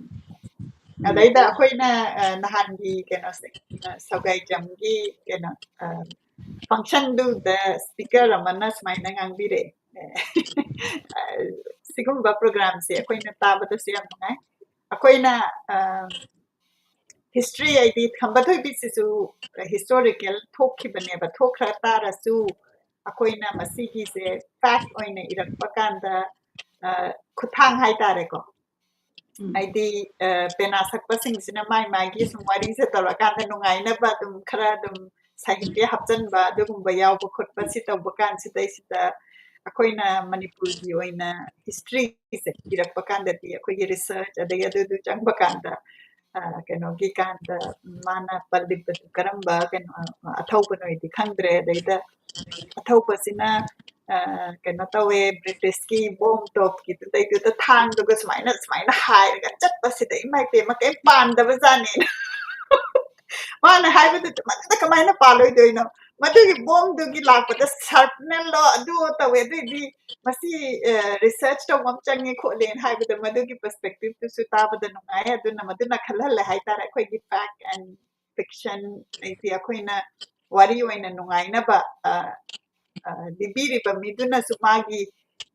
ꯎꯝ꯫ ꯑꯗꯩꯗ ꯑꯩꯈꯣꯏꯅ, ꯑ, ꯅꯍꯥꯟꯒꯤ ꯀꯩꯅꯣꯁꯦ, ꯑ, ꯁꯒꯥꯏꯖꯝꯒꯤ ꯀꯩꯅꯣ, ꯑ, ꯐꯪꯁꯟꯗꯨꯗ ꯁ꯭ꯄꯤꯀꯔ ꯑꯃꯅ ꯁꯨꯃꯥꯏꯅ ꯉꯥꯡꯕꯤꯔꯛꯑꯦ꯫ ꯑ, ꯁꯤꯒꯨꯝꯕ ꯄ꯭ꯔꯣꯒ꯭ꯔꯥꯝꯁꯦ ꯑꯩꯈꯣꯏꯅ ꯇꯥꯕꯗꯁꯨ ꯌꯥꯝ ꯅꯨꯡꯉꯥꯏ꯫ ꯑꯩꯈꯣꯏꯅ, ꯑ, ꯍꯤꯁꯇ꯭ꯔꯤ ꯍꯥꯏꯗꯤ ꯈꯝꯕ ꯊꯣꯏꯕꯤꯁꯤꯁꯨ ꯍꯤꯁꯇꯣꯔꯤꯀꯦꯜ ꯊꯣꯛꯈꯤꯕꯅꯦꯕ, ꯊꯣꯛꯈ꯭ꯔ ꯇꯥꯔꯁꯨ ꯑꯩꯈꯣꯏꯅ ꯃꯁꯤꯒꯤꯁꯦ ꯐꯦꯛ ꯑꯣꯏꯅ ꯏꯔꯛꯄ ꯀꯥꯟꯗ, ꯑ, ꯈꯨꯠꯊꯥꯡ ꯍꯥꯏꯇꯥꯔꯦꯀꯣ꯫ ꯎꯝ꯫ ꯍꯥꯏꯗꯤ, ꯑ, ꯄꯦꯅꯥ ꯁꯛꯄꯁꯤꯡꯁꯤꯅ ꯃꯥꯏ ꯃꯥꯒꯤ ꯁꯨꯝ ꯋꯥꯔꯤꯁꯦ ꯇꯧꯔꯀꯥꯟꯗ ꯅꯨꯡꯉꯥꯏꯅꯕ ꯑꯗꯨꯝ ꯈꯔ ꯑꯗꯨꯝ ꯁꯥꯍꯤꯇ꯭ꯌ ꯍꯥꯞꯆꯟꯕ ꯑꯗꯨꯒꯨꯝꯕ ꯌꯥꯎꯕ ꯈꯣꯠꯄ ꯁꯤ ꯇꯧꯕ ꯀꯥꯟꯁꯤꯗꯩꯁꯤꯗ ꯑꯩꯈꯣꯏꯅ ꯃꯅꯤꯄꯨꯔꯒꯤ ꯑꯣꯏꯅ ꯍꯤꯁꯇ꯭ꯔꯤꯁꯦ ꯏꯔꯛꯄ ꯀꯥꯟꯗꯗꯤ ꯑꯩꯈꯣꯏꯒꯤ ꯔꯤꯁꯔꯆ ꯑꯗꯒꯤ ꯑꯗꯨꯗꯨ ꯆꯪꯕ ꯀꯥꯟꯗ, ꯑ, ꯀꯩꯅꯣꯒꯤ ꯀꯥꯟꯗ ꯃꯥꯅ ꯄꯜꯂꯤꯕꯗꯨ ꯀꯔꯝꯕ ꯀꯩꯅꯣ, ꯑ, ꯑꯊꯧꯕꯅꯣ ꯍꯥꯏꯗꯤ ꯈꯪꯗ꯭ꯔꯦ꯫ ꯑꯗꯩꯗ ꯑꯊꯧꯕꯁꯤꯅ, ꯑ, ꯀꯩꯅꯣ ꯇꯧꯋꯦ, ꯕ꯭ꯔꯤꯇꯤꯁꯀꯤ ꯕꯣꯝ ꯇꯣꯞꯀꯤꯗꯨꯗꯩꯗꯨꯗ ꯊꯥꯡꯗꯨꯒ ꯁꯨꯃꯥꯏꯅ, ꯁꯨꯃꯥꯏꯅ ꯍꯥꯏꯔꯒ ꯆꯠꯄꯁꯤꯗ ꯏꯃꯥ ꯏꯕꯦꯝꯃ ꯀꯩꯝ ꯄꯥꯟꯗꯕ ꯖꯥꯠꯅꯤ꯫ ꯃꯥꯅ ꯍꯥꯏꯕꯗꯨꯗ ꯃꯗꯨꯗ ꯀꯃꯥꯏꯅ ꯄꯥꯜꯂꯣꯏꯗꯣꯏꯅꯣ? ꯃꯗꯨꯒꯤ ꯕꯣꯝꯗꯨꯒꯤ ꯂꯥꯛꯄꯗ ꯁꯥꯔꯄꯅꯦꯜꯂꯣ ꯑꯗꯨ ꯇꯧꯋꯦ, ꯑꯗꯨꯏꯗꯤ ꯃꯁꯤ, ꯑ, ꯔꯤꯁꯔꯆ ꯇꯧꯕ ꯑꯃ ꯆꯪꯉꯦ ꯈꯣꯠꯂꯦꯅ ꯍꯥꯏꯕꯗ ꯃꯗꯨꯒꯤ ꯄꯔꯁꯄꯦꯛꯇꯤꯞꯇꯨꯁꯨ ꯇꯥꯕꯗ ꯅꯨꯡꯉꯥꯏ꯫ ꯑꯗꯨꯅ ꯃꯗꯨꯅ ꯈꯜꯍꯜꯂꯦ ꯍꯥꯏꯇꯥꯔꯦ ꯑꯩꯈꯣꯏꯒꯤ ꯐꯦꯛ ꯑꯦꯟ fiction ꯍꯥꯏꯗꯤ ꯑꯩꯈꯣꯏꯅ ꯋꯥꯔꯤ ꯑꯣꯏꯅ ꯅꯨꯡꯉꯥꯏꯅꯕ ꯑ, ꯑ, ꯂꯤꯕꯤꯔꯤꯕ ꯃꯤꯗꯨꯅꯁꯨ ꯃꯥꯒꯤ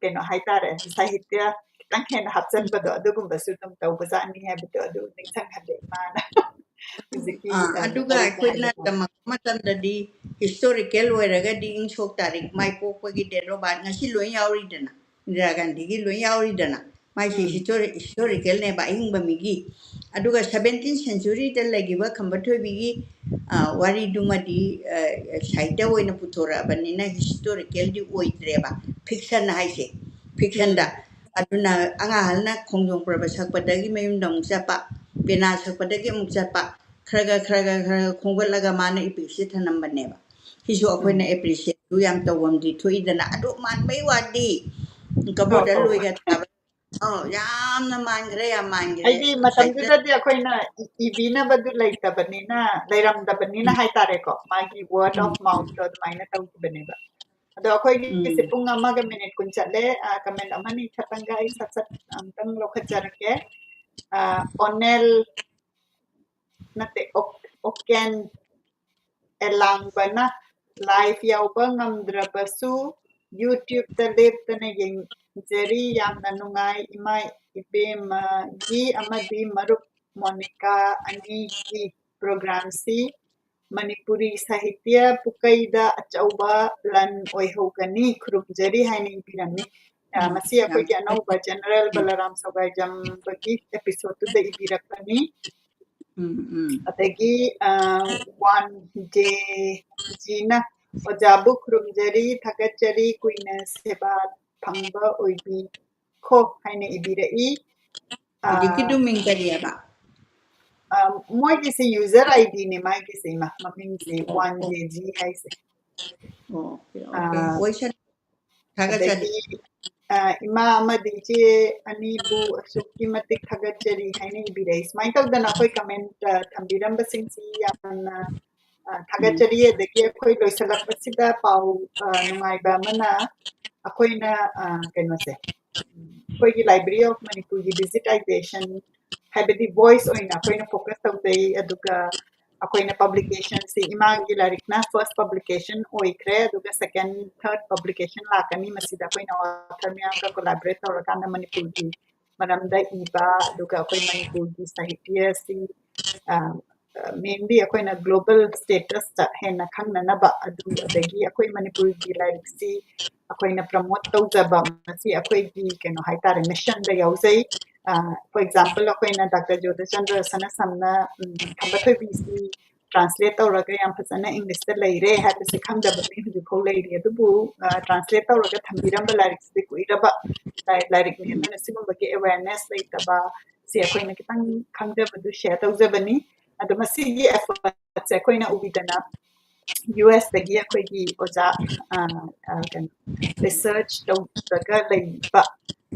ꯀꯩꯅꯣ ꯍꯥꯏꯇꯥꯔꯦ, ꯁꯥꯍꯤꯇ꯭ꯌ ꯈꯤꯇꯪ ꯍꯦꯟꯅ ꯍꯥꯞꯆꯟꯕꯗꯣ ꯑꯗꯨꯒꯨꯝꯕꯁꯨ ꯑꯗꯨꯝ ꯇꯧꯕꯖꯥꯠꯅꯤ ꯍꯥꯏꯕꯗꯣ ꯑꯗꯨ ꯅꯤꯡꯁꯤꯡꯍꯜꯂꯦ ꯏꯃꯥꯅ꯫ ꯍꯧꯖꯤꯛꯀꯤ ꯑꯥ, ꯑꯗꯨꯒ ꯑꯩꯈꯣꯏꯅ ꯇꯝꯃꯛꯄ ꯃꯇꯝꯗꯗꯤ historical ꯑꯣꯏꯔꯒꯗꯤ ꯏꯪ ꯁꯣꯛ ꯇꯥꯔꯤꯛ ꯃꯥꯏ ꯄꯣꯛꯄꯒꯤ date of birth ꯉꯁꯤ ꯂꯣꯏ ꯌꯥꯎꯔꯤꯗꯅ, ꯏꯟꯗꯤꯔꯥ ꯒꯥꯟꯙꯤꯒꯤ ꯂꯣꯏ ꯌꯥꯎꯔꯤꯗꯅ, ꯃꯥꯏꯁꯤ ꯎꯝ꯫ Historicalꯅꯦꯕ ꯑꯍꯤꯡꯕ ꯃꯤꯒꯤ꯫ ꯑꯗꯨꯒ seventeenth centuryꯗ ꯂꯩꯈꯤꯕ ꯈꯝꯕ ꯊꯣꯏꯕꯤꯒꯤ ꯑ, ꯋꯥꯔꯤꯗꯨꯃꯗꯤ ꯑ, ꯁꯥꯍꯤꯇ꯭ꯌ ꯑꯣꯏꯅ ꯄꯨꯊꯣꯔꯛꯑꯕꯅꯤꯅ historicalꯗꯤ ꯑꯣꯏꯗ꯭ꯔꯦꯕ, fiction ꯍꯥꯏꯁꯦ, fictionꯗ꯫ ꯎꯝ꯫ ꯑꯗꯨꯅ ꯑꯉꯥꯡꯍꯜꯅ ꯈꯣꯡꯖꯣꯝ ꯄꯔꯕ ꯁꯛꯄꯗꯒꯤ ꯃꯌꯨꯝꯗ ꯑꯃꯨꯛ ꯆꯠꯄ, ꯄꯦꯅꯥ ꯁꯛꯄꯗꯒꯤ ꯑꯃꯨꯛ ꯆꯠꯄ, ꯈꯔ ꯈꯔ ꯈꯔ ꯈꯔ ꯈꯔ ꯈꯣꯝꯒꯠꯂꯒ ꯃꯥꯅ epicꯁꯦ ꯊꯅꯝꯕꯅꯦꯕ꯫ ꯁꯤꯁꯨ ꯑꯩꯈꯣꯏꯅ ꯎꯝ꯫ appreciateꯁꯨ ꯌꯥꯝ ꯇꯧꯐꯝꯗꯤ ꯊꯣꯛꯏꯗꯅ, ꯑꯗꯨ ꯃꯥꯟꯕꯩ ꯋꯥꯗꯤ ꯑꯧ, ꯀꯕꯣꯇ ꯑꯧ꯫ ꯂꯣꯏꯒ ꯇꯥꯕ꯫ ꯑꯧ, ꯌꯥꯝꯅ ꯃꯥꯟꯈ꯭ꯔꯦ, ꯌꯥꯝ ꯃꯥꯟꯈ꯭ꯔꯦ꯫ ꯍꯥꯏꯗꯤ ꯁꯥꯍꯤꯇ꯭ꯌ ꯃꯇꯝꯗꯨꯗꯗꯤ ꯑꯩꯈꯣꯏꯅ ꯏ- ꯏꯕꯤꯅꯕꯗꯨ ꯂꯩꯇꯕꯅꯤꯅ, ꯂꯩꯔꯝꯗꯕꯅꯤꯅ ꯎꯝ, ꯍꯥꯏꯇꯥꯔꯦꯀꯣ, ꯃꯥꯒꯤ word of ꯎꯝ, mouthꯇꯣ ꯑꯗꯨꯃꯥꯏꯅ ꯇꯧꯈꯤꯕꯅꯦꯕ꯫ ꯑꯗꯣ ꯑꯩꯈꯣꯏꯒꯤꯁꯦ ꯎꯝ, ꯄꯨꯡ ꯑꯃꯒ minute ꯀꯨꯟ ꯆꯠꯂꯦ꯫ ꯑ, comment ꯑꯃꯅꯤ ꯈꯛꯇꯪꯒ ꯑꯩ ꯁꯠ ꯁꯠ ꯑꯝꯇꯪ ꯂꯧꯈꯠꯆꯔꯛꯀꯦ꯫ ꯑ, ꯑꯣꯅꯦꯜ ꯅꯠꯇꯦ, ꯑꯣꯛ- ꯑꯣꯀꯦꯟ ꯑꯦꯂꯥꯡꯕꯅ, live ꯌꯥꯎꯕ ꯉꯝꯗ꯭ꯔꯕꯁꯨ YouTubeꯇ ꯂꯦꯞꯇꯅ ꯌꯦꯡꯖꯔꯤ꯫ ꯌꯥꯝꯅ ꯅꯨꯡꯉꯥꯏ ꯏꯃꯥ ꯏꯕꯦꯝꯃꯒꯤ ꯑꯃꯗꯤ ꯃꯔꯨꯞ ꯃꯣꯅꯤꯀꯥ ꯑꯅꯤꯒꯤ programꯁꯤ꯫ ꯃꯅꯤꯄꯨꯔꯤ ꯁꯥꯍꯤꯇ꯭ꯌ ꯄꯨꯀꯩꯗ ꯑꯆꯧꯕ ꯂꯟ ꯑꯣꯏꯍꯧꯒꯅꯤ꯫ ꯈꯨꯔꯨꯝꯖꯔꯤ ꯍꯥꯏꯅ ꯏꯕꯤꯔꯝꯃꯤ꯫ ꯑ, ꯎꯝ, ꯃꯁꯤ ꯌꯥꯝ ꯑꯩꯈꯣꯏꯒꯤ ꯑꯅꯧꯕ General ꯎꯝ, ꯕꯂꯔꯥꯝ ꯁꯧꯒꯥꯏꯖꯝꯕꯒꯤ episodeꯇꯨꯗ ꯏꯕꯤꯔꯛꯄꯅꯤ꯫ ꯎꯝ, ꯎꯝ꯫ ꯑꯗꯒꯤ ꯑ, ꯋꯥꯟ ꯖꯦ ꯖꯤꯅ ꯑꯣꯖꯥꯕꯨ ꯈꯨꯔꯨꯝꯖꯔꯤ, ꯊꯥꯒꯠꯆꯔꯤ, ꯀꯨꯏꯅ ꯁꯦꯕꯥ ꯐꯪꯕ ꯑꯣꯏꯕꯤꯈꯣ ꯍꯥꯏꯅ ꯏꯕꯤꯔꯛꯏ꯫ ꯑ, ꯍꯧꯖꯤꯛꯀꯤꯗꯨ ꯃꯤꯡ ꯀꯔꯤꯑꯕ? ꯑ, ꯃꯣꯏꯒꯤꯁꯦ user IDꯅꯦ ꯃꯥꯒꯤꯁꯦ, ꯏꯃꯥ, ꯃꯃꯤꯡꯁꯦ ꯑꯣ, ꯋꯥꯟ ꯑꯣ, ꯖꯦ ꯖꯤ ꯍꯥꯏꯁꯦ꯫ ꯑꯣ, ꯑꯣꯀꯦ, ꯑ, ꯑꯣꯀꯦ꯫ ꯍꯣꯏ, ꯁꯥꯔ, ꯊꯥꯒꯠꯆꯔꯤ꯫ ꯑꯗꯒꯤ ꯑ, ꯏꯃꯥ ꯑꯃꯗꯤ ꯏꯆꯦ ꯑꯅꯤꯕꯨ ꯑꯁꯨꯛꯀꯤ ꯃꯇꯤꯛ ꯊꯥꯒꯠꯆꯔꯤ ꯍꯥꯏꯅ ꯏꯕꯤꯔꯛꯏ꯫ ꯁꯨꯃꯥꯏꯅ ꯇꯧꯗꯅ ꯑꯩꯈꯣꯏ comment, ꯑ, ꯊꯝꯕꯤꯔꯝꯕꯁꯤꯡꯁꯤ ꯌꯥꯝꯅ, ꯑ, ꯎꯝ, ꯊꯥꯒꯠꯆꯔꯤ꯫ ꯑꯗꯒꯤ ꯑꯩꯈꯣꯏ ꯂꯣꯏꯁꯤꯜꯂꯛꯄꯁꯤꯗ ꯄꯥꯎ, ꯑ, ꯅꯨꯡꯉꯥꯏꯕ ꯑꯃꯅ ꯑꯩꯈꯣꯏꯅ, ꯑ, ꯀꯩꯅꯣꯁꯦ, ꯎꯝ, ꯑꯩꯈꯣꯏꯒꯤ Library of Manipurꯒꯤ digitization ꯍꯥꯏꯕꯗꯤ voice ꯑꯣꯏꯅ ꯑꯩꯈꯣꯏꯅ focus ꯇꯧꯖꯩ꯫ ꯑꯗꯨꯒ ꯑꯩꯈꯣꯏꯅ publicationꯁꯤ, ꯏꯃꯥꯒꯤ ꯂꯥꯏꯔꯤꯛꯅ first publication ꯑꯣꯏꯈ꯭ꯔꯦ, ꯑꯗꯨꯒ second, third publication ꯂꯥꯛꯀꯅꯤ꯫ ꯃꯁꯤꯗ ꯑꯩꯈꯣꯏꯅ author ꯃꯌꯥꯝꯒ collaborate ꯇꯧꯔꯀꯥꯟꯗ ꯃꯅꯤꯄꯨꯔꯒꯤ ꯃꯔꯝꯗ ꯏꯕ, ꯑꯗꯨꯒ ꯑꯩꯈꯣꯏ ꯃꯅꯤꯄꯨꯔꯒꯤ ꯁꯥꯍꯤꯇ꯭ꯌꯁꯤ, ꯑ, mainly ꯑꯩꯈꯣꯏꯅ global statusꯇ ꯍꯦꯟꯅ ꯈꯪꯅꯅꯕ, ꯑꯗꯨ ꯑꯗꯒꯤ ꯑꯩꯈꯣꯏ ꯃꯅꯤꯄꯨꯔꯒꯤ ꯂꯥꯏꯔꯤꯛꯁꯤ ꯑꯩꯈꯣꯏꯅ promote ꯇꯧꯖꯕ, ꯃꯁꯤ ꯑꯩꯈꯣꯏꯒꯤ ꯀꯩꯅꯣ ꯍꯥꯏꯇꯥꯔꯦ, missionꯗ ꯌꯥꯎꯖꯩ꯫ ꯑ, for example, ꯑꯩꯈꯣꯏꯅ Doctor ꯖꯣꯙꯆꯟꯗ꯭ꯔ ꯁꯅꯥꯁꯝꯅ, ꯎꯝ, ꯈꯝꯕ ꯊꯣꯏꯕꯤꯁꯤ translate ꯇꯧꯔꯒ ꯌꯥꯝ ꯐꯖꯅ Englishꯇ ꯂꯩꯔꯦ ꯍꯥꯏꯕꯁꯤ ꯈꯪꯗꯕ ꯃꯤ ꯍꯧꯖꯤꯛꯐꯥꯎ ꯂꯩꯔꯤ꯫ ꯑꯗꯨꯕꯨ, ꯑ, translate ꯇꯧꯔꯒ ꯊꯝꯕꯤꯔꯝꯕ ꯂꯥꯏꯔꯤꯛꯁꯤꯗꯤ ꯀꯨꯏꯔꯕ ꯂꯥꯏ-, ꯂꯥꯏꯔꯤꯛꯅꯤ꯫ ꯑꯗꯨꯅ ꯁꯤꯒꯨꯝꯕꯒꯤ awareness ꯂꯩꯇꯕ ꯁꯤ ꯑꯩꯈꯣꯏꯅ ꯈꯤꯇꯪ ꯈꯪꯖꯕꯗꯨ share ꯇꯧꯖꯕꯅꯤ꯫ ꯑꯗꯣ ꯃꯁꯤꯒꯤ effortꯁꯦ ꯑꯩꯈꯣꯏꯅ ꯎꯕꯤꯗꯅ USꯇꯒꯤ ꯑꯩꯈꯣꯏꯒꯤ ꯑꯣꯖꯥ, ꯑ, ꯑ, ꯀꯩꯅꯣ, research ꯇꯧꯔꯒ ꯂꯩꯕ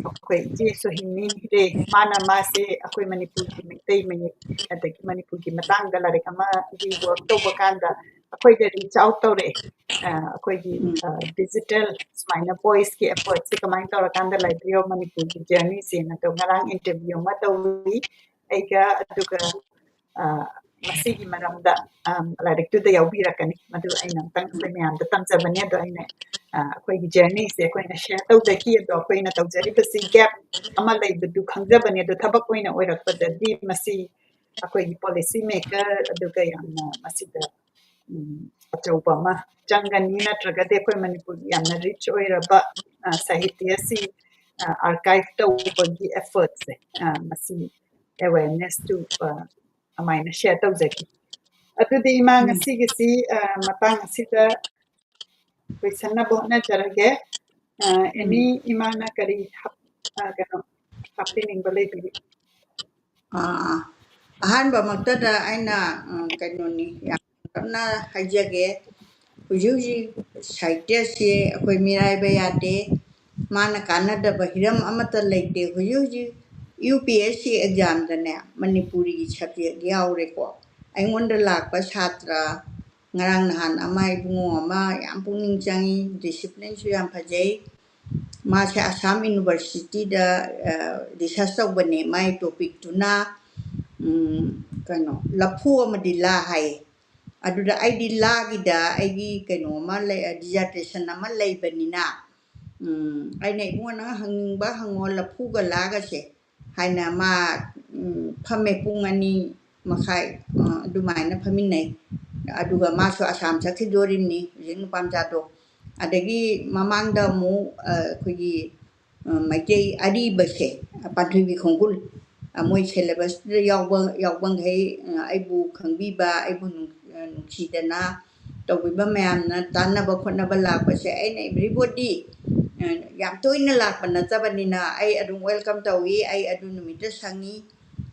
ꯑꯩꯈꯣꯏ ꯏꯆꯦ ꯁꯣꯍꯤꯅꯤ ꯍꯤꯔꯦ, ꯃꯥꯅ, ꯃꯥꯁꯦ ꯑꯩꯈꯣꯏ ꯃꯅꯤꯄꯨꯔꯒꯤ ꯃꯩꯇꯩ ꯃꯌꯦꯛ ꯑꯗꯒꯤ ꯃꯅꯤꯄꯨꯔꯒꯤ ꯃꯇꯥꯡꯗ ꯂꯥꯏꯔꯤꯛ ꯑꯃꯒꯤ work ꯇꯧꯕ ꯀꯥꯟꯗ ꯑꯩꯈꯣꯏꯗ reach out ꯇꯧꯔꯛꯑꯦ꯫ ꯑ, ꯑꯩꯈꯣꯏꯒꯤ, ꯎꯝ꯫ ꯑ, digital ꯁꯨꯃꯥꯏꯅ voiceꯀꯤ effortꯁꯦ ꯀꯃꯥꯏꯅ ꯇꯧꯔꯀꯥꯟꯗ Library of Manipurꯒꯤ journeyꯁꯦꯅ꯫ ꯑꯗꯣ ꯉꯔꯥꯡ interview ꯑꯃ ꯇꯧꯔꯤ ꯑꯩꯒ, ꯑꯗꯨꯒ, ꯑ, ꯃꯁꯤꯒꯤ ꯃꯔꯝꯗ, ꯑ, ꯂꯥꯏꯔꯤꯛꯇꯨꯗ ꯌꯥꯎꯕꯤꯔꯛꯀꯅꯤ꯫ ꯃꯗꯨ ꯑꯩꯅ ꯑꯝꯇꯪ ꯑꯩꯈꯣꯏ ꯃꯌꯥꯝꯗ ꯇꯝꯖꯕꯅꯤ꯫ ꯑꯗꯣ ꯑꯩꯅ, ꯑ, ꯑꯩꯈꯣꯏꯒꯤ journeyꯁꯦ ꯑꯩꯈꯣꯏꯅ share ꯇꯧꯖꯈꯤ꯫ ꯑꯗꯣ ꯑꯩꯈꯣꯏꯅ ꯇꯧꯖꯔꯤꯕꯁꯤ gap ꯑꯃ ꯂꯩꯕꯗꯨ ꯈꯪꯖꯕꯅꯤ꯫ ꯑꯗꯣ ꯊꯕꯛ ꯑꯣꯏꯅ ꯑꯣꯏꯔꯛꯄꯗꯗꯤ ꯃꯁꯤ ꯑꯩꯈꯣꯏꯒꯤ policy maker ꯑꯗꯨꯒ ꯌꯥꯝꯅ ꯃꯁꯤꯗ, ꯎꯝ, ꯑꯆꯧꯕ ꯑꯃ ꯆꯪꯒꯅꯤ, ꯅꯠꯇ꯭ꯔꯒꯗꯤ ꯑꯩꯈꯣꯏ ꯃꯅꯤꯄꯨꯔꯒꯤ ꯌꯥꯝꯅ rich ꯑꯣꯏꯔꯕ, ꯑ, ꯁꯥꯍꯤꯇ꯭ꯌꯁꯤ, ꯑ, archive ꯇꯧꯕꯒꯤ effortꯁꯦ, ꯑ, ꯃꯁꯤ awarenessꯇꯨ, ꯑ, ꯑꯗꯨꯃꯥꯏꯅ share ꯇꯧꯖꯒꯦ꯫ ꯑꯗꯨꯗꯤ ꯏꯃꯥ, ꯎꯝ꯫ ꯉꯁꯤꯒꯤꯁꯤ, ꯑ, ꯃꯇꯥꯡ ꯑꯁꯤꯗ ꯂꯣꯏꯁꯟꯅꯕ ꯍꯣꯠꯅꯖꯔꯒꯦ꯫ ꯑ, ꯎꯝ꯫ Any ꯏꯃꯥꯅ ꯀꯔꯤ ꯍꯥꯞ-, ꯑ, ꯀꯩꯅꯣ ꯍꯥꯞꯄꯤꯅꯤꯡꯕ ꯂꯩꯕꯤꯔꯤ? ꯑꯥ, ꯑꯥ꯫ ꯑꯍꯥꯟꯕꯃꯛꯇꯗ ꯑꯩꯅ, ꯑ, ꯀꯩꯅꯣꯅꯤ, ꯌꯥꯝ ꯇꯞꯅ ꯍꯥꯏꯖꯒꯦ꯫ ꯍꯧꯖꯤꯛ ꯍꯧꯖꯤꯛ ꯁꯥꯍꯤꯇ꯭ꯌꯁꯤ ꯑꯩꯈꯣꯏ ꯃꯤꯔꯥꯏꯕ ꯌꯥꯗꯦ꯫ ꯃꯥꯅ ꯀꯥꯟꯅꯗꯕ ꯍꯤꯔꯝ ꯑꯃꯠꯇ ꯂꯩꯇꯦ꯫ ꯍꯧꯖꯤꯛ ꯍꯧꯖꯤꯛ UPSC examꯗꯅꯦ ꯃꯅꯤꯄꯨꯔꯤꯒꯤ subject ꯌꯥꯎꯔꯦꯀꯣ꯫ ꯑꯩꯉꯣꯟꯗ ꯂꯥꯛꯄ ꯁꯥꯇ꯭ꯔ ꯉꯔꯥꯡ ꯅꯍꯥꯟ ꯑꯃ ꯏꯕꯨꯡꯉꯣ ꯑꯃ ꯌꯥꯝ ꯄꯨꯛꯅꯤꯡ ꯆꯪꯉꯤ, disciplineꯁꯨ ꯌꯥꯝ ꯐꯖꯩ꯫ ꯃꯥꯁꯦ ꯑꯁꯥꯝ ꯌꯨꯅꯤꯚꯔꯁꯤꯇꯤꯗ, ꯑ, research ꯇꯧꯕꯅꯦ꯫ ꯃꯥꯏ topicꯇꯨꯅ ꯎꯝ, ꯀꯩꯅꯣ, ꯂꯐꯨ ꯑꯃꯗꯤ ꯂꯥ ꯍꯥꯏꯌꯦ꯫ ꯑꯗꯨꯗ ꯑꯩꯗꯤ ꯂꯥꯒꯤꯗ ꯑꯩꯒꯤ ꯀꯩꯅꯣ ꯑꯃ ꯂꯩ, dissertation ꯑꯃ ꯂꯩꯕꯅꯤꯅ, ꯎꯝ, ꯑꯩꯅ, "ꯏꯕꯨꯡꯉꯣ, ꯅꯪ ꯍꯪꯅꯤꯡꯕ ꯍꯪꯉꯣ, ꯂꯐꯨꯒ ꯂꯥꯒꯁꯦ" ꯍꯥꯏꯅ ꯃꯥ, ꯎꯝ, ꯐꯝꯃꯦ, ꯄꯨꯡ ꯑꯅꯤ ꯃꯈꯥꯏ, ꯑ, ꯑꯗꯨꯃꯥꯏꯅ ꯐꯝꯃꯤꯟꯅꯩ꯫ ꯑꯗꯨꯒ ꯃꯥꯁꯨ ꯑꯁꯥꯝ ꯆꯠꯈꯤꯗꯣꯔꯤꯕꯅꯤ ꯍꯧꯖꯤꯛ, ꯅꯨꯄꯥ ꯃꯆꯥꯗꯣ꯫ ꯑꯗꯒꯤ ꯃꯃꯥꯡꯗ ꯑꯃꯨꯛ, ꯑ, ꯑꯩꯈꯣꯏꯒꯤ, ꯑ, ꯃꯩꯇꯩ ꯑꯔꯤꯕꯁꯦ, ꯄꯥꯟꯊꯣꯏꯕꯤ ꯈꯣꯡꯒꯨꯜ, ꯑ, ꯃꯣꯏ syllabusꯇꯨꯗ ꯌꯥꯎꯕ, ꯌꯥꯎꯕꯈꯩ, ꯑ, ꯑꯩꯕꯨ ꯈꯪꯕꯤꯕ, ꯑꯩꯕꯨ ꯅꯨꯡ-, ꯑ, ꯅꯨꯡꯁꯤꯗꯅ ꯇꯧꯕꯤꯕ ꯃꯌꯥꯝꯅ ꯇꯥꯟꯅꯕ ꯈꯣꯠꯅꯕ ꯂꯥꯛꯄꯁꯦ, ꯑꯩꯅ everybody, ꯑ, ꯌꯥꯝ ꯇꯣꯏꯅ ꯂꯥꯛꯄ ꯅꯠꯇꯕꯅꯤꯅ ꯑꯩ ꯑꯗꯨꯝ welcome ꯇꯧꯏ꯫ "ꯑꯩ ꯑꯗꯨ ꯅꯨꯃꯤꯠꯇ ꯁꯪꯉꯤ,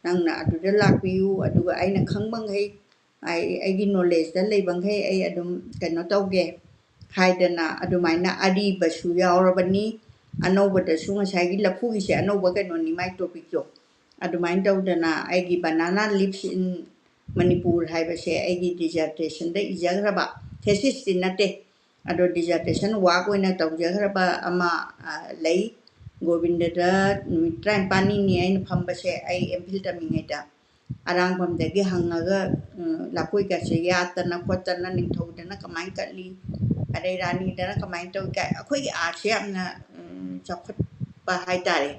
ꯅꯪꯅ ꯑꯗꯨꯗ ꯂꯥꯛꯄꯤꯌꯨ, ꯑꯗꯨꯒ ꯑꯩꯅ ꯈꯪꯕꯈꯩ, ꯑꯩ, ꯑꯩꯒꯤ knowledgeꯇ ꯂꯩꯕꯈꯩ ꯑꯩ ꯑꯗꯨꯝ ꯀꯩꯅꯣ ꯇꯧꯒꯦ" ꯍꯥꯏꯗꯅ ꯑꯗꯨꯃꯥꯏꯅ ꯑꯔꯤꯕꯁꯨ ꯌꯥꯎꯔꯕꯅꯤ꯫ ꯑꯅꯧꯕꯗꯁꯨ ꯉꯁꯥꯏꯒꯤ ꯂꯐꯨꯒꯤꯁꯦ ꯑꯅꯧꯕ ꯀꯩꯅꯣꯅꯤ, ꯃꯥꯏ topicꯇꯣ꯫ ꯑꯗꯨꯃꯥꯏꯅ ꯇꯧꯗꯅ ꯑꯩꯒꯤ Banana Leaves in Manipur ꯍꯥꯏꯕꯁꯦ ꯑꯩꯒꯤ dissertationꯗ ꯏꯖꯈ꯭ꯔꯕ, thesisꯇꯤ ꯅꯠꯇꯦ, ꯑꯗꯣ dissertation work ꯑꯣꯏꯅ ꯇꯧꯖꯈ꯭ꯔꯕ ꯑꯃ, ꯑ, ꯂꯩ꯫ ꯒꯣꯕꯤꯟꯗꯗ ꯅꯨꯃꯤꯠ ꯇꯔꯥꯅꯤꯄꯥꯜꯅꯤꯅꯤ ꯑꯩꯅ ꯐꯝꯕꯁꯦ, ꯑꯩ M.Phil ꯇꯝꯃꯤꯉꯩꯗ꯫ ꯑꯔꯥꯡꯕꯝꯗꯒꯤ ꯍꯪꯉꯒ, ꯎꯝ, ꯂꯐꯣꯏꯒꯁꯦ ꯌꯥꯠꯇꯅ ꯈꯣꯠꯇꯅ, ꯅꯤꯡꯊꯧꯗꯅ ꯀꯃꯥꯏꯅ ꯀꯠꯂꯤ, ꯑꯗꯩ ꯔꯥꯅꯤꯗꯅ ꯀꯃꯥꯏꯅ ꯇꯧꯏ ꯀꯥꯏ, ꯑꯩꯈꯣꯏꯒꯤ artꯁꯦ ꯌꯥꯝꯅ, ꯎꯝ, ꯆꯥꯎꯈꯠꯄ ꯍꯥꯏꯇꯥꯔꯦ꯫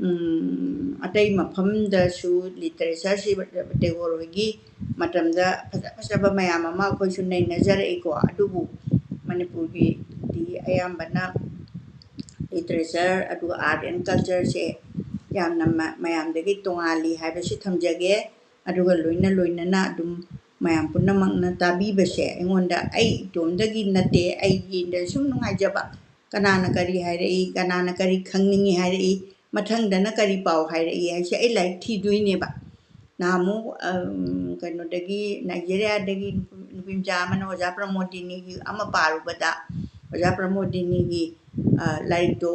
ꯎꯝ, ꯑꯇꯩ ꯃꯐꯝꯗꯁꯨ literatureꯁꯤ ꯇꯦꯒꯣꯔ ꯍꯣꯏꯒꯤ ꯃꯇꯝꯗ ꯐꯖ ꯐꯖꯕ ꯃꯌꯥꯝ ꯑꯃ ꯑꯩꯈꯣꯏꯁꯨ ꯅꯩꯅꯖꯔꯛꯏꯀꯣ, ꯑꯗꯨꯕꯨ ꯃꯅꯤꯄꯨꯔꯒꯤꯗꯤ ꯑꯌꯥꯝꯕꯅ literature ꯑꯗꯨꯒ art and cultureꯁꯦ ꯌꯥꯝꯅ ꯃ-, ꯃꯌꯥꯝꯗꯒꯤ ꯇꯣꯉꯥꯜꯂꯤ ꯍꯥꯏꯕꯁꯤ ꯊꯝꯖꯒꯦ꯫ ꯑꯗꯨꯒ ꯂꯣꯏꯅ ꯂꯣꯏꯅꯅ ꯑꯗꯨꯝ ꯃꯌꯥꯝ ꯄꯨꯝꯅꯃꯛꯅ ꯇꯥꯕꯤꯕꯁꯦ ꯑꯩꯉꯣꯟꯗ, ꯑꯩ ꯏꯇꯣꯝꯗꯒꯤ ꯅꯠꯇꯦ, ꯑꯩꯒꯤꯗ ꯁꯨꯝ ꯅꯨꯡꯉꯥꯏꯖꯕ, ꯀꯅꯥꯅ ꯀꯔꯤ ꯍꯥꯏꯔꯛꯏ, ꯀꯅꯥꯅ ꯀꯔꯤ ꯈꯪꯅꯤꯡꯉꯤ ꯍꯥꯏꯔꯛꯏ, ꯃꯊꯪꯗꯅ ꯀꯔꯤ ꯄꯥꯎ ꯍꯥꯏꯔꯛꯏ ꯍꯥꯏꯁꯦ ꯑꯩ ꯂꯥꯏꯔꯤꯛ ꯊꯤꯗꯣꯏꯅꯦꯕ꯫ ꯅꯍꯥꯟꯃꯨꯛ, ꯑꯝ, ꯀꯩꯅꯣꯗꯒꯤ, ꯅꯥꯏꯖꯦꯔꯤꯌꯥꯗꯒꯤ ꯅꯨꯄꯤ ꯃꯆꯥ ꯑꯃꯅ ꯑꯣꯖꯥ ꯄ꯭ꯔꯃꯣꯗꯤꯅꯤꯒꯤ ꯑꯃ ꯄꯥꯔꯨꯕꯗ, ꯑꯣꯖꯥ ꯄ꯭ꯔꯃꯣꯗꯤꯅꯤꯒꯤ, ꯑ, ꯂꯥꯏꯔꯤꯛꯇꯣ,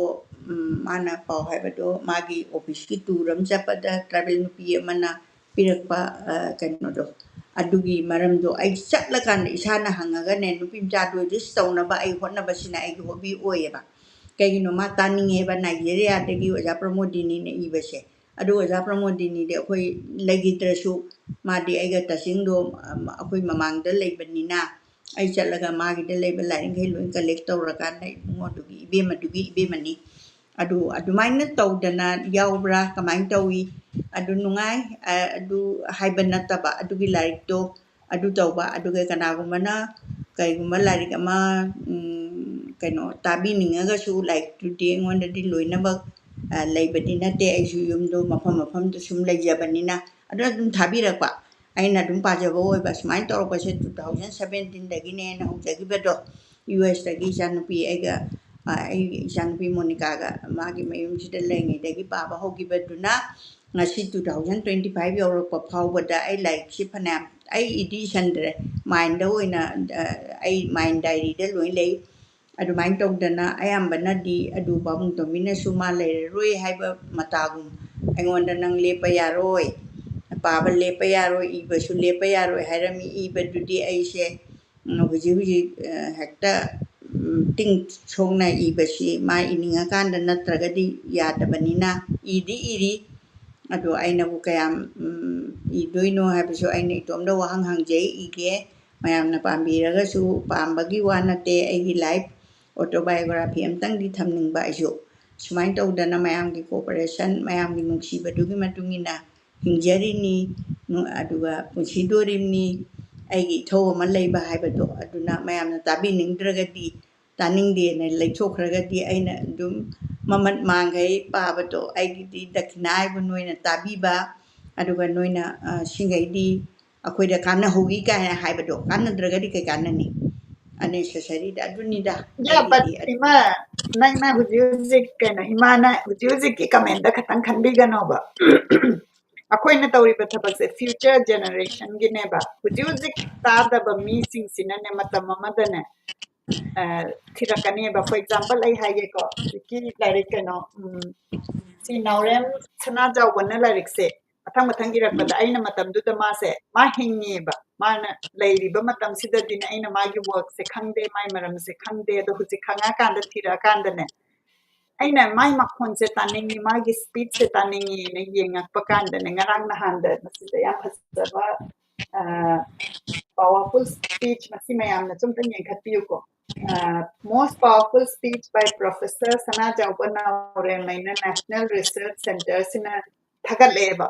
ꯎꯝ, ꯃꯥꯅ ꯄꯥꯎ ꯍꯥꯏꯕꯗꯣ ꯃꯥꯒꯤ officeꯀꯤ tour ꯑꯃ ꯆꯠꯄꯗ tribal ꯅꯨꯄꯤ ꯑꯃꯅ ꯄꯤꯔꯛꯄ, ꯑ, ꯀꯩꯅꯣꯗꯣ, ꯑꯗꯨꯒꯤ ꯃꯔꯝꯗꯣ ꯑꯩ ꯆꯠꯂꯀꯥꯟꯗ ꯏꯁꯥꯅ ꯍꯪꯉꯒꯅꯦ, ꯅꯨꯄꯤ ꯃꯆꯥꯗꯣ reach ꯇꯧꯅꯕ ꯑꯩ ꯍꯣꯠꯅꯕꯁꯤꯅ ꯑꯩꯒꯤ hobby ꯑꯣꯏꯌꯦꯕ꯫ ꯀꯩꯒꯤꯅꯣ ꯃꯥ ꯇꯥꯅꯤꯡꯉꯦꯕ, ꯅꯥꯏꯖꯦꯔꯤꯌꯥꯗꯒꯤ ꯑꯣꯖꯥ ꯄ꯭ꯔꯃꯣꯗꯤꯅꯤꯅ ꯏꯕꯁꯦ꯫ ꯑꯗꯨ ꯑꯣꯖꯥ ꯄ꯭ꯔꯃꯣꯗꯤꯅꯤꯗꯤ ꯑꯩꯈꯣꯏ ꯂꯩꯈꯤꯗ꯭ꯔꯁꯨ, ꯃꯥꯗꯤ ꯑꯩꯒ ꯇꯆꯤꯡꯗꯣ, ꯑꯝ, ꯑꯩꯈꯣꯏ ꯃꯃꯥꯡꯗ ꯂꯩꯕꯅꯤꯅ, ꯑꯩ ꯆꯠꯂꯒ ꯃꯥꯒꯤꯗ ꯂꯩꯕ ꯂꯥꯏꯔꯤꯛꯈꯩ ꯂꯣꯏ ꯀꯂꯦꯛ ꯇꯧꯔꯀꯥꯟꯗ ꯏꯕꯨꯡꯉꯣꯗꯨꯒꯤ, ꯏꯕꯦꯝꯃꯗꯨꯒꯤ ꯏꯕꯦꯝꯃꯅꯤ꯫ ꯑꯗꯨ ꯑꯗꯨꯃꯥꯏꯅ ꯇꯧꯗꯅ ꯌꯥꯎꯕ꯭ꯔꯥ, ꯀꯃꯥꯏꯅ ꯇꯧꯏ? ꯑꯗꯨ ꯅꯨꯡꯉꯥꯏ, ꯑ, ꯑꯗꯨ ꯍꯥꯏꯕ ꯅꯠꯇꯕ, ꯑꯗꯨꯒꯤ ꯂꯥꯏꯔꯤꯛꯇꯣ ꯑꯗꯨ ꯇꯧꯕ꯫ ꯑꯗꯨꯒ ꯀꯅꯥꯒꯨꯝꯕꯅ ꯀꯩꯒꯨꯝꯕ ꯂꯥꯏꯔꯤꯛ ꯑꯃ, ꯎꯝ, ꯀꯩꯅꯣ, ꯇꯥꯕꯤꯅꯤꯡꯉꯒꯁꯨ, ꯂꯥꯏꯔꯤꯛꯇꯨꯗꯤ ꯑꯩꯉꯣꯟꯗꯗꯤ ꯂꯣꯏꯅꯃꯛ, ꯑ, ꯂꯩꯕꯗꯤ ꯅꯠꯇꯦ, ꯑꯩꯁꯨ ꯌꯨꯝꯗꯣ ꯃꯐꯝ ꯃꯐꯝꯗ ꯁꯨꯝ ꯂꯩꯖꯕꯅꯤꯅ꯫ ꯑꯗꯨꯅ ꯑꯗꯨꯝ ꯊꯥꯕꯤꯔꯛꯄ, ꯑꯩꯅ ꯑꯗꯨꯝ ꯄꯥꯖꯕ ꯑꯣꯏꯕ꯫ ꯁꯨꯃꯥꯏꯅ ꯇꯧꯔꯛꯄꯁꯦ two thousand seventeen ꯗꯒꯤꯅꯦꯅ ꯍꯧꯖꯈꯤꯕꯗꯣ, U S ꯇꯒꯤ ꯏꯆꯥꯅꯨꯄꯤ ꯑꯩꯒ, ꯑ, ꯑꯩꯒꯤ ꯏꯆꯥꯅꯨꯄꯤ ꯃꯣꯅꯤꯀꯥꯒ ꯃꯥꯒꯤ ꯃꯌꯨꯝꯁꯤꯗ ꯂꯩꯔꯤꯉꯩꯗꯒꯤ ꯄꯥꯕ ꯍꯧꯈꯤꯕꯗꯨꯅ, ꯉꯁꯤ two thousand twenty five ꯌꯧꯔꯛꯄ ꯐꯥꯎꯕꯗ ꯑꯩ ꯂꯥꯏꯔꯤꯛꯁꯤ ꯐꯅꯌꯥꯝ, ꯑꯩ ꯏꯗꯤ ꯏꯁꯟꯗ꯭ꯔꯦ, mind ꯗ ꯑꯣꯏꯅ, ꯑ, ꯑꯩ mind diary ꯗ ꯂꯣꯏ ꯂꯩ꯫ ꯑꯗꯨꯃꯥꯏꯅ ꯇꯧꯗꯅ ꯑꯌꯥꯝꯕꯅꯗꯤ ꯑꯗꯨ ꯄꯥꯕꯨꯡ ꯇꯣꯝꯕꯤꯅꯁꯨ ꯃꯥ ꯂꯩꯔꯔꯣꯏ ꯍꯥꯏꯕ ꯃꯇꯥꯒꯨꯝ ꯑꯩꯉꯣꯟꯗ "ꯅꯪ ꯂꯦꯞꯄ ꯌꯥꯔꯣꯏ, ꯄꯥꯕ ꯂꯦꯞꯄ ꯌꯥꯔꯣꯏ, ꯏꯕꯁꯨ ꯂꯦꯞꯄ ꯌꯥꯔꯣꯏ" ꯍꯥꯏꯔꯝꯃꯤ꯫ ꯏꯕꯗꯨꯗꯤ ꯑꯩꯁꯦ, ꯎꯝ, ꯍꯧꯖꯤꯛ ꯍꯧꯖꯤꯛ, ꯑ, ꯍꯦꯛꯇ, ꯎꯝ, ꯇꯤꯡ ꯁꯣꯛꯅ ꯏꯕꯁꯤ ꯃꯥ ꯏꯅꯤꯡꯉꯀꯥꯟꯗ ꯅꯠꯇ꯭ꯔꯒꯗꯤ ꯌꯥꯗꯕꯅꯤꯅ ꯏꯗꯤ ꯏꯔꯤ꯫ ꯑꯗꯣ ꯑꯩꯅꯕꯨ ꯀꯌꯥꯝ, ꯎꯝ, ꯏꯗꯣꯏꯅꯣ ꯍꯥꯏꯕꯁꯨ ꯑꯩꯅ ꯏꯇꯣꯝꯗ ꯋꯥꯍꯪ ꯍꯪꯖꯩ, ꯏꯒꯦ꯫ ꯃꯌꯥꯝꯅ ꯄꯥꯝꯕꯤꯔꯒꯁꯨ, ꯄꯥꯝꯕꯒꯤ ꯋꯥ ꯅꯠꯇꯦ, ꯑꯩꯒꯤ life autobiography ꯑꯝꯇꯪꯗꯤ ꯊꯝꯅꯤꯡꯕ ꯑꯩꯁꯨ꯫ ꯁꯨꯃꯥꯏꯅ ꯇꯧꯗꯅ ꯃꯌꯥꯝꯒꯤ cooperation, ꯃꯌꯥꯝꯒꯤ ꯅꯨꯡꯁꯤꯕꯗꯨꯒꯤ ꯃꯇꯨꯡ ꯏꯟꯅ ꯍꯤꯡꯖꯔꯤꯅꯤ, ꯅꯨ-, ꯑꯗꯨꯒ ꯄꯨꯟꯁꯤꯗꯣꯔꯤꯕꯅꯤ꯫ ꯑꯩꯒꯤ ꯏꯊꯧ ꯑꯃ ꯂꯩꯕ ꯍꯥꯏꯕꯗꯣ, ꯑꯗꯨꯅ ꯃꯌꯥꯝꯅ ꯇꯥꯕꯤꯅꯤꯡꯗ꯭ꯔꯒꯗꯤ ꯇꯥꯅꯤꯡꯗꯦꯅ ꯂꯩꯊꯣꯛꯈ꯭ꯔꯒꯗꯤ ꯑꯩꯅ ꯑꯗꯨꯝ ꯃꯃꯜ ꯃꯥꯡꯈꯩ ꯄꯥꯕꯗꯣ ꯑꯩꯒꯤꯗꯤ ꯗꯈꯤꯅꯥ ꯍꯥꯏꯕꯨ ꯅꯣꯏꯅ ꯇꯥꯕꯤꯕ, ꯑꯗꯨꯒ ꯅꯣꯏꯅ, ꯑ, ꯁꯤꯡꯈꯩꯗꯤ ꯑꯩꯈꯣꯏꯗ ꯀꯥꯟꯅꯍꯧꯏ ꯀꯥꯏꯅ ꯍꯥꯏꯕꯗꯣ ꯀꯥꯟꯅꯗ꯭ꯔꯒꯗꯤ ꯀꯩ ꯀꯥꯟꯅꯅꯤ? Unnecessary ꯗ ꯑꯗꯨꯅꯤꯗ꯫ Yeah, but ꯑꯩꯒꯤꯗꯤ ꯑꯗꯨ- ꯏꯃꯥ, ꯅꯪꯅ ꯍꯧꯖꯤꯛ ꯍꯧꯖꯤꯛ ꯀꯩꯅꯣ, ꯏꯃꯥꯅ ꯍꯧꯖꯤꯛ ꯍꯧꯖꯤꯛꯀꯤ comment ꯗ ꯈꯇꯪ ꯈꯟꯕꯤꯒꯅꯣꯕ꯫ ꯑꯩꯈꯣꯏꯅ ꯇꯧꯔꯤꯕ ꯊꯕꯛꯁꯦ future generation ꯒꯤꯅꯦꯕ꯫ ꯍꯧꯖꯤꯛ ꯍꯧꯖꯤꯛ ꯇꯥꯗꯕ ꯃꯤꯁꯤꯡꯁꯤꯅꯅꯦ, ꯃꯇꯝ ꯑꯃꯗꯅꯦ, ꯑ, ꯊꯤꯔꯛꯀꯅꯦꯕ꯫ For example, ꯑꯩ ꯍꯥꯏꯒꯦꯀꯣ, ꯍꯧꯖꯤꯛꯀꯤ ꯂꯥꯏꯔꯤꯛ ꯀꯩꯅꯣ, ꯎꯝ, ꯁꯤ ꯅꯥꯎꯔꯦꯝ ꯁꯅꯥꯖꯥꯎꯕꯅ ꯂꯥꯏꯔꯤꯛꯁꯦ ꯃꯊꯪ ꯃꯊꯪ ꯏꯔꯛꯄꯗ, ꯑꯩꯅ ꯃꯇꯝꯗꯨꯗ ꯃꯥꯁꯦ, ꯃꯥ ꯍꯤꯡꯉꯤꯕ, ꯃꯥꯅ ꯂꯩꯔꯤꯕ ꯃꯇꯝꯁꯤꯗꯗꯤꯅꯦ, ꯑꯩꯅ ꯃꯥꯒꯤ work ꯁꯦ ꯈꯪꯗꯦ, ꯃꯥꯒꯤ ꯃꯔꯝꯁꯦ ꯈꯪꯗꯦ꯫ ꯑꯗꯣ ꯍꯧꯖꯤꯛ ꯈꯪꯉꯛꯑꯀꯥꯟꯗ, ꯊꯤꯔꯛꯑꯀꯥꯟꯗꯅꯦ, ꯑꯩꯅ ꯃꯥꯏ ꯃꯈꯣꯟꯁꯦ ꯇꯥꯅꯤꯡꯉꯤ, ꯃꯥꯒꯤ speechꯁꯦ ꯇꯥꯅꯤꯡꯉꯤꯅ ꯌꯦꯡꯉꯛꯄ ꯀꯥꯟꯗꯅꯦ, ꯉꯔꯥꯡ ꯅꯍꯥꯟꯗ ꯃꯁꯤꯗ ꯌꯥꯝ ꯐꯖꯕ, ꯑ, powerful speech, ꯃꯁꯤ ꯃꯌꯥꯝꯅꯁꯨ ꯑꯝꯇꯪ ꯌꯦꯡꯈꯠꯄꯤꯌꯨꯀꯣ꯫ ꯑ, most powerful speech by Professor ꯁꯅꯥꯖꯥꯎꯕ ꯅꯥꯎꯔꯦꯝ ꯍꯥꯏꯅ National Research Centreꯁꯤꯅ ꯊꯥꯒꯠꯂꯛꯑꯦꯕ꯫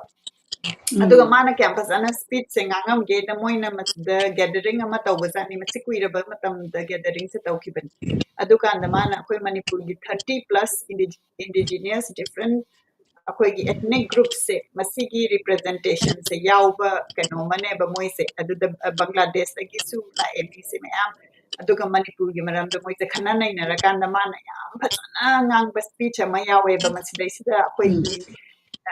ꯑꯗꯨꯒ ꯃꯥꯅ ꯀꯌꯥꯝ ꯐꯖꯅ speechꯁꯦ ꯉꯥꯡꯉꯝꯒꯦꯗ, ꯃꯣꯏꯅ ꯃꯁꯤꯗ gathering ꯑꯃ ꯇꯧꯕꯖꯥꯠꯅꯤ, ꯃꯁꯤ ꯀꯨꯏꯔꯕ ꯃꯇꯝꯗ gatheringꯁꯦ ꯇꯧꯈꯤꯕꯅꯤ꯫ ꯑꯗꯨꯀꯥꯟꯗ ꯃꯥꯅ ꯑꯩꯈꯣꯏ ꯃꯅꯤꯄꯨꯔꯒꯤ thirty plus indi- indigenous different ꯑꯩꯈꯣꯏꯒꯤ ethnic groupꯁꯦ, ꯃꯁꯤꯒꯤ representationꯁꯦ ꯌꯥꯎꯕ ꯀꯩꯅꯣ ꯑꯃꯅꯦꯕ ꯃꯣꯏꯁꯦ꯫ ꯑꯗꯨꯗ, ꯑ, ꯕꯪꯒ꯭ꯂꯥꯗꯦꯁꯇꯒꯤꯁꯨ ꯂꯥꯛꯑꯦ ꯃꯤꯁꯦ ꯃꯌꯥꯝ꯫ ꯑꯗꯨꯒ ꯃꯅꯤꯄꯨꯔꯒꯤ ꯃꯔꯝꯗ ꯃꯣꯏꯁꯦ ꯈꯟꯅ ꯅꯩꯅꯔꯀꯥꯟꯗ ꯃꯥꯅ ꯌꯥꯝ ꯐꯖꯅ ꯉꯥꯡꯕ speech ꯑꯃ ꯌꯥꯎꯋꯦꯕ ꯃꯁꯤꯗꯩꯁꯤꯗ꯫ ꯑꯩꯈꯣꯏꯒꯤ,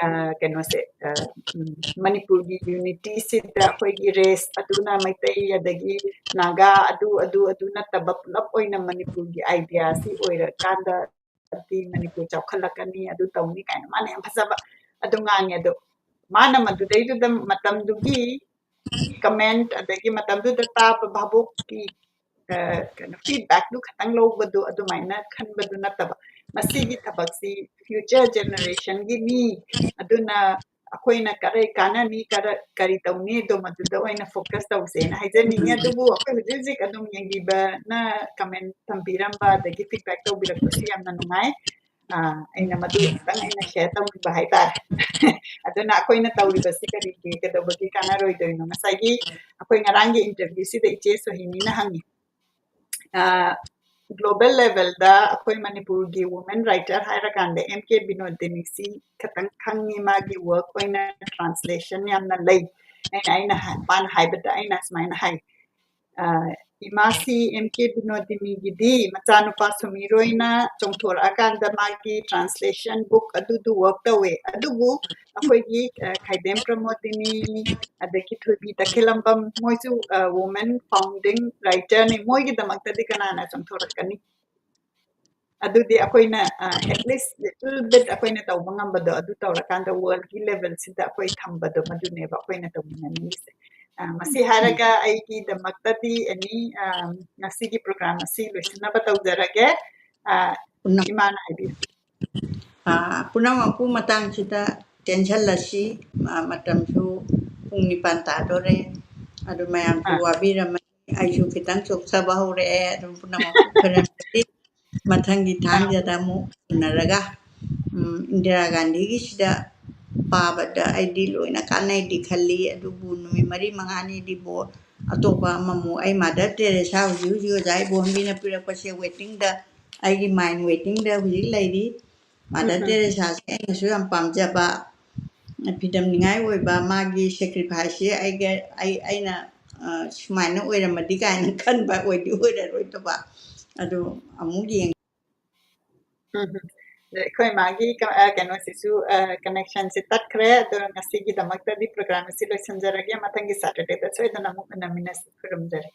ꯑ, ꯀꯩꯅꯣꯁꯦ, ꯑ, ꯎꯝ, ꯃꯅꯤꯄꯨꯔꯒꯤ unityꯁꯤꯗ ꯑꯩꯈꯣꯏꯒꯤ race ꯑꯗꯨꯅ ꯃꯩꯇꯩ, ꯑꯗꯒꯤ ꯅꯥꯒꯥ, ꯑꯗꯨ, ꯑꯗꯨ, ꯑꯗꯨ ꯅꯠꯇꯕ ꯄꯨꯂꯞ ꯑꯣꯏꯅ ꯃꯅꯤꯄꯨꯔꯒꯤ ideaꯁꯤ ꯑꯣꯏꯔꯀꯥꯟꯗ ꯗꯤ ꯃꯅꯤꯄꯨꯔ ꯆꯥꯎꯈꯠꯂꯛꯀꯅꯤ, ꯑꯗꯨ ꯇꯧꯅꯤ ꯀꯥꯏꯅ ꯃꯥꯅ ꯌꯥꯝ ꯐꯖꯕ ꯑꯗꯨ ꯉꯥꯡꯉꯦ꯫ ꯑꯗꯣ ꯃꯥꯅ ꯃꯗꯨꯗꯩꯗꯨꯗ ꯃꯇꯝꯗꯨꯒꯤ comment, ꯑꯗꯒꯤ ꯃꯇꯝꯗꯨꯗ ꯇꯥꯕ ꯚꯥꯕꯣꯛꯀꯤ, ꯑ, ꯀꯩꯅꯣ, feedbackꯗꯨ ꯈꯇꯪ ꯂꯧꯕꯗꯨ, ꯑꯗꯨꯃꯥꯏꯅ ꯈꯟꯕꯗꯨ ꯅꯠꯇꯕ, ꯃꯁꯤꯒꯤ ꯊꯕꯛꯁꯤ future generationꯒꯤꯅꯤ, ꯑꯗꯨꯅ ꯑꯩꯈꯣꯏꯅ ꯀꯔꯤ ꯀꯥꯟꯅꯅꯤ, ꯀꯔ-, ꯀꯔꯤ ꯇꯧꯅꯤ ꯑꯗꯣ ꯃꯗꯨꯗ ꯑꯣꯏꯅ focus ꯇꯧꯁꯦꯅ ꯍꯥꯏꯖꯅꯤꯡꯉꯤ꯫ ꯎꯝ꯫ ꯑꯗꯨꯕꯨ ꯑꯩꯈꯣꯏ ꯍꯧꯖꯤꯛ ꯍꯧꯖꯤꯛ ꯑꯗꯨꯝ ꯌꯦꯡꯕꯤꯕꯅ comment ꯊꯝꯕꯤꯔꯝꯕ ꯑꯗꯒꯤ feedback ꯇꯧꯕꯤꯔꯛꯄꯁꯨ ꯌꯥꯝꯅ ꯅꯨꯡꯉꯥꯏ꯫ ꯑꯥ, ꯑꯩꯅ ꯃꯗꯨ ꯈꯤꯇꯪ ꯑꯩꯅ share ꯇꯧꯅꯤꯡꯕ ꯍꯥꯏꯇꯥꯔꯦ꯫ ꯑꯗꯨꯅ ꯑꯩꯈꯣꯏꯅ ꯇꯧꯔꯤꯕꯁꯤ ꯀꯔꯤꯒꯤ, ꯀꯩꯗꯧꯕꯒꯤ ꯀꯥꯟꯅꯔꯣꯏꯗꯣꯏꯅꯣ? ꯉꯁꯥꯏꯒꯤ ꯑꯩꯈꯣꯏ ꯉꯔꯥꯡꯒꯤ interviewꯁꯤꯗ ꯏꯆꯦ ꯁꯣꯍꯤꯅꯤꯅ ꯍꯪꯉꯤ꯫ ꯑꯥ, global levelꯗ ꯑꯩꯈꯣꯏ ꯃꯅꯤꯄꯨꯔꯒꯤ women writer ꯍꯥꯏꯔꯀꯥꯟꯗ M K ꯕꯤꯅꯣꯗꯤꯅꯤꯁꯤ ꯈꯇꯪ ꯈꯪꯉꯤ, ꯃꯥꯒꯤ work ꯑꯣꯏꯅ translation ꯌꯥꯝꯅ ꯂꯩ꯫ ꯑꯩꯅ, ꯑꯩꯅ ꯍꯥꯏ-, ꯃꯥꯅ ꯍꯥꯏꯕꯗ ꯑꯩꯅ ꯁꯨꯃꯥꯏꯅ ꯍꯥꯏ, ꯑ, ꯏꯃꯥꯁꯤ M K ꯕꯤꯅꯣꯗꯤꯅꯤꯒꯤꯗꯤ ꯃꯆꯥꯅꯨꯄꯥ ꯁꯨꯃꯤꯔꯣꯏꯅ ꯆꯣꯡꯊꯣꯔꯛꯑꯀꯥꯟꯗ ꯃꯥꯒꯤ translation book ꯑꯗꯨꯗꯨ work ꯇꯧꯋꯦ꯫ ꯑꯗꯨꯕꯨ ꯑꯩꯈꯣꯏꯒꯤ, ꯑ, ꯈꯥꯏꯗꯦꯝ ꯄ꯭ꯔꯃꯣꯗꯤꯅꯤ, ꯑꯗꯒꯤ ꯊꯣꯏꯕꯤ ꯇꯈꯦꯂꯝꯕꯝ, ꯃꯣꯏꯁꯨ, ꯑ, women founding writerꯅꯤ꯫ ꯃꯣꯏꯒꯤꯗꯃꯛꯇꯗꯤ ꯀꯅꯥꯅ ꯆꯣꯡꯊꯣꯔꯛꯀꯅꯤ? ꯑꯗꯨꯗꯤ ꯑꯩꯈꯣꯏꯅ, ꯑ, at least little bit ꯑꯩꯈꯣꯏꯅ ꯇꯧꯕ ꯉꯝꯕꯗꯣ ꯑꯗꯨ ꯇꯧꯔꯀꯥꯟꯗ worldꯀꯤ levelꯁꯤꯗ ꯑꯩꯈꯣꯏ ꯊꯝꯕꯗꯣ ꯃꯗꯨꯅꯦꯕ ꯑꯩꯈꯣꯏꯅ ꯇꯧꯃꯤꯟꯅꯅꯤꯡꯉꯤꯁꯦ꯫ ꯑ, ꯃꯁꯤ ꯍꯥꯏꯔꯒ ꯑꯩꯒꯤꯗꯃꯛꯇꯗꯤ any, ꯑ, ꯉꯁꯤꯒꯤ program ꯑꯁꯤ ꯂꯣꯏꯁꯤꯟꯅꯕ ꯇꯧꯖꯔꯒꯦ꯫ ꯑ, ꯄꯨꯟꯅ- ꯏꯃꯥꯅ ꯍꯥꯏꯕꯤꯌꯨ꯫ ꯑꯥ, ꯄꯨꯝꯅꯃꯛꯄꯨ ꯃꯇꯥꯡꯁꯤꯗ ꯇꯦꯟꯁꯜꯂꯁꯤ꯫ ꯑꯥ, ꯃꯇꯝꯁꯨ ꯄꯨꯡ ꯅꯤꯄꯥꯟ ꯇꯥꯗꯣꯔꯦ꯫ ꯑꯗꯨ ꯃꯌꯥꯝꯁꯨ ꯑꯥ꯫ ꯋꯥꯕꯤꯔꯝꯃꯅꯤ꯫ ꯑꯩꯁꯨ ꯈꯤꯇꯪ ꯆꯣꯛꯊꯕ ꯍꯧꯔꯛꯑꯦ꯫ ꯑꯗꯨꯝ ꯄꯨꯝꯅꯃꯛꯄꯨ ꯈꯣꯏꯔꯝꯖꯔꯤ꯫ ꯃꯊꯪꯒꯤ ꯊꯥꯡꯖꯗ ꯑꯃꯨꯛ ꯎꯅꯔꯒ, ꯎꯝ, ꯏꯟꯗꯤꯔꯥ ꯒꯥꯟꯙꯤꯒꯤꯁꯤꯗ ꯄꯥꯕꯗ ꯑꯩꯗꯤ ꯂꯣꯏꯅ ꯀꯥꯟꯅꯩꯗꯤ ꯈꯜꯂꯤ꯫ ꯑꯗꯨꯕꯨ ꯅꯨꯃꯤꯠ ꯃꯔꯤ ꯃꯉꯥꯅꯤꯗꯤ ꯕꯣ-, ꯑꯇꯣꯞꯄ ꯑꯃꯃꯨꯛ ꯑꯩ ꯃꯥꯗꯔ ꯇꯦꯔꯦꯁꯥ ꯍꯧꯖꯤꯛ ꯍꯧꯖꯤꯛ ꯑꯣꯖꯥ ꯏꯕꯣꯝꯕꯤꯅ ꯄꯤꯔꯛꯄꯁꯦ waiting ꯗ, ꯑꯩꯒꯤ mind waiting ꯗ ꯍꯧꯖꯤꯛ ꯂꯩꯔꯤ꯫ ꯃꯥꯗꯔ ꯎꯝ꯫ ꯇꯦꯔꯦꯁꯥꯁꯦ ꯑꯩꯅꯁꯨ ꯌꯥꯝ ꯄꯥꯝꯖꯕ, ꯐꯤꯗꯝꯅꯤꯡꯉꯥꯏ ꯑꯣꯏꯕ, ꯃꯥꯒꯤ sacrifice ꯁꯦ ꯑꯩꯒ, ꯑꯩ, ꯑꯩꯅ, ꯑ, ꯁꯨꯃꯥꯏꯅ ꯑꯣꯏꯔꯝꯃꯗꯤ ꯀꯥꯏꯅ ꯈꯟꯕ ꯑꯣꯏꯗꯤ ꯑꯣꯏꯔꯔꯣꯏꯗꯕ꯫ ꯑꯗꯨ ꯑꯃꯨꯛ ꯌꯦꯡ- ꯎꯝ ꯍꯝ꯫ ꯑꯗ ꯑꯩꯈꯣꯏ ꯃꯥꯒꯤ ꯀ-, ꯑ, ꯀꯩꯅꯣꯁꯤꯁꯨ, ꯑ, connection ꯁꯤ ꯇꯠꯈ꯭ꯔꯦ꯫ ꯑꯗꯣ ꯉꯁꯤꯒꯤꯗꯃꯛꯇꯗꯤ program ꯑꯁꯤ ꯂꯣꯏꯁꯤꯟꯖꯔꯒꯦ꯫ ꯃꯊꯪꯒꯤ Saturday ꯗ ꯁꯣꯏꯗꯅ ꯑꯃꯨꯛ ꯎꯅꯃꯤꯟꯅꯁꯤ꯫ ꯈꯨꯔꯨꯝꯖꯔꯤ꯫